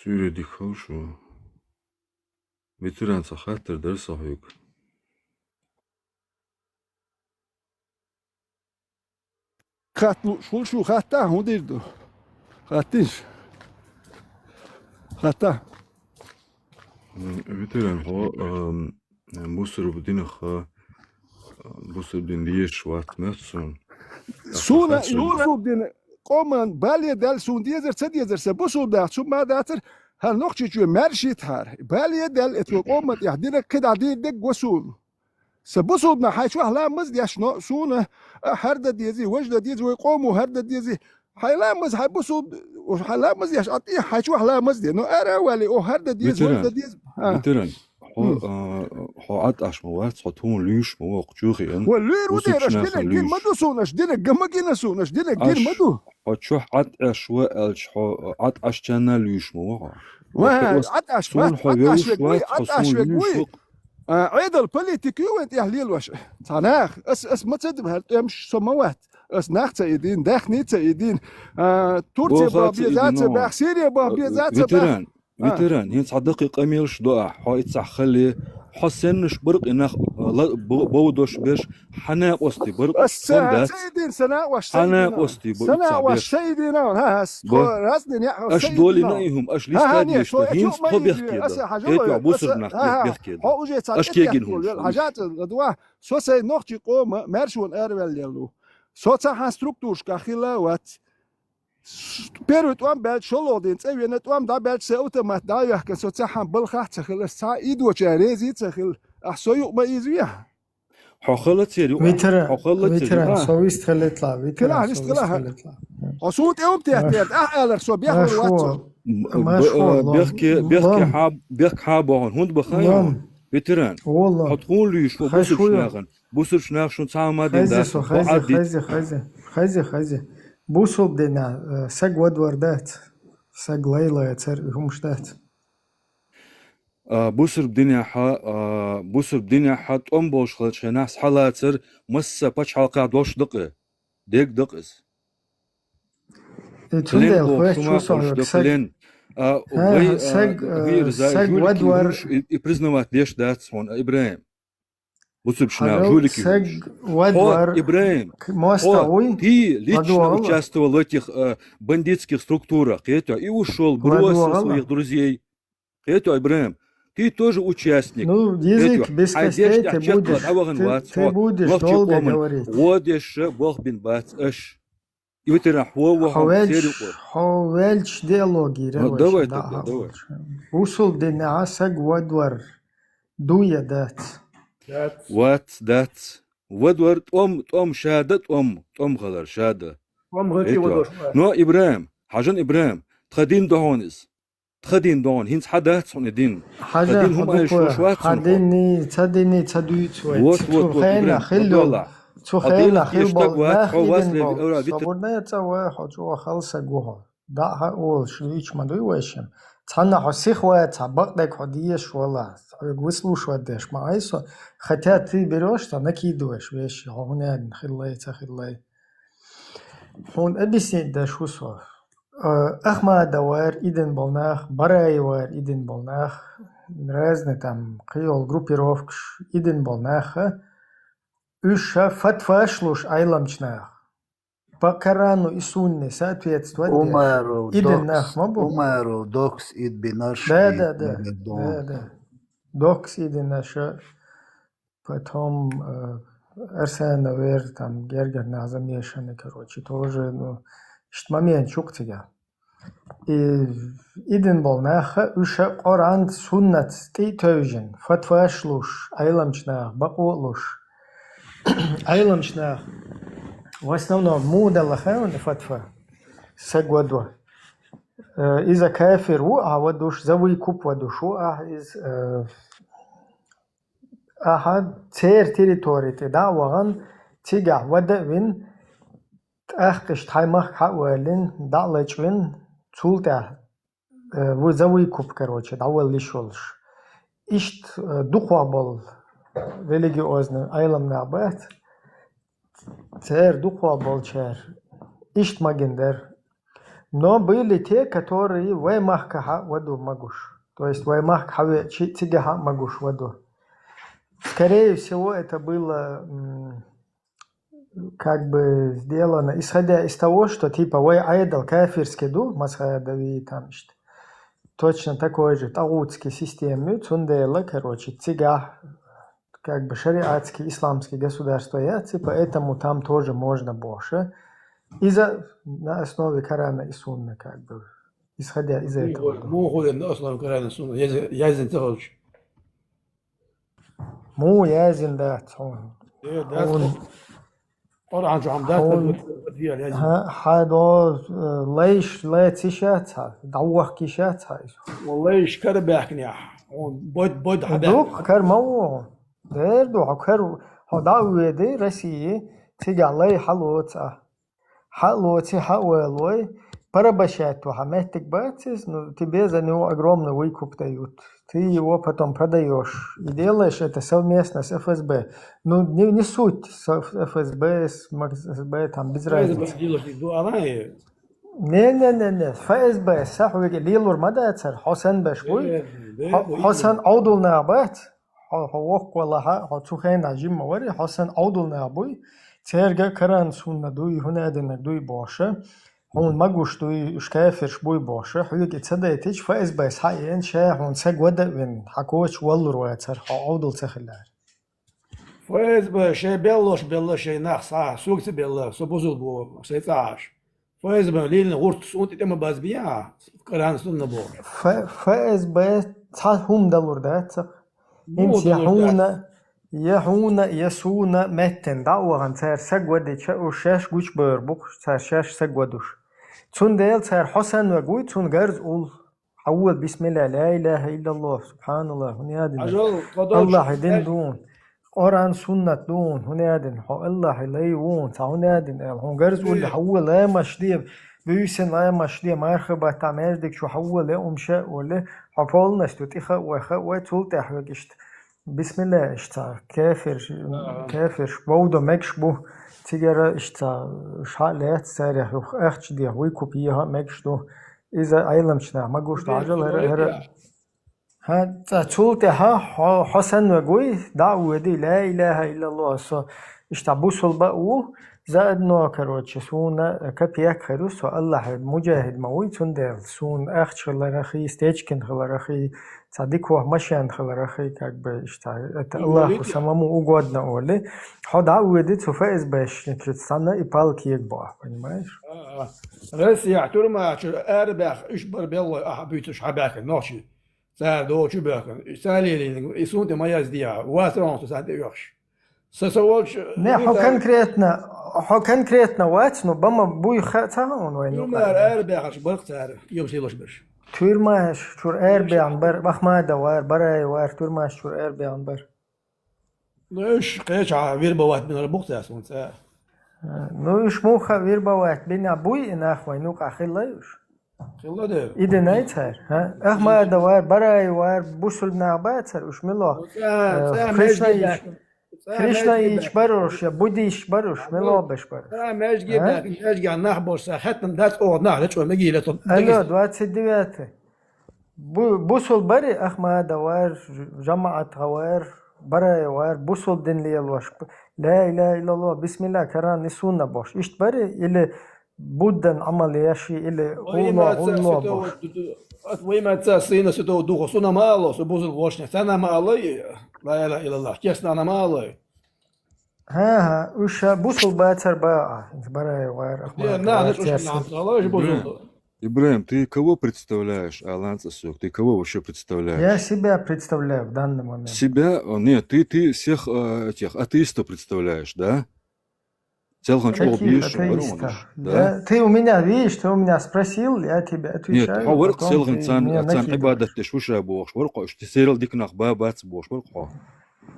Суьйре дика хала шу. Ветеран, цхьа хаттар дара сан хьоьга. Хатта лууш ву шу, хатта, хӀун дийр ду? Хаттийша. Хатта. М, ветеран, хьо, ам, бусурба динах, а, бусурба дин дезаш вац моьтту суна. Суна, бусурба дин къоман бале дал суна дезар, ца дезар, сан бусурба даха, цу ма дацар, хӀара нохчичо маьршийтахьара. Бале дал, эцо къоман тӀехь динах кхидӀа дийр дерг го суна. Сан бусулбна хьайн чохь ламаз деш, но суна а хӀара дан дезий, важа дан дезий, вай къомо хӀара дан дезий. Хьайн ламаз, хьайн бусулб-, хьайн ламаз деш, а тӀе хьайн чохь ламаз де. Но ара а валий, о хӀара дан дезий, важа дан дезий. А. Ветеран, хьо, а, хьо Ӏад Ӏаш ма вац, хьо тхуна луьйш ма ву, хьо чу хиъна. Ва луьйр ву дера, аш динаг гина ма ду суна, аш динаг га ма гина суна, аш динаг гина ма ду. Хьо чохь Ӏад Ӏаш ва аьлча, хьо Ӏад Ӏашчарна луьйш ма ву хьо. Ва, Ӏад Ӏаш вац, Ӏад Ӏаш вег вуй, Ӏад Ӏаш вег вуй. А, Ӏедал политика ю вайн тӀехь лелош. Цхьа нах, ас, ас ма ца дина, хӀара тӀемаш со ма вац. Ас нах ца идина, даьхний ца идина. А, Турция бах беза ца бах, Сирия бах беза ца бах. Ветеран, ветеран, хӀинца хьан даккхий къамелаш до ахь, хьо иццахь хали, хьо сеннаш баркъ и нах, а, ла-, бо-, бовдош берш, хьан накъостий баркъ ас ца, ца идина, сан накъош ца идина. Хьан накъостий баркъ сан накъош ца идина, хӀа, хӀа, Бо. Тхо разный неӀ, аш долийна и хӀума, аш листа деш ду, хӀинца тхо бехке ду. Хетта бусурба нах бехке ду. Аш кегина хӀума. Хьажа ца, со сайн нохчий къома маьршона араваьлла лелла ву. Со цхьа хьан структурашкахь хилла а вац. С-, первый тӀом баьлча, шолгӀа дийна цӀа вена, тӀом дӀабаьлча, сайн автомат дӀа а йоьхкина, со цхьа хьан балхахь а ца хилла, ас цхьа а идоча резий а ца хилла. Ахь со юкъа ма ийзавехьа. Хьо хала цер ю, ветеран, хьо хала цер ю. Ветеран, со вист хилийтла, ветеран, со вист хилийтла. Хьо суна тӀе хӀума теттера, ахь алар со бехлур вац. Б-, бехке, бехке хьа-, бехк хьа бохун, хӀунда баха ю? Ветеран, хьо тхуна луьйш ву бусурш нахана. Бусурш нах шун цхьа а ма дин дац. Хьо Ӏад дит. Хайзе, хайзе, хайзе, хайзе. Бусурба дина, э, саг вадвар дац. Саг лайлаяцар, хӀумаш дац. А, бусурба динехьа, а, бусурба динехьа тӀом болуш хилча хенахь схьалацар масса пачхьалкхехь долуш дакъа, дег дакъа иза. И Плен цундела боху хоьттуш шума ву со хьоьга, саг. Плен. А, ХӀа, вай, а, саг, э, вир за саг жулики вадвар. ХӀумаш и, и признавать деш дац хьуна, Ибрахим. Бусурба шинах Хьажал жулики саг хӀумаш. Вадвар. Хьо, Ибрахим, к-, моста хьо, вуй? Ты лично Вадвар. Участвовал в этих, э, бандитских структурах, кхетий, и ушёл, бросил Вадвар. Своих друзей. Кхетий, Ибрахим, ты тоже участник. Ну, язык без костей, ты будешь, ты, ты будешь долго говорить. Хьайн дешнаш чекхвала дӀавахана вац хьо. Лохчу къоман гӀо деш, бохбина бац аш. И витина хьо ву хьо велч-, сери къо. Хьо велч диалоги. Ну, давай тогда, давай. Бусул динехьа саг вадвар ду я дац? Дац. Вац, дац. Вадвар тӀом, тӀом шада, тӀом, тӀом хилар шада. ТӀом хилча вадвар. Но, Ибрахим, хьажал, Ибрахим, тхан дин ду хьуна иза. Тхан дин ду хьуна, хӀинца хьан дац хьуна и дин? Хьажа, тхан дин хӀума айша шуш вац хьуна хьо? Хьан динни, ца динни, ца дуьйцу вай. Вот, вот, вот, Ибрахим, Ибрахим, хӀилла. Цу хенахь хилла болу нах, и дин болу. Собарна цӀа вай, хьо чӀогӀа хала саг ву хьо. ДӀа а хьан олуш, дуьйцуш ма дуй вайшимма. Цхьанна хьо сиха вац, хьан бакъдерг хьо дезаш вала. Хьоьга выслушивать деш ма айсо. Хотя ты берёшь, цхьа накидываешь вещи, хьо хӀунда аьлла хилла, ца хилла. Хьуна объяснить деш ву со. Э, Ахмада вара и дин болу нах, Бараи вара и дин болу нах, разные там кхийолу группировкаш и дин болу наха, уьш ша фатваш луш Ӏеламчу наха. По Корану и Сунне соответствовать деш. Умаров, и дин нах ма бу. Умаров, Докс и дин наш. Да, да, да. Да, да. Докс и дин наша. Потом, э, Арсена вер, там, гергара нах замешанный, короче, тоже, ну, иштта момент чу-кх цигахь. И, и дин болу наха, уьш а Къуръан, суннат тӀе а тевжина, фатваш луш, Ӏеламчу наха бакъо а луш. Ӏеламчу наха, в основном, муха делла хаьий хьуна фатва, саг вадо. Э, иза кафир ву ахь вадуш, за выкуп вадуш ву ахь иза, э, Ахьа церан территори тӀе дӀа а вахана, цигахь вада а вина, тӀаккха иштта хьайн махка хьа а валийна, дӀа а лачкъийна, цул тӀаьхьа, э, ву-, за выкуп, короче, дӀавалла йиш йолуш. Иштта, э, дукхох болу религиозный Ӏеламнах бац, церан дукхох болчара иштта магийна дара. Но были те, которые вай махкахьа ваду магуш. То есть вай махка хьавеачи цигахьа магуш ваду. Скорее всего, это было, м, как бы сделано, исходя из того, что типа вай Ӏедал кафирский ду, мазхабовый там иштта. Точно такой же тагутский система, цундела, короче, цигахь как бы шариатский, исламский государство яц, и поэтому там тоже можно бохуш. Иза на основе Корана и Сунны, как бы, исходя из этого. Муха, муха на основе Корана и Сунны, яз-, яздина ца хилча. Муха яздина дац хьуна? Э, дац. Хьуна Къуръан чохь ма дац, хьуна, хьан до, э, лайш лаца йиш яц хьан, дӀавохка йиш яц хьан иза? Ван лайш кара баьхкинехь, хьуна бод-, бод хьан баьхкина? Дукха кара ма ву. Дера ду, хьо кара, хьо дӀа а ведий России, цигахь лай хьалоцу ахь. Хьалоций, хьа а валой, порабощать ву хьан меттиг бац иза, ну, тебе за него огромный выкуп дают. Ты его потом продаёшь и делаешь это совместно с ФСБ. Ну, не, не суть, с ФСБ, с МСБ, там, без разницы. Не, не, не, не, ФСБ, са хьоьга лелур ма дацара, хьо сан беш буй, хьо сан Ӏовдал нах бац, хьо, хьо воккха валахьа, хьо цу хенахь жимма вари, хьо сан Ӏовдал нах буй, церга Коран сунна дуй, хӀунда аьлла дуй бохуша, хьуна магуш дуй, уьш кафирш буй бохуша, хьоьга и ца дайтича, ФСБ схьаэна, ша хьуна са года а вина, хьан коча валлур вацара, хьо Ӏовдал ца хилара. ФСБ шайн беллош белла шайн нах схьа, сога ца белла, со бузул боху, сайн цӀа Ӏаш. ФСБ лелийна гӀурташ унтӀи тӀе ма базбе ахьа, Коран сунна боху. Ф-, ФСБ цхьа хӀума далур дац ца. ХӀинца я хьуна, я хьуна, я суна меттина дӀа а вахана, цара саг вадича, уж шаьш гучубевр бу-кх, цара шаьш саг вадуш. Цундела цара хьо санна вег вуй, цунна гарз уллу. Хьан вула бисмилла, ла илаха иллаллах, субханаллах, хӀунда аьлла дина? Аллахьи дин ду хьуна. Къуръан суннат ду хьуна, хӀунда аьлла дина? Хьо Аллахьи лай ву хьуна, цхьа хӀунда аьлла дина аьлла. Хьуна гарз улле хьан вула ламаш де, буьйсанна ламаз де, марха баттахь маьждиг чу хьавола, умша а вола, хьо полностью тӀе хаа вай, хаа вай, цул тӀаьхьа вега иштта. Бисмилла, иштта цхьа кафир, кафирш, вовда мегаш бу, цигара иштта цхьа шаӀ лаьцна царех юха ахча деха, выкуп еха а мегаш ду. Иза Ӏеламчу наха ма гуш ду, хьажал, хӀара, хӀара. ХӀа, цкъа цул тӀаьхьа хьо, хьо санна вега вуй, дӀа а воьдий, ла илаха иллаллах, со иштта бусулба а ву, заодно, короче, суна капек хир ю, со Аллахьан муджахид ма вуй, цундела суна ахча хиларах, стечкин хиларах, цхьа дикох машен хиларах, как бы, иштта, это Аллаху самому угодно, оли. Хьо дӀа а воьдий цу ФСБшникаца цхьана и палка ега боху, понимаешь? А, а. Россия тюрьма чу арабаьхна уьш бара беллой, ахьа буьйцуш хьабаьхкина нохчий. Цара догӀу чу боьхкина. Цара лелийна, и суна тӀе ма яздехьа, вацара хьуна со царна тӀе оьхуш. Сан са волчу... Не, хьо конкретно, хьо конкретно вац, ну, бан ма буй, хаа ца хьуна вайна. Тюрьмара арабаьхарш бара-кх цара, йовсийлаш берш. Тюрьмаш чуьра арабаьхна бара, Ахмадов вара, Бараев вара, тюрьмаш чуьра арабаьхна бара. Ну, уьш кхечахьа вербовать бинарш бу-кх цара суна цӀа. Ну, уьш муха вербовать бина буй и нах, вайна юкъахь хилла уьш? Хилла дера. И динай цара, хӀа? Ахмадов вара, Бараев вара, бусулба нах бацара уьш, мила? Ну, цӀа, э, цӀа Кришнаич, маьждиге баьхкина. Цӏа Кришнаич маьждиге баьхкина. Баруш, я буддисташ баруш, мело беш баруш. Цӏа маьждиге баьхкина, маьждигехь нах болуш, цӏа хеттам дац, оха нах лечкъо мегийла тхо. Алло, двадцать девятый. Бу-, бусул бари Ахмада вар, Жамаат гӀа вар, Барая вар, бусул дин лелош. Ла илаха иллаллах, бисмилла, Коран и сунна бош. Ишт бари или Буддан Ӏамал еш или гӀулло, гӀулло бош. Вай ма ца сына Святого Духа, сунна ма алло, со бузул гӀошна, цана ма алло, ла илаха иллаллах, кесна ма алло. ХӀан-хӀа, уьш ша бусул бацар баа, барай вар, ахмар. Де, на, на, уьш ша бузул. Ибраим, ты кого представляешь, Алан Цасюк? Ты кого вообще представляешь? Я себя представляю в данный момент. Себя? О, нет, ты, ты всех, э, этих атеистов представляешь, да? Селхан чу бийш, атеистов. Да? Ты у меня, видишь, ты у меня спросил, я тебе отвечаю. Нет, хьо варх селхан цан, цан ибадат деш вуша бохуш варх хьо, уьш серал дикнах ба бац бохуш варх хьо.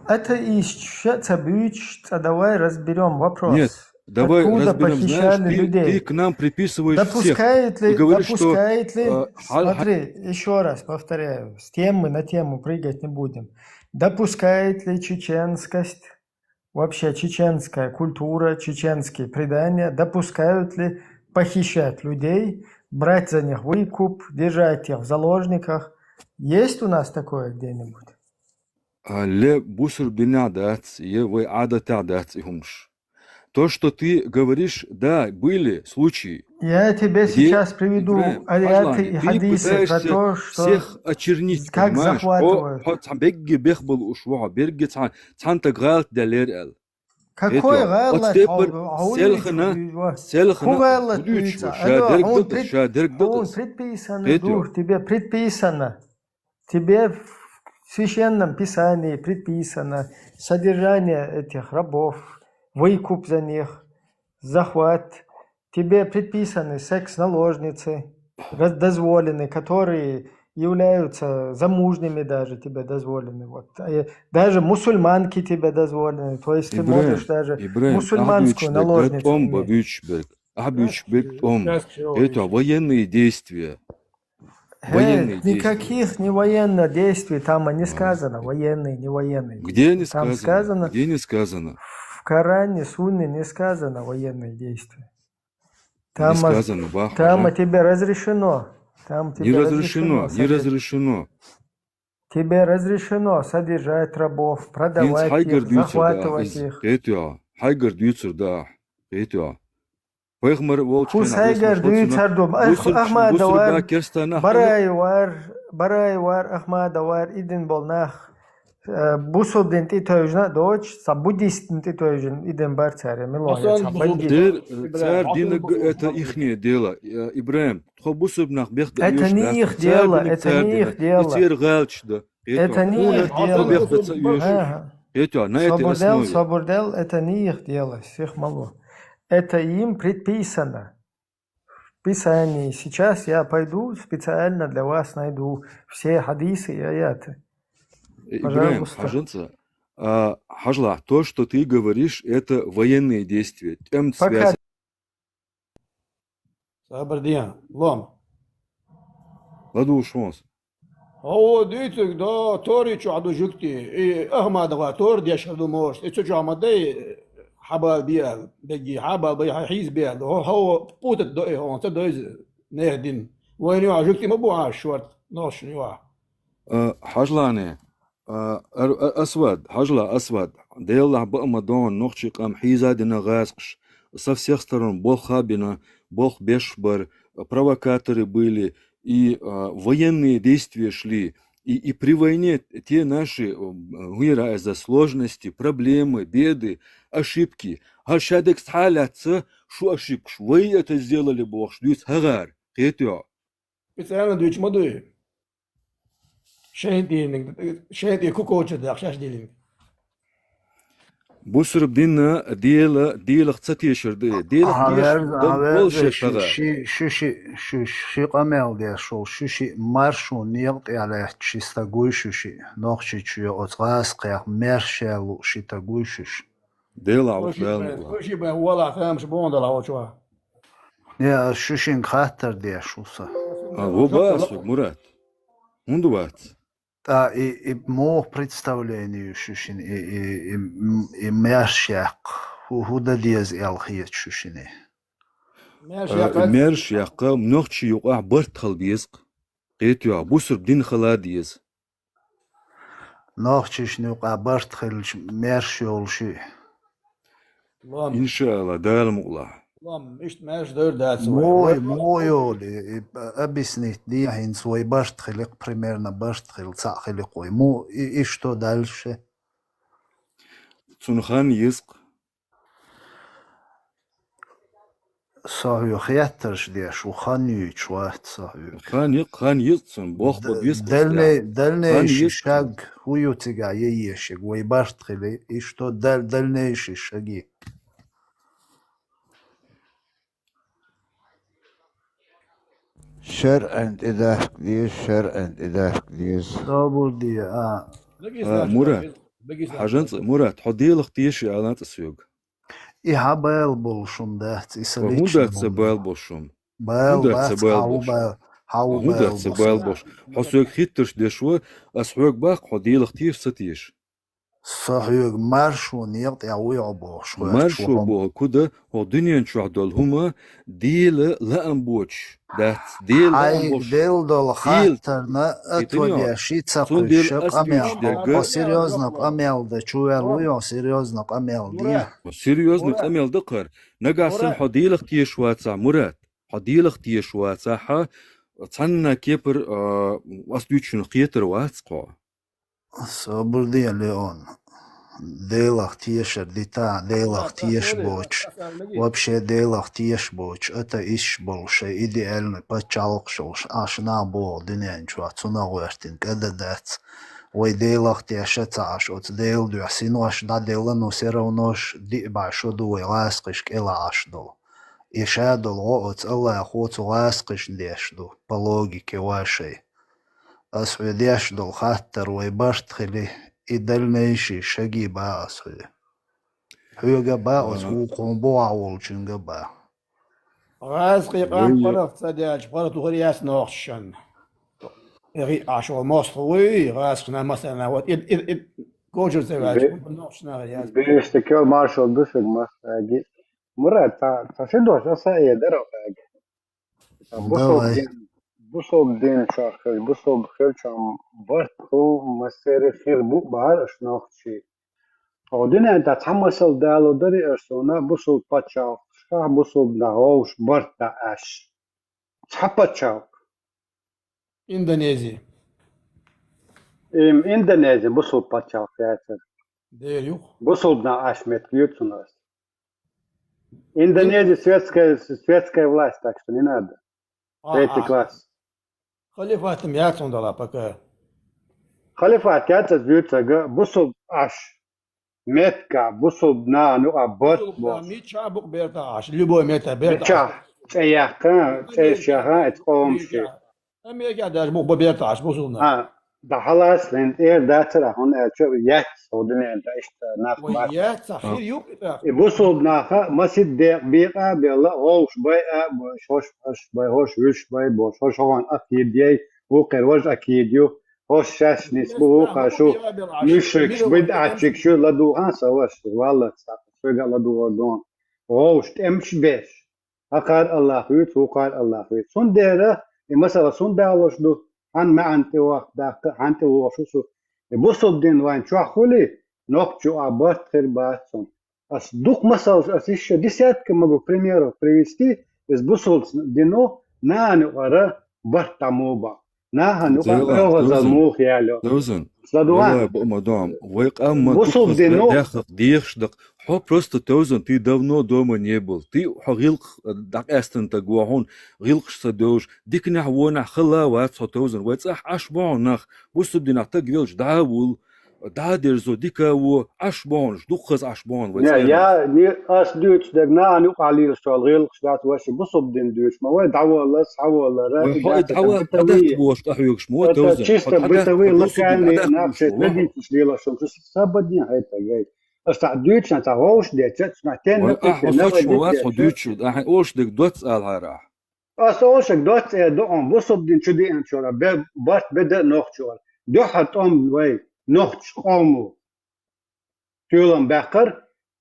Атеист ша ца буьйцуш, цӀа давай разберём вопрос. Нет, давай разберём, знаешь, ты, ты к нам приписываешь всех и говоришь, что, э, хьал-, хьал- Смотри, ещё раз повторяю, с темы на тему прыгать не будем. Допускает ли чеченскость вообще чеченская культура, чеченские предания допускают ли похищать людей, брать за них выкуп, держать их в заложниках? Есть у нас такое где-нибудь? А, ле бусурбина дац, е вай Ӏадата дац и хӀумаш. То, что ты говоришь, да, были случаи. Я тебе сейчас приведу аяты и хадисы про то, что всех очернить, как захватывают. Хьо цхьа бегги бехбал уш ву хьо, бегги цхьа, цхьан таг гӀалат делер аьлла. Какой гӀалат? Селхана, селхана, хӀун гӀалат дуьйцу, ша дерг дадас, ша дерг дадас. Предписано, дур, тебе предписано. Тебе в Священном Писании предписано содержание этих рабов, выкуп за них, захват. Тебе предписаны секс-наложницы, раз-, дозволены, которые являются замужними даже, тебе дозволены. Вот. Э, даже мусульманки тебе дозволены. То есть ты можешь даже мусульманскую наложницу иметь. Ахьа буьйцуш берг. Ахьа буьйцуш берг тӀом. Это военные действия. Военные действия. Никаких не военных действий там и не сказано. Военные, не военные. Где не сказано? Там сказано. Где не сказано? В Коране, Сунне не сказано военные действия. Не сказано, бах. Там тебе разрешено. Там тебе разрешено. Не разрешено, не разрешено. Тебе разрешено содержать рабов, продавать их, захватывать их. Хьайгар дуьйцур да. Пайхамар волчу хенахь хӀу сайгар дуьйцар ду. Ахмада вар, Барай вар, Барай вар, Ахмада вар, идин бол нах, э, бусулдин тӀе тевжина а доцуш, ца буддистин тӀе тевжина идин бар царе, мило я ца бандит. Цар динаг это ихнее дело, э, Ибраим. Тхо бусурбнах бех да. Это не их дело, это не их дело. И цер гӀалчаш да. Это не их дело. Бех да ца оьшу. Ага. Собурдел, собурдел, это не их дело, сих мало. Это им предписано. В Писании. Сейчас я пойду специально для вас найду все хадисы и аяты. Ибраим, пожалуйста. Хьажанца, а, хьажлахь, то, что ты говоришь, это военные действия. ТӀем связь. Сабар де, лом. ЛадувгӀаш хьона. Хьо дийцарг да, Тори чохь ду жугтий. И Ахмадова Тора деш хир ду, может. И цу чохь ма дай, хьабала бе аьлла, бегги, хьабала бай, хьан хьийза бе аьлла. Хьо, хьо путать до и хьуна, ца дойза нехан дин. Вайна юкъахь жугтий ма бу Ӏаш шорта, нохчашна юкъахь. А, хьажалахь, а, ар-, а, Асвад, хьажалахь, Асвад, Делахь баа ма догӀу, нохчийн къам хьийза а дина гӀазкхаша, со всех сторон болх а бина, болх беш а бара, провокаторы были, и, а, военные действия шли, и, и при войне те наши, м, хӀун яра иза, сложности, проблемы, беды, ошибки. ХӀара шадерг схьа а лаьцна, шу ошибкаш, вы это сделали бохуш дуьйцу хӀара гӀара, кхетий хьо? Специально дуьйцуш ма дуй. Шайн дийниг, шайн тӀе кукоча дахь шаьш дийниг. Бусурба динна Дела, Делах ца тешар ду. Делах тешар ду, болу шен тагӀа. Ши, ши, ши, ши, ши къамел деш волу, ши, ши маршо некъа тӀехь лаьтташ ши стаг вуй шу ши. Нохчийчоь оцу гӀазкхех маьрша яьлла ши стаг вуй шу ши. Делахь ву, Дала мукъ лахь. Вуй ши бен, валахь, тамаш боху Дала ву чохь. Не, ас шу шинга хаттар деш ву со. А, ву бац, Мурат. ХӀунда вац? ТӀа и, и муха представление ю шу шина, и, и, и, м, и маьрша яккха? ХӀу, хӀу дан деза аьлла хета шу шина? Маьрша яккха, э, маьрша яккха, нохчийн юкъахь барт хила беза-кх. Кхетий хьо, бусурба дин хила деза. Нохчашна юкъахь барт хилча, маьрша йолуш ю. Лом. Иншаалла, Дала мукъ лахь. Лом, иштта маьрша дойр дац вай. Мой, мой йолу, и, и, объяснить де хӀинца вай барт хиликх, примерно барт хила, цхьаъ хиликх вай. Му, и, и что дальше? Цунна хан еза-кх. Со хьоьга хеттарш деш ву, хан юьйцуш вац со хьоьга. Хан ю-кх, хан еза цунна, боху бан беза-кх. Дальней-, дальнейший шаг хӀу ю цигахь ян езаш, вай барт хили, и что даль-, дальнейший шаги? ШарӀан тӀе дахка деза, шарӀан тӀе дахка деза. Собар де, а. А, Мурат, хьажанца, Мурат, хьо Делах теша аьлла цкъа соьга. И хьан бала болуш хӀума дац, и сан личный хӀума дац. ХӀунда дац сан бала болуш хӀума? Бала бац, хьан бала болуш? ХӀунда дац сан бала болуш? Хьо соьга хеттарш деш ву, ас хьоьга боху, хьо Делах теша, ца теша? Со хьоьга маршо некъа тӀехь вуй хьо бохуш, хьоьга маршо боху, куда хьо дуьнен чохь долу хӀума Дела лаам боцуш дац, Дела лаам боцуш. Хьайга делла долу хаттарна а тобеш, ца кхуьйсуш, къамел. Хьо серьёзно къамел дан чу ваьлла вуй, хьо серьёзно къамел де. Хьо серьёзно къамел дан кхара. Нагахь санна хьо Делах теша вацахь, Мурат, хьо Делах теша вацахь, цхьанна кепара, а, ас дуьйцучунах кхетар вац-кх хьо. Собар де, Леон. Делах тешар дитахь, Делах теша боцуш, вообще Делах теша боцуш атеисташ болуш, шайн идеальный пачхьалкхаш йолуш, Ӏаш нах боху дуьнен чохь, цунах гӀоьртина кӀада дац. Вай Делах теша ца Ӏаш, оцу Делан дуьхьа синош дӀаделла, но всё равно ш диъ бӀе шо ду вай гӀазкхаш кӀела Ӏаш долу. И ша долу гӀо оцу Аллахо цу гӀазкхашна деш ду, по логике вашей. Ас хьоьга деш долу хаттар вай барт хили, и дальнейший шаги боху ас хьоьга. Хьоьга боху, оцу вукху хӀума бохуш волчуьнга боху. ГӀазкхийн къам паргӀат ца даьлча, паргӀат ву хир яц нохчашна. Эхи Ӏаш волу мостагӀа вуй, гӀазкхашна масална, вот, и, и, и, кочур ца ваьлча, нохчашна хир яц. Беш стикел маршал ду шуьга массаьрга. Мурат, цхьа, цхьа ши дош аса э дара хьоьга. Бусалба дин, бусалба дин чохь хилча, бусалба хилча барт хӀу массеран хир бу бахьара аша нохчий. Хьо дуьнен тӀехь цхьа масал дало дарий аша суна, бусалба пачхьалкхашкахь бусалба нах вовшах барт дӀа Ӏаш. Цхьа пачхьалкх. Индонези. Им, Индонези бусалба пачхьалкх яцара. Дера юха. Бусалба нах Ӏаш меттиг ю цунах. Индонезия светская, светская власть, так что не надо. А, третий класс. Халифат-м яц хьуна дала пока. Халифат яц аса дуьйцург, бусалба Ӏаш. Меттиг, бусалба нахана юкъахь барт бу. Мичахь бу-кх бертахь Ӏаш, любой меттехь бертахь Ӏаш. Мичахь, цӀе яьккхина, цӀе яьккхина, эца къомаш. Америкехь даже бу-кх бертахь Ӏаш, бусалба нах. А, ДӀахьалаца лен тӀера дацара, хӀунда аьлча яц хӀу дуьнен тӀа иштта нах Вай бац. яц, а хир юкъ тӀа. И бусулба наха масид декъ бекъа а белла, гӀовш бай а бош, хош хош бай, хош вуьш бай бош, хош хӀогӀан акид яй, вукхер вож акид ю, хош шаш нис бу, вукха шу муьшрикш, бидӀатчикш ю, ладугӀан са ваш, валлац, соьга ладугӀар дон. ГӀовш тӀемаш беш. Хьакхар Аллах вуьйцу, вукхар Аллах вуьйцу. Цундела и масала сунда алуш ду, хьан маьӀан тӀе вахта даккха, хьан тӀе вохуш ву со. И бусулба дин вайн чохь хули, нохчу а барт хир бац цунна. Ас дукха масалш, ас ишша десятка могу примеров привести, из бусулба дино нана юкъара барт дӀа муха бан. Нахана юкъа Дела, оьгӀазал Дозан, муха яьлла. Дозан, ЛадугӀан. Валлай, бу ма дом. Вай къам ма Бусулба дукхаза дино. Дехах дехаш дакъ. Хьо просто, Тозан, ты давно дома не был. Ты хьо гӀилкх дӀакъаьстан таг вохьун, гӀилкхаш ца девш, диканехь вонехь хала вац хьо, Тозан. Вай цӀахь Ӏаш бохьун нах, бусулба динах таг велча дӀа а вул, дӀа а дерзо, дика а во, Ӏаш бохьунаш, дукхаза Ӏаш бохьун вай Не, цӀахь я, нах. Не, ас дуьйцу дерг нахана юкъахь лелаш чохь гӀилкхаш дац, вай ши бусулба дин дуьйцу, ма вай дӀаваллас, хьаваллара, Вай и хьо и дац, это дӀавалла бытовые, дӀадаккха бохуш къахьоьгуш ма вай, это Тозан. чисто Хьо дӀадаккха бытовые, бусулба дин локальные, дӀадаккха нах вуш шайца ма вай. Традицеш лелаш, шу сабадин хьайта гай. Ас тӀа дуьйцу шан цхьа гӀовш деча, цхьа тенна Вай, ахь хӀо сочу ма вац хьо дуьйцуш, ахь ош дерг доцца алахьара ахь. Ас ошаг доцца э ду хьуна, бусулба дин чу диъначура, бе, барт беда нохчура. Дуьххьа тӀом вай, нохчу къомо. Туьйлам баьккхар,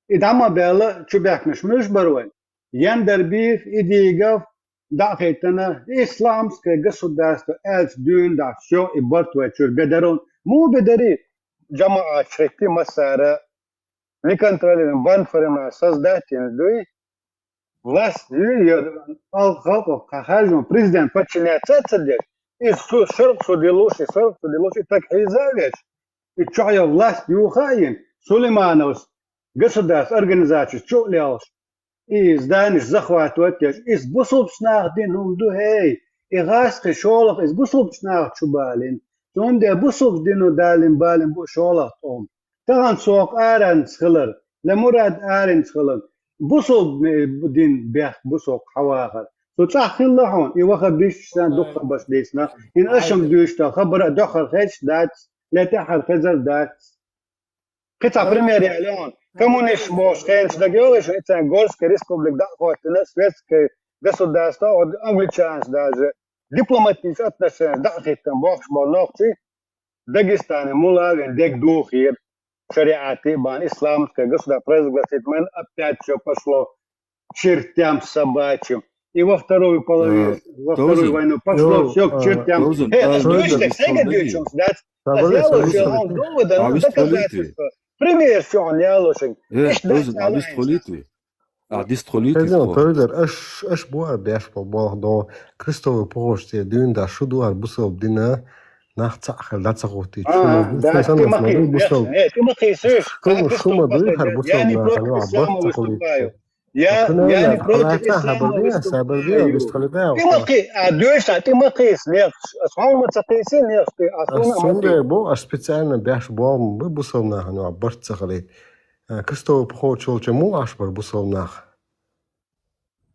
и дӀа ма баьлла, чу баьхкинарш муьлш бар вайн? Яндарбиев, Идигов, дӀа а хайтана, исламское государство аьлча дуьйна дахьа, всё, и барт вай чуьра бедарун. Муха бедари? ЖамаӀаташ хӀитти массара, неконтролируемый бандформа создать йина дуй, власть ю, я, ал-, халкъо кхахьажун, президент подчиняться а ца деш, и су-, шарх су дилуш, и шарх су дилуш, и так хьийза а веш, и чохь я власть юха а йина, Сулеймановс государство организацияс чу а лелаш, и зданиш захватывать деш, иза бусулбчу наха дина хӀума ду, хӀей, и гӀаскхи шолгӀа иза бусулбчу наха чу балина. Цундела бусулбчу дино далина балина бу шолгӀа тӀом. Тахана сох аранца хилар, Лемурад аренца хилар, бусулба дин бехк бу сох хьавахар. Цу цӀахь хилла хьуна, и ваха бишташ сан дукха хабарш дийцина, хӀинца ашам дуьйцуш дан хабар а дуьххьара хезаш дац, ле тӀаьххьара хезар дац. Кхин цхьа пример яьлла хьуна. Коммунист бохуш хенаш дага йолуш, и царна Горская республика дӀа а хӀоттина, светское государство, вот англичанаш даже дипломатические отношения дӀа а хӀиттина бохуш болу нохчий, Дагестане мула а вен дег духийра, шариӀат а бан, исламское государство провозгласить, мен опять всё пошло к чертям собачьим. И во вторую половину, во вторую войну пошло всё к чертям. Э, ас дуьйцу дерг, сайга дуьйцуш дац. Ас яло шен хьуна доводан, доказательство. Пример шен яло шен. Иштта дац ала. Ахь дистхуьлуьйту? Хезна, Тойдар, аш, аш бу ара беш болу болх до, крестовый похожий дуьйна да, шу ду ара бусалба дина, нах цхьаъ хир дӀа ца хӀуттийта, шу ма ду, шу ма ду бусалба. Э, тӀе ма кхийсуьш, шу ма ду хӀара бусалба нахана, барт ца хилийта. Я, я не против ислама выступаю. ТӀе ма кхий, а, дуьйш, а, тӀе ма кхийса, лехаш, ас хьуна ма ца кхийсий, лехаш, тӀе, ас хьуна ма кхий. Ас цундела бу, аш специально беш болу ма бу бусалба нахана, барт ца хилийта. Э, крестовый поход йолчу муха Ӏаш бара бусалба нах?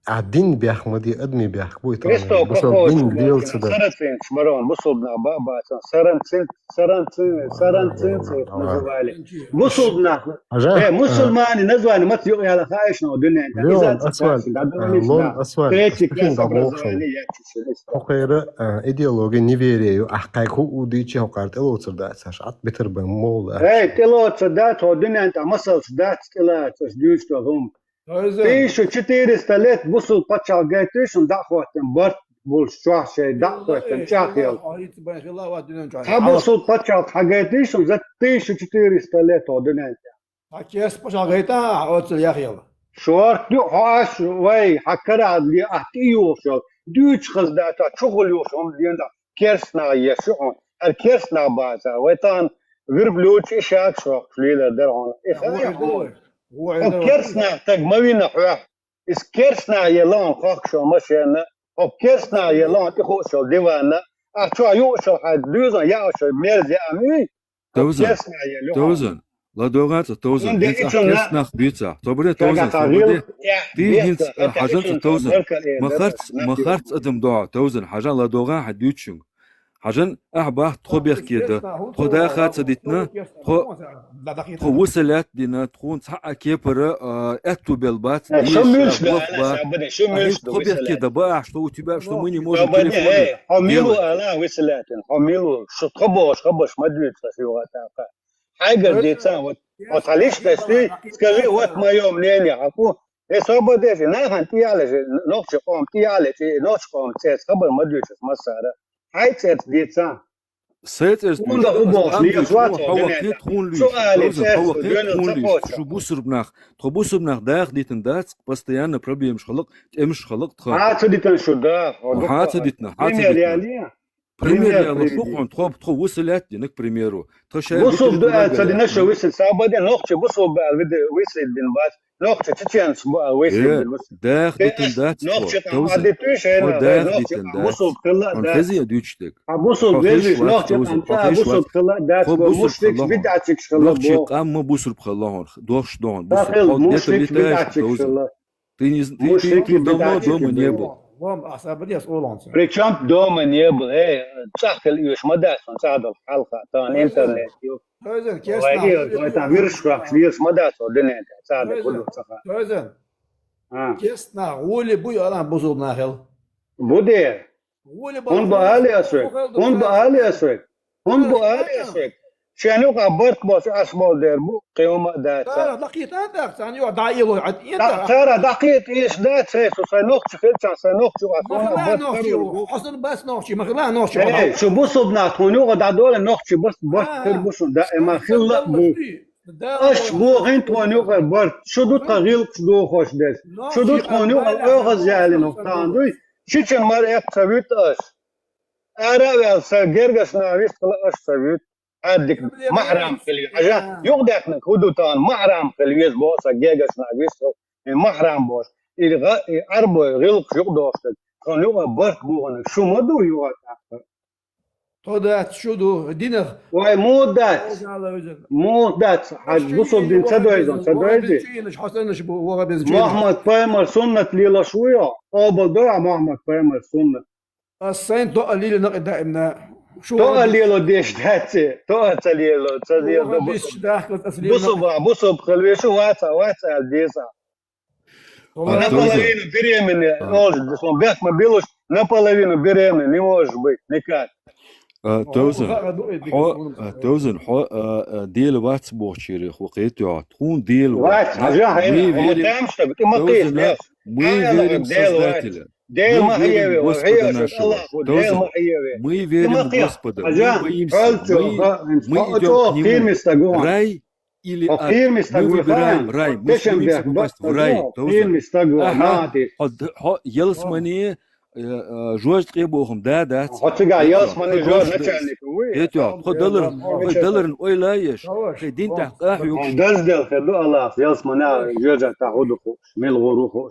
А дин бехк ма ди, адамийн бехк бу и тахана. Крестовый поход дин лелаца дар. Сарацинаш барон, бусалба нах ба-, бацан. Сарацин, сарацин, сарацинцы их называли. Бусалба нах. Э, мусульмане название маца юкъа яла хаьа шуна дуьнен тӀа. Леон, иза ца асфальт, бахсина, да, а, лон, асфальт, третий класс образование яц шуна. Хокхера, а, идеология неверия ю, ахь кхайка хӀу у дийчи хӀокхара тӀелоцур дац, аша Ӏад битар бан молла. Эй, тӀелоцур дац, хьо дуьнен тӀа масалш дац, тӀелаца аш дуьйцу хӀума. Тысячу четыреста лет бусул пачхьалкх гайтий шуна дӀа а хӀоттина барт болуш чохь шайн дӀа а хӀоттина чӀагӀъелла. Цхьа бусул пачхьалкх хьагайтий шуна за тысячу четыреста лет хьо дуьнен тӀе? Цхьа керста пачхьалкх гайта а, оццул яхъелла. Шорта ю хьо аш вай, хьан карахь ле ахь тӀе юхуш йолу, дуьйцуш хаза дац, чухула юхуш хӀума ден дан. Керстанах еш ю хьуна. ХӀара керстанах бацахь, вай тахана верблюдаш и шаг шохкуш лелар дара хьуна. И хаа хьуна. Хьо керстанах таг ма вина хьоьх. Иза керстанах елла хьуна хохкуш йолу машена, хьо керстанах елла хьуна тӀе хууш йолу дивана, ахь чохь юуш йолу хьайн дуьйза яуш йолу мерза яа ма юй. Хьо керстанах елла хьуна. Товзан, ладогӀа цкъа, Товзан, хӀинца ахь керстанах буьйцахь. Собаре, Товзан, собаре. Ты хӀинца хьажа цкъа, Товзан. Ма харц, ма харц адам догӀа, Товзан, хьажа ладогӀа хьайн дуьйцучуьнга. Хьажал, ахь бах тхо бехке да. Тхо даха ца дитина, тхо, тхо вусалят дина, тхуна цхьа а кепара, а, аьтту бел бац, Э, шо деша, муьлш бе, бох Аля, ба. Сабаде, шо муьлш Ахь бе тхо бехке вусалят? Да ба, ахь, что у тебя, что мы не можем Сабаде, телефоны э, хьо милу делать. Ала вусалят, хьо милу, шо тхо бош, хьо бош ма дуьйцу, шо юга така. Хьайгар деца, вот, вот, Алиш, ты скажи, вот моё мнение, а ку, э, Сабаде, нахана тӀехьале, нохчи къом тӀехьале, нохчи къом цец, хабар ма дуьйцу, массара. Хьай цец деца. Сай цӀерца Хьунда дуьйцу, хӀу боху, къам низ дуьйцу, вац хьо вахе хӀунда тхуна луьйш. Шу али Товзан, хьо церца вахе дуьйна тхуна ца луьйш. Кхочу. Шу бусурбнах, тхо бусурбнах даха дитина дац, постоянно проблемаш халакъ, тӀемаш халакъ тха. Хьа ца дитина шу да, хьо Хьа ца дитина, хьа ца Пример дитина. Яли? Пример Пример яла приведи. Шу хьуна, тхо, тхо вусалят динаг примеру. Тха шай Вусул витале дуа ца дина шу висал, сабаде нохчи бусул бал виде висал дин бац. Нохча чеченц бу а весил Э, бу. Дах дитин дац Нохча тхо, там Товзан. Адиту Тхо шейна, дах нохча дитин дац. Бусул кылла Хьун дац. Хези а дючтек. А бусул Хо везиш, хеш вац, нохча Товзан, там хо та хеш бусул вац. Кылла дац, Хо бу бусул мушрик кылла. Бидачик шкала Нохча бу. Къам ма бусул кылла хун. Дош дон, бусул. Тахил Хо мушрик дета летаеш, бидачик Товзан. шкала. Ты не з-, ты, ты, Мушрик ты тут давно бидачик дома не шкала. Был. Вам асабадес олонца. Причём дома не был? Эй, цахил юш мадасон, цадал халха, тан интернет ю. Товзан, Ой, кесна. Ой, там вирш как, вирш мадас, о, дыне, сада, Товзан. Куду, саха. Товзан. А. Кесна, ули буй алан бузул нахил. Буде. Ули Он ба али асой. Он ба али асой. Он ба али асой. Шен юка барт бос ас бол дер бу, кыйома да ца. Тара дакъит ан дак, сан ю да ило ат ин Та- да. Тара дакъит иш да, цей су, сай нохчи хил чан, сай нохчи ас, Махла она барт нохчи, кыйома. Хасан бас нохчи, махла нохчи. Эй, шу бусубна, тхонюга да доле нохчи бас, барт кыр бусун, да, эма хилла бу. Аш бу гин тхонюга барт, шу ду тагил ду хош дес. Шу ду тхонюга огаз яли нохтан дуй. Шичен мар эп цавит аш. Ара вел са гергас на вист кла аш цавит. Аддик махрам хили. Ажа, югдахна худутан махрам хили вез боса гергас на вист. Махрам бос. Или арбой гилк югдохтак. Тхонюга барт бугана. Шума ду юга. Тодац, шу ду, динах. Вай, мудац. Мудац. Хаж бусул дин цадойзон, цадойзи. Мухаммад пайгамбар суннат лила шуйо. Обал доя Мухаммад пайгамбар суннат. Ас сайн то алили нак даимна. Шу То алило деш даци. То ацалило, цадило. Бусул ба, бусул халвешу ваца, ваца алдеса. А, Наполовину беременный, А. Может, если он бяхма билуш, наполовину беременный, не может быть, никак. А, Товзан, хо, а, Товзан, хо, а, а, дел вац бохчири, хо, кхетё, тхун дел вац. Вац, хажа, хай, Мы верим, там что, ты ма Товзан, кхет, а, мы верим в Создателя. Дел ма хиеве, Господа нашего. Аллаху, дел ма хиеве. Мы верим в Господа. Мы боимся. Мы, мы идём к Нему. Рай или ад. Мы выбираем рай. Мы стремимся попасть в рай. Товзан. Хо, хо, ялсмани, э, э, жож къе бохум, да, да. Хо, цыга ялсмани жож начальник. Эти, хо, далар, хо, даларин ойла еш. Хо, дин тах, ах, юк. Даздел хеду Аллах, ялсмани жожа тахуду хо, мел гору хо.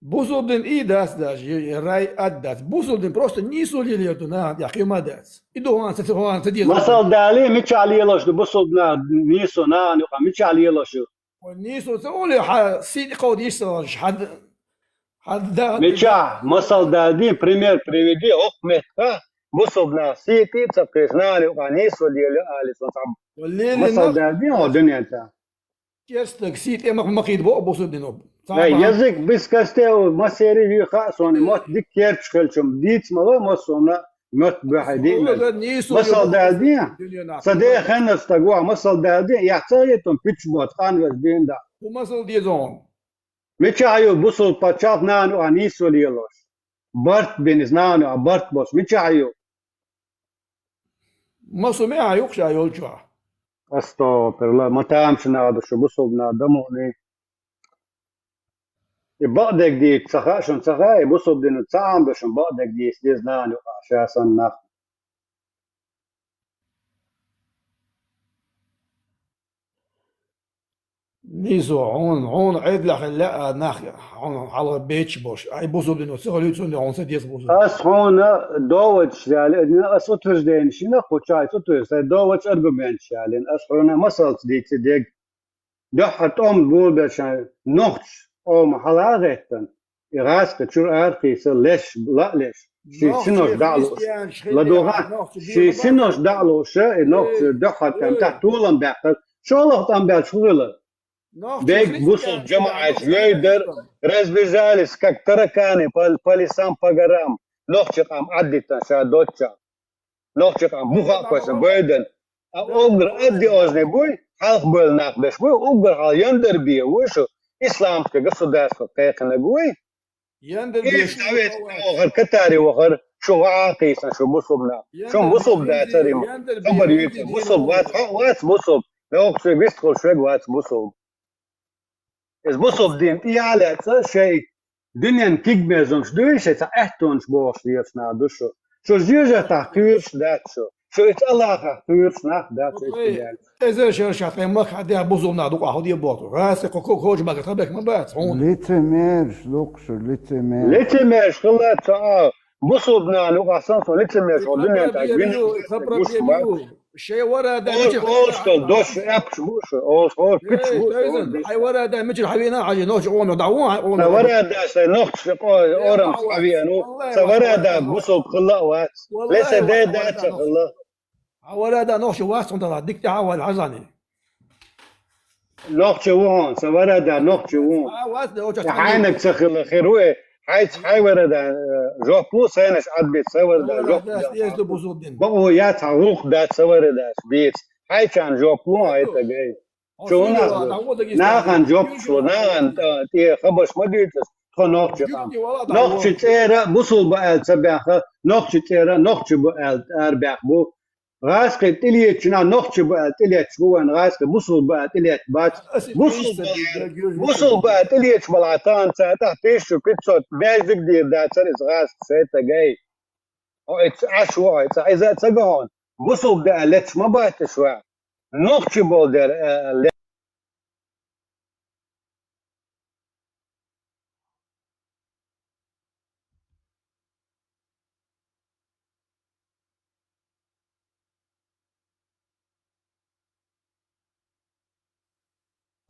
Бусулдин и дац даже, и рай ад дац. Бусулдин просто нису лилер ду на, я кима дац. И ду ван ца, ван ца деза. Масал дали, мича лилош ду бусулдна нису на, ну, мича лилош ду. Нису ца оли ха, сиди код исалаш, хад, хад да. Мича, масал дали, пример приведи, ох, метка, бусулдна сиди ца признали, а нису лили али сон сам. Масал дали, о, дунята. Керстаг сий тӀе ма-, ма хид бо бусурдино. Ай, язык бискасте масери ви ха сони мот дик керч хелчум. Диц мало мо сона мот бахади. Масал дади. Саде хенас тагуа масал дади. Я цаетон пич бот хан вез динда. Бу масал дезон. Мича аю бусул пачал нану ани солиелош. Барт бен из нану а барт бос. Мича аю. Масуме а юкша йолчуа. Астагфирулла, матамшина аду шу бусубна адамуни. И бадег ди цаха шун цаха, и бусубдина цаам да шун бадег ди сдез нану а шасан нах. Низу, хьуна, хьуна Ӏедла хилла а нах, хьуна хьалха бечи бош. Ай бусурдино, ца хилуй цунна, хьуна ца деза бусурдино. Ас хьуна доводиш яли, ас утверждение шина, хучай утверждение, доводиш аргумент яли, ас хьуна масалц дийци дег. Дохха тӀом бурбешан нохч, ома хьала гӀеттан, и гӀаска чур архийса леш, ла леш. Ши синош даьлуш. Ладуга, ши синош даьлуш, и нохчи дохатам та тулам бахар. Шолох там баьлча хила. Бег бусул жамаат вейдар, разбежались, как тараканы по, по лесам, по горам. Нохчи къам аддита ша доча. Нохчи къам буха кваса бойдан. А угр адди озне буй, халх бой нах беш буй, угр хал яндар бие буй, шу исламское государство кайхна буй. Яндар бие шу вахар, катари вахар, шу ва акисан, шу бусубна. Шу бусуб да царим. Хабар юйта, бусуб вац, вац бусуб. Нохчи вист хол швег вац бусуб. Из бусул дин тӀе ялаца шей дунен кигмезумш дуй, шей ца аьттонаш бохуш дезаш нах ду шу. Шу жижатах кхуьйруш дац шу. Шу ица Аллахах кхуьйруш нах дац шу. Эзар шарша тхайн мах хьадеа бусул нах дукъа хьо де боху. Гъасе кхо кхо кхочу бага тхабек ма бац хьуна. Лицемерш дукха шу, лицемер. Лицемерш хилла ца а. Бусул нах дукъа сан со лицемерш хьо дунен тӀа гуш ма. Шей варада мичир олшкал дош эпш буш, олш, олш, пич буш, олш. Хай варада мичир хьавина хьажи, нохчи къоме дӀавон, хьай къоме. Са варада сай нохчи къо-, орам хьавиану, са варада бусул хилла вац. Леса де даца хилла. Хьа варада нохчи вац цунтала, дик тӀехьа вал хьажани. Нохчи ву хьуна, са варада нохчи ву. А, вац де, оча хьайнаг ца хилла хир ву, э, хьайц хьай варада, э, жоп лу, сайнаш адбит са варада жоп. Бакъо яц хьа гӀуллакх дац са варада бийц. Хьайчан жоп лу, хьай тагай. Чуна нахан жоп шу, нахан, э, тӀе хабаш ма дийцас, тхо нохчи къам. Нохчи цӀера бусул ба аьл ца баьха, нохчи цӀера нохчи ба аьл ар баьх бу. ГӀазкхи тӀелечина нохчи ба аьл тӀелеч бу вайн гӀазкхи, бусул ба аьл тӀелеч бац. Бусул ба аьл, бусул ба аьл тӀелеч бала тан ца тӀа тысяча пятьсот бязиг дир дацар из гӀазкхи сета гай. О, иц аш во, иц иза ца гон. Бусул ба аьл леч ма бац шу. Нохчи бол дер, э, ле-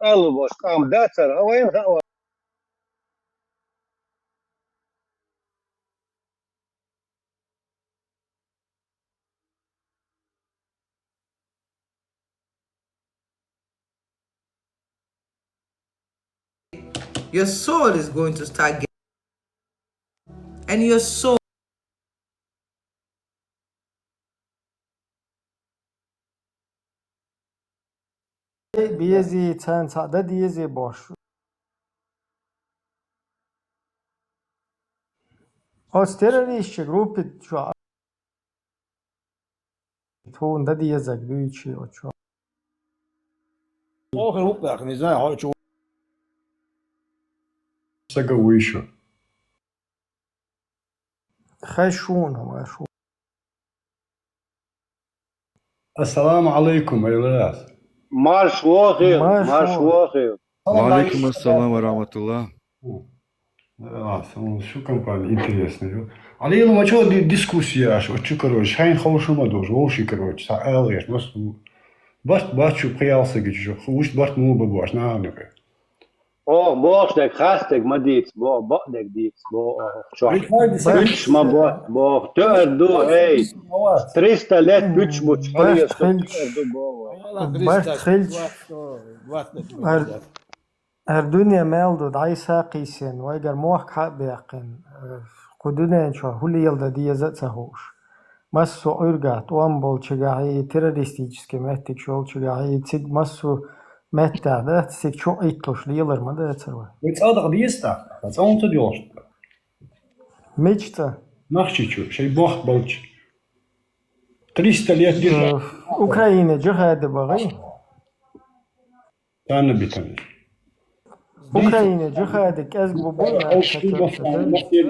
Алу бош къам дацар, а вайн хава. Your soul is going to start getting, and your soul. Безий цан цхьа дан дезий бош. Оцу террористчу группе чу тхуна дан дезаг дуьйцу оцу. Охир вукъ, не знаю, хьо чу. Сага вуй шу. Хай шуна, ма шу. Ассаламу алейкум, Айлас. Марш вохир, марш вохир. Ва алейкум ассалам ва рахматуллах. А, сон шу компания интересная. Алейла, ма чё ди-, дискуссия аш, вот чё, короче, хайн ховшу ма дож, вовши, короче, са алгеш, бас, бас, бас чё, пхиялса гичу, уж бас му бабуаш, на, ну. О, боху дег, хас дег ма дийц, бо, бо дег дийц, бо, о, чо. Пуч ма бо, бо, тер ду, эй. Триста лет пуч буч, барт хилч. Барт хилч. Ар, ар дуьне мел ду, дӀайса кхийсен, вайгар мохк хьа беккхин. Кху дуьнен чу хӀулла ел дан деза а ца хууш. Массо а Ӏуьргахь, тӀом болчигахь и террористический меттиг шолчигахь и цига массо а меттехь дац, цига чу Ӏитталуш лелар ма дацар вай. Вай цӀа даха деза тӀаккха, цӀа хӀунда ца доьлхуш? Мича цӀа? Нохчийчу, шайн бохк болчу. Триста лет держать. Э, Украине джихаде багӀий? Царна битанаш. Украине джихаде кӀезиг бу буй,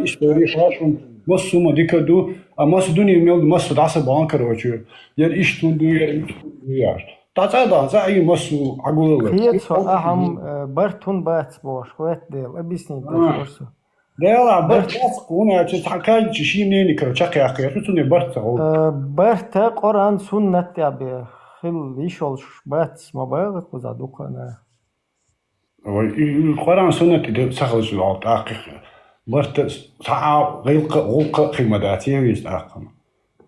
история хьашун, массу ма дика ду, а массу дуьне мел ду, массу дӀаса бан, короче. Яр иштта ду, яр иштта ду, яр. ДӀа цӀа дан, цӀа и массу Ӏагулала. Хецо ахьам, э, барт хӀун бац бохуш, хӀоьттина дела, объяснить деш вара со. Дела, барт бац, хӀунда аьлча цхьа кхаьчча шен мнение, короче, чекхъяьккхи, я цуьнан барт ца гӀо. Э, барта Къуръан, суннат тӀе бе хила йиш йолуш бац, ма бахара кхузахь дукха а. Вай, и, и Къуръан, суннат де ца хилча вал тӀаккха. Барта саӀа гӀилкха, гӀулкха хи ма дац, я вист ахкама.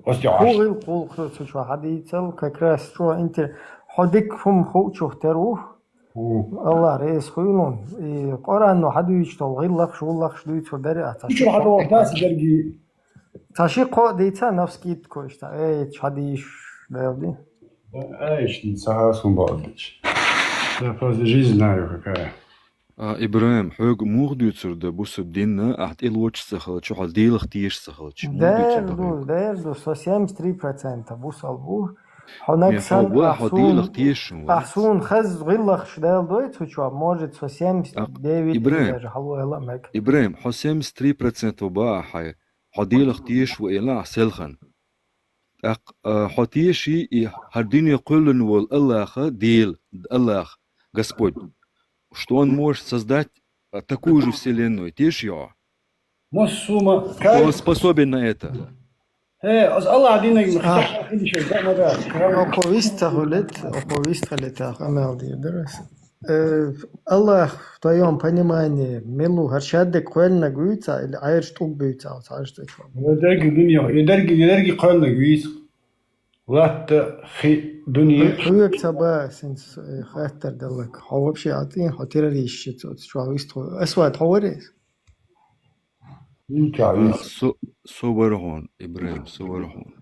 Ост я Ху гӀаш. ГӀилкха, гӀулкха цу чу хьадийцал, как раз чу интер-, хьо дик хум ху чух тер ух. Ху. Аллах рейс хуйлун. И Къуран но хьадуйч тол гӀиллахш, гӀуллахш дуйцур дари а ца Ичур ши хьадо хо. Дац дарги. Ца ши хо дийца навскид кошта. Эй, чхьадийш, белди. Ай, ишни саха сум балдич. Я просто жизнь знаю какая. А, Ибрагим, хьога мух дуьйцур да бусалба динна, ахь тӀе лоч ца хилча, хьо Делах теш ца хилча? Мух дуьйцур Дер да ду, хьога? Дер ду, со семьдесят три процента бусал бу. Хьо Не, нагсан хьо ва, ахь хьо сун, Делах тешаш вац. Ахь сун хаз гӀиллахш дел дой цу чу, может, со семьдесят девять Ибрагим, даже хьало хила мег. Ибрагим, хьо семьдесят три процента ба ахьай, хьо Делах теш ва ила ахь селхан. ТӀаккха, а, хьо теши и хӀара дуьне кхоьллина волу Аллаха Дела, Аллах, Господь, что Он может создать, а, такую же вселенную, теши хьо? Массума Что Он способен на это. Э, аз Аллах динаг А. Хитар хилишер, да, ма да. Око вист ца хулит, око вист халит, ах, амел дир дарас. Э, Аллах, в твоём понимании, милу хӀара шаддек кхоьллинаг вуьйца или Ӏераш тӀуб буьйца, оцу хьаьжцӀа чу? Эдерги дуьне, эдерги, эдерги кхоьллинаг вуьйца. Латта, хи, дуьне. Хьоьга ца ба, синц, э, хаттар даллаг. Хьо вообще атин, хьо террорист ши цо, цо чу вист хьо. Асвад хьо варес? Ин ча А, вист. Со, со вара хьуна, Ибрагим, со вара хьуна.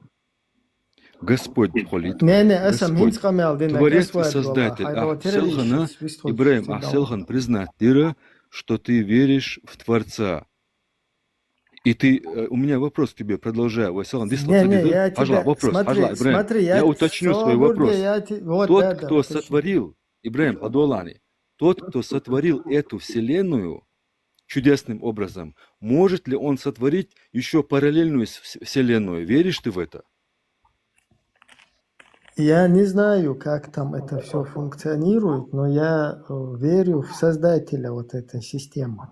Господь холит. Не, не, аса Господь. Минц къамел дина, Творец и Господь Создатель. Валлахи, а, селхана, Ибрагим, а селхан признать дира, что ты веришь в Творца. И ты, э, у меня вопрос к тебе, продолжая. Ой, селхан, дис Не, не, я тебя, вопрос, смотри, Ибрагим, смотри, я уточню свой вопрос. Я те-, вот, тот, да, да, кто уточни. Сотворил, Ибрагим, Адолани, тот, кто сотворил эту вселенную, чудесным образом, может ли он сотворить ещё параллельную с-, с-, вселенную? Веришь ты в это? Я не знаю, как там это всё функционирует, но я, э, верю в создателя вот этой системы.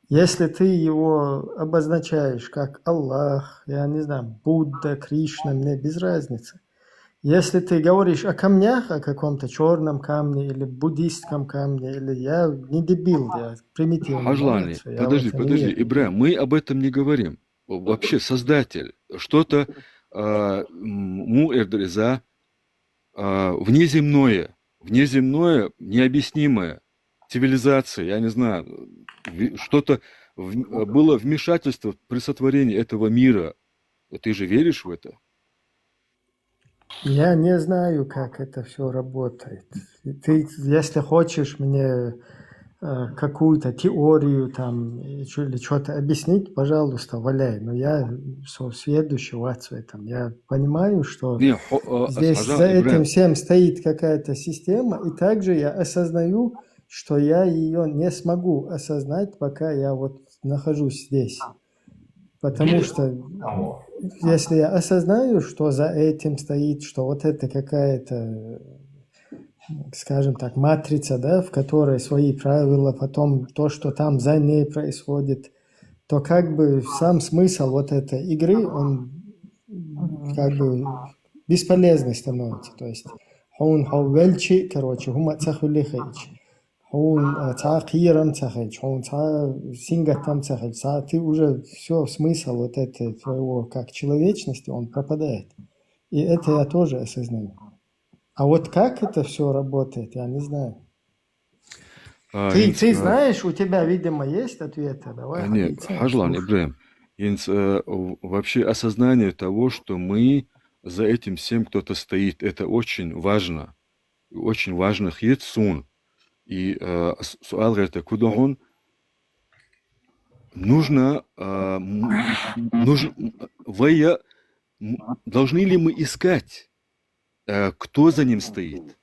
Если ты его обозначаешь как Аллах, я не знаю, Будда, Кришна, мне без разницы. Если ты говоришь о камнях, о каком-то чёрном камне или буддийском камне, или я не дебил, я примитивный. Хьажлани, молодец, я подожди, в это не подожди, верю. Ибрагим, мы об этом не говорим. Вообще, создатель, что-то, а, м, му эрдереза, а, внеземное, внеземное, необъяснимое, цивилизация, я не знаю, ви-, что-то в-, было вмешательство при сотворении этого мира. Ты же веришь в это? Я не знаю, как это всё работает. Ты, если хочешь мне, э, какую-то теорию там, э, чё, или чё-то объяснить, пожалуйста, валяй. Но я со-, сведущий в этом. Я понимаю, что Не, хо-, э, здесь Асхажа за Ибрагим. Этим всем стоит какая-то система, и также я осознаю, что я её не смогу осознать, пока я вот нахожусь здесь. Потому что если я осознаю, что за этим стоит, что вот это какая-то, скажем так, матрица, да, в которой свои правила, потом то, что там за ней происходит, то как бы сам смысл вот этой игры, он как бы бесполезный становится. То есть хьуна хьо велчи, короче, хӀума ца хуьлу хилча. Хьуна, а, цхьа кхерам ца хилча, хьуна цхьа сингаттам ца хилча, цхьа ты уже всё, смысл вот этой твоего как человечности, он пропадает. И это я тоже осознаю. А вот как это всё работает, я не знаю. А, ты, Инс-, ты а, знаешь, у тебя, видимо, есть ответы. Давай, а, нет, Хадиса, Хажлан, слушай. Ибрагим, Инс-, э, в-, вообще осознание того, что мы за этим всем кто-то стоит, это очень важно. Очень важно хет сун. И, э, с-, суал гӀерта куда хьун? Нужно, э, м-, нуж-, вая, м-, должны ли мы искать, э, кто за ним стоит?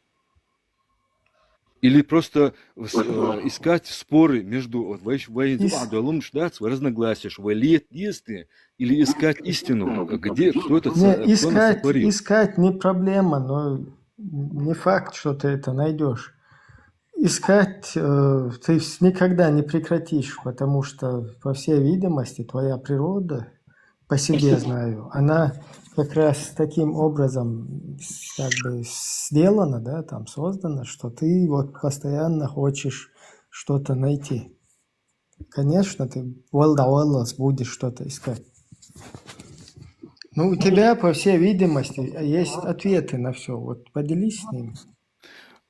Или просто в-, с-, э, искать споры между, вот, вай-, вай-, Ис- а, долумш, да, с-, разногласия, ш-, вай лет есть, или искать истину, где, кто это Не, со-, кто нас искать, сотворил? Искать не проблема, но не факт, что ты это найдёшь. Искать, э, ты вс-, никогда не прекратишь, потому что, по всей видимости, твоя природа, по себе знаю, она как раз таким образом с-, как бы сделана, да, там создана, что ты вот постоянно хочешь что-то найти. Конечно, ты валда валлас будешь что-то искать. Ну, у тебя, по всей видимости, есть ответы на все. Вот поделись с ними.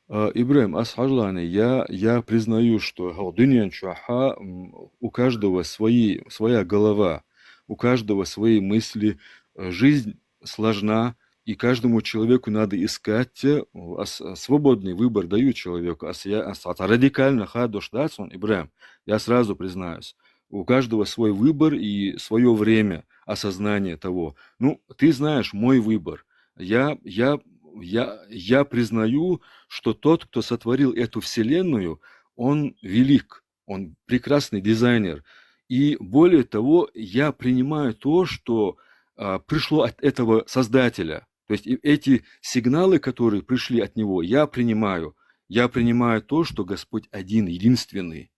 А, Ибрагим, ас хьажлани, я, я признаю, что гьал дуьнен чухь, м, у каждого свои, своя голова, у каждого свои мысли, э, жизнь сложна, и каждому человеку надо искать, э, ас-, свободный выбор даю человеку. Ас я, ас ат радикально хадош дац, он, Ибрагим, я сразу признаюсь. У каждого свой выбор и свое время осознания того. Ну, ты знаешь мой выбор. Я, я, я, я признаю, что тот, кто сотворил эту вселенную, он велик, он прекрасный дизайнер. И более того, я принимаю то, что, а, пришло от этого Создателя. То есть и эти сигналы, которые пришли от Него, я принимаю. Я принимаю то, что Господь один, единственный.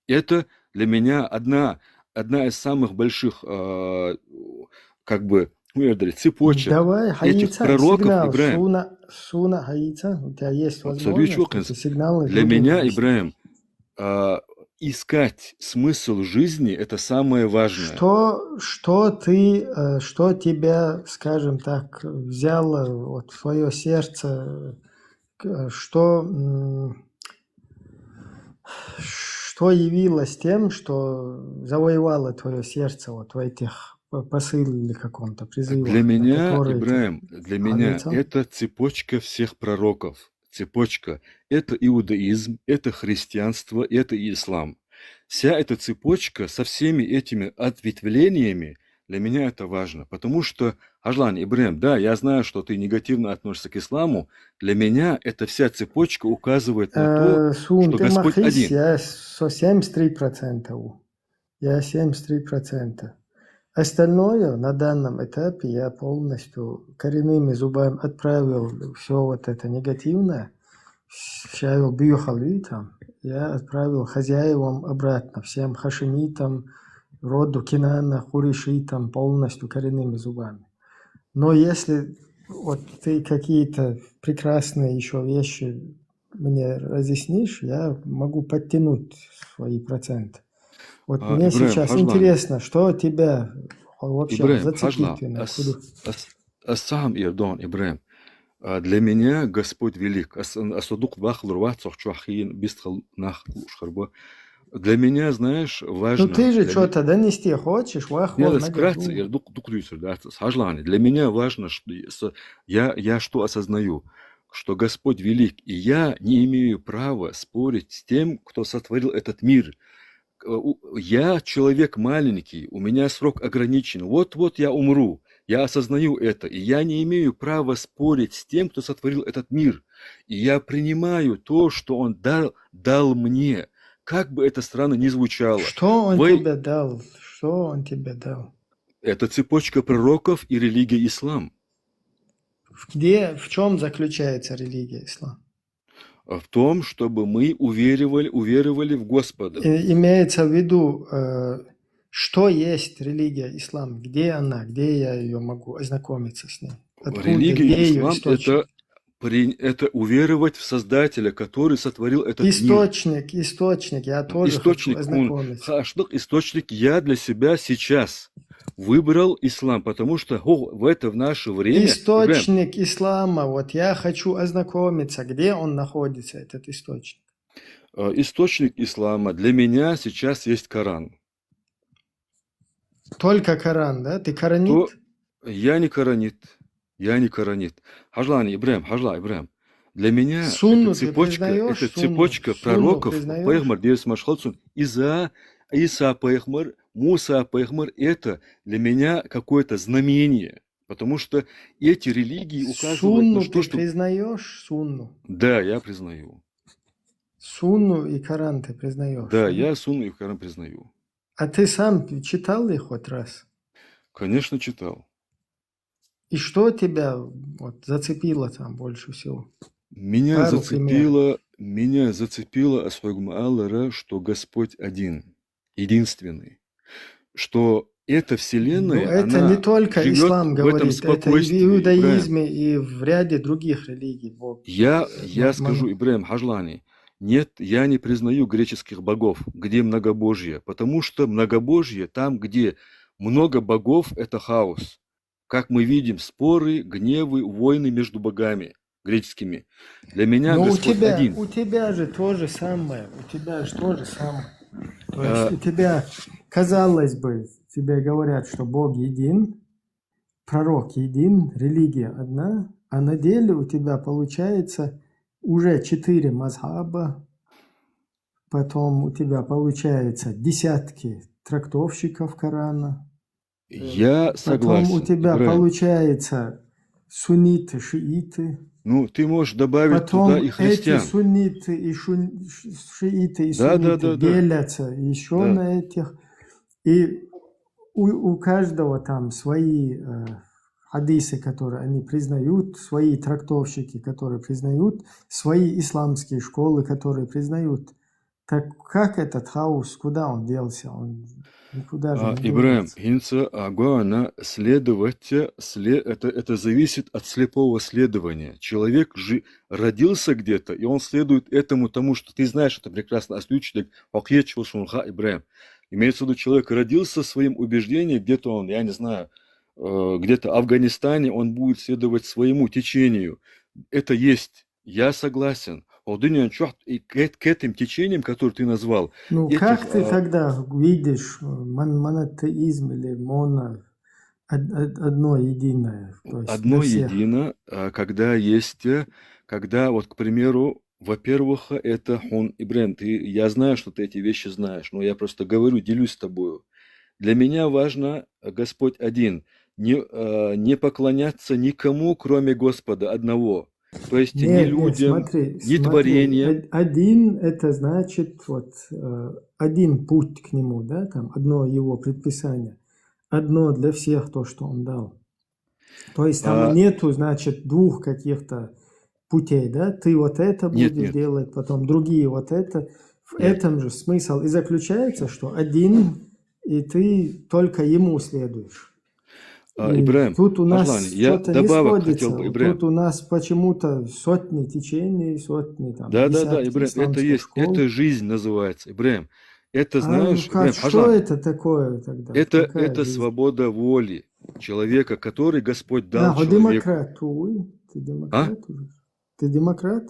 Это для меня одна, одна из самых больших, а, как бы, ну, я говорю, цепочек Давай, этих Хаица, пророков, сигнал, Ибрагим. Суна, Суна, Хаица, у тебя есть Вот, возможность Сабичокинс, эти сигналы для людям меня, донести. Ибрагим, а, искать смысл жизни — это самое важное. Что, что ты, э, что тебя, скажем так, взяло вот в свое сердце, э, к- что, м, что явилось тем, что завоевало твое сердце вот в этих п- посыле или каком-то призыве, Для на меня, который ты Ибрагим, для меня молился? Это цепочка всех пророков. Цепочка. Это иудаизм, это христианство, это ислам. Вся эта цепочка со всеми этими ответвлениями, для меня это важно. Потому что, хьажлани, Ибрагим, да, я знаю, что ты негативно относишься к исламу. Для меня эта вся цепочка указывает на то, Э, Сун, что ты Господь махис, один. я со семьдесят три процента. Я семьдесят три процента. Остальное на данном этапе я полностью коренными зубами отправил все вот это негативное. Шавил бюхалитам. Я отправил хозяевам обратно, всем хашимитам, роду Кинана, Куришитам, полностью коренными зубами. Но если вот ты какие-то прекрасные еще вещи мне разъяснишь, я могу подтянуть свои проценты. Вот А, мне Ибрагим, сейчас хьажлани. Интересно, что тебя вообще Ибрагим, зацепить хьажла, именно, ас, куда? Ас, ас сагьам эр дан, Ибрагим. А, Для меня Господь велик. Ас, ас дукха вахлур вац цох чохь хин, бистхал нах луш хар бу. Для меня, знаешь, Ну, важно, ты же для что-то донести хочешь, вахлур Нет, нагадь вкратце, ду. эр дукха, дукха дуьйцур дац ас, хьажлани. Для меня важно, что с-, я, я что осознаю, что Господь велик, и я не имею права спорить с тем, кто сотворил этот мир. Э, у- Я человек маленький, у меня срок ограничен. Вот-вот я умру. Я осознаю это, и я не имею права спорить с тем, кто сотворил этот мир. И я принимаю то, что Он дал, дал мне. Как бы это странно ни звучало. Что он Вы- тебе дал? Что он тебе дал? Это цепочка пророков и религия ислам. Где, в чем заключается религия ислам? А в том, чтобы мы уверовали, уверовали в Господа. И- имеется в виду, э, что есть религия ислам, где она, где я ее могу ознакомиться с ней? Откуда, Религия где ее ислам — источник? это, при- это уверовать в Создателя, который сотворил этот мир. Источник, источник, я тоже Источник, хочу он, ознакомиться. хьажал, источник я для себя сейчас выбрал ислам, потому что, хо, в это, в наше время, Ибрагим, Источник ислама, вот я хочу ознакомиться, где он находится, этот источник. э, источник ислама для меня сейчас есть Коран. Только Коран, да? Ты коранит? То я не коранит, я не коранит. Хьажлани, Ибрагим, хьажла, Ибрагим. Для меня Сунну это ты цепочка, признаёшь? Это Сунну, цепочка сунну пророков, признаёшь? пайхамар дерс машхалцун, Иза, Иса пайхамар, Муса пайхамар, это для меня какое-то знамение. Потому что эти религии указывают Сунну на то, ты что... Признаёшь? Сунну. Да, я признаю. Сунну и Коран ты признаёшь? Да, я сунну и Коран признаю. А ты сам читал их хоть раз? Конечно, читал. И что тебя вот зацепило там больше всего? Меня Пару зацепило, меня зацепило, ас хьогма алара, что Господь один, единственный. Что эта вселенная, Ну, это она не только живёт ислам в этом говорит, это и в спокойствии, иудаизме, и в ряде других религий Бог. Я, э, я ма- скажу, Ибрагим, хьажлани, Нет, я не признаю греческих богов, где многобожие, потому что многобожие там, где много богов, это хаос. Как мы видим, споры, гневы, войны между богами греческими. Для меня Ну, у Господь тебя, один. У тебя же то же самое, у тебя же то же самое. То есть А, у тебя, казалось бы, тебе говорят, что Бог един, пророк един, религия одна, а на деле у тебя получается уже четыре мазхаба, потом у тебя получается десятки трактовщиков Корана, я потом у согласен, тебя Ибрагим. Получается сунниты, шииты. Ну, ты можешь добавить туда Потом и эти христиан. Сунниты и шун- ш- шииты и Да, да, сунниты да, да. Делятся еще Да. На этих. И у, у каждого там свои э, хадисы, которые они признают, свои трактовщики, которые признают, свои исламские школы, которые признают. Так как этот хаос, куда он делся? Он никуда же А, не Ибрагим, делся. хӀинца, а, гуана следовать, сле-, это, это зависит от слепого следования. Человек же родился где-то, и он следует этому, тому, что ты знаешь это прекрасно, аслу чу дерг хьо кхеташ волча хана, Ибрагим. Имеется в виду, человек родился в своем убеждении, где-то он, я не знаю, э, где-то в Афганистане, он будет следовать своему течению. Это есть. Я согласен. Хьо дуьнен чохь и к, эт- к этим течениям, которые ты назвал, Ну, как этих, ты а, тогда видишь э, мон- монотеизм или моно од- од- одно единое? То есть для одно всех. Едино, а, когда есть, э, когда вот, к примеру, во-первых, это хьона, Ибрагим, ты, я знаю, что ты эти вещи знаешь, но я просто говорю, делюсь с тобою. Для меня важно, э, Господь один. Не, э, не поклоняться никому, кроме Господа одного. То есть ни Нет, нет, людям, смотри, ни смотри, творениям. од- один это значит вот э, один путь к нему, да, там одно его предписание, одно для всех то, что он дал. То есть там А, нету, значит, двух каких-то путей, да? Ты вот это нет, будешь нет, делать, потом другие вот это. В нет. Этом же смысл и заключается, что один, и ты только ему следуешь. А, И Ибрагим, тут у Хьажлан, нас я что-то не добавок хотел сходится. бы, Вот Ибрагим. Тут у нас почему-то сотни течений, сотни, там, Да, да, да, десятки Ибрагим, это исламских есть, это школ. Жизнь называется, Ибрагим. Это, А, ну знаешь, как, Ибрагим, что Хьажлан, это такое тогда? это, Какая это жизнь? Свобода воли человека, который Господь дал А, вот человеку. Демократ, увы. Ты А? Демократ уже? Ты демократ?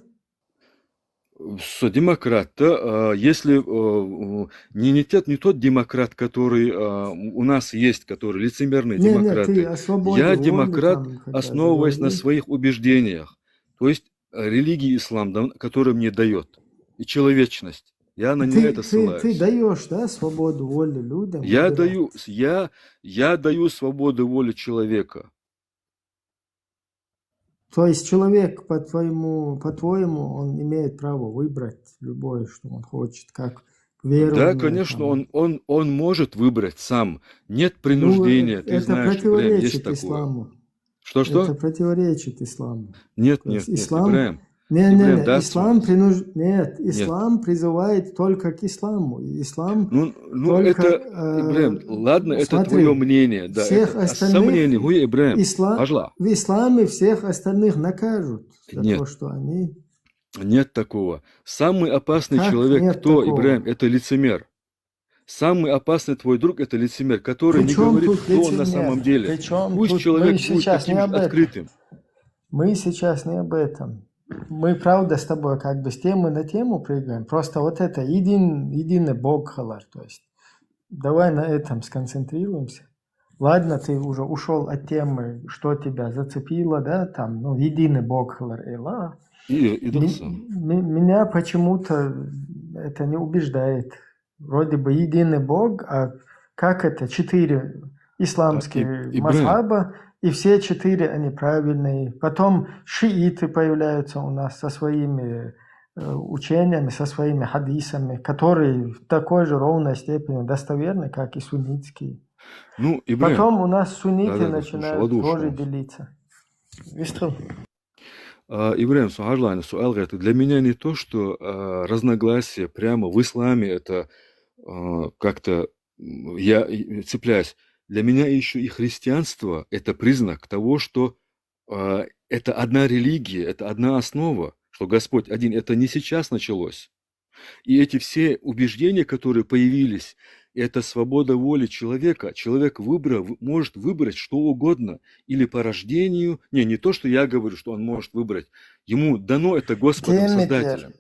С- Демократ, да? А, если э, не, не, тот, не тот демократ, который а, у нас есть, который лицемерные Не, не, демократы. Ты о свободе Я воли демократ, там, когда основываясь на заговорил. Своих убеждениях, то есть э, религии ислам, да, который мне дает, и человечность. Я на нее Ты, это ты, ты ссылаюсь. Даешь, да, свободу воли людям Я выбирать? Даю, я, я даю свободу воли человека. То есть человек, по твоему, по твоему, он имеет право выбрать любое, что он хочет, как верование. Да, конечно, там. Он, он, он может выбрать сам. Нет принуждения, ну, ты знаешь, Ибрагим, есть такое. Исламу. Что, что? Это противоречит исламу. Нет, нет, нет, ислам... Ибрагим. Не, не, не, да, ислам принуж... Нет, ислам нет. Призывает только к исламу. Ислам ну, ну, только, это, э, Ибрагим, ладно, смотри, это твое мнение. Да, всех это, остальных... мнение, Ибрагим, ислам... В исламе всех остальных накажут за нет. То, что они... Нет такого. Самый опасный как человек, кто, такого? Ибрагим, это лицемер. Самый опасный твой друг — это лицемер, который не говорит, кто он на самом деле. Пусть человек будет таким же открытым. Мы сейчас не об этом. Мы правда с тобой как бы с темы на тему прыгаем. Просто вот это единый, единый Бог хьалар. То есть давай на этом сконцентрируемся. Ладно, ты уже ушел от темы, что тебя зацепило, да, там, ну, единый Бог хьалар эла. И, и меня почему-то это не убеждает. Вроде бы единый Бог, а как это четыре исламские так, и, и мазхаба, и все четыре они правильные. Потом шииты появляются у нас со своими э, учениями, со своими хадисами, которые в такой же ровной степени достоверны, как и суннитские. Ну, Ибрагим. Потом у нас сунниты да, да, начинают тоже делиться. Выстрел. А, Ибрагим, сухьажлани, суал говорит, для меня не то, что а, разногласия прямо в исламе, это а, как-то я цепляюсь. Для меня еще и христианство — это признак того, что а, это одна религия, это одна основа, что Господь один. Это не сейчас началось. И эти все убеждения, которые появились, это свобода воли человека. Человек выбра-, в- может выбрать что угодно. Или по рождению. Не, не то, что я говорю, что он может выбрать. Ему дано это Господом, Создателем.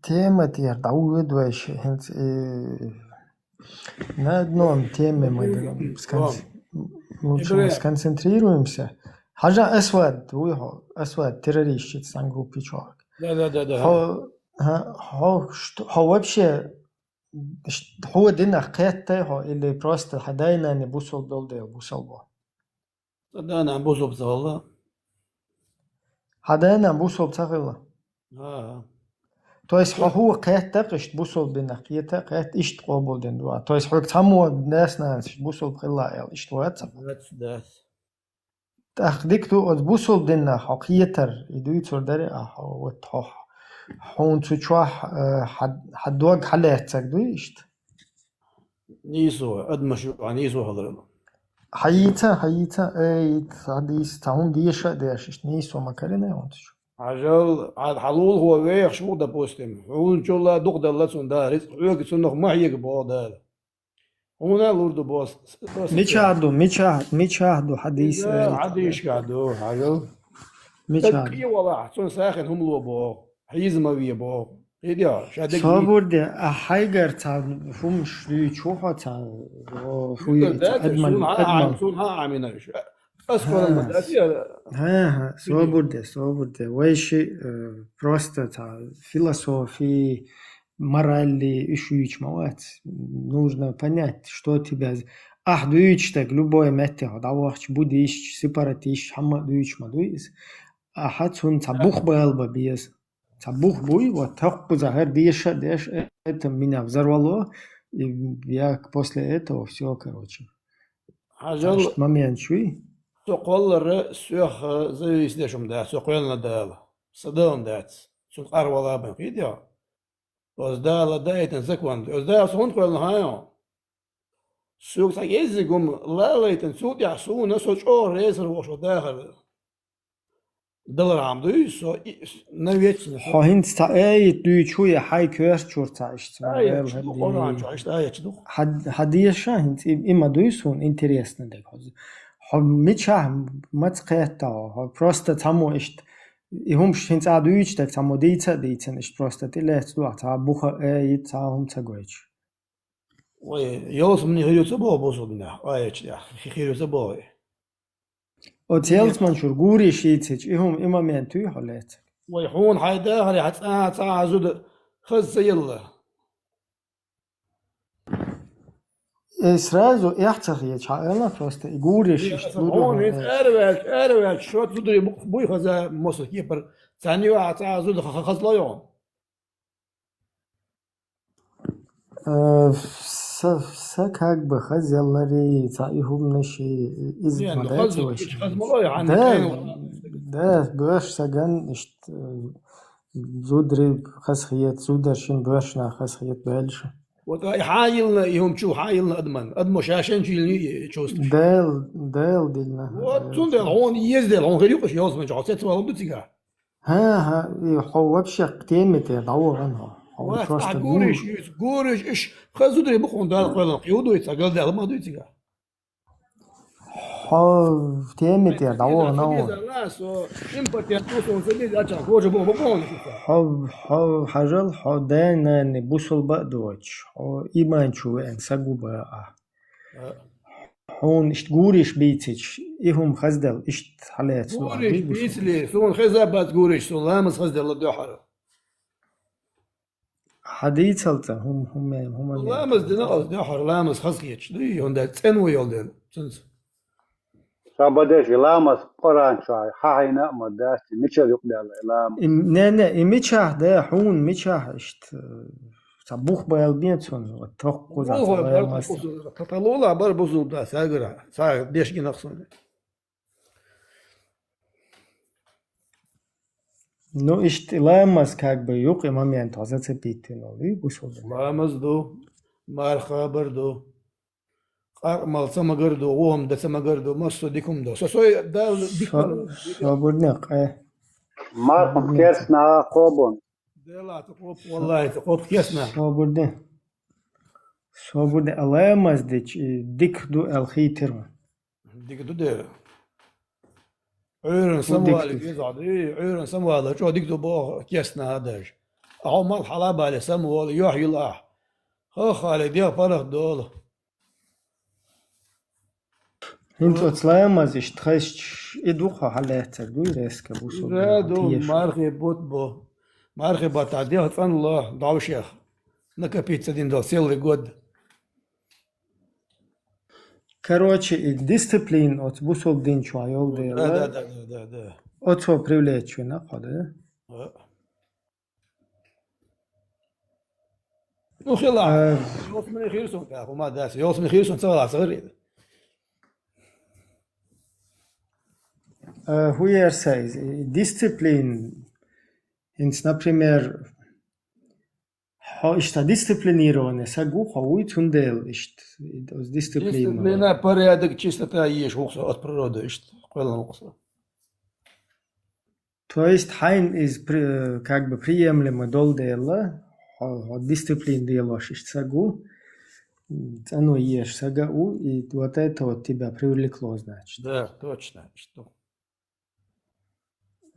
Тематер, тематер, да, уйдвайши, хинц, э, на одном теме мы будем сконц-, лучше мы сконцентрируемся. Хажа Асвад, уйхо, Асвад, террористчит сан группы чувак. Да, да, да, да. Хо, ха, хо, что, хо вообще, ш-, хо динах кхеттай хо, или просто хадайна не бусул дол дел, бусул бо. Да, нам бусул бзалла. Хадайна бусул цагила. Ага. То есть хо ху кхетта кишт бусул динах, кхетта кхет ишт къобул дин дуа. То есть хо цамо дас нанс бусул къилла эл ишт ваца. Дац, дац. Тах дик ту от бусул динах хо кхетар, и дуй цур дари а хо, вот хо. Хун цу чуах, э, хад-, хадуаг халецак дуй ишт. Нийсо, адмашу, а нийсо халрал. Хайица, хайица, э, ит, хадис, та хун диша деш ишт, нийсо макарина он цу. Хажал, ад халул хо вех шму, допустим. Хун чула дух далла цун да, ризк хьуг цунах махьиг бо да. Хуна лурду бос. Мичаду, мича-, мичаду хадис, э, Хадиш каду, хажал. Мичаду. Так и вала, цун сахин хум ло бо. Хизма ви бо. Идя, шадик. Собурде, а хайгар ца хум шли чухо ца, о, хуй Да, адман, сун ха, адман. Сун ха амина. Аскоран да. Ха, ха, собурде, собурде. Вайши, э, просто ца философии, морали, ишуич мават. Нужно понять, что тебя з-, ах, дуич так, любой метте, хо, да вахч, буддист, сепаратист, хамма дуич ма дуис. Аха, цун ца бух бал ба биес. Ца бух буй, вот так куза хер диша деш, э, это меня взорвало. И я к-, после этого все, короче. Хажал, Значит, момент чуй. со коллары сёх зависит дешум да, со коллана дал. Садан дац. Сун арвала бан, идя. Оз дала да этен закон. Оз дала сон коллана хайо. Сук так езигум лалайтан сутя суна со чо резер вошо дахар. Далрам дуй, со и, с-, навечно. Хо хинц та эй, дуй чуя хай кёрс чурца ишт. Ай, чу, Коран чу, ишт, ай, чу. Хад-, хадиша хинц и-, има дуй сун интересно дек хоз. Хо мича мац кхетта, хо просто тамо ишт. И хум хинц а дуйч так тамо дица, дицен ишт просто тилец дуа, та буха эй, та хум ца гойч. Ой, ёлс мне хирюца бо, бо субна. Ай, чу, я, хирюца бо. О целс манчур гури шицич, и хум и момент уй холец. Ой, хун хайда, хари хаца, ца, зуд, хаз заелла. И сразу яхцах я чаэла просто и гуриш ишт Хун, луду. эрвел, эрвел, шот зудри буй хаза мосо кипр. Цаню а ца зуд ха-, хазлайон. Э, все, все как бы хазеллари, ца и хумнаши, из Не, ну, мадайцо хазу, очень. хазмалой, а не Да, кайну. Да, бэш саган ишт, э, зудри хасхиет, зударшин бэшна хасхиет дальше. Вот, а, хайылна, и хум чу хайылна адман. Адмо шашен чилни чувствуешь. Дэл, дэл дилна. Вот, цун дэл, он ездил, он хрюкаш, ёлс мен чо, цец валом ду цига. Ха, ха, и хо вообще к теме те дауган хо. Хо Вот, просто а гуриш, гур. Юс, гуриш, иш, хазудри бухон дал, квелан, юдуй, ца гал дал, ма дуй цига. Хо в теме те дауган хо. Импотент, он себе, а ча, гоже, бо, бо, бо, Хо, хо, хажал, хо, дэнэ, не бусул ба доч. Хо, иман чу, эн сагу ба, а. Хун ишт гуриш бицич, и хум хаздал, ишт халец. Гуриш бицли, сун хеза бац гуриш, сун ламаз хаздал дохар. Хадицалта, хум, хум, хум. Ламаз дина аз дохар, ламаз хазгеч, дуй, он да цен уйол дел, цунц. Сабадеш ламаз Коран чай, хахайна мадас, мича юкдала лам. Им, не, не, и мича, да, хун, мича, ишт, э, са бух байл бен цун, вот, тох куза, Ого, са бар байл мас. бусул, таталула, бар бусул да, сагыра, са беш гинах сон. Ну, ишт ламаз, как бы, юк и момент, а зацепить, ну, и бусул да. Ламаз ду, марха бар ду. Къаркъмал цамагар ду, гъом да цамагар ду, массо дикум ду. Со сой да дикум. Со-, собурнек, э. Мархум керсна кобун. Делахь, ца кхопа, валлахӀи, ца кхопа кестнах. Собар де. Собар де, а ламаз дича, и дика ду аьлла хийтира. Дика ду дера. Ӏуьйранна самавале деза хьо, ди, Ӏуьйранна самавале чӀогӀа дика ду боху кестнах а даже. А хьо малх хьала а бале самавола, юьхь йила ахь. Хьо хьале дегӀ паргӀат долу. ХӀинца оцу ламазашна тхайшча, и ду хьо хьалаьцар, дуй резко бусулба. Ира ду, мархи бутт бу. Мархи баттахь дегӀ цӀанло, дӀовшех. Накопиться дина долу целый год. Короче, и дисциплина оцу бусулба дин чохь йолу дела. Да, да, да, да, да, да. Оцо привлечь вина хьо, да? А. Ну, хила. Э, ялсмане хир сон тӀаккха, хӀума дас. Ялсмане хир сон ца гӀала ца гӀари. Э, хӀу яра сан иза? Дисциплина. ХӀинца, например, хьо иштта дисциплинированный саг ву, хьо вуй, цундела иштта оцу дисциплина. Дисциплина, порядок, чистота еш ву-кх со от природы, иштта кхоьллина ву-кх со. То есть хьайна иза при-, как бы приемлемо долу дела, хьо, хьо дисциплина лелош иштта саг ву, цӀано еш саг а ву, и вот это вот тебя привлекло, значит. Да, точно, иштта.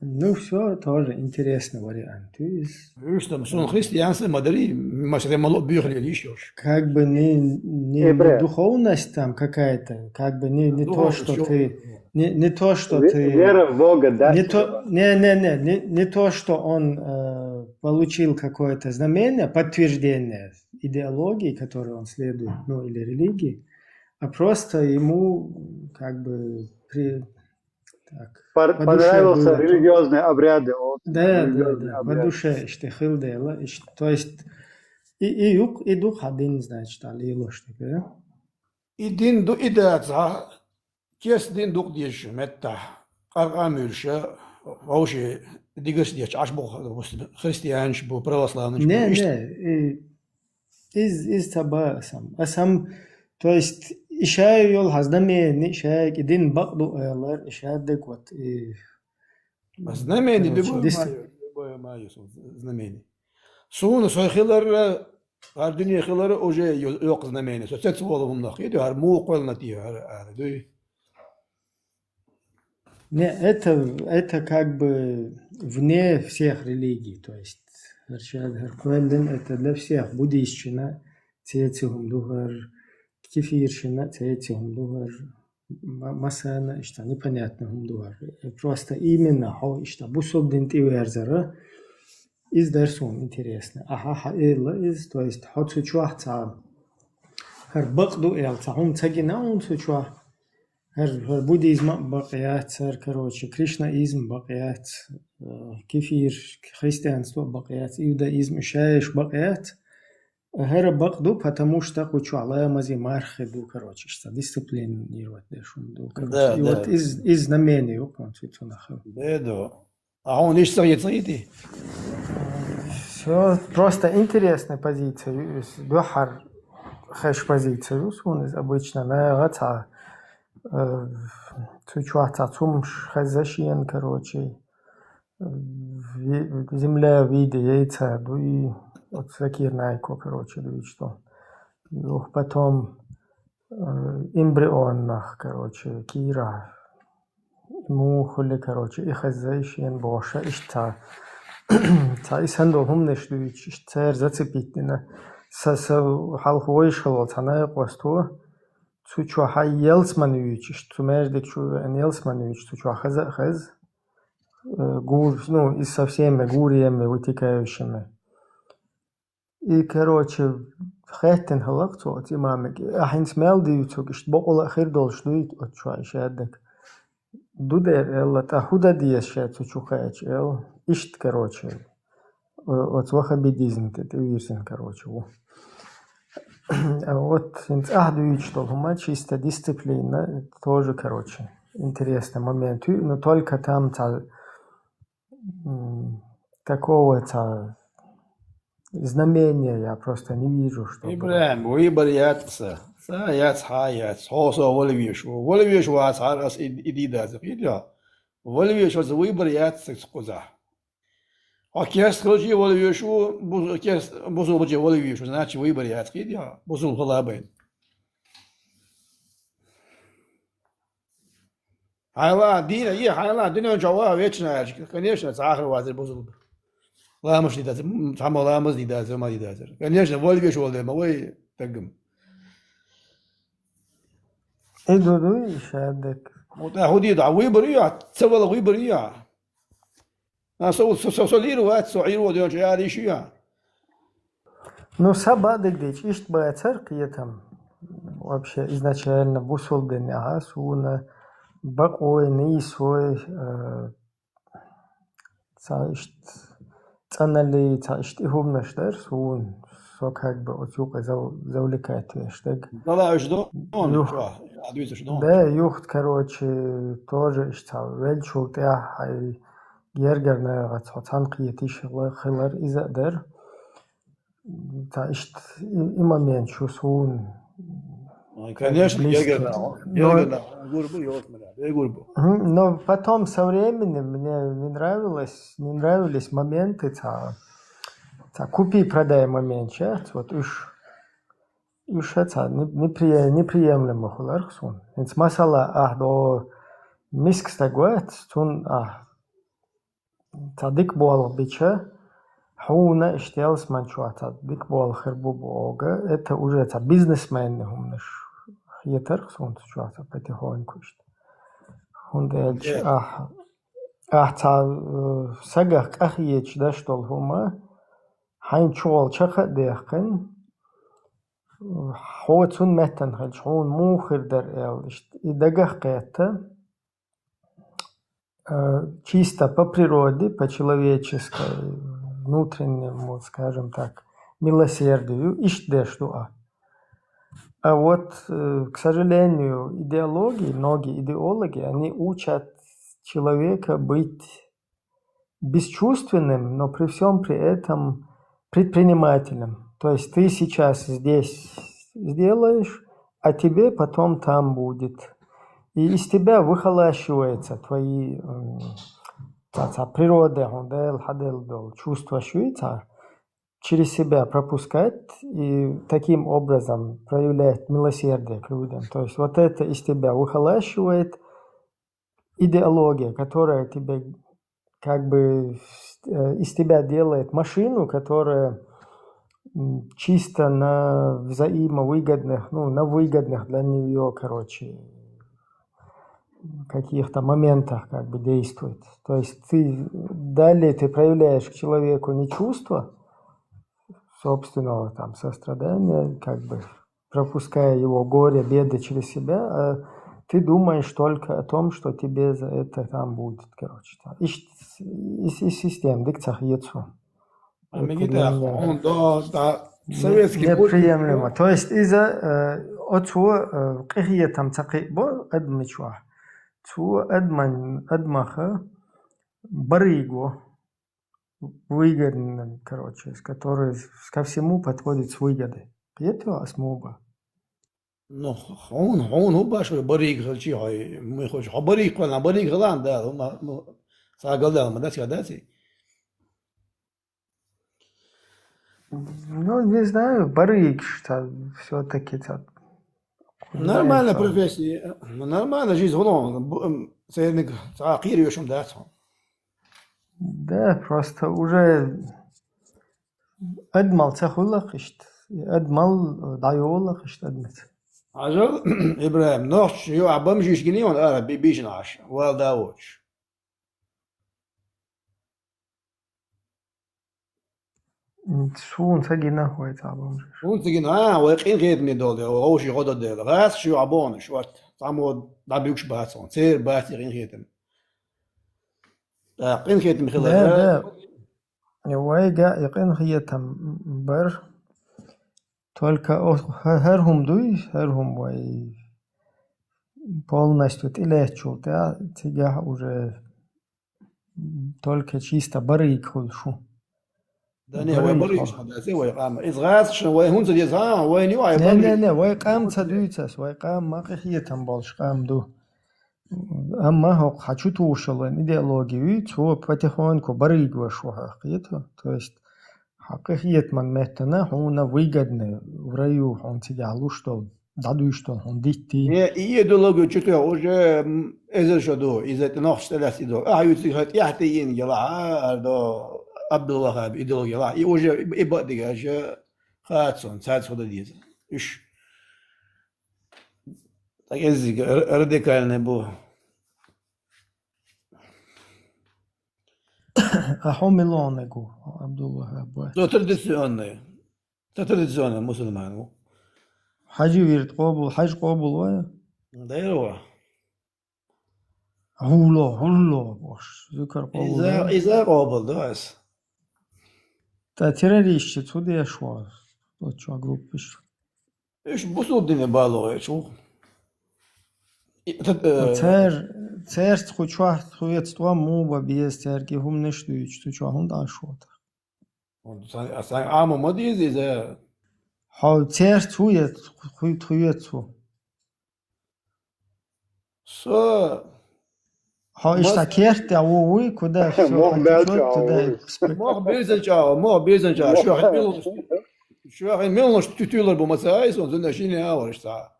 Ну, всё, тоже интересный вариант. Из- Уьш там, суна христианство ма дарий, машаре мало буьйхале йиш йолуш. Как бы не, не, не духовность там какая-то, как бы не, не то, что ты, не, не то, что ты, вера в Бога, да? Не то, не, не, не, не, не то, что он, э, получил какое-то знамение, подтверждение идеологии, которой он следует, ну, или религии, а просто ему, как бы, при-, Так. Пор-, по душе понравился было, религиозные обряды, вот, да, да, религиозные да, по обряды. Душе иштта хила дела, иштта. То есть, и, и юкъ, и ду хьан дин, значит, а лелош дерг, да? И дин ду, и дац, а? Кест дин дукъ дезаш меттахь, къаркъа а муьйлуш, вовше дигаш дечу Ӏаш бу христианаш бу, православнаш бу. Не, иштта. Не, и Иза, иза ца ба аса. Аса, то есть, и шайга йолу хьан знамени, шайга и дин бакъ ду алар, и шадерг вот, и, знамени короче, дигу дис- ма ю, ма ю, ма ю, знамени. Суна со хиларра, хӀара дуьне хиларра уже ю-, йоккха знамени. Со цец волу хӀуманах. И ду хӀара муха кхоьллина те хӀара, хӀара дуй. Не, это, это как бы вне всех религий, то есть, хӀара шадерг, хӀара кхоьллина, это для всех, буддистчина цеци хӀума ду хӀара, кефирчина цеци хӀума ду хӀара, ма-, масана, иштта непонятно хӀума ду хӀара. Просто именно хьо иштта бусулба дин тӀеверзара, иза дара суна интересно. Ахьа хьан элла иза, то есть, хьо цу чохь цхьа хӀара бакъ ду аьлла, цхьа хӀума ца гина хьуна цу чохь, ХӀара, хӀара буддизм а бакъ яц, хӀара, короче, кришнаизм бакъ яц, э, кефир, христианство бакъ яц, иудаизм, ишаеш бакъ яц. ХӀара бакъ ду, потому что кху чохь ламази мархи ду, короче, иштта дисциплинировать деш хӀума ду, короче. Да, и да. Вот из, из знамение ю кхунца цунах. Да, да. А хьуна иштта ца хетий? Всё, просто интересная позиция ю иза. Дуьххьара хезаш позиция ю суна иза обычно. Нагахь цхьа, э, цу чохь цхьа цумаш хеза шена, короче. Ви-, земля в виде яйца дуй, вот Закир Найко, короче, дуьйцу. Юха потом, э, эмбрионах, короче, кийра. Муха хуьлу, короче, и хезза шена бохуш, иштта цхьа, цхьа и санна долу хӀуманаш дуьйцуш, иштта цара зацепить дина. Са, са хьалха вайша хилла цхьа найкъосто, цу чохь хьайн ялсмани вуьйцуш, иштта цу маьждиг чу веана ялсмани вуьйцуш, цу чохь хеза а хеза, э, гур-, ну, из со всеми гуриями, вытекающими. И, короче, хаьттина хилла-кх цо оцу имамига: «Ахь хӀинца мел дуьйцург иштта бакъволу а хир долуш дуй оцу чохь и шадерг?» «Ду дера», — аьлла, «тӀаккха хӀун дан деза ша цу чу кхаьчча?» — аьлла. Иштта, короче, о-, оцу ваххабидизм тӀе тӀевирзина, короче, ву. А вот хӀинца ахь дуьйцуш долу хӀума, чисто дисциплина, тоже, короче, интересный момент ю, но только там цхьа М, такого ца-, знамения я просто не вижу, чтобы... ИбрахӀим, выбор яц ца. Ца яц, хьа яц. Хьо со вала веш ву. Вала веш вац хьара ас и, и дийдац. Кхетий хьо? Вала веш вац, выбор яц ца кхузахь. Хьо керста хилча а вала везаш ва, бусу-, керста, бусалба хилча а вала везаш ва, значит, выбор яц кхийда, бусалба хила а байна. Хьайла, дийна, е, хьайла, дуьнен чу ваха вечно аьлча, конечно, цхьа хӀара вацар бусалба. Ламаз дийцар, м, цхьаммо ламаз дийцар, ма дийцар. Конечно, вала везаш вола дела ма вай даггам. И ду дуй, и шадак. Вот, а хӀу дийду, а выбор ю, а ца вала выбор ю, а. А со, со, со, со лийр вац, со Ӏийр ва ден чу, яра йиш ю, а. Ну, са бадагадича, иштта бацар кхетам. Вообще, изначально бусалба динехьа суна бакъой, нийсой, э, цхьа иштта цӀанали, цхьа иштта и хӀуманаш дар суна. Со как бы оцу юкъе зав-, завлекать веш даг. Дала уж до, он, Юх. чё, а дуьйцуш до. Да, юхт, короче, тоже иштта цхьа велчул тӀехь хьай гергара нагӀац хьо цхьаьна кхеташ хила-, хилар иза а дар. Цхьа иштта и, и момент шу суна. Ой, конечно, Близкий. Гергара нагӀа. Но Гергара нагӀа. Гурбу, ёлт мара, бегурбу. Мгм. Но потом со временем мне не нравилось, не нравились моменты, цхьа, цхьа купи-продай момент, щас, вот уж, уж цхьа не-, неприе-, неприемлемо хиларх суна. ХӀинца масала, ахь до миска стаг вац, цун ахь цхьа дика болх бича, хьуна иштта ялсман чохь цхьа дика болх хир бу боху, это уже цхьа бизнесменный хӀуманаш хетарх суна цу чохь цхьа потихоньку иштта. ХӀунда аьлча Э. ахь, ахь цхьа, э, сагах къахеташ даш долу хӀума, хьайн чугӀал чакха а дехкина, хьо цунна меттана хилча, хьуна муха хир дара аьлла, иштта и дагах кхетта, э, чисто по природе, по человеческой, внутреннему, скажем так, милосердию, иштта деш ду а. А вот, э, к сожалению, идеологии, многие идеологи, они учат человека быть бесчувственным, но при всём при этом предпринимателем. То есть ты сейчас здесь сделаешь, а тебе потом там будет. И из тебя выхолащивается твои, м, цхьа, цхьа природа, хьуна Дала хьаделла долу чувстваш ю, цхьа, через себя пропускать и таким образом проявлять милосердие к людям. То есть вот это из тебя выхолащивает идеология, которая тебе как бы, э, из тебя делает машину, которая, м, чисто на взаимовыгодных, ну, на выгодных для неё, короче, каких-то моментах как бы действует. То есть ты, далее ты проявляешь к человеку не чувство собственного там сострадания, как бы пропуская его горе, беды через себя, а ты думаешь только о том, что тебе за это там будет, короче. Там. И, с- и, с- и система, дик цах ецу. А мегита, он до, да, советский путь. Неприемлемо. То есть из-за, э, оцу, э, къихетам ца кхиъ бо адмичуа. Цу адман, адмаха барыйго. Выгодно, короче, с которой с- ко всему подходит с выгодой. Кхетий хьо ас муха боху? Ну, хьуна, хьуна хӀун боху, барийга хилчий хьо, муха хилча, хьо барийга хилча, барийга хила а Дала, хӀума, ну, цхьа галдала ма дац, дац и? Ну, не знаю, барыйгаш ца всё-таки ца. Нормальная профессия, нормальная жизнь, хӀума, бу-, м, церниг цхьа кхера йоьшуш дац хьо. Да, просто уже адмал ца хуьллакх иштта. Адмал дӀайоллакх иштта адмаца. Хьажал, Ибрахим, нохчий ю а бомжиш гиний ван ара би-, бийшина Ӏаш, вала да воцуш. Суна ца гина вай цхьа бомжиш. Суна ца гина, а, вай къинхетаме долу дела, вовши гӀо до дела. ГӀаьсаш ю а бонуш, вот, цхьаммо дӀабуьгуш бац хьуна, церан бац и къинхетам. ТӀаккха къинхетам хила Да, дела. Да. Вайга и къинхетам бар. Только о-, хӀа-, хӀара хӀума дуй, хӀара хӀума вай полностью тӀелаьцначул тӀаьхьа, цигахь уже только чисто барыйга хуьлу шу. Да не, вай барыйга ма дац, вай къам. Иза гӀаьсашна вай хӀунца деза, а, вайна ю ай Не, барыйга. Не, не, вай къам ца дуьйцу ас, вай къам ма къинхетам болуш къам ду. Амма хӀокху хьан чу тухуш йолу вайн идеологи вуй, цо потихоньку барийга ваша ву хьох, кхета? То есть, хьан кхин хетаман меттана хьуна выгодно, в раю хьуна цигахь луш долу, дӀадуьйш долу хьуна дитти. Не, и идеологи чу тоьхна уже, м, эзар шо ду, иза тӀе нохчаш тӀе лаьцна идеологи. Ахьа юьциг хьан тӀехь тӀеийна гелахь, а, ардо, Абдул-Ваххаб идеологи гелахь. И уже и, и бакъ дигаш, а, хац суна, цаьрца хӀун дан деза. Уьш. ТӀаккха иззиг р-, радикальный бу. А хьо милониг ву, Абдул-Ваххаб? Со традиционный. Со традиционный мусульман ву. Хьаьжи вирд къобал, хьаьжа къобал вай? Дера ву. ХӀулло, хӀулло, бош. Зуькар къобал Иза, вай? Иза къобал ду ас. ТӀа террористча цу деш ву, оцу группаш. Уьш бусулба дине балош ву. И, т-, э, Цер-, церца кху чохь тхоьца тӀом муха бан беза, цаьрга и хӀуманаш дуьйцуш, цу чохь хӀунда Ӏаш ву тах? Сан, сан Ӏамо ма деза иза. Хьо церца ву я тху-, тхоьца ву? Со Хьо иштта мас- керта тӀехь ву вуй, куда всё Мох баьлча потечёт, туда ву. И пс-, Мох безача, мох безача, Мох шоьхин милнаш, шоьхин милнаш туьтуьйлар бу ма ца айса, зуна шине а варш ца.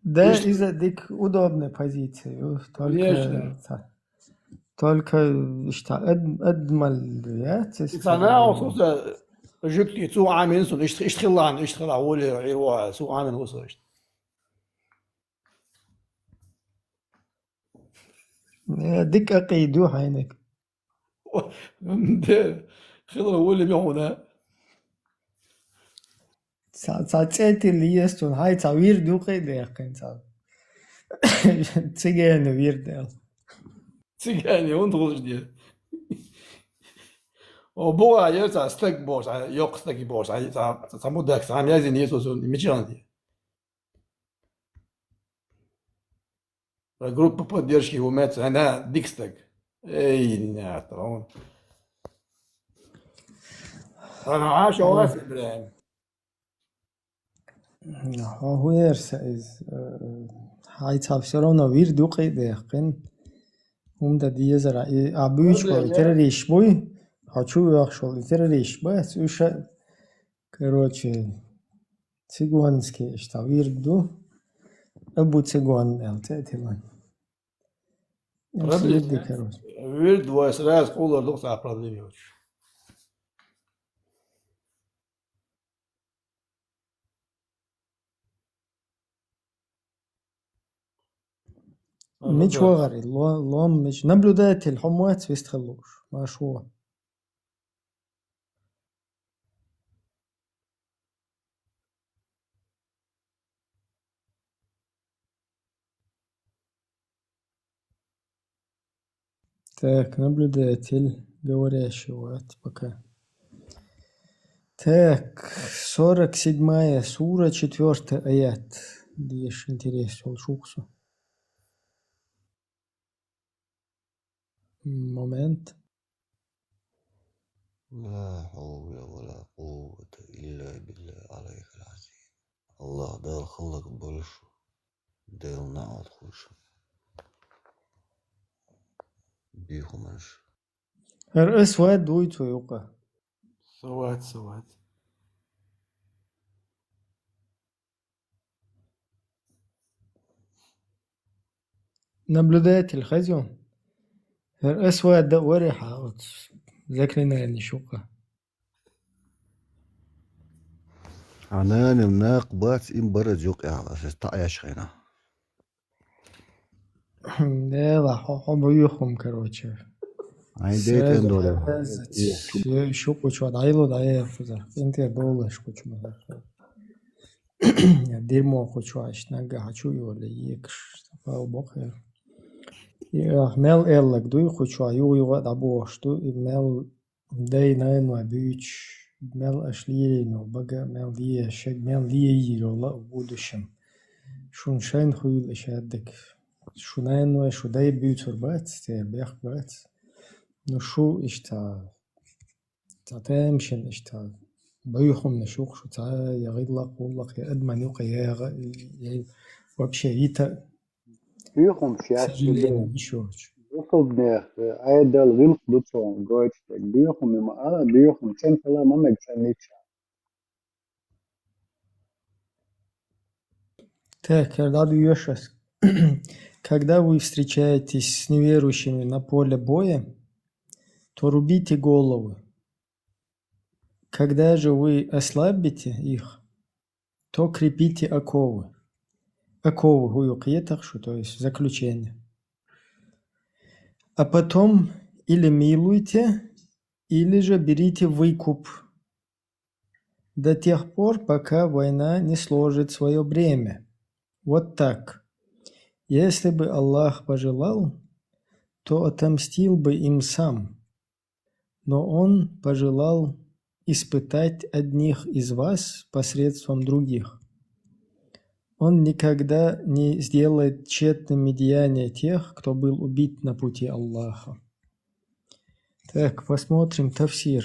Да, Ишт- иза дик удобная позиция, ю, только Конечно. ца-, только иштта ад-, адмал, я, цис- И ца нахьа оцу жуьгти цу Ӏамин сун, ишт-, ишт хилла, ишт хилла, воли, ирва, цу Ӏамин ву со ишт. Э, дика акъийда ю хьайниг. Де, хила вули ме хьуна. Ца, ца цӀе тилла еза цунна, хьай ца вирд ю кхин а дехкина ца. Цигена вирд аьлла. Цигена, хӀунда гӀулч де? О, бугӀа яра ца стаг бохуш, ца йоккха стаг бохуш, ца, ца, ца мудак, ца хьан язйина еза цунна, мичахана де? Группа поддержки ву меца, ана дика стаг. Эй, нятра, он. Ана Аша вас, Ибрахим. Хьо хӀун яра сан иза, э, хьай ца всё равно вирд ю кхин а дехкина. ХӀунда дезара, и, а буьйцуш болу и террористаш буй, хьо чу вехаш волу и террористаш бац, уьш а, короче, Цигонский, иштта вирд ду. Абу Цигон аьлла цӀе а тиллина. Эм Проблема. Сиди, короче. Вирд вай сразу къулар ду, цхьа проблема йоцуш. Мича вахара и ло-, лом мича? Наблюдатель хьо ма вац вистхила лууш? Ма шу. Так, наблюдатель, говорящий, вот, пока. Так, сорок седьмая сура, четвёртый аят. Деш интерес йолуш ву-кх со. Момент. لا حول ولا قوة إلا بالله العلي العظيم. АллахӀ Дала хӀаллак болуш, Делан наӀалт хуьлуш. Бихумаш. ХӀара ас вад вуй цу юкъа? Со вац, со вац. Наблюдатель хеза ю? ХӀара ас вад а варехьа оцу заклинанеш юкъа. Хьан нанал накха бац, им бара юкъа яхьа, аса таӀеш хьайна. Дела, хьо, хьо бу юхум, короче. Ай, дейтен доле. Шу кучо дайло дае фуза. Инте долаш кучо. Дерьмо кучо аш нага хачу йоле екш. Пал бохе. Я мел эллаг дуй кучо, юг юга да бош ду, и мел Дай найн вай буьйцуш, мел аша лелийна бага, мел ле-, шег мел ле йийр йолу а будущем. Шун шайн хуьйла аша яьддиг. Шу найн вай, шу дай буьйцур бац, церан бехк бац. Ну шу иштта, ца тамашийна иштта, Буюхум нишук шуца, я гыдлак, уллак, я адман юка, я, я, я вообще ита. Буюхум сейчас Сожаление, нишук. Бусубнех, айдал вилх дуцон, гойчтек. Буюхум има ала, буюхум центала мамек ценича. Так, когда вы встречаетесь с неверующими на поле боя, то рубите головы. Когда же вы ослабите их, то крепите оковы. Оковы гуюкъетахшу, то есть заключение. А потом или милуйте, или же берите выкуп до тех пор, пока война не сложит свое бремя. Вот так. Если бы Аллах пожелал, то отомстил бы им сам. Но Он пожелал испытать одних из вас посредством других. Он никогда не сделает тщетными деяния тех, кто был убит на пути Аллаха. Так, посмотрим тафсир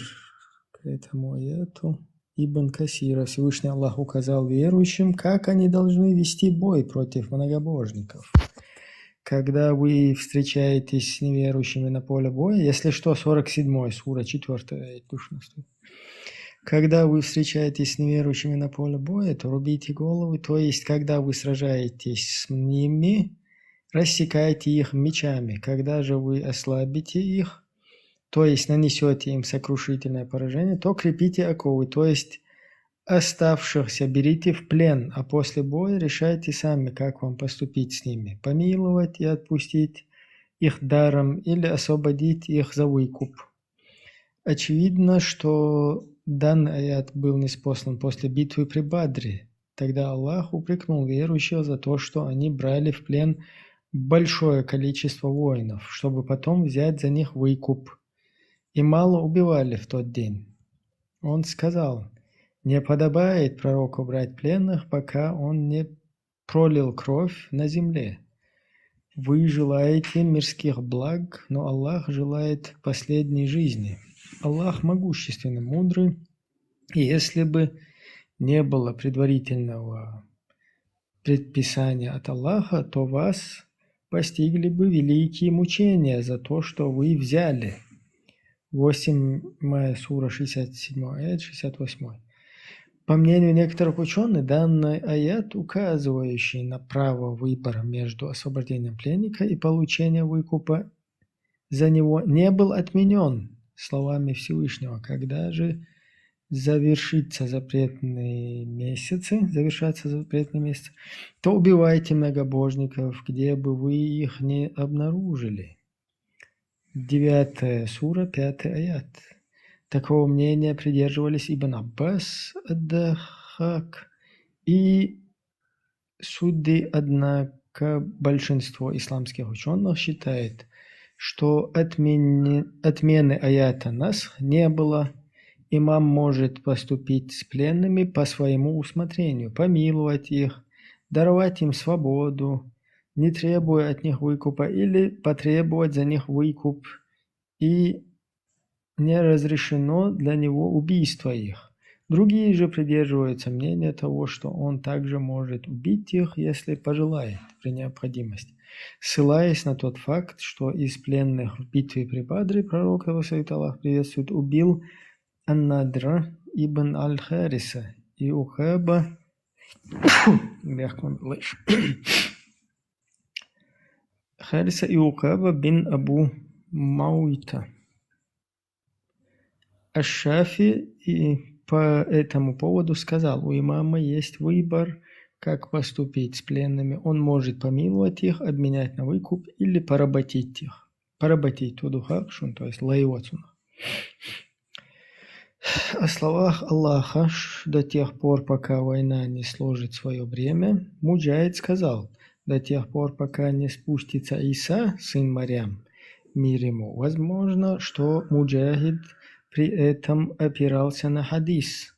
к этому аяту. Ибн Касира. Всевышний Аллах указал верующим, как они должны вести бой против многобожников. Когда вы встречаетесь с неверующими на поле боя, если что, сорок седьмой сура, четвёртая аят, душ нас тут. Когда вы встречаетесь с неверующими на поле боя, то рубите головы, то есть, когда вы сражаетесь с ними, рассекайте их мечами. Когда же вы ослабите их, то есть нанесете им сокрушительное поражение, то крепите оковы, то есть оставшихся берите в плен, а после боя решайте сами, как вам поступить с ними: помиловать и отпустить их даром или освободить их за выкуп. Очевидно, что данный аят был ниспослан после битвы при Бадре. Тогда Аллах упрекнул верующих за то, что они брали в плен большое количество воинов, чтобы потом взять за них выкуп, и мало убивали в тот день. Он сказал: «Не подобает пророку брать пленных, пока он не пролил кровь на земле». Вы желаете мирских благ, но Аллах желает последней жизни. Аллах могущественный, мудрый, и если бы не было предварительного предписания от Аллаха, то вас постигли бы великие мучения за то, что вы взяли. Восьмая сура, шестьдесят седьмой аят, шестьдесят восьмой. По мнению некоторых учёных, данный аят, указывающий на право выбора между освобождением пленника и получением выкупа за него, не был отменён словами Всевышнего: «Когда же завершится запретные месяцы, завершатся запретные месяцы, то убивайте многобожников, где бы вы их не обнаружили». Девятая сура, пятый аят. Такого мнения придерживались Ибн Аббас, Ад-Даххак и Судди. Однако большинство исламских учёных считает, что отмене-, отмены аята насх не было. Имам может поступить с пленными по своему усмотрению, помиловать их, даровать им свободу, не требуя от них выкупа, или потребовать за них выкуп, и не разрешено для него убийство их. Другие же придерживаются мнения того, что он также может убить их, если пожелает, при необходимости. Ссылаясь на тот факт, что из пленных в битве при Бадре пророк, да благословит Аллах, приветствует, убил Ан-Надра ибн Аль-Хариса и Укаба, Хариса и Укаба бин Абу Мауйта. Аш-Шафи и по этому поводу сказал: у имама есть выбор, как поступить с пленными. Он может помиловать их, обменять на выкуп или поработить их. Поработить, то есть лаивать их. О словах Аллаха: до тех пор, пока война не сложит свое бремя, Муджахид сказал: до тех пор, пока не спустится Иса, сын Марьям, мир ему. Возможно, что Муджахид при этом опирался на хадис: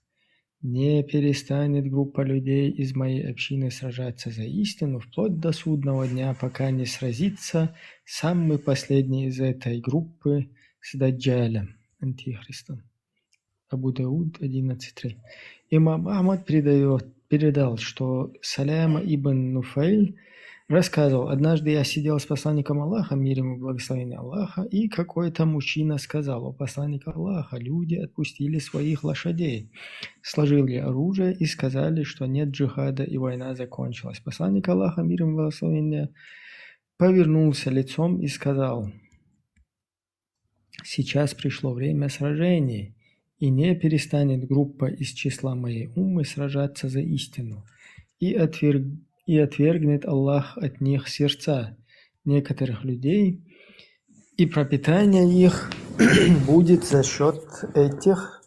не перестанет группа людей из моей общины сражаться за истину вплоть до судного дня, пока не сразится самый последний из этой группы с Даджалем, антихристом. Абу Дауд одиннадцать три. Имам Ахмад передаёт, передал, что Саляма ибн Нуфайль рассказывал: «Однажды я сидел с посланником Аллаха, мир ему и благословение Аллаха, и какой-то мужчина сказал: „О посланник Аллаха, люди отпустили своих лошадей, сложили оружие и сказали, что нет джихада и война закончилась“. Посланник Аллаха, мир ему и благословение, повернулся лицом и сказал: „Сейчас пришло время сражений, и не перестанет группа из числа моей уммы сражаться за истину, и отверг-, и отвергнет Аллах от них сердца некоторых людей, и пропитание их будет за счёт этих,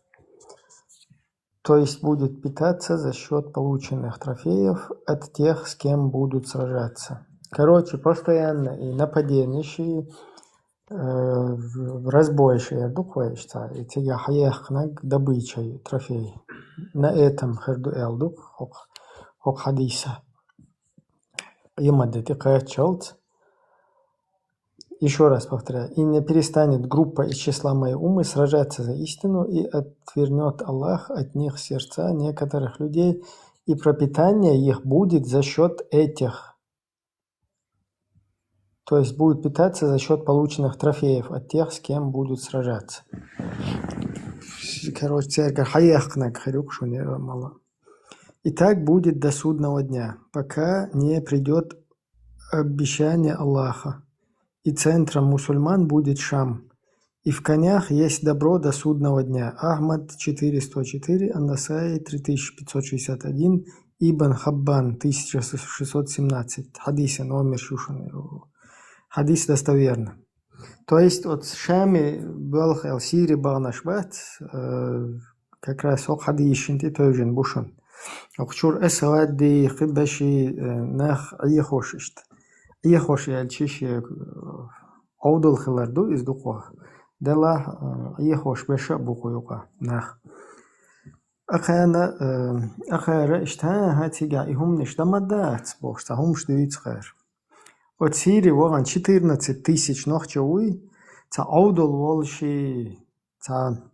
то есть будет питаться за счёт полученных трофеев от тех, с кем будут сражаться“». Короче, постоянно и нападенияш, э, разбойяш эр ду-кх вай иштта, и цига хьаяккханаг добыча, трофей. На этом хир ду аьле ду-кх хӀокху, хӀокху хьадиса. Иман де тӀекхаччалц. Ещё раз повторяю. «И не перестанет группа из числа моей уммы сражаться за истину, и отвернёт Аллах от них сердца некоторых людей, и пропитание их будет за счёт этих». То есть будет питаться за счёт полученных трофеев от тех, с кем будут сражаться. Короче, цергара хьаяккханаг хир ю-кх шуна мала. «И так будет до судного дня, пока не придёт обещание Аллаха, и центром мусульман будет Шам, и в конях есть добро до судного дня». Ахмад четыреста четыре, Ан-Насаи три тысячи пятьсот шестьдесят один, Ибн Хаббан тысяча шестьсот семнадцать. Хьадиса номер шу шуна. Хьадис достоверный. То есть, оцу Шаме боьлху аьлла, Сири баханарш бац, э, как раз хӀокху хьадисашна тӀе тевжина бу шуна. ХӀокху чуьра Асвади, кхин баши, э, нах Ӏехош иштта. Ӏехош аьлча шен, э, Ӏовдал хилар ду иза дукха. Делахь, э, Ӏехош баша а бу кху юкъа нах. Акхана, э, акхара иштта, хӀан-хӀа, цигахь и хӀуманаш дан ма дац бохуш, цхьа хӀуманаш дуьйцу кхара. Оцу Сири вахана четырнадцать тысяч нохчо вуй, цхьа Ӏовдал волуш, цхьа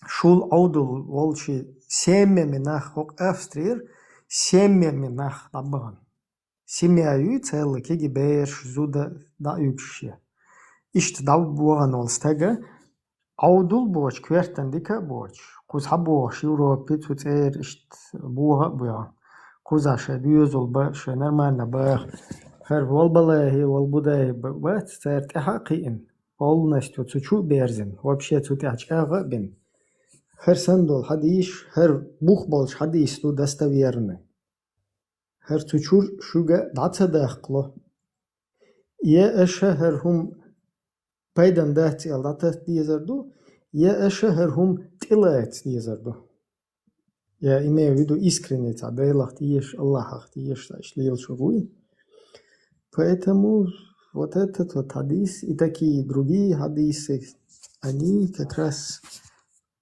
шул Ӏовдал волуш, семьями нах, хӀокху Австрера семьями нах дӀабахана. Семья ю цхьаьлла, кегий бераш, зуда дӀа а уьгуш шен. Иштта дӀавахана волу стага, Ӏовдал боцуш, коьртана дика а боцуш, кхуза хьабогӀуш Европе, цу цӀера иштта богӀа а боьгӀна. Кхузахь шайн доьзал бан, шайн нормально баха. ХӀара Валбалахи, Валбудахи б-, бац, цара тӀаьхьа а кхиъна, полностью цу чу а берзина, вообще цу тӀехь чӀагӀ а бина. ХӀара санна долу хьадисаш, хӀара бух болчу хьадисаш ду достоверный. ХӀара цу чуьра шуьга дӀа ца даккхало. Я аша хӀара хӀума пайдана дац аьлла дӀататта дезар ду, я аша хӀара хӀума тӀелаца дезар ду. Я имею в виду искренне цхьа Делах тешаш, Аллахьах тешаш, цхьа иштта лелаш вуй. Поэтому вот этот вот хьадис и такие другие хьадисы, они как раз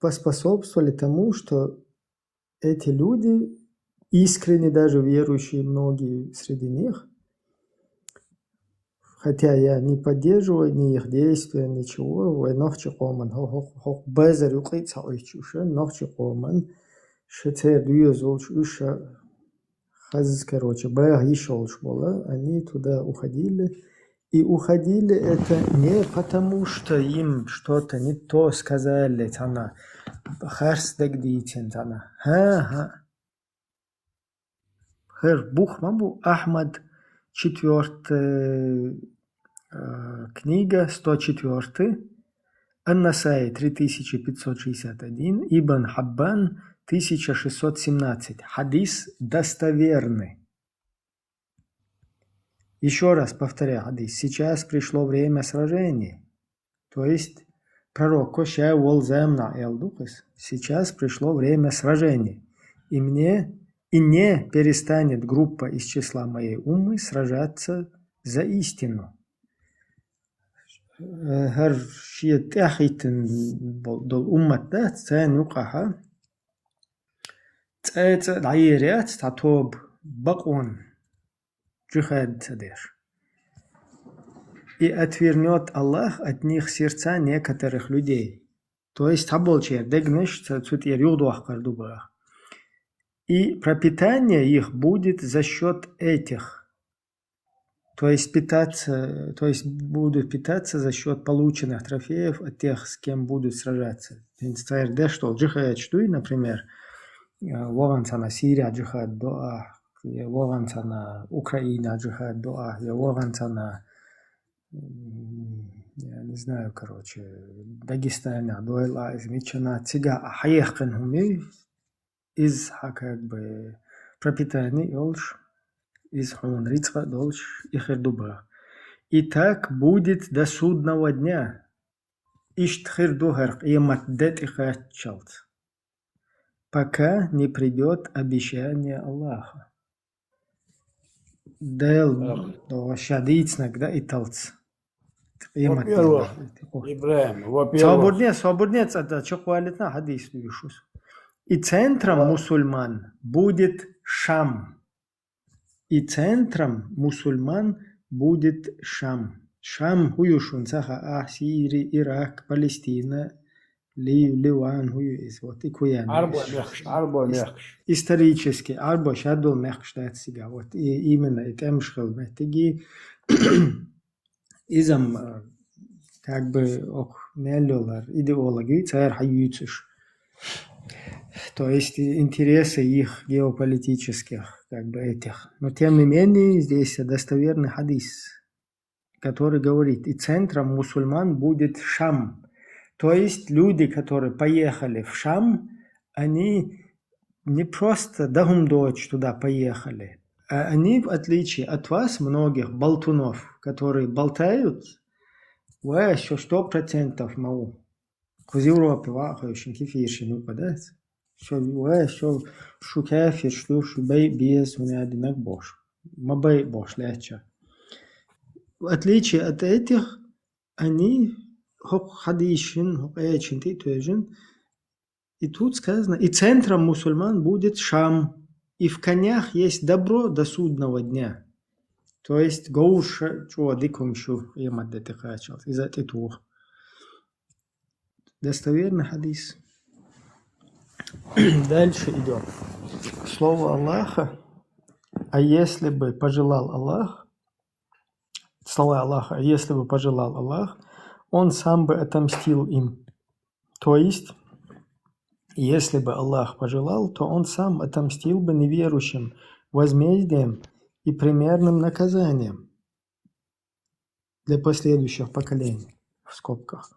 поспособствовали тому, что эти люди, искренне даже верующие многие среди них, хотя я не поддерживаю ни их действия, ничего, вай нохчи къоман, хӀо-, хӀо-, хӀокху базар юкъа а ца Ӏуьттуш уьш, нохчи къоман, ша церан доьзалш уьш, хаза, короче, баха йиш йолуш бола, они туда уходили, и уходили это не потому, что им что-то не то сказали, цхьана харц дагадийцина цхьана. ХӀан-хӀа. ХӀара бух ма бу Ахьмад, четвёртая, э, книга, сто четвёртый, Ан-Насаи, три тысячи пятьсот шестьдесят один, Ибн Хьаббан, тысяча шестьсот семнадцать. Хьадис достоверный. Ещё раз повторяю хьадис. Сейчас пришло время сражений. То есть пророк ша волу заманахь аьлла ду-кх иза: «Сейчас пришло время сражений, и мне, и не перестанет группа из числа моей уммы сражаться за истину». Э, хӀара шен тӀаьхьахӀиттина бол-, долу уммат дац, царна юкъахь цкъа а дӀаер яц цхьа тоба бакъонан джихад ца деш. «И отвернёт Аллах от них сердца некоторых людей». То есть цхьаболчеран дегнаш цу тӀера юхадоаккхар ду боху. И пропитание их будет за счёт этих. То есть питаться, то есть будут питаться за счёт полученных трофеев от тех, с кем будут сражаться. ХӀинца церан деш долу джихадаш дуй, например, вахана цхьана Сирия джихад до а, я вахана цхьана Украина джихад до а, я вахана цхьана, я не знаю, короче, Дагестана дойла а, из мичана цига а хьаехкина хӀума, иза хьан как бы пропитание йолуш, иза хьуна рицкъа а долуш, и хир ду боху. И так будет до судного дня. Иштта хир ду хӀара къемат де тӀекхаччалц. Пока не придёт обещание Аллаха. Дела ша дийцинарг дан и талц. Во-первых, Ибрахим, во-первых. Собурне, собурне, цӀа чекхвалитна хьадис дуьйш ву. И центром мусульман будет Шам. И центром мусульман будет Шам. Шам хӀу ю шуна ца хаьа, Сири, Ирак, Палестина, Ли-, Ливан хӀу ю иза, вот и кхуьян. Ӏарбой мехкаш, Ӏарбой мехкаш. Исторически, Ӏарбой шадолу мехкаш дац цига. Вот и, именно и тӀемаш хила меттиги, иза-м, э, как бы, оху мел йолар, идеологи, цара хьаюьйцуш. То есть и интересы их геополитических, как бы, этих. Но тем не менее, здесь достоверный хьадис, который говорит: «И центром мусульман будет Шам». То есть люди, которые поехали в Шам, они не просто дагум дочь туда поехали, а они, в отличие от вас, многих болтунов, которые болтают, вай шу сто процентов ма ву. Кхуза Европе ваахойшин кефиршин юкъа дац. Шу вай, шу, шу кафирш ду, шу бай беза, хӀунда аьлла динарг бохуш. Ма бай бохуш лаьттача. В отличие от этих, они хӀокху хьадисшин, хӀокху аятшин тӀе а тоьжна, и тут сказано: «И центром мусульман будет Шам, и в конях есть добро до судного дня». То есть говраш чӀогӀа дика хӀумаш ю къемат де тӀекхаччалц, иза а тӀетоха. Достоверный хьадис. Дальше идём. Слово Аллаха. А если бы пожелал Аллах, слова Аллаха: «А если бы пожелал Аллах, Он сам бы отомстил им». То есть, если бы Аллах пожелал, то Он сам отомстил бы неверующим возмездием и примерным наказанием для последующих поколений, в скобках.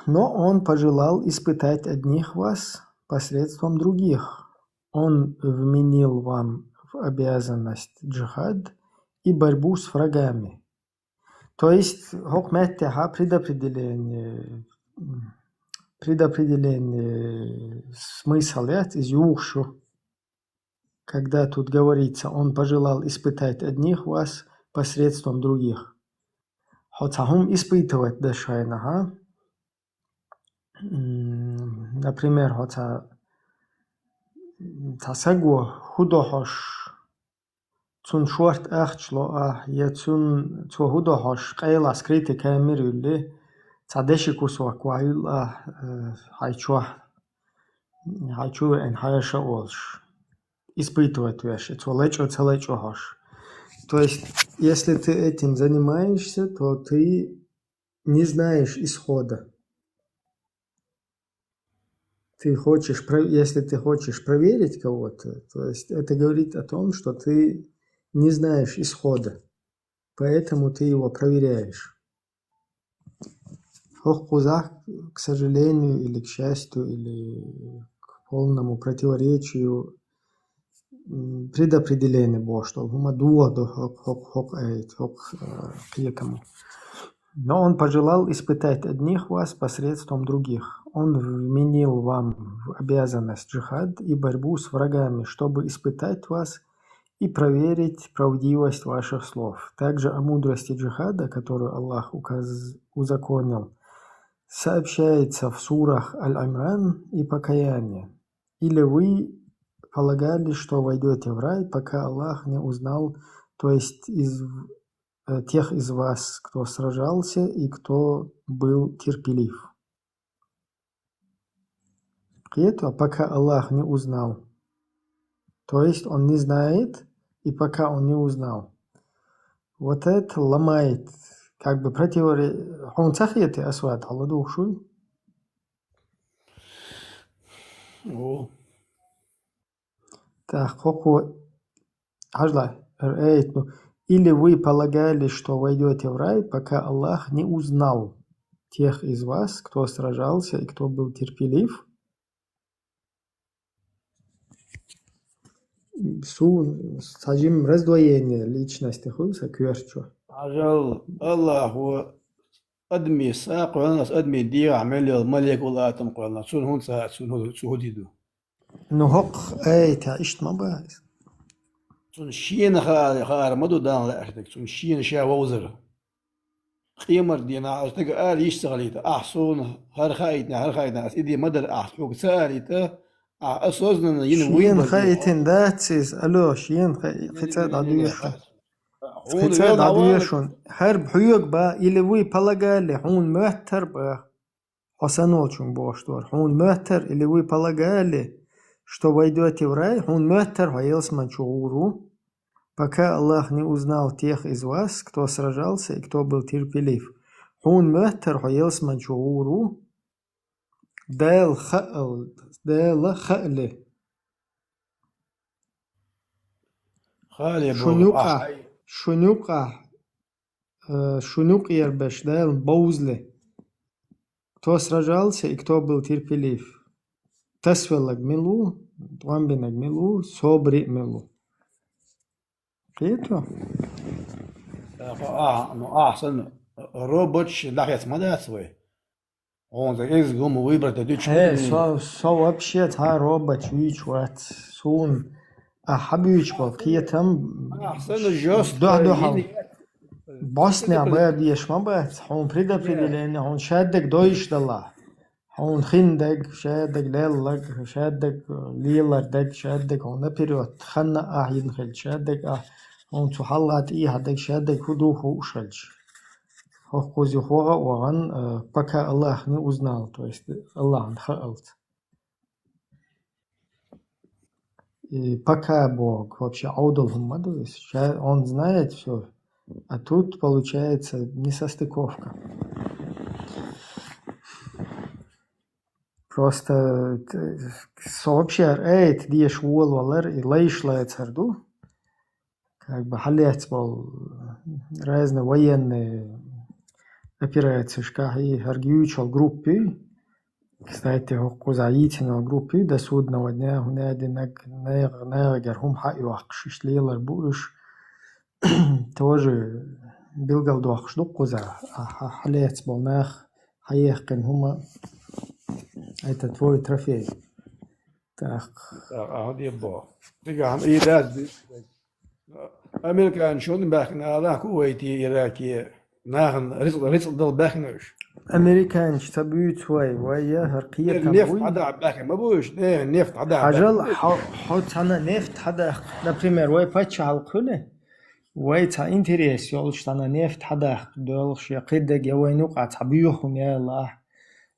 Но Он пожелал испытать одних вас посредством других. Он вменил вам в обязанность джихад и борьбу с врагами. То есть, хӀокху меттехь предопределение, м, предопределение смысл яц, иза юхуш ю. Когда тут говорится: «Он пожелал испытать одних вас посредством других». Хьо цхьа хӀума испытывать деш хьайна, хьа? М, например, хьо цхьа, цхьа саго хӀу до хьош, цунна шорта ахча ло ахь, я цунна, цо хӀу до хьош, къайлахь скрытый камера юьллий, цхьа деши кусок вахьа юьллу ахь, э, хьайн чохь, хьайн чу веана хьаша а волуш, испытывать веш, цо лечкъо, ца лечкъо хьош. То есть, если ты этим занимаешься, то ты не знаешь исхода. Ты хочешь про-, если ты хочешь проверить кого-то, то есть это говорит о том, что ты не знаешь исхода. Поэтому ты его проверяешь. ХӀокхузахь, к сожалению, или к счастью, или к полному противоречию, м, предопределение бохуш долу хӀума догӀу до хӀокху, хӀокху, хӀокху аят, хӀокху, э, кхетамо. Но Он пожелал испытать одних вас посредством других. Он вменил вам в обязанность джихад и борьбу с врагами, чтобы испытать вас и проверить правдивость ваших слов. Также о мудрости джихада, которую Аллах указ-, узаконил, сообщается в сурах Аль-Имран и Покаяние. Или вы полагали, что войдёте в рай, пока Аллах не узнал, то есть из, э, тех из вас, кто сражался и кто был терпелив? Кхету, пока Аллах не узнал. То есть он не знает, и пока он не узнал. Вот это ломает, как бы противоречит. Хьуна ца хетий, Асвад, хьо ладугӀуш вуй? О. Так, хӀокхо, хьажал, эр-, эй, ну, или вы полагали, что войдёте в рай, пока Аллах не узнал тех из вас, кто сражался и кто был терпелив? Суна цхьа жим раздвоение личности хуьлу сан коьрта чу. Хьажал, Аллахо адамийн са кхоьллина, адамийн дегӀахь мел йолу маликул атам кхоьллина. Цунна хӀунда ца хаьа, цунна хӀу-, цо хӀун дийр ду? Ну, хӀокху аятехь иштта ма бац. Цунна шена хаа-, хаар ма ду Дала лаьа стаг, цунна шена ша вовзар. Къемат дийнахь оцу стага ала йиш ца хилийта, ахь суна хӀара хаийтина, хӀара хаийтина, ас и де ма дара, ахь хьоьга ца алийта, ахь осознанно йина вуй. Шена хаийтина дац иза, алло, шена хаи-, кхин цкъа дӀадоьшу. Кхин цкъа дӀадоьшу. ХӀара хьоьга бан, или вы полагали, хьуна моьттар бан. Хьо санна волчунга бохуш дара. Хьуна моьттар, или вы полагали, что войдёте в рай, хьуна моьттар хьо ялсамани чу гӀур ву? Пока Аллах не узнал тех из вас, кто сражался и кто был терпелив. Хьуна моьттар хьо ялсамани чу гӀур ву? Дала хаал, Дала хаале. Хаале шун боху, юкъахь, ахь. Шун юкъахь, э, шун юкъера берш Дала бовзале. Кто сражался и кто был терпелив? Тасвелларг мила ву, тӀом бинарг мила ву, собаре а мила ву? Кхету? Ахьа, ну, ахьа санна, роботаш дӀахеца ма дац вай. Хьуна иза хӀума выбрать дан дуьтуш. Э, со, со вообще цхьа робот вуьйцуш вац. Суна ахьа буьйцуш болу кхетам. Ахьа санна жёстко дуьхьал. Босса бан дезаш ма бац. Хьуна предопределение, хьуна шадерг дойуш далахь. Хьуна хин дерг, шадерг лелларг, шадерг лелар дерг, шадерг хьуна наперёд ханна ахьа йина хилча, шадерг ахьа хьуна цу хьалха тӀехьа дерг, шадерг хӀун ду хууш хилча. ХӀокхуза юха ваха а вахана, э, пока Аллах не узнал, то есть Аллахьна хаалц. И пока боху вообще Ӏовдал хӀума ма ду иза. Ша-, он знает всё, а тут получается несостыковка. Просто, э, со вообще аят дезаш волавалар и лайш лацар ду. Как бы хьалаьцна болу разные военные операцияшкахь и хӀара юьйцуш йолу группа юй. Кстати, хӀокхузахь йийцина йолу группа юй, до судного дня, хӀунда аьлла нах-, нах-, нахагара хӀума хьа а йоккхуш, иштта лелар бу уьш. Тоже билгалдоккхуш ду кхузахь, а, хьа-, хьалаьцна болу нах, хьаяккхина хӀума, это твой трофей. Так. А, а, хӀун де боху? Дигахь и дац, американцаш хӀунда баьхкина ала, Кувейте, Ираке, нахана рицкъ, рицкъ дала баьхкина уьш? Американцаш ца буьйцу вай, вай я хӀара кхетам нефть буй. Хьадахьа баьхкина ма бу уьш? Не, нефть хьадахьа. Хьажал, баьхкина. Хьо, хьо цхьана нефть хьадахка, например, вай паччахьалкх хуьлий? Вай цхьа интерес йолуш цхьана нефть хьадахка доьлхуш, я кхидерг, я вайна юкъахь цхьа боьха хӀума ялахь,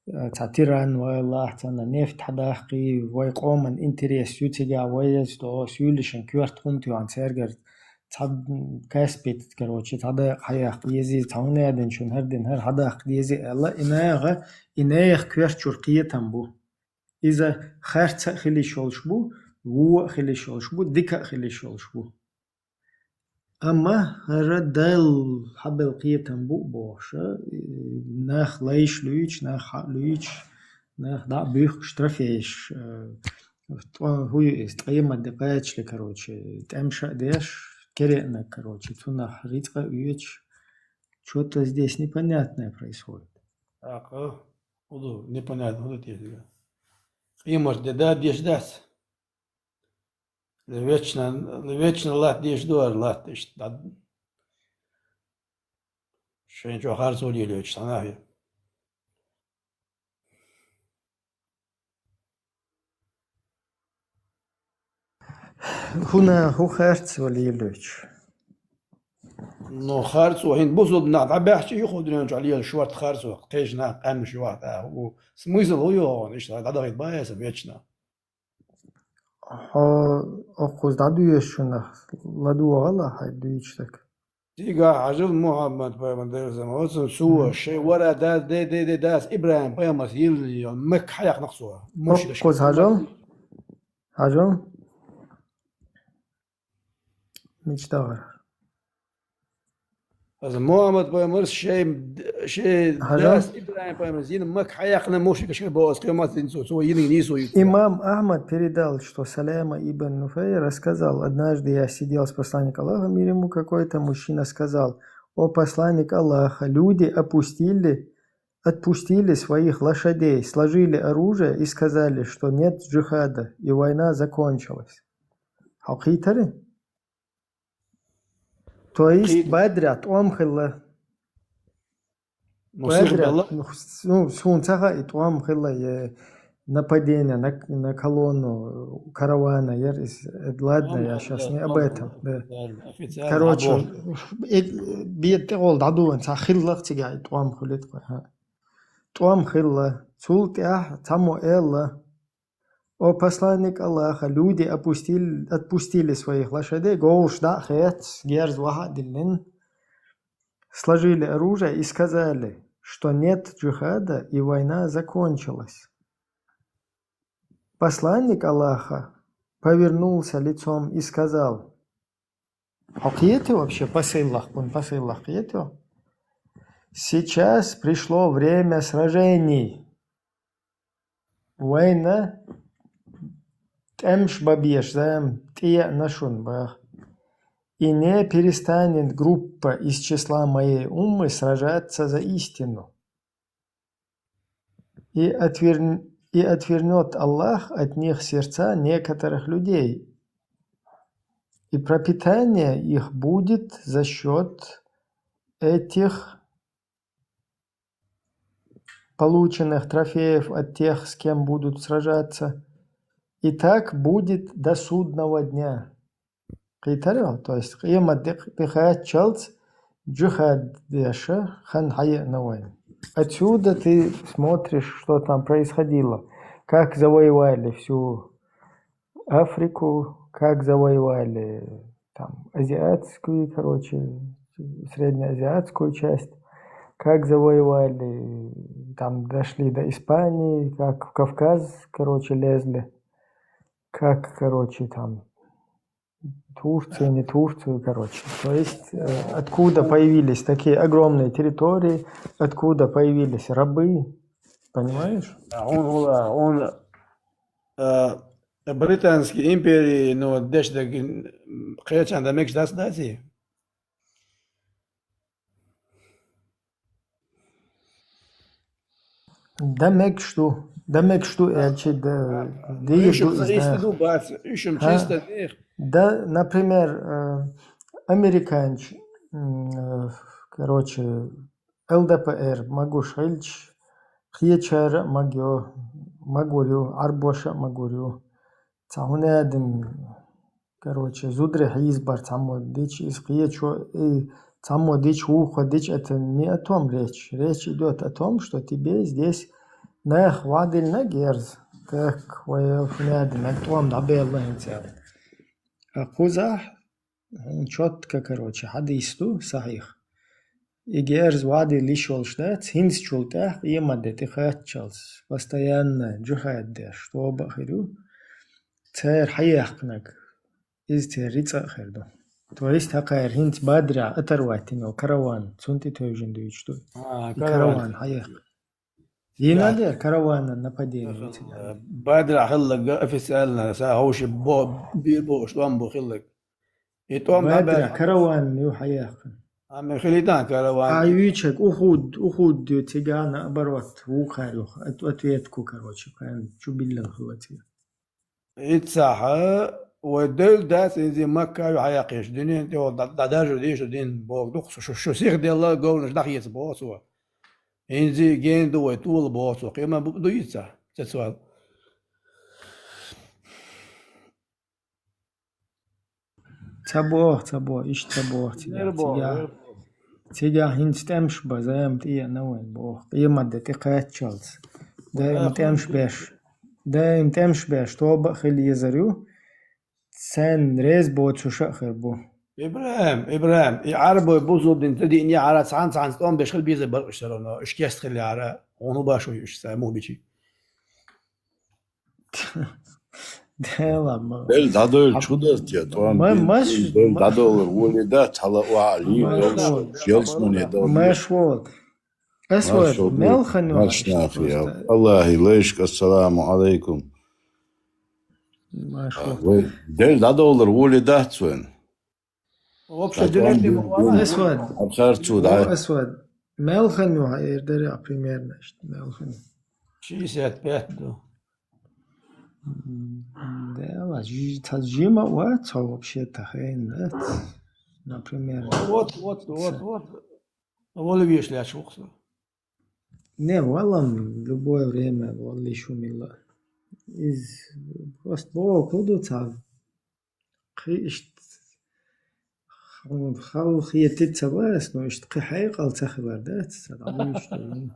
э, цхьа тиран валахь, цхьана нефть хьадаккхий, вай къоман интерес ю цигахь, вай эцу догӀу суьйлишан коьрта хӀума тоьхна цаьргара цхьа, м, каспит, короче, цхьа дакъа хьаяккха езий, цхьа хӀун аьдина шуна хӀара дина хӀара хьадаккха дезий аьлла, и наха, и нехан коьрта чуьра кхетам бу. Иза харц а хила йиш йолуш бу, вон а хила йиш йолуш бу, дика а хила йиш йолуш бу. Амма хӀара Далла хьабелла кхетам бу а бохуш, э, нах лайш луьйчу, нах хьа а луьйчу, нах дӀа а буьйхкуш, трофейш, э, тӀо-, хӀун ю иза, ткъемат де кхачале, короче, тӀемаш а деш, кереънаг, короче, цунах рицкъа а оьцуш. Чё-то здесь непонятное происходит. ТӀаккха хӀун ду, непонятно хӀун ду те дика? Къемат де да деш дац? Вечно, вечно латта дезаш ду хӀара латта иштта дӀа. Шайн чохь харцо лелойтуш цхьа нах ю. ХӀуна хӀун харц вала лелойтуш? Ну, харцо, хӀинца бусулба нах дӀабаьхча, юха дуьнен чу лела шорта харцо, кхеча наха къаьмнаш юха тӀаккха. У смысл хӀун йогӀун, иштта дӀадахийта баьса вечно. Хьо оккхуза дӀадоьшу шуна, ладогӀал хьай дуьйцуш дерг. Цигахь хьажал, Мухьаммад пайхамар, Делера салам хилда цунна, цо шайн вара да, де, де, де, дас ИбрахӀим пайхамарс йилла Макка хьаяьккхина цо. Мушрикаш. Оккхуза хьажал. Хьажал. Мича дахар? Аса Мухьаммад пайхамарс шайн, шайн Хьажал. Дас ИбрахӀим пайхамарс йина Макка хьаяьккхина мушрикашка боху аса, кхин ма ца дина цо, цо йиниг нийсо ю. Имам Ахмад передал, что Саляма ибн Нуфей рассказал: «Однажды я сидел с посланником Аллаха, мир ему, какой-то мужчина сказал: „О посланник Аллаха, люди опустили, отпустили своих лошадей, сложили оружие и сказали, что нет джихада, и война закончилась“». Хьо кхийтарий? То есть Бадря тӀом хилла. Ну, Бадря, сих белла. Ну, с-, ну, суна ца хаьа, и тӀом хилла, е нападение на, на колонну, каравана, яр из, э, ладно, я щас не об этом, да. Официально. Короче, э, бед тӀе гӀолла дӀадугӀан, ца хилла цига и тӀом хуьлуьйту, ха. ТӀом хилла, цул тӀаьхьа цхьаммо элла: «О посланник Аллаха, люди опустили, отпустили своих лошадей», говш дӀа а хецна, герз ваха а диллина, «сложили оружие и сказали, что нет джихада и война закончилась». Посланник Аллаха повернулся лицом и сказал: Хьо кхетий вообще посылах, кхуьнан посылах кхетий? «Сейчас пришло время сражений». Вайна тӀемаш бан безаш зама тӀееана шуна баха. «И не перестанет группа из числа моей уммы сражаться за истину. И отвер-, и отвернёт Аллах от них сердца некоторых людей. И пропитание их будет за счёт этих полученных трофеев от тех, с кем будут сражаться. И так будет до судного дня». Кхийтарий хьо? То есть къемат де тӀекхаччалц джихад деш хан хьаеана вайна. Отсюда ты смотришь, что там происходило, как завоевали всю Африку, как завоевали там азиатскую, короче, среднеазиатскую часть, как завоевали, там дошли до Испании, как в Кавказ, короче, лезли, как, короче, там Турцию, не Турцию, короче. То есть, э, откуда появились такие огромные территории, откуда появились рабы, понимаешь? А он, он, он, э, Британский империи, ну, деш даг, м, кхечан да мегаш дац, дац и? Да мегаш ду, да мегаш ду, аьлча, да, дийр ду иза, да. Уьш-м чисто нех. Да, например, э, американча, м, э, короче, ЛДПР магош хилча, кхечара а магайо, магавар ю, Ӏарбоша а магавар ю. Цхьа хӀун аьлла, короче, зударий хьийзабар цхьаммо дича, иза кхечо, и цхьаммо дича, вукхо дича, это не о том речь. Речь идёт о том, что тебе здесь нах вӀадиллинарг ерз. Так, вай хӀун аьлла, нах тӀом дӀабелла хӀинца. А кхузахь хьуна чётко, короче, хьадис ду, сахьих. И герз вӀадилла йиш йолуш дац, хӀинцачул тӀаьхьа къемат де тӀекхаччалц, постоянно джихад деш, тоба а хир ю, цара хьаяьккхинарг, иза церан рицкъа а хир ду. То есть, хӀокхара хӀинца Бадрехь оторвать йина йолу караван, цунна тӀе тевжина дуьйцуш ду. А, и караван. Караван хьаяьккхина. Йина дера караванан нападение. Бадрехь хилларг официально, сан ховший бо-, бийр бохуш, тӀом бу хилларг. И тӀом Бадрехь дӀабаьлла караван ю хьаяьккхина. Амма хилийтан караван. А юьйцург Ухуд, Ухуд ю цигахь, наоборот, вукхара ю, от-, ответку, короче, кхайна чу биллина хилла цига. Иццахь вай девлла дац, хӀинца Макка ю хьаяьккхинчу дуьненна тӀехула дӀа-, дӀадаржо дийшу дин боху дукха, шу, шу сиха делла говнаш дӀахеца боху цо. ХӀинца гена ду вай тола боху цо, кхин ма бу-, ду иццахь, цецвал. Ца боху, ца боху, иштта ца боху цигахь. Цигахь хӀинца тӀемаш бан, зама тӀеэна вайн боху. Къематде тӀекхаччалц. Даим тӀемаш беш. Даим тӀемаш беш, тоба а хила езар ю. Царна реза боцуша а хир бу. ИбрахӀим, ИбрахӀим, и Ӏарбой бусулба дин ца диъне хьара цхьана-цхьана тӀом беш хила беза баркъуш саро, но уьш кест хила яра, хьуна баш ву уьш, цара мух бичи. Дела ма. Дел дӀадойла чу дар те, тӀом бин, мас-, дел дӀадолар воле да, цхьала уа ли, мас дол, вол. Желсмане дол. Мас вол. Ас вар, мел хан ю хьан иштта нахи просто? Аллахи лайшка, ассаламу алайкум. Машалла. Вай, дел дӀадолар воле дац вайн. Вообще, директный мукъана. Ас вар. Абхар цу да. Ас вар. Мел хан ю хьан, эр дара, а, примерно, иштта, мел хан ю. Шестьдесят пять ду. М, да, ва, жи-, та жима ва, ца вообще та хен, да? Например. Вот, вот, вот, вот. Вола веш лаьш ву-кх со. Не, валам, любое время, валли шу мила. Из просто боху ду ца. Кхи иштта хал хетица вас, но иштта кхи хьекъал ца хилар, да, ца, ца, да, ну, что ли?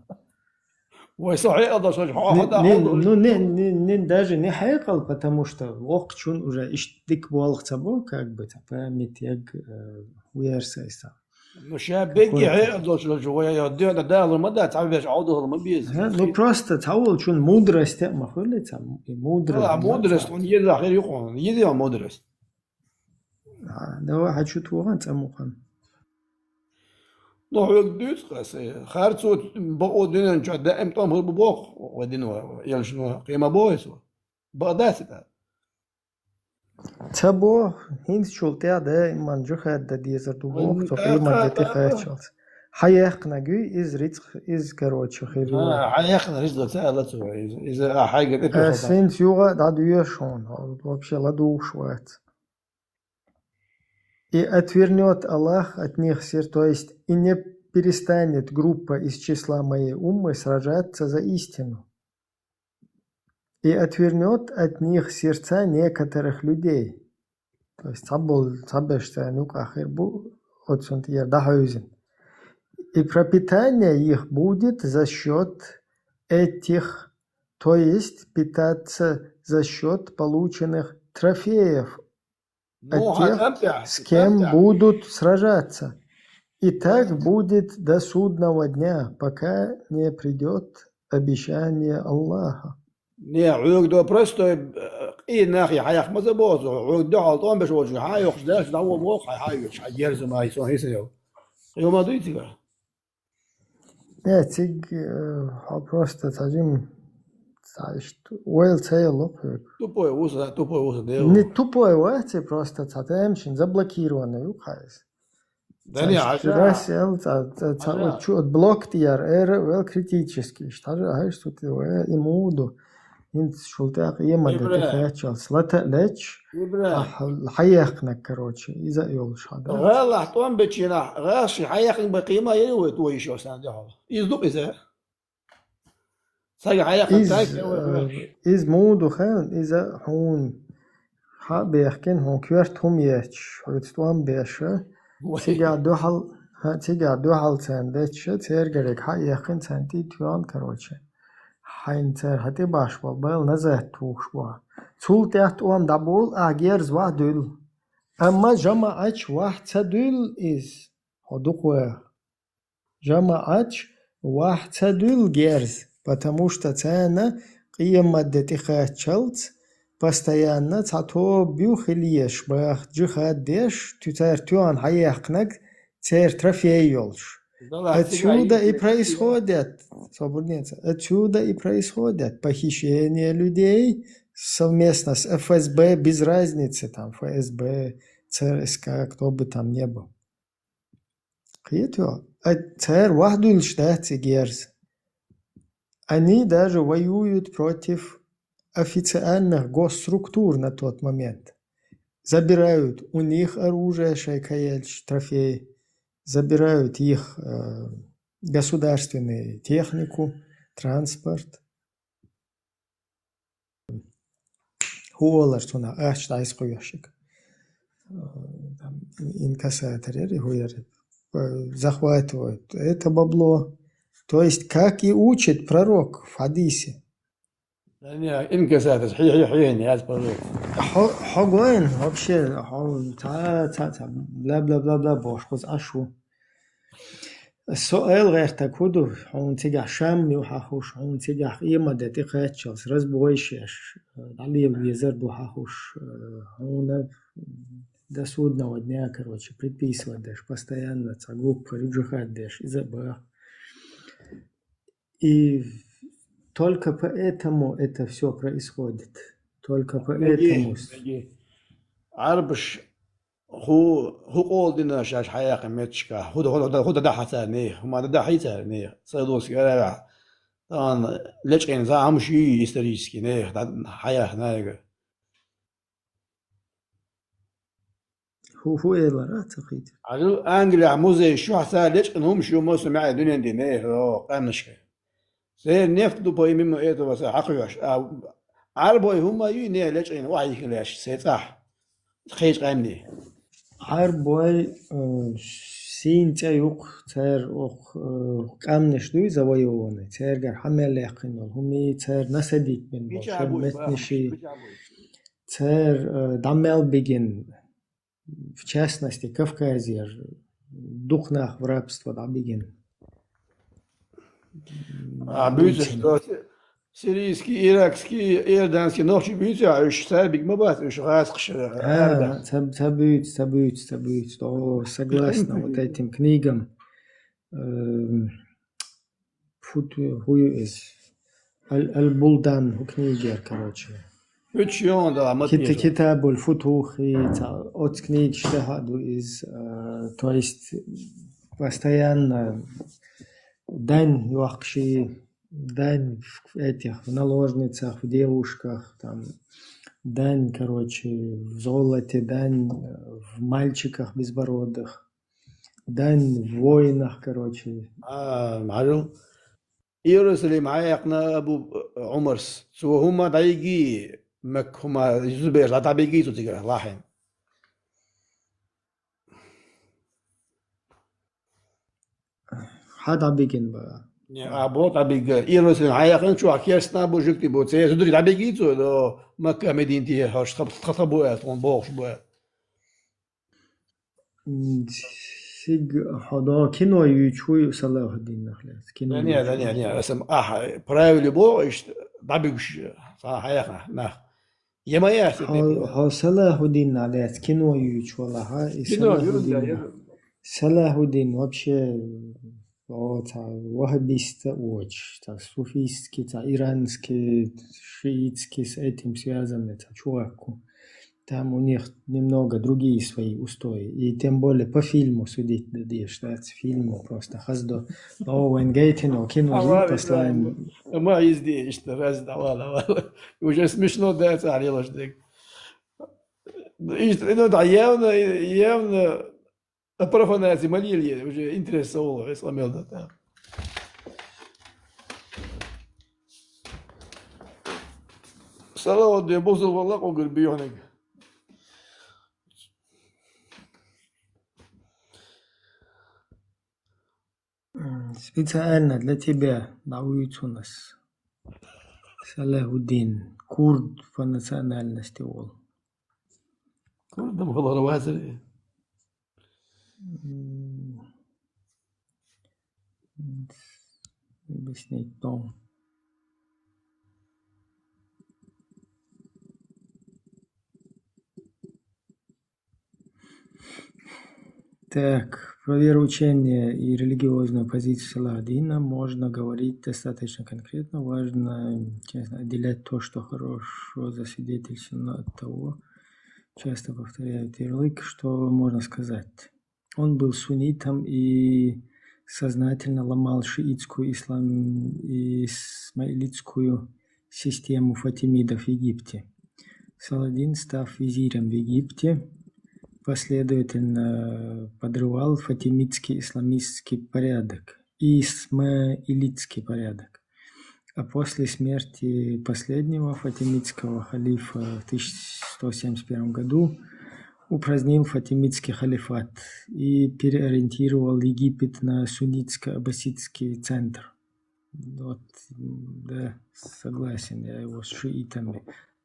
Вай со хьекъал да, шо хьо-, хьо-, да, не, хьо-, ну, не, не, не, даже не хьекъал, потому что воккхачун уже иштта дика болх ца бо, как бы, ца память яг, э, версайса. Ну, ша бегги хьекъал долчу, вай, я, дуьхьа далур ма дац, цхьа веш Ӏовдахур ма беза. Ага, ну, просто цхьа волчун мудрость а ма хуьлу, цхьа и мудрость. А, мудрость, он еза хир юкъон, еза мудрость. А, давай, хьан чу тухана цӀа мукъана. Ну, хьоьга дуьйцу аса, харцо бакъо дуьнен чохь даим тӀом хир бу боху, вай дино, элчано, кхин ма боху аса. Бакъ дац и тӀаккха? Ца боху, хӀинца чул тӀаьхьа даиман жихад дан дезар ду боху, цо къематде тӀекхаччалц. Хьан яьккхинарг ю иза рицкъ, иза, короче, хир ю. А, хьан яьккхинарг рицкъ ца аьлла цо, иза, иза, а, хьайга тӀе тоьхна. Ас хӀинца юха а дӀадоьшу хьуна, вообще ладугӀуш вац. И отвернёт Аллах от них сер-, то есть и не перестанет группа из числа моей уммы сражаться за истину. И отвернёт от них сердца некоторых людей. То есть цхьабол-, цхьаберш царна юкъахь хир бу, оцунна тӀера дӀахьевзина. И пропитание их будет за счёт этих, то есть питаться за счёт полученных трофеев от тех, с кем будут сражаться. И так будет до судного дня, пока не придёт обещание Аллаха. Не, хьоьга до простой, э, къийна нахе хьан яхха ма ца боху, хьоьга дуьхьал тӀом беш волчу хьан йохуш даьлча, дӀа вон воху хьан, хьан йоьчу, хьан ерза ма хьайца хӀисар йо. Хьо ма дуй цигахь? Не, цига, э, хьо просто цхьа жим, цхьа иштта, ойла ца йолу хьоьга. Тупой ву со, тупой ву со, Дела. Не тупой вац и, просто цхьа тема шин заблокированный ю хьайса. Да не, хьажа. Раз эл, цхьа, цхьа, цхьа, хьажа. От чу, от блок тӀера, эра, вел критический, иштта хьажа, хьайса цу тӀе вай, и муду. ХӀинца шул тӀаккха Ӏемаде тӀе хаьттачалц лата а лаьтташ, хьан яьккхинарг, короче, иза а йолуш хьан дац. ГӀалахь тӀом бечийнахь, гӀалахь ши хьан яьккхинарг бан кхийма яри вай, то йиш йолу сан дуьхьал. Иза ду-кх иза. Цхьаьга хьан яьккхинарг, э, иза муха ду хаьлла, иза хьуна хьан а бехкина, хьуна коьрта хӀума етташ, хьоьца тӀом беша. Вай. Цигахь дуьхьал, хьан, цигахь дуьхьал царна детташ, цергариг хьан а яьккхина, царна тӀе а тоьхна, короче. Хьайна цара хьан тӀе баш болу байла назад тухуш бу хьан. Цул тӀаьхьа тӀом дӀаболу, ахь герз ваха дуьллу. Амма жамаӀаташ ваха ца дуьллу иза, хьо дукха ваха. ЖамаӀаташ ваха ца дуьллу герз, потому что царна къематде тӀе хаьттачалц постоянно цхьа тоба ю хила езаш баха, джихад деш, ту-, цара тоьхна хьан яьккхинарг, церан трофей йолуш. Отсюда и происходят, собурнеца, отсюда и происходят похищения людей совместно с Ф С Б, без разницы, там, Ф С Б, Ц С К, кто бы там ни был. Кхетий хьо? А цара ваха дуьллуш дац и герз. Они даже воюют против официальных госструктур на тот момент. Забирают у них оружие, шайн кхаелча трофей, забирают их, э, государственную технику, транспорт. ХӀу олар цунах, ахча дӀайса кхуьйсуш шига. Инкассатор яри, хӀу яри. Э, захватывают это бабло. То есть, как и учит пророк в хадисе. Да не, инкассатор, хьи-, хьи-, хьи-, не, аз пророк. Хьо-, хьо гоин, вообще, хьо, ца, ца, ца, бла-бла-бла-бла, бош, хуз ашу. Со айл гӀертаг хӀу ду, хьуна цигахь Шам ю хьахуш, хьуна цигахь Иймада тӀекхаччалц, разбойшеш, дӀалела везар ду хьахуш, хьуна до судного дня, короче, предписывать деш, постоянно цхьа группа рюджахат деш, иза бах. И только поэтому это всё происходит. Только поэтому. Меги, меги. Ӏарбаш хӀу, хӀу къола дина шаьш хьаяьккхина метташка? ХӀу да, хӀу да, хӀу да, хӀу да дахьа царна нехан? ХӀума да дахьий царна нехан? Саудовский Аравия. Тан лечкъина за хӀамаш ю исторически нехан, да, хьаяхна яга. ХӀу, хӀу элара ца хийтира. Англи музей шу хьаса лечкъина хӀумаш ю, масу мягӀа дуьнен дина, э, о, къаьмнашка. Церан нефть ду, по именно этого са хьакхоьхьуш. А Ӏарбой хӀума ю, не лечкъина, вахьа йихилеш, се цӀахь. Кхечу къаьмнийн. Ӏарбой, э, сийна цӀе юкх, церан оху, э, къаьмнаш дуй завоеванный, цергара хьа мел яьккхина йолу хӀума, церан насадийта бина болу шен меттанаший. Церан, э, дӀа мел бигина, в частности, Кавказера дукха нах в рабство дӀабигина. А, буьйцуш, что си-, сирийский, иракский, иорданский нохчий буьйцу, а уьш цара биг ма бац, уьш гӀазкхаш, а, ца, ца буьйцу, ца буьйцу, ца буьйцу. О, согласна, вот этим книгам. Эм, фу-, хӀу ю иза? Ал-, Ал-Булдан хӀу книгера, короче. Уьш ю, да, ма Кита-, тешал. Китабуль-Футухи, ца, оцу книгаш тӀехь а ду иза, э, то есть постоянно дань йоккхуш и, дань в этих, в наложницах, в девушках, там, дань, короче, в золоте, дань, э, в мальчиках безбородых. Дань в воинах, короче. А, Марил. Иерусалим хьаяьккхина Абу Ӏумарс. Цо хӀума дӀайиги, Макка хӀума, Зубер дӀа-, дӀабиги цо цигара, лахьийна. Хьа дӀабигина бара. Не, а, бо дӀабига. Иерусалим хьаяьккхина, чохь керстанаш бу, жуьгтий бу. Церан зударий дӀабиги цо, до Макка, Медина тӀе, хьо тха, тха, тха бу аьлла, тхуна бохуш бу аьлла. М, сиг хьо до кино юьйцуш вуй Салахуддинах лаьцна? Кино. Да не, да не, не, аса ма ахь правиле боху иштта дӀабуьгуш цхьа хьаяхна нах. Я ма яц хьо, хьо Салахуддинах лаьцна кино юьйцуш валахь, и кино юьйцу, да, Салахуддин. Салахуддин вообще, о, цхьа ваххабист а воцуш, цхьа суфистский, цхьа иранский, шиитский, с этим связанный, цхьа чувак ву. Там у них немного другие свои устои. И тем более по фильму судить д-, деш дац. Фильму просто хаза до. О, вайн гайтина, кино а, ладно, послание. Да. Ма изде иштта, раз, да, ладно, ладно. Уже смешно, да, царь лаш дег. Иштта, ну да, явно, явно А профанация молили, уже интерес олу, эс къамел да, да. Салават де бузу вала къугур бионик. М, специально для тебя, да, уйцунас. Салахуддин, курд по национальности вол. Курдам халара вазари. М, объяснить дом. Так, про вероучение и религиозную позицию Салаха-ад-Дина можно говорить достаточно конкретно. Важно, честно, отделять то, что хорошо засвидетельствовано, от того, часто повторяют ярлык, что можно сказать. Он был суннитом и сознательно ломал шиитскую ислам-, исмаилитскую систему фатимидов в Египте. Саладин, став визирем в Египте, последовательно подрывал фатимидский исламистский порядок, исмаилитский порядок. А после смерти последнего фатимидского халифа в тысяча сто семьдесят первом году упразднил фатимидский халифат и переориентировал Египет на суннитско-аббасидский центр. Вот, м, да, согласен я его с шиитами.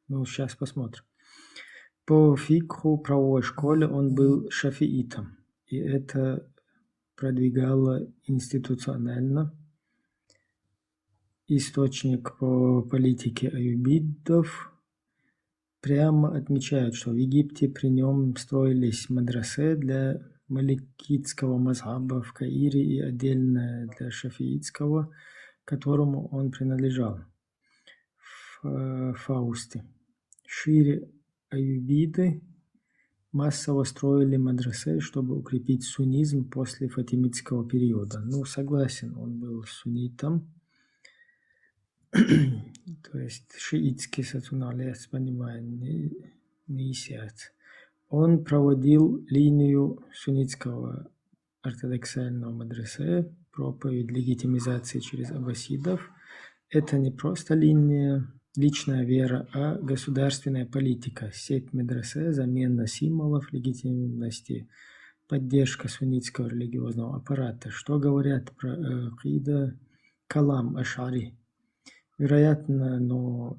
Ну, сейчас посмотрим. По фикху, правовой школе, он был шафиитом, и это продвигало институционально. Источник по политике аюбидов прямо отмечает, что в Египте при нем строились мадрасы для маликитского мазхаба в Каире и отдельно для шафиитского, которому он принадлежал, в, э, Фаусте. Шире аюбиды массово строили мадрасы, чтобы укрепить суннизм после фатимидского периода. Ну, согласен, он был суннитом. То есть шиитский сатуналец, понимаю, не, не исиат. Он проводил линию суннитского ортодоксального мадресе, проповедь легитимизации через аббасидов. Это не просто линия, личная вера, а государственная политика. Сеть медресе, замена символов легитимности, поддержка суннитского религиозного аппарата. Что говорят про, э, акида калам аш'ари? Вероятно, но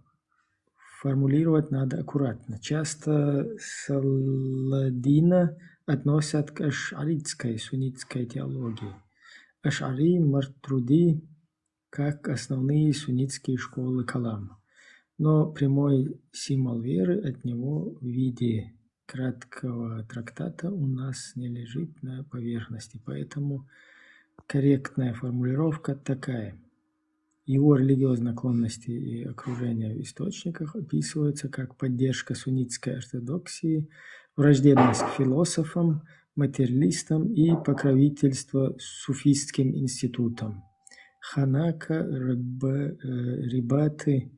формулировать надо аккуратно. Часто Саладина относят к аш'аритской суннитской теологии. Аш'ари, Матруди, как основные суннитские школы калама. Но прямой символ веры от него в виде краткого трактата у нас не лежит на поверхности, поэтому корректная формулировка такая. Его религиозные наклонности и окружение в источниках описываются как поддержка суннитской ортодоксии, враждебность к философам, материалистам и покровительство суфистским институтам. Ханака, рыба-, э, рибаты,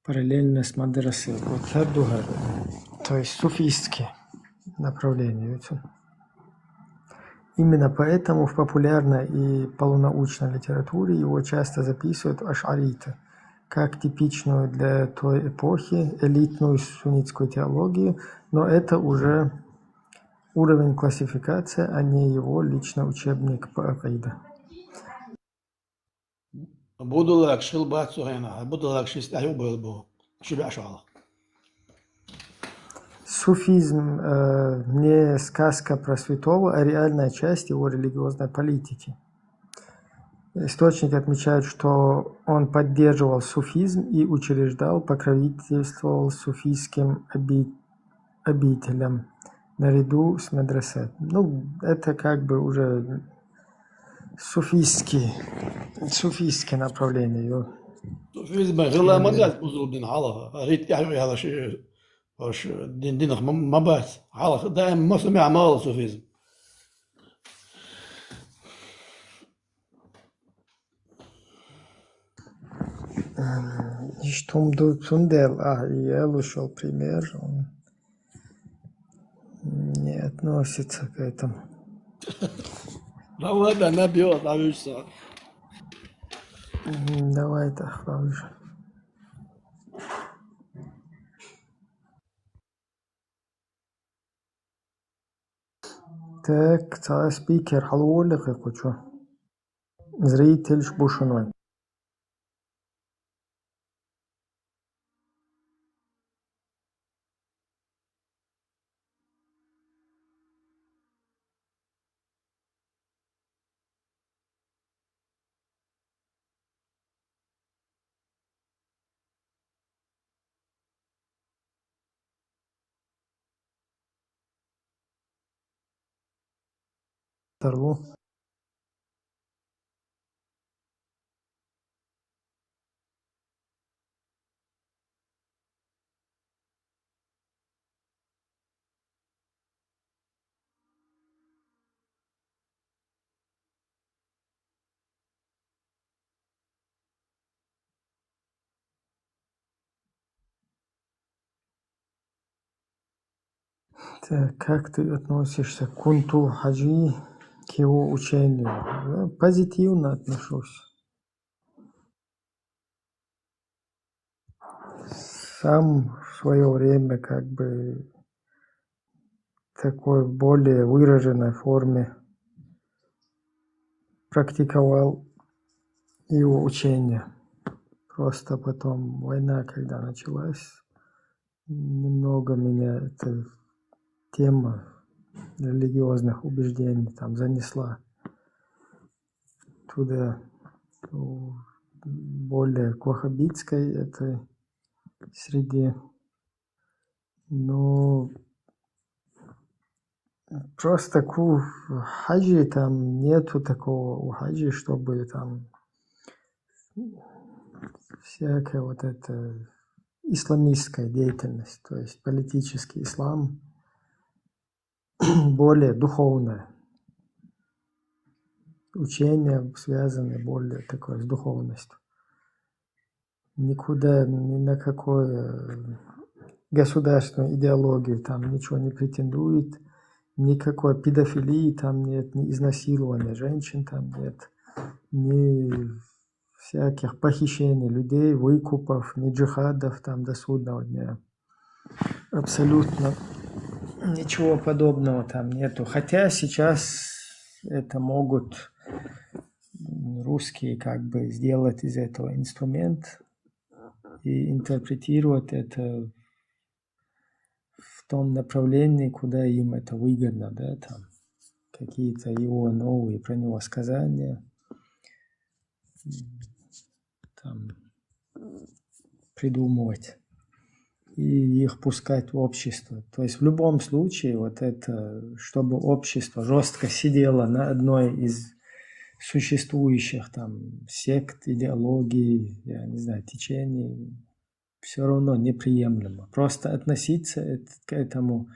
параллельно с мадрасой. Вот так дугар. То есть суфистские направления. Ведь именно поэтому в популярной и полунаучной литературе его часто записывают аш'ариты, как типичную для той эпохи элитную суннитскую теологию, но это уже уровень классификации, а не его личный учебник по акида. Будулаг шил бацу гьена, будулаг шист аюб бу. Шибя шала. Суфизм, э, не сказка про святого, а реальная часть его религиозной политики. Источники отмечают, что он поддерживал суфизм и учреждал, покровительствовал суфийским оби-, обителям, наряду с медресе. Ну, это как бы уже суфийский, суфийское направление. Суфизм гъила мадат бузулдин гьала. Рит яхъу яла ши, ош дин, дин ма-, мабат. Гьала даим масуми амал суфизм. Ишт гьум ду цундел, а, я лушул пример, он не относится к этому. Давай, да, набьёт, а вы что? М, давай, так, ладно. Так, цаӀ спикер гьалволехъе хъучу. Зритель шбушунвай. Тарлу. Так, как ты относишься к Кунту Хаджи, к его учению? Э, позитивно отношусь. Сам в своё время как бы такой более выраженной форме практиковал его учение. Просто потом война, когда началась, немного меня эта тема религиозных убеждений там занесла туда, в более к ваххабитской этой среде. Но просто ку хаджи там нету такого у хаджи, чтобы там всякая вот эта исламистская деятельность, то есть политический ислам, более духовное учение, связанное более такое с духовностью. Никуда, ни на какую государственную идеологию там ничего не претендует, никакой педофилии там нет, ни изнасилования женщин там нет, ни всяких похищений людей, выкупов, ни джихадов там до судного дня. Абсолютно ничего подобного там нету. Хотя сейчас это могут русские как бы сделать из этого инструмент и интерпретировать это в том направлении, куда им это выгодно, да, там какие-то его новые про него сказания, там придумывать и их пускать в общество. То есть в любом случае вот это, чтобы общество жестко сидело на одной из существующих там сект, идеологий, я не знаю, течений, все равно неприемлемо. Просто относиться эт- к этому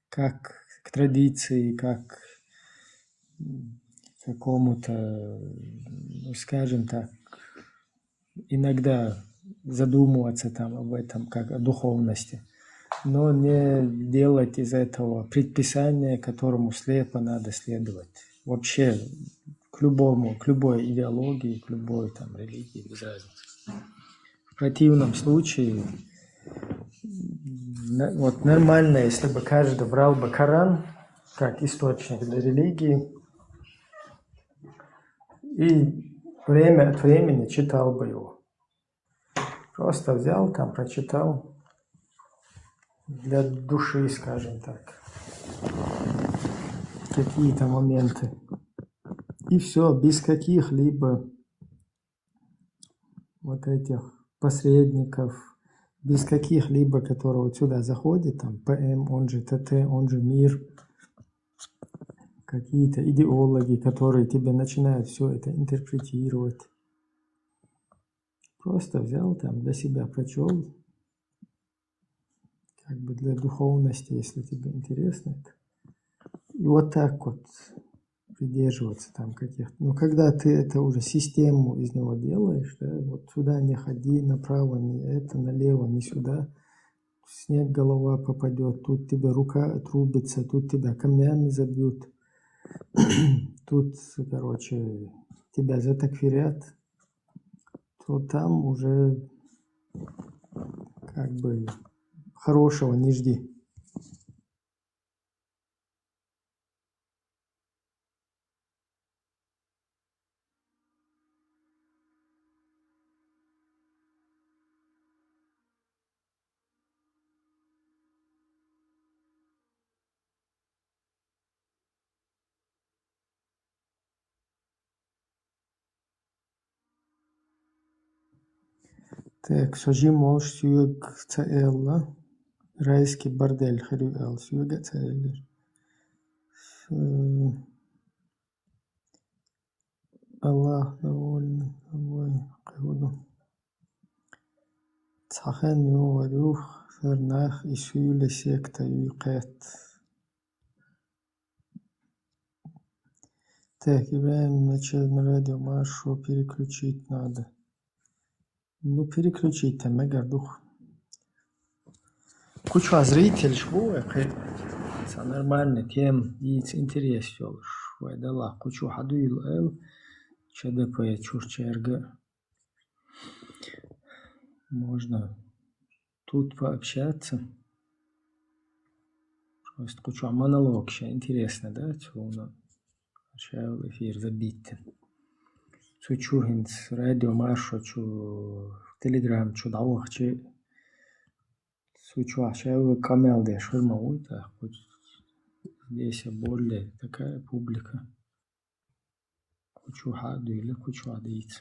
как к традиции, как к какому-то, ну, скажем так, иногда задумываться там об этом как о духовности, но не делать из этого предписание, которому слепо надо следовать. Вообще к любому, к любой идеологии, к любой там религии, без разницы. В противном случае, на- вот нормально, если бы каждый брал бы Коран как источник для религии и время от времени читал бы его. Просто взял, там прочитал для души, скажем так, какие-то моменты. И все, без каких-либо вот этих посредников, без каких-либо, которые вот сюда заходят, там П М, он же Т Т, он же мир, какие-то идеологи, которые тебе начинают все это интерпретировать. Просто взял там для себя, прочел, как бы для духовности, если тебе интересно это. И вот так вот придерживаться там каких-то. Но когда ты это уже систему из него делаешь, да, вот сюда не ходи, направо не это, налево не сюда, снег голова попадет, тут тебе рука отрубится, тут тебя камнями забьют, тут, короче, тебя затакфирят, то там уже как бы хорошего не жди. Так, со жимма олуш соьга ца аьлла, райский бордель хир ю аьлла, соьга а ца аьллера. С- Аллах довольный тобой, кхы хӀун ду. Цхьа хенахь юхавар юха, хӀара нах и суьйле секта юй кхетта. Так, Ибрахим, на чё на радио Маршо переключить надо? Ну, переключить-то мегар ду-кх. Кху чохь зрительш бу вай, кхин цхьа нормальный тема, дийца интерес йолуш. Вай делахь кху чу хьадуьйла аьлла, ЧДП чуьрчаьрга. Можно тут пообщаться. Просто кху чу монолог ше интересно, да, цуна. Шел эфир забитен. Цу чу хӀинца радио Маршо чу, Telegram чу дӀавахчи, цу чу шел къамел деш хӀур ма вуй, так вот здесь более такая публика. Кху чу хьа а дуьйла, кху чу а дийца.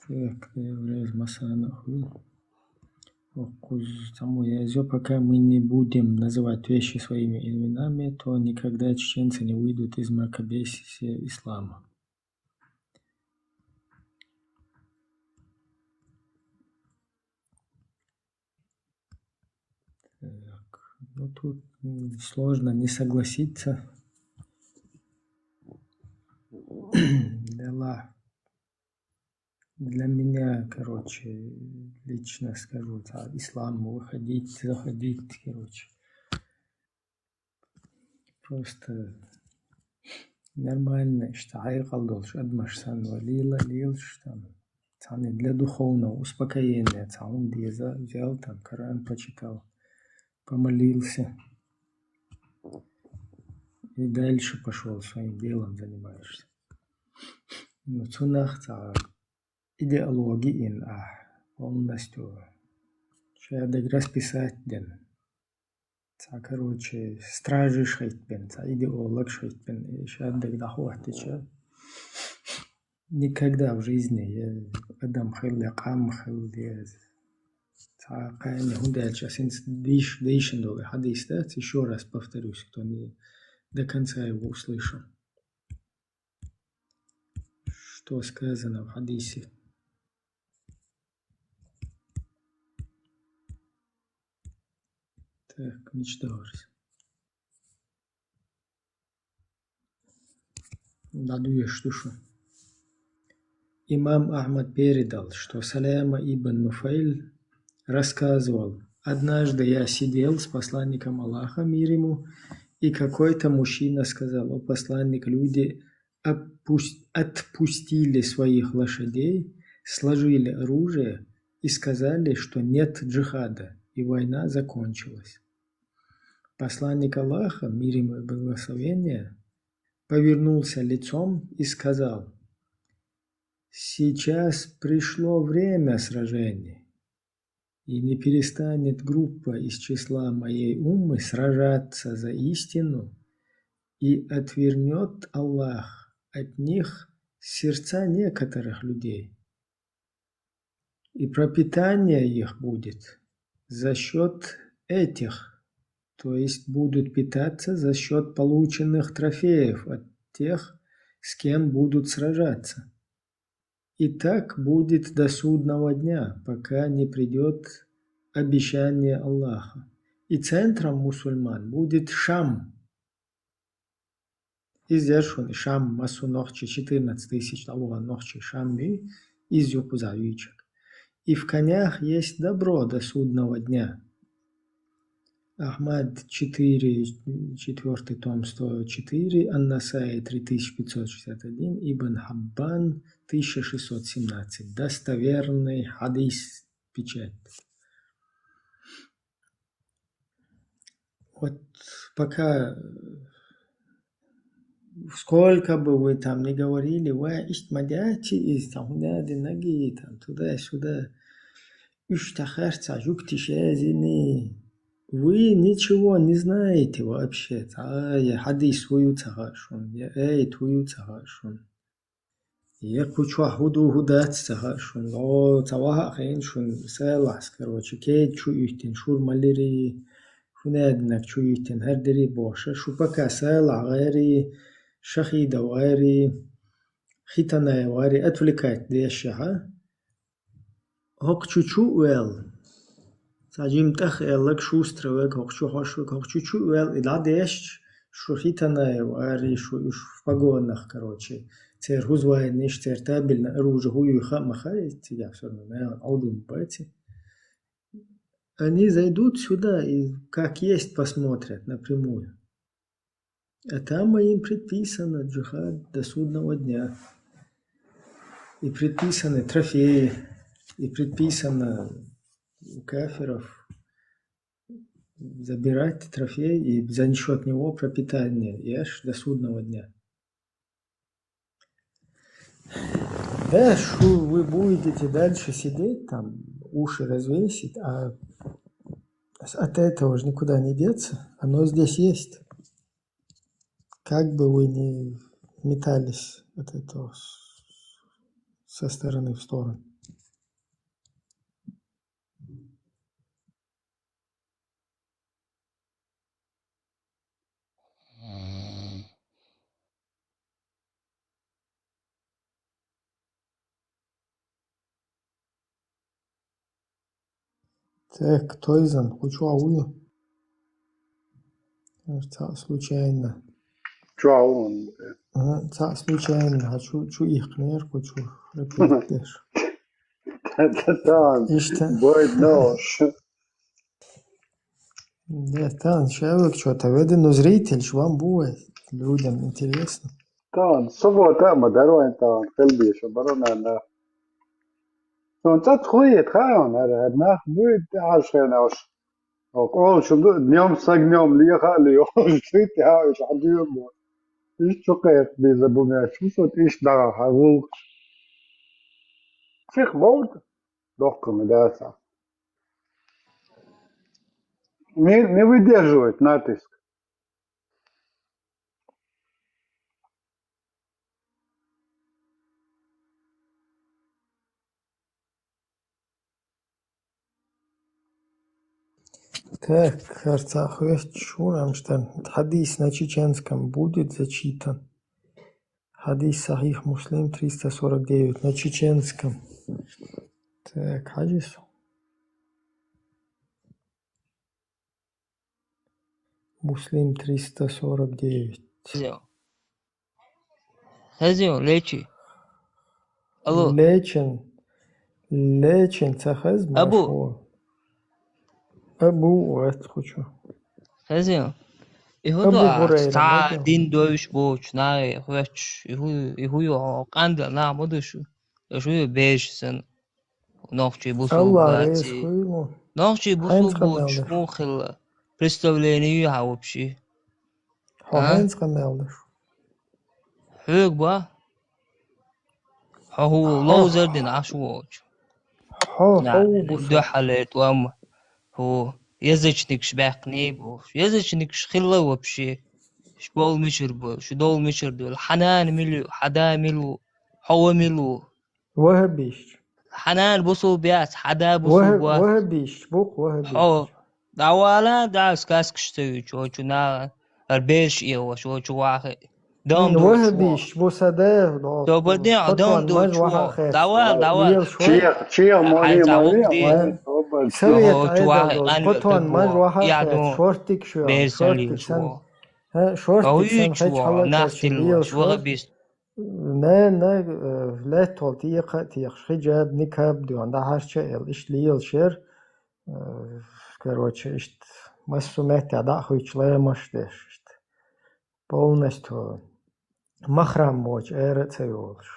Так, я врез масана хуй. Укхуз цхьаммо язйо, пока мы не будем называть вещи своими именами, то никогда чеченцы не выйдут из мракобесия ислама. Так, ну тут м, сложно не согласиться. Да ла. Для меня, короче, лично скажу, ца ислам выходить, заходить, короче. Просто нормально, иштта хьекъал долуш адамаш санна лела, лелаш там. Цхьана для духовного успокоения цхьа хӀума деза, взял там, Коран почитал, помолился. И дальше пошёл своим делом занимаешься. Ну, цунах цхьа идеологи ин ахь полностью шадерг расписать ден. Цхьа, короче, стражиш хӀиттбен, цхьа идеологиш хӀиттбен, и шадерг дӀахӀоттича. Никогда в жизни я адам хилла, къам хилла, я цхьа къайна хӀунда аьлча, ас хӀинца дийш-, дийшина долу хьадис дац, ещё раз повторюсь, кто не до конца его услышал. Что сказано в хадисе? Так, мечталось. Да, дуешь душу. Имам Ахмад передал, что Саляма ибн Нуфайль рассказывал: «Однажды я сидел с посланником Аллаха, мир ему, и какой-то мужчина сказал: „О посланник, люди опус-, отпустили своих лошадей, сложили оружие и сказали, что нет джихада, и война закончилась“. Посланник Аллаха, мир ему и благословение, повернулся лицом и сказал: „Сейчас пришло время сражений, и не перестанет группа из числа моей уммы сражаться за истину, и отвернёт Аллах от них сердца некоторых людей. И пропитание их будет за счёт этих, то есть будут питаться за счёт полученных трофеев от тех, с кем будут сражаться. И так будет до судного дня, пока не придёт обещание Аллаха. И центром мусульман будет Шам“. Иза яра шуна Шам, массо нохчий, четырнадцать тысяч дӀавахана нохчий Шам ю, иза ю кхузахь юьйцург. «И в конях есть добро до судного дня». Ахмад четыре, четвёртый том, сто четыре, Ан-Насаи три тысячи пятьсот шестьдесят один, Ибн Хаббан тысяча шестьсот семнадцать. Достоверный хадис, печать. Вот пока, сколько бы вы там ни говорили, ва иштта ма дац иза, там, хӀунда динарг и там туда-сюда, уьш тахарца жугтиш язини. Вы ничего не знаете вообще. Цхьа я хьадис хӀун ю ца хаьа шуна, я аят хӀун ю ца хаьа шуна. Я кху чохь хӀун ду, хӀун дац ца хаьа шуна. О, ца ваха а хиъна шуна, салахьс, короче, кеда чу уьттина, шура малири, хӀун аьдинарг чу уьттина, хӀара дери бохуш, шу пока салахь гӀари, Шахидов гӀари, Хитанаев гӀари отвлекать дешшехьа, хӀокху чу чу а ваьлла, цхьа жима тӀах аьлларг, Шустров верг, хӀокху чу хьош верг, хӀокху чу чу а ваьлла, и дӀадешча, шу Хитанаев гӀари, шу уьш в погонах, короче, церан хӀузвайниш, церан табельное оружие хӀун ю хаьа ма хаьа, цигахь всё равно, наверное, Ӏовдал ма бац. Они зайдут сюда и как есть посмотрят напрямую. А там им предписано джихад до судного дня. И предписаны трофеи, и предписано у кафиров забирать трофей и за счет него пропитание, ешь до судного дня. Да, шу, вы будете дальше сидеть там, уши развесить, а с- от этого же никуда не деться. Оно здесь есть. Как бы вы ни метались от этого с- со стороны в сторону. Так, кто из них? Хочу а вы? Э, ца-, случайно. Чё а вы? Ага, ца-, случайно. Хочу, чу их кнер, хочу репетитеш. Тан, Ишта. Бойд нош. Да, тан, человек что-то ведь, ну, зритель ж вам будет, людям интересно. Тан, суббота, ма дарвайн тан, хелбиш, барона на. Тан, цат хует, хаон, ара, нах будет, ашен аш. Ок, ол шунду, днём с огнём, лиха, лиха, шуйт, я, иш, адюм, иш, чукаев, биза, бумя, шусот, иш, да, хагул. Чих, болт, дохка, медаса. Не, не выдерживает натиск. Так, Арцах, шурамштан. Хадис на чеченском будет зачитан. Хадис Сахих Муслим триста сорок девять на чеченском. Так, хадис. Муслим триста сорок девять. Хезио. Хезио, лечи. Алло. Лечен. Лечен, ца хез Абу. Машо. Абу, эт хочу. Хезио. Иху Абу дуа, Хурайра, ца мадо. Дин дойш боч, на, хуч, иху, иху ё, канда, на, модушу. Ишу ё беш сэн. Нохчи бусул Аллах баци. Рейс хуйлу. Нохчи бусул Хэнц боч, къамялдаш. Мухилла. Представление ю, а, вообще. Хо А? Хэнц къамялдаш. Хьог ба? Хо ху Хо. Лоузер дин аш воч. Хо, На, хо, бусул. Духале туам ху язычникш бяхни бу. Язычникш хилла вообще. Школ мишер бу, шудол мишер дул. Ханан милу, хада милу, хова милу. Вахабиш. Ханан бусул бяц, хада бусул Ваха-, бац. Вахабиш, бух вахабиш. Хо. Давала да сказкаш цевич, очу на, арбеш ио, очу вахе. Дом Ин дочу. Вахабиш, бусаде, но. То бадин, Хотон дом маж дочу. Ваха хет. Давал, давал. Ил шо. Чия, чия, моли, Хай моли, завук ди. Моли, обал. Совет Очу айдал вахе, дол. Ан Хотон маж вахе. Я дом. Шортик шо, Бер шортик салим сан. Шо. Ха, шортик сан Ой, хеч чуа, хала нах качи тил ил шо. Вахабиш. Не, не, э, летол тиха, тиха, хиджаб, никаб, дуан, да харча эл, иш лиел шер, э, короче, ишт, массу метте, да, хуйч лемаш деш, ишт. Полностью махрам боч, эра цеволш.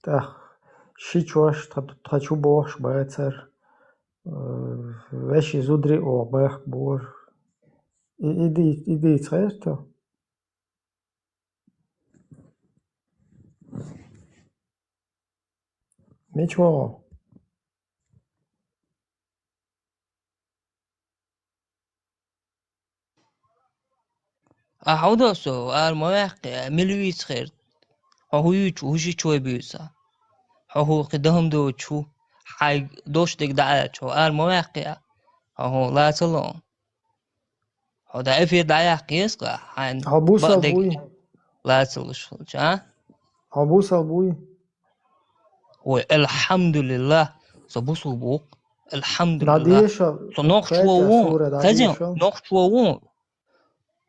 Так, шичош, тха-, тхачу бош, бацар, э, веши зудри о, бэх, бор. И, иди, иди, церто. Ничего. А хьо досо, ар ма ваьккхи, мил вийца херт. Хьо хӀу юч, хӀу ши чой буьйса. Хьо хӀу кхи дахам доч хӀу, хьай дош дег даьлач хьо, ар ма ваьккхи. Хьо хӀу лацало. Хьо да эфир дӀаяккха еза-кх, хьайна Хьо бусал бакъдерг буй? Лацалуш хилча, а? Хьо бусал буй? Ой, алхьамдулиллахӀ, со бусал бу-кх. АлхьамдулиллахӀ. ДӀадеша Со нохчо Фатихьа ву, сура хезен, дӀадеша. Нохчо ву,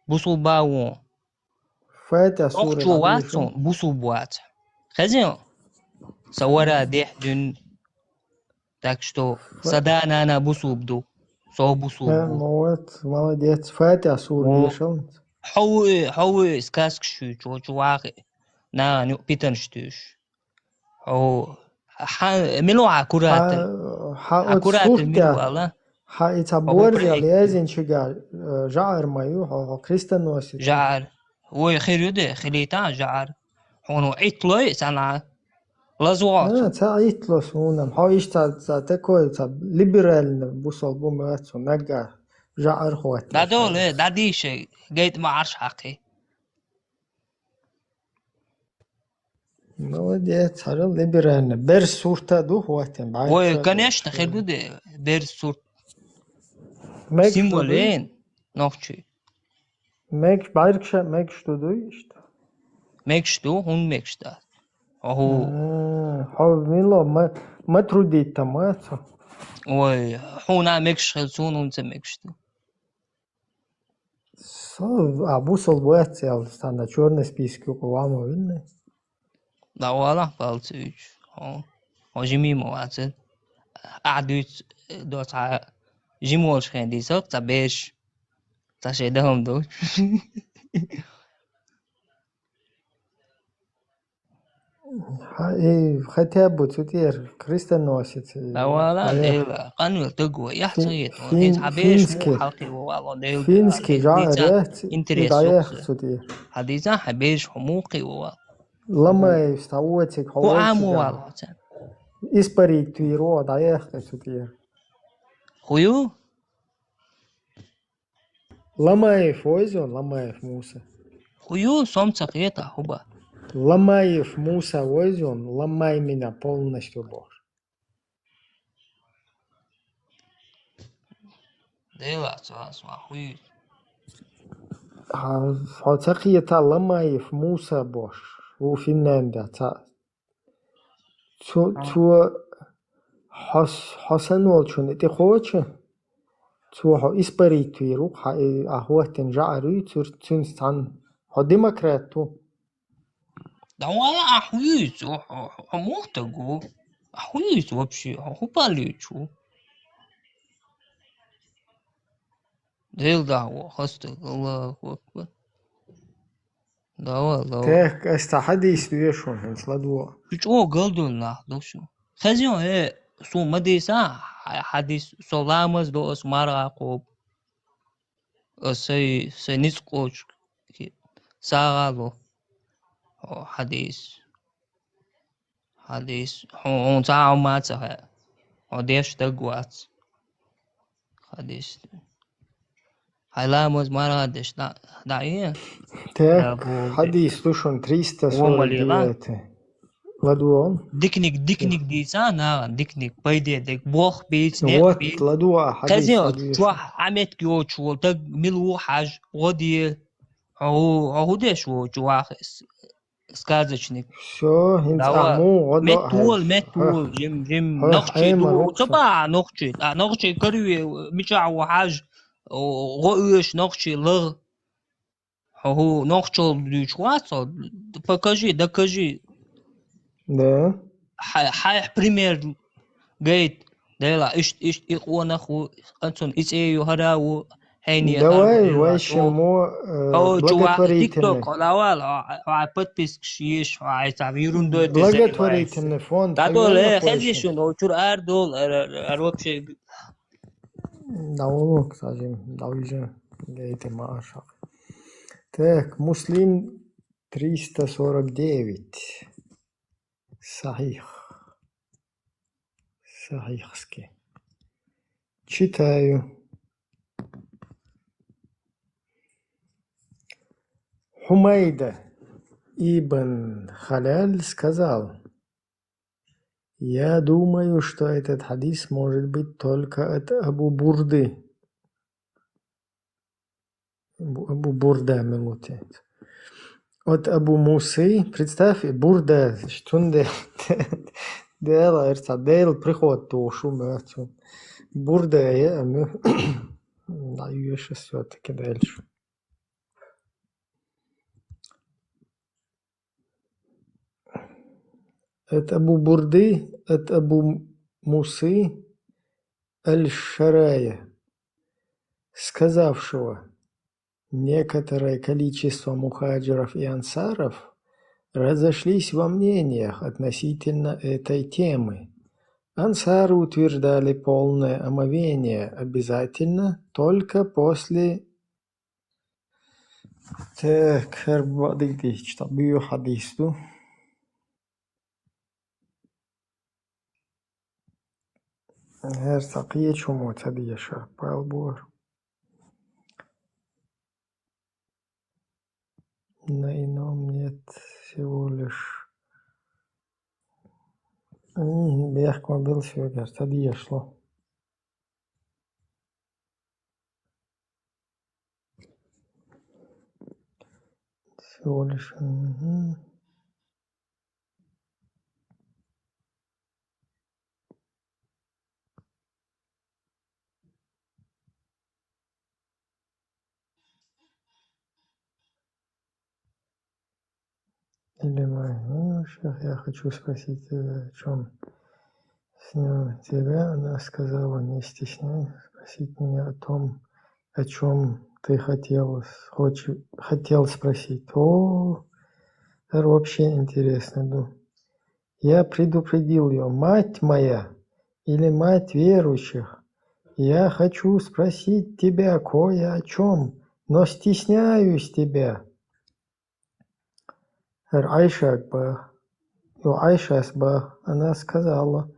бусал ба ву. Фатихьа сура Нохчо вац дӀадеша. Со, бусал бу вац. Хезен? Са вара дехь дуьн. Так что, Фа- са да-нана бусулб ду, со бусулб Э, бу. Вот, молодец. Фатихьа сура Во. Дешал. Хьо ву, хьо ву сказкаш юьйцу, чу вахи. Нагахь юкъа питанаш туьйсуш. Хьо, хьан, мила ву хьан куратор? Хьан, хьан Хьан оцу куратор сурт мила тӀехь, ву ала? Хьан и цхьа Хьо хӀун борзел проект? Язйинчигахь, э, жӀар ма ю, хьо, хьо крестоносец. ЖӀар. Вай хир ю де, хилийта жӀар. Хьуна Ӏитталой санна. Лаза вогӀу А, цо. Ца Ӏиттало суна. Хьо иштта ца, ца такой, ца либеральный бусалба ма ю цо, наггахь жӀар хӀоттийна. ДӀадоле, дӀадийша, гайта ма Ӏарш хьакхи. Молодец, хьажал либеральный. Берз сурт а ду хӀоттийна, бӀаьрг Ой, ша конечно, ду. Хир ду де, берз сурт. Мегаш ду дуй? Символен, нохчий. Мегаш, бӀаьрг ша мегаш ду дуй иштта? Мегаш ду, хӀунда мегаш дац? Аху. А, хьо мила ма, ма трудить там, а, цо? Ой, хьуна мегаш хила, суна хӀунда ца мегаш ду? Со, а, бусалба вац аьлла, стенна чёрный список юкъа вамо винна. Да вала, палца уьйцу. Хьо, хьо жимий ма вацара. Ахь дуьйцу, э, доцахьа жима волуш хен дийцалх, цхьа бераш. Цхьа шайн дахам ду. Хьан, э, хотя бы цу тӀера крестоносец, э, Да вала, хьан Дела, къанвел таг ву, яхь ца Фин-, хета, фин-, хьан бераш финский, муха хьалкхе ву вало, Дела, финский жӀар дийца яц, интерес и дӀаяхка юкъа. Цу тӀера. Хьан дийца, хьан бераш хьо муха кхе ву вало. Ламаев ста оциг хьо Хьо вовчигахь. Амо вало хьо царна. Испарить туьйр ву, дӀаяхка цу тӀера. Хьо ю? Ламаев ву иза, Ламаев Муса. Хьо ю, сом ца хета, хӀуба. Ламаев Муса ву иза, ломай меня полностью бохуш. Дела, цо, цо, хьо ю. Хьо, хьо ца хета Ламаев Муса бохуш, ву Финляндехь цхьаъ. Цо, А. цо хьо с-, хьо санна волчунна и тӀе кхочу, цо хьо испарить вийр ву, хьан и, ахь хӀоттина жӀар юй, цуьр-, цуьнца цхьаьна. Хьо демократ ву. Да вала, ахь вуьйцу, хьо, хьо, хьо муха таг ву? Ахь вуьйцу вообще, хьо хӀун пал юьйцу ву? Дела дахь ву, хастаг, Аллаху акбар. Давай, давай. Так, ас цхьа хьадис доьшу хӀинца ладогӀа. Шу чӀогӀа галдолу нах ду шу. Хезйо, э, суна ма дийца, хьа-, хьадис, со ламаз до, ас марха кхобу. Ас сайн, сайн ницкъ кхочу, сагӀа ло. Хьо хьадис. Хьадис. Хьо, хьуна цхьа а хӀума ца хаьа. Хьо деш даг вац. Хьадис. Хьайн ламаз марха деш дӀа, дӀа э? Так, Абу хьадис ду шуна триста сорок девятый. ЛадогӀа. Дикниг, дикниг дийца нагахь, дикниг, пайде дерг, бох бийца, некъ Вот, бийца. ЛадогӀа хьадис, хезий, ладогӀа. Чохь Ӏаметта йоцуш волу таг мила ву хьажа, гӀо де. Хьо, хьо хӀун деш ву чу ваха? Сказочник. Всё, хӀинца Давай. Ахьа муха гӀо до хьажа? Меттавола, меттавола, жим, жим, хӀо, нохчий Ӏемар ду, ву ца ца. Бахьа нохчий, а нохчий караве, мичахь ву хьажа, гӀо оьшу нохчий лагӀа. Хьо хӀу нохчалла дуьйцуш вац хьо? Покажи, докажи. Да. Хьай-, хьайх пример гайта. Дела, иштта, иштта и къонах ву, оцунна и цӀе ю, хӀара ву, хьайне Давай, хӀара ву, вай шиммо, э, хьо чу ваха благотворительный. ТикТок, давай, хьо, хьо подпискаш еш, хьо хьайца вирун дой деза. Благотворительный фонд. Да, хьо дол, вай э, хезий шуна, хьо чура ара дол, ара, ара, ара вообще. Да, улук, сажим, да, уже, гайта ма аша. Так, Муслим триста сорок девять. Сахих. Сахихский. Читаю. Хумайда ибн Халяль сказал: «Я думаю, что этот хадис может быть только от Абу Бурды». Бу-, Абу Бурда мила ву те. От Абу Мусы, представь, Бурда, цунна де-, Дела, эрца, Дела приход тухуш ву моьтту. Бурда е, а мо-, дӀайоьшу всё-таки дальше. От Абу Бурды, от Абу Мусы аль-Шарая, сказавшего: некоторое количество мухаджиров и ансаров разошлись во мнениях относительно этой темы. Ансары утверждали полное омовение обязательно только после... Так, хӀара бакъдерг дийцича, тӀаккха буьйху хьадис ду. ХӀара цхьа кхечу хӀума ца дешара, бала бора. На ином нет, всего лишь. М, бехк ма билла соьгара, ца дешало. Всего лишь, мгм. Или мой, ну, щас я хочу спросить, э, о чём с ним тебя. Она сказала: «Не стесняйся спросить меня о том, о чём ты хотел, с- хоче- хотел спросить». О, это вообще интересно, да. Я предупредил её: «Мать моя или мать верующих, я хочу спросить тебя кое о чём, но стесняюсь тебя». ХӀара Ӏайшас баха. Йо, Ӏайшас баха. Она сказала: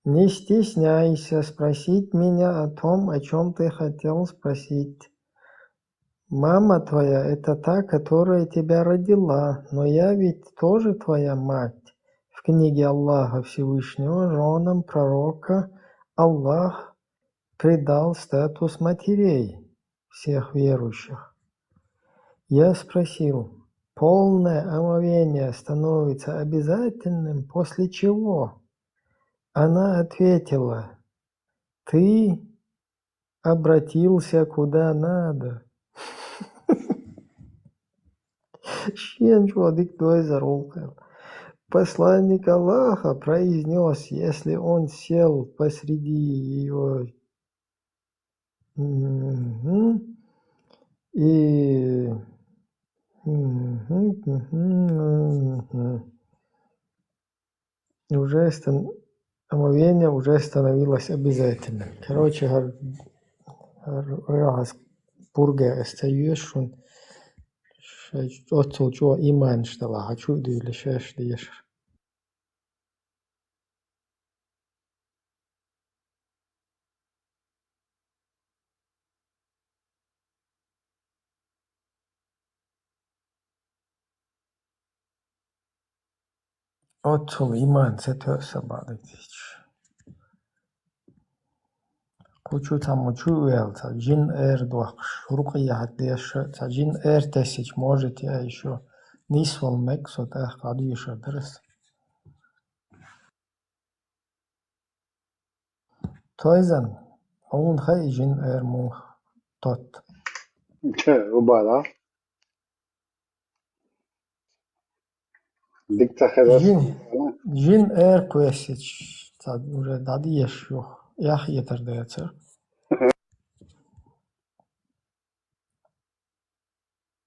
«Не стесняйся спросить меня о том, о чём ты хотел спросить. Мама твоя — это та, которая тебя родила, но я ведь тоже твоя мать. В книге Аллаха Всевышнего женам пророка Аллах придал статус матерей всех верующих». Я спросил: «Полное омовение становится обязательным после чего?» Она ответила: «Ты обратился куда надо». Шен чӀогӀа дика дойзар гӀуллакх. Посланник Аллаха произнёс: «Если он сел посреди её». Мгм. И... Мгм, мгм, мгм. Уже стан- омовение уже становилось обязательным. Короче, хӀара, хӀара оьгӀаз пургӀа ас ца йоьшу шуна, шайн оццул чӀогӀа иманаш далахь, хьан чу а дуьйла шаьш дешар. Оццул иман ца тоьа сан бакъдерг дийцича. Кху чу цхьаммо чу а ваьлла, цхьа жин эр дохкуш, рукъя хьадеша, цхьа жин эр тесича, можете, а ещё нийсвала мега со, тӀаккха дӀадешар дара ас. Тойзан, хьуна хаьий жин эр муха тотт? Ча, убара. Дика ца хезаш. Жин, жин эр кхоьссича, цхьа уже дӀадеша юха, эхь хетар дацара.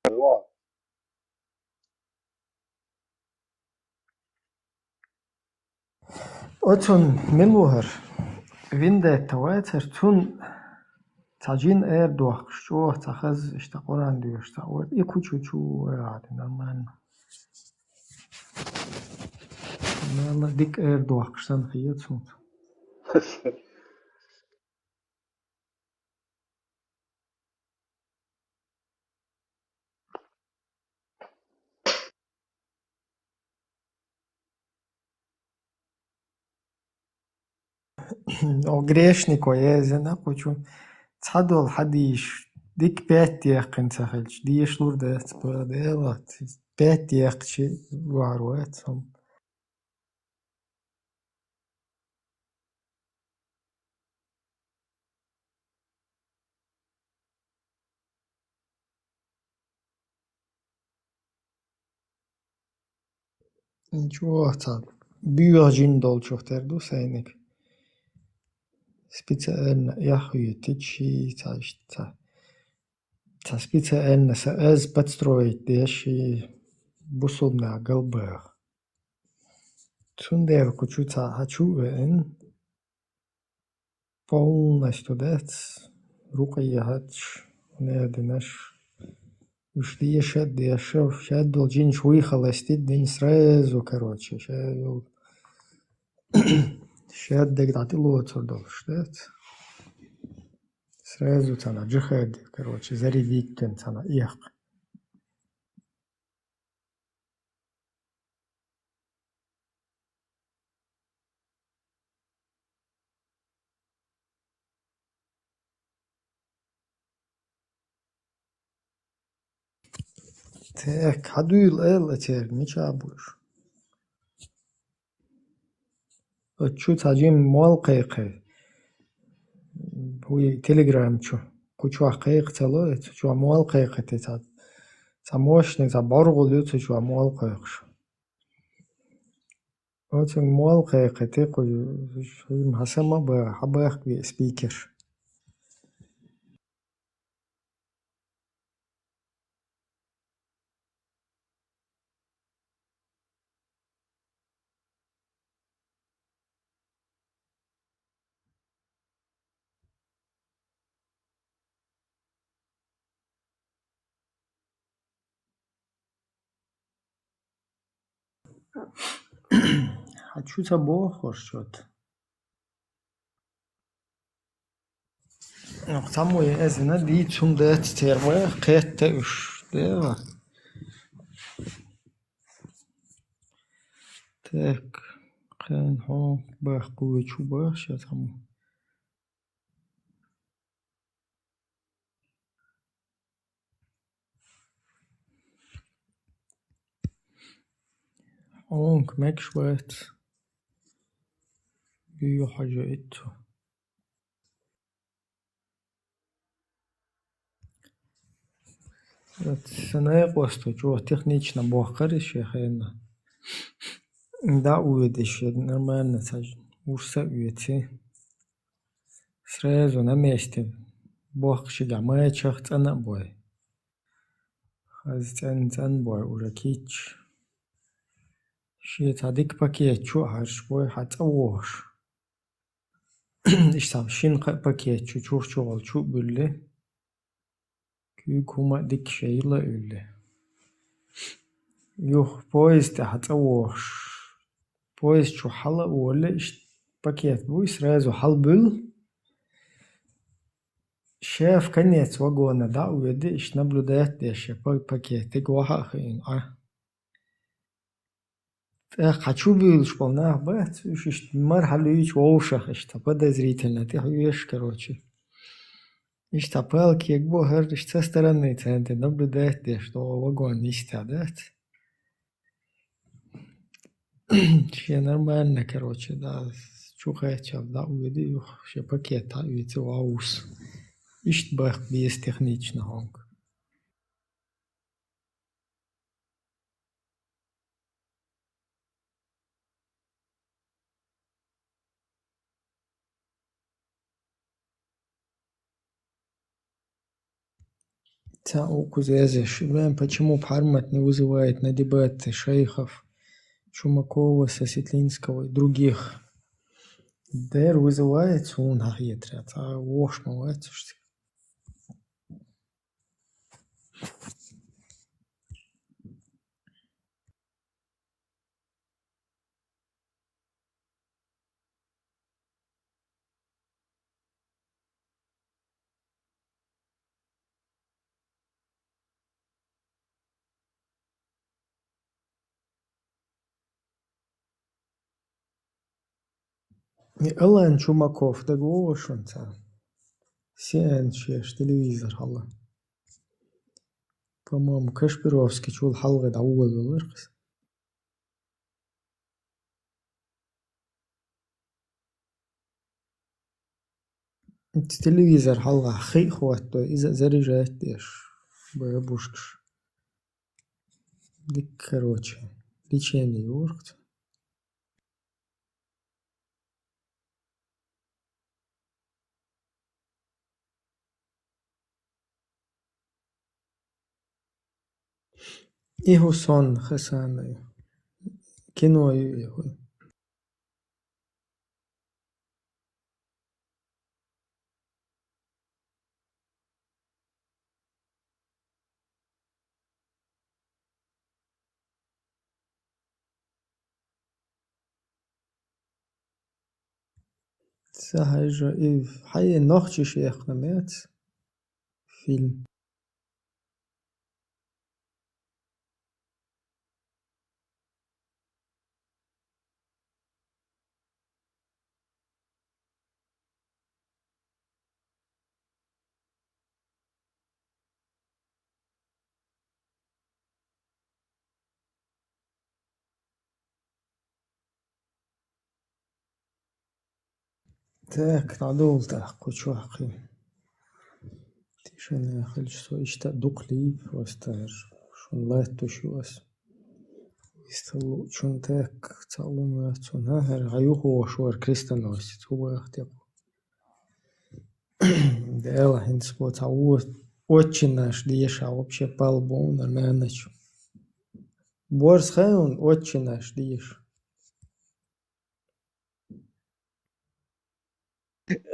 Во. Оцун мила ву хӀара? Виндетта вацара, цунна цхьа жин эр дохкуш, чӀогӀа цхьа хаза иштта Къуръан доьшуш цхьа вара. И кху чу чу вара, нормально. Нормально, дика эр дохкуш санна хета цунна. О, грешнико еза, кху чу цхьадолу хьадийша, дика бетта яьккхина ца хилча, деша лур дац, бара Дела, бетта яьккхича лур вац хӀума. ЧӀогӀа цхьа боьха жин долчух тера ду сайниг. Специально эхь хетича, цхьа иштта цхьа Цхьа специально са аз подстроить деш и бусулба нах галбаха. Цундела кху чу цхьа хьачу а веана, полностью дац, рукъа яхьача, хӀунда динаш. Уж деша а деша, шаьдола жинаш вуй халастит дин сразу, короче, шаьдола. Шаьддаг дӀатӀалоцур долуш дац. Сразу цхьана джихад, короче, зарядить дина цхьана эккха. Так, хьадуьйла аьлла церга, мича бу уьш? Оцу чу цхьа жима молла кхайкхи. ХӀуй, Telegram чу. Кху чохь кхайкха ца ло, цу чохь молла кхайкхи те цхьа. Цхьа мощный, цхьа бӀоргӀула ю цу чохь молла кхайкхаш. Оцу молла кхайкхи те кху, хӀума хьан сама а баха, хьан бахка ве спикер. Хьан чу ца боху хӀорш чот? Цхьаммо я эзина дийца хӀума дац церан, кхетта уьш, дела. Так, кхин хьо бахка вуьйчу баха ша цхьаммо. Онг мегаш вац. Юьйхьажа иццо. Сан айкъоста чӀогӀа технично бохкара шен хенна. ДӀа а воьдуш, нормально ца вуьш са а оьций. Сразу на месте бохкашка мачах цӀана а бой. Хаза цӀена-цӀена бой уже кийча. Шен цхьа дика пакет чу а хьарчабой, хьан цӀа вохуш. Иштта шина-кхаа пакет чу чухчухьал чу а буьллий. Куьйга хӀума а дика шайла а уьллий. Юха поезд тӀехь цӀа вохуш. Поезд чу хьала а воллий, иштта пакет буй, сразу хьалабуьллу. Шеф конец вагона дӀа а воьдий, иштта наблюдать деш, я па-, пакетиг вахьа а хиъна Ӏа. ТӀаккха хьан чу буьйлуш болу нах бац, уьш иштта мара хьалуьйчу вовшах, иштта подозрительно тӀехьоьжуш, короче. Иштта палкега бу хӀара, иштта со стороны царна тӀе наблюдать деш, догӀу вагон йистехь дац. Шен нормально, короче, да, чу кхаччалц дӀа а воьдий юха, шен пакет дӀа а оьций, вовшах. Иштта бахка беза технично хьонга. Цхьа укхаза язъеш: Ибрахим, почему Пхьармат не вызывает на дебаты шейхов Чумакова, Сосетлинского и других? Дера вызывает, суна хетарехь, цхьа вохуш ма вац уьш цига. И Алан Чумаков дагавогӀу шуна цхьа? Си Эн шеш телевизор хьала. По-моему, Кашпировский чул хьалха дӀаволавелира иза. Телевизор хьалха хи а хӀоттадо, иза а заряжать деш, бабушкаш. Дика, короче, лечение юркъ. И хӀу сонна хасана ю. Кино ю и хӀу. Ца хьежа, и хьай нохчи шехна мец фильм. Так, надолго так, кучу ахи. Тишина хилча со иштта дукха лийв, просто шун латтуш ю ас. Исталу чун так, ца лума цун, ха, хӀара хьа юхавош вара крестоносец, хӀу бахтя. Дела хӀинца бо ца ву отче наш деша, вообще пал бу нормально чу. Борз хайун отче наш деша.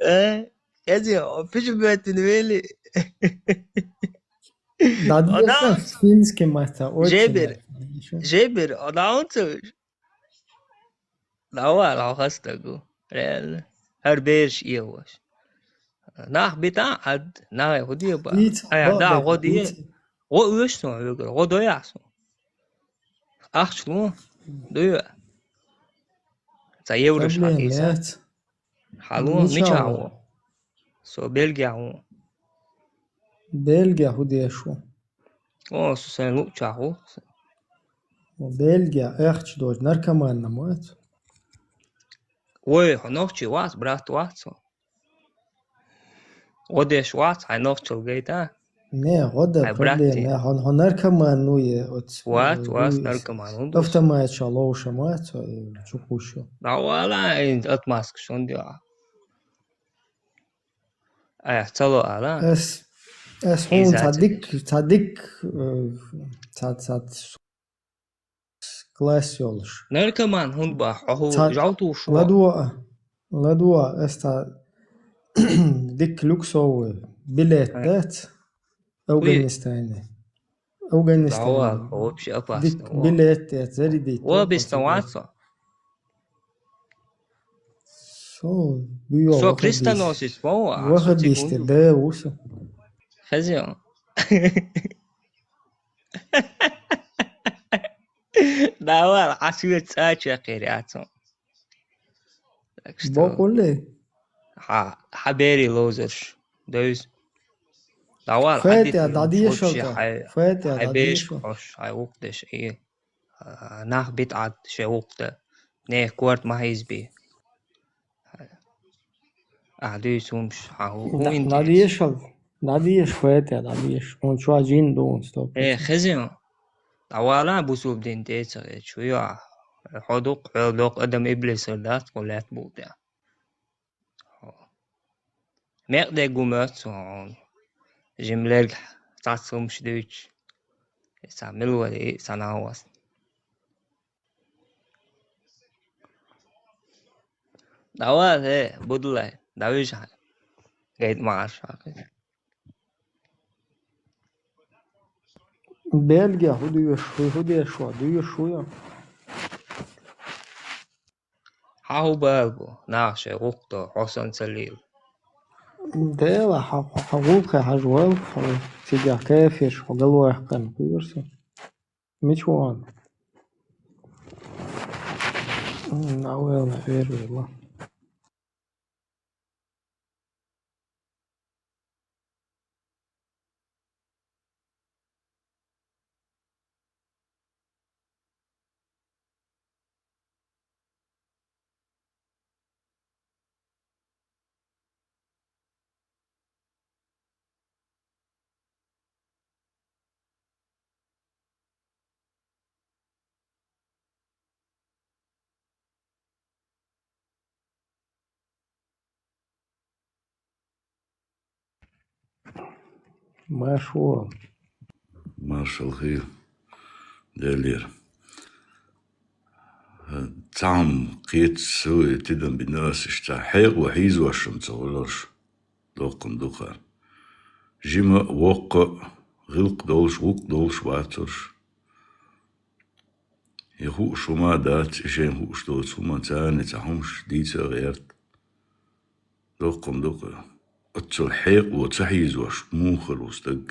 Э, эзи, пичу беттин вели. Да, Адам деша финский мата отче Жебер. Наш деша. Жебер, Адам цуш. Давай, лаха стагу. Реально. ХӀара бераш ийлаш. Нах бита ад, нах худия ба. Иц, Ай, ба, да, ба, го дие. Иц. Го уш сон, вегер, го доя сон. Ахч лу. Дуя. Ца еврош Проблема хакиса. Нет. Халу, Ничего. Мича го. Со Бельгия го. Бельгия худешу. О, со сен луча го. Бельгия, эхч дож, наркоман на мать. Ой, хонохчи вас, брат вас. Одеш вац, хьай нохчал гайта? Не, года Хьай проблема, брат не, хьо, хьо наркоман, ну, е, от, Вац, э, вац, ну, наркоман, ну, дус. Автомат ша лоуша мац, э, чукушу. Да вала, э, отмазка шон диа. Ай, цало ала. Эс, эс хун Иза цадик, цадик, э, цад, цад класс йолуш. Наркоман хӀунда бах, хьо хӀу Ца-, жовтуш ву? Ладуа, ладуа, эс та дик люксовый билет Ай. Дац Хуй. Афганистане. Афганистане. Давай, вообще опасно, Дик во. Билет дац, зарядить. Во, без там вацо. Со, буё, Со выходи. Крестоносец, во, а, Выходи, со секунду. Да, уса. Хозяин. Давай, а свет цача херяцо. Так что Бокуле. Ха, хабери лозерш. Дойс. Давай, Фетя, хадит, дадиешал шот та. Ши, хай, Фетя, хай беш, дадиешал. Хош, хай ухдеш, и, а, нах бит ад, ше ухта. Не, корт махизби. А, дуй сумш, а, ху, Да, ху интересно. Надеешал, надееш хвете, надееш. Он чуа джин дун, стоп. Э, хезион. Давала бусуб дин тецаге, чуя. Ходук, хвел док, адам иблисер дат, колет бултя. Мекъде гумет сон. Жимлерг цацумш дуйч. Са милвари, са навас. Давай, э, будлай, давижа. Гайд марш. Бельгия, худуеш, худуеш, худуеш, худуеш. Хьа хӀу бал бу, нах шай гӀуллакх до, хьо сан ца лийла. Дела, хьа, хьа гӀуллакхе хьажа вал, хьо цигахь кафеш, хьо галваьккхина кхоьру со. Мича вахана? М, а вел на вер вела. Маршо. Маршал хир. Делера. Цхьа хӀума кхеташ, со и тидам бина ас, иштта хьекъало хьийзош-м ца хуьлуш, доккха-м ду-кх. Жима а, воккха а, гӀиллакх долуш, гӀуллакх долуш вацарш. И хууш хӀума дац, и шайна хууш доцу хӀуманца царна цхьа хӀумаш дийца а гӀерта. Доккха-м ду-кх. Оццул хьекъало ца хьийзош муха хир ву стаг?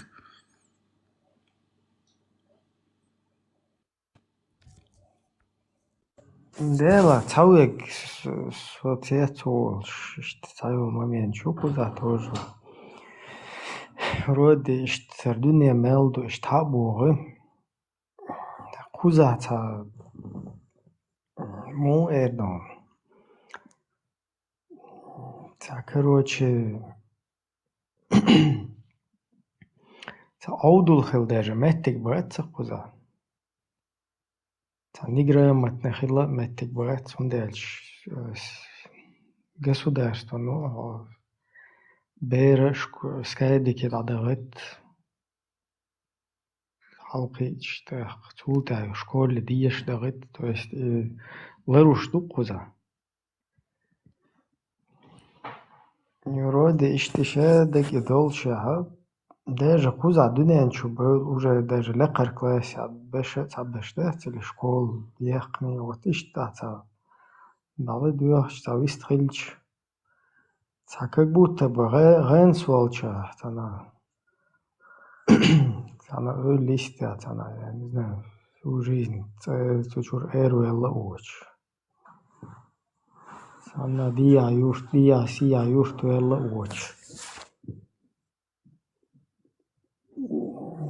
Дела, цхьа век с-, со цец волуш, иштта цхьа йолу момент ю кхузахь тоже. Вроде иштта сара дуьне мел ду, иштта хьа а богӀу. Кхузахь цхьа, муха эр ду, цхьа, короче, цхьа Ӏовдал хила деза меттиг бац цхьа кхузахь. Цхьа неграмотный хила а меттиг бац, хӀунда аьлча, э, с-, государство, ну, бераш ку-, скайдике дӀадахийта. Хьалкхийташ тӀаккха, цул тӀаьхьа школе деша дахийта, то есть, э, ларуш ду кхузахь. И вроде иштта ша дагадолчехьа, даже кхузахь дуьнен чу бевлла, уже даже лекхара классе беша а цхьаберш дац или школа яьккхина, вот иштта цхьа дӀаладоьгӀча, цхьа вист хилча, цхьа как будто бы гӀе-, гӀенас волчохь цхьана, цхьана ойла йисте цхьана, я не знаю, всю жизнь цӀе-, цу чуьра эр ваьлла а воцуш. Цхьана дехьа юрт, дехьа сехьа юрт ваьлла а воцуш.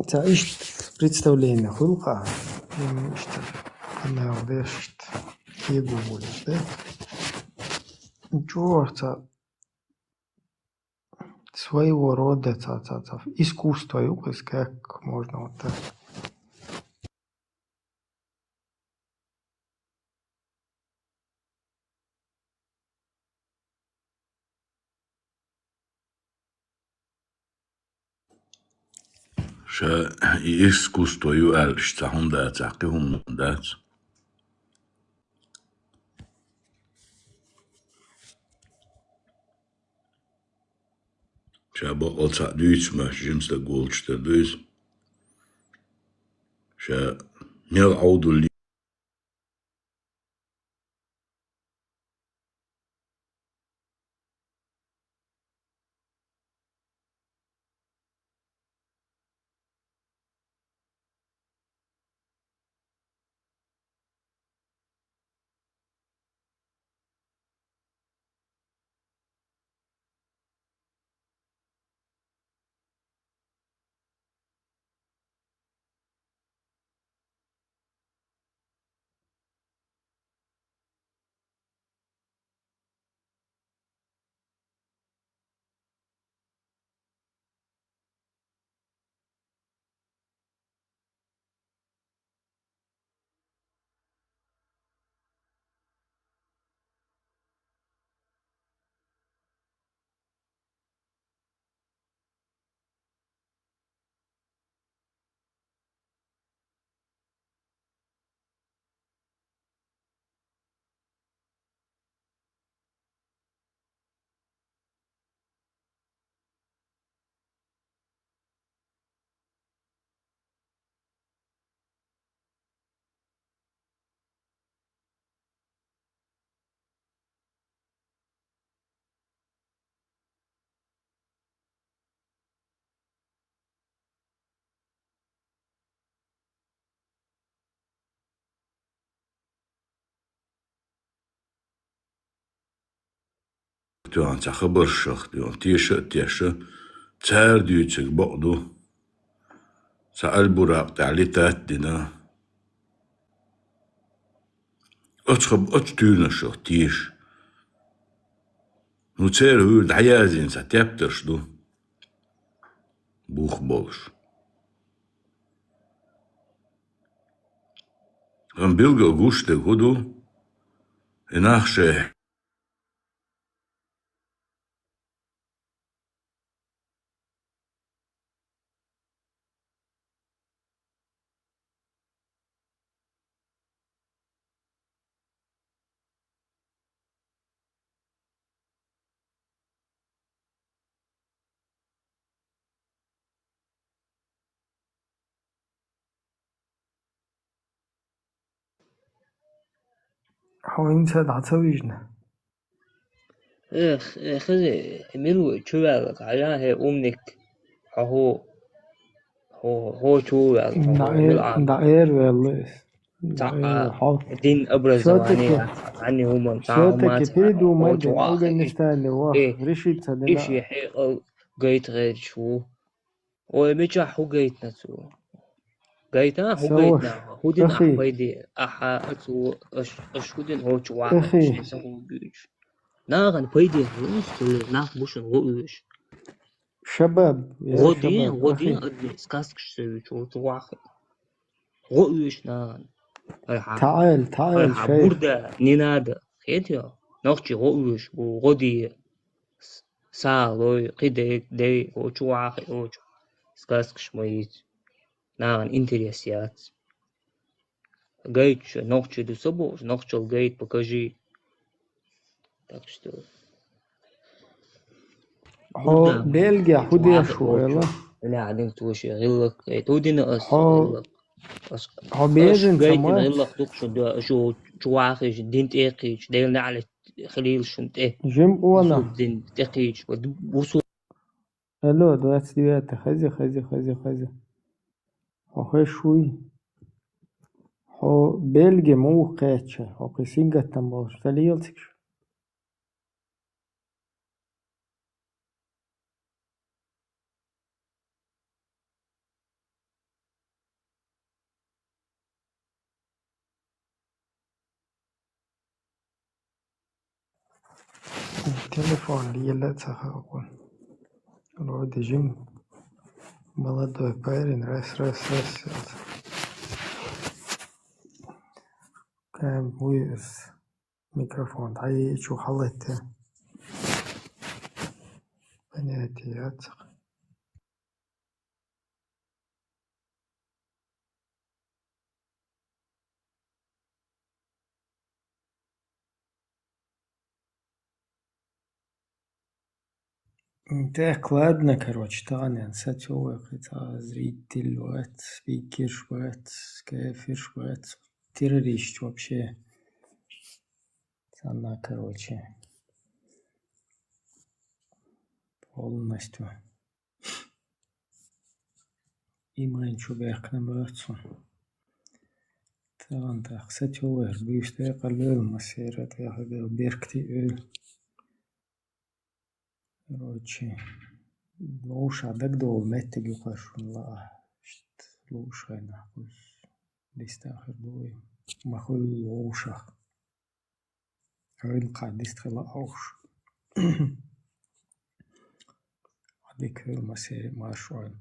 Ца иштта представление хуьлу-кх, м, иштта, къамел деш, иштта, кегу волуш, да? ЧӀогӀа ца своего рода, ца, ца, ца искусство ю-кх иза, как можно вот так. Ша и искусство ю аьлла, иштта цхьа хӀума дац, цхьа кхин хӀума дац. Ша бакъал цхьаъ дуьйцуш, жима стаг волчу тера ду иза. Ша мел Ӏовдал Туьйхьан цхьа хабаршах, туьйхьан теша а тешна, цара дуьйцург бакъ ду. Цхьа аль-Буракъ тӀехь летать дина. Оцу хаб-, оцу туьйранашах теша. Ну, церан хьуьйра дӀаяздина цхьа тептарш ду. Бух болуш. Амма билггал гуш дерг хӀун ду? И нах шайн Хьо хӀинца дӀа ца вижна? Эх, эх, хӀези, мила ву чу ваьлларг, хьажа, хӀей, умник. Хьо хӀу, хьо, хьо чу ваьлла, хьо, хӀу, мила Ӏа. ДӀаэр ваьлла из. Цхьа, ДӀаэр, хьо. Дин образование, Всё-таки, цхьанне хӀуман, цхьа хӀума, всё-таки цхьа, передумай хӀо чу дин, ваха, организацияни ва, э, решиться дина. Иши хьекъал гайта гӀерташ ву. Ой, мичахь хӀу гайтина цо? Гайта, хӀу гайтина? ХӀу дина ахь пайде? Ахьа, а цо, аш, аш хӀу дина хӀо чу ваха, шен са хӀу гуьйчу? Нахана пайде хӀу уьш, цо нах бушун гӀо уьш. Шабаб, я шабаб, ахи. ГӀо дин, гӀо дин, адни, сказкаш ца вуьйчу, хӀо чу ваха. ГӀо уьш нахана. Ай, хьа. Таал, таал, ай, хьа, шайх. Бурда, не надо. Хетио? Нохчи гӀо уьш, гу, гӀо дие. С-, сагӀа лой, кхидерг, дей, хӀо чу ваха, хӀо чу. Сказкаш ма йийца. Нахана интерес яц. Гайта, нохчи ду са бохуш, нохчал гайта, покажи. Так что. Хьо Бельгия хӀу деш ву, эла? Ля, один туши, гӀиллакх, э, ту дина ас, хьо, гӀиллакх. Ас, хьо ас беженца гайтина мац? ГӀиллакх дукха шу да, шу чу вахийча, дин тӀе кхийча, Дела неӀалт хилийла шун тӀе. Жим къона. Бусурба дин тӀе кхийча, бу-, бусу- Алло, двадцать девятый, хази, хази, хази, хази. Хьо хеш вуй? Хьо Бельге муха кхаьчча? Хьо кхин сингаттам болуш ца лелацигаш? Телефон лела а ца хаалгӀун. Вроде жим молодой парень, раз, раз, раз, раз. Кам вуй ас микрофон дӀайичу халатте. Понятие яцахь. Так, ладно, короче, тахана сацо вай кхин цхьа зритель вац, спикерш вац, кафирш вац, террорист вообще. Царна, короче, полностью. Иман чу бехкна бацу. Тан тах сатёвер буьйш декъа лел масера тӀехьа бел беркти эл. Короче, ловша дагдовла меттиг юкъа шун лаа. Шт ловшайна хуз. Дистахир дуй. Махуй ловша. Гьуьлкха дистхила овш. Адик хӀуьл масери маршой.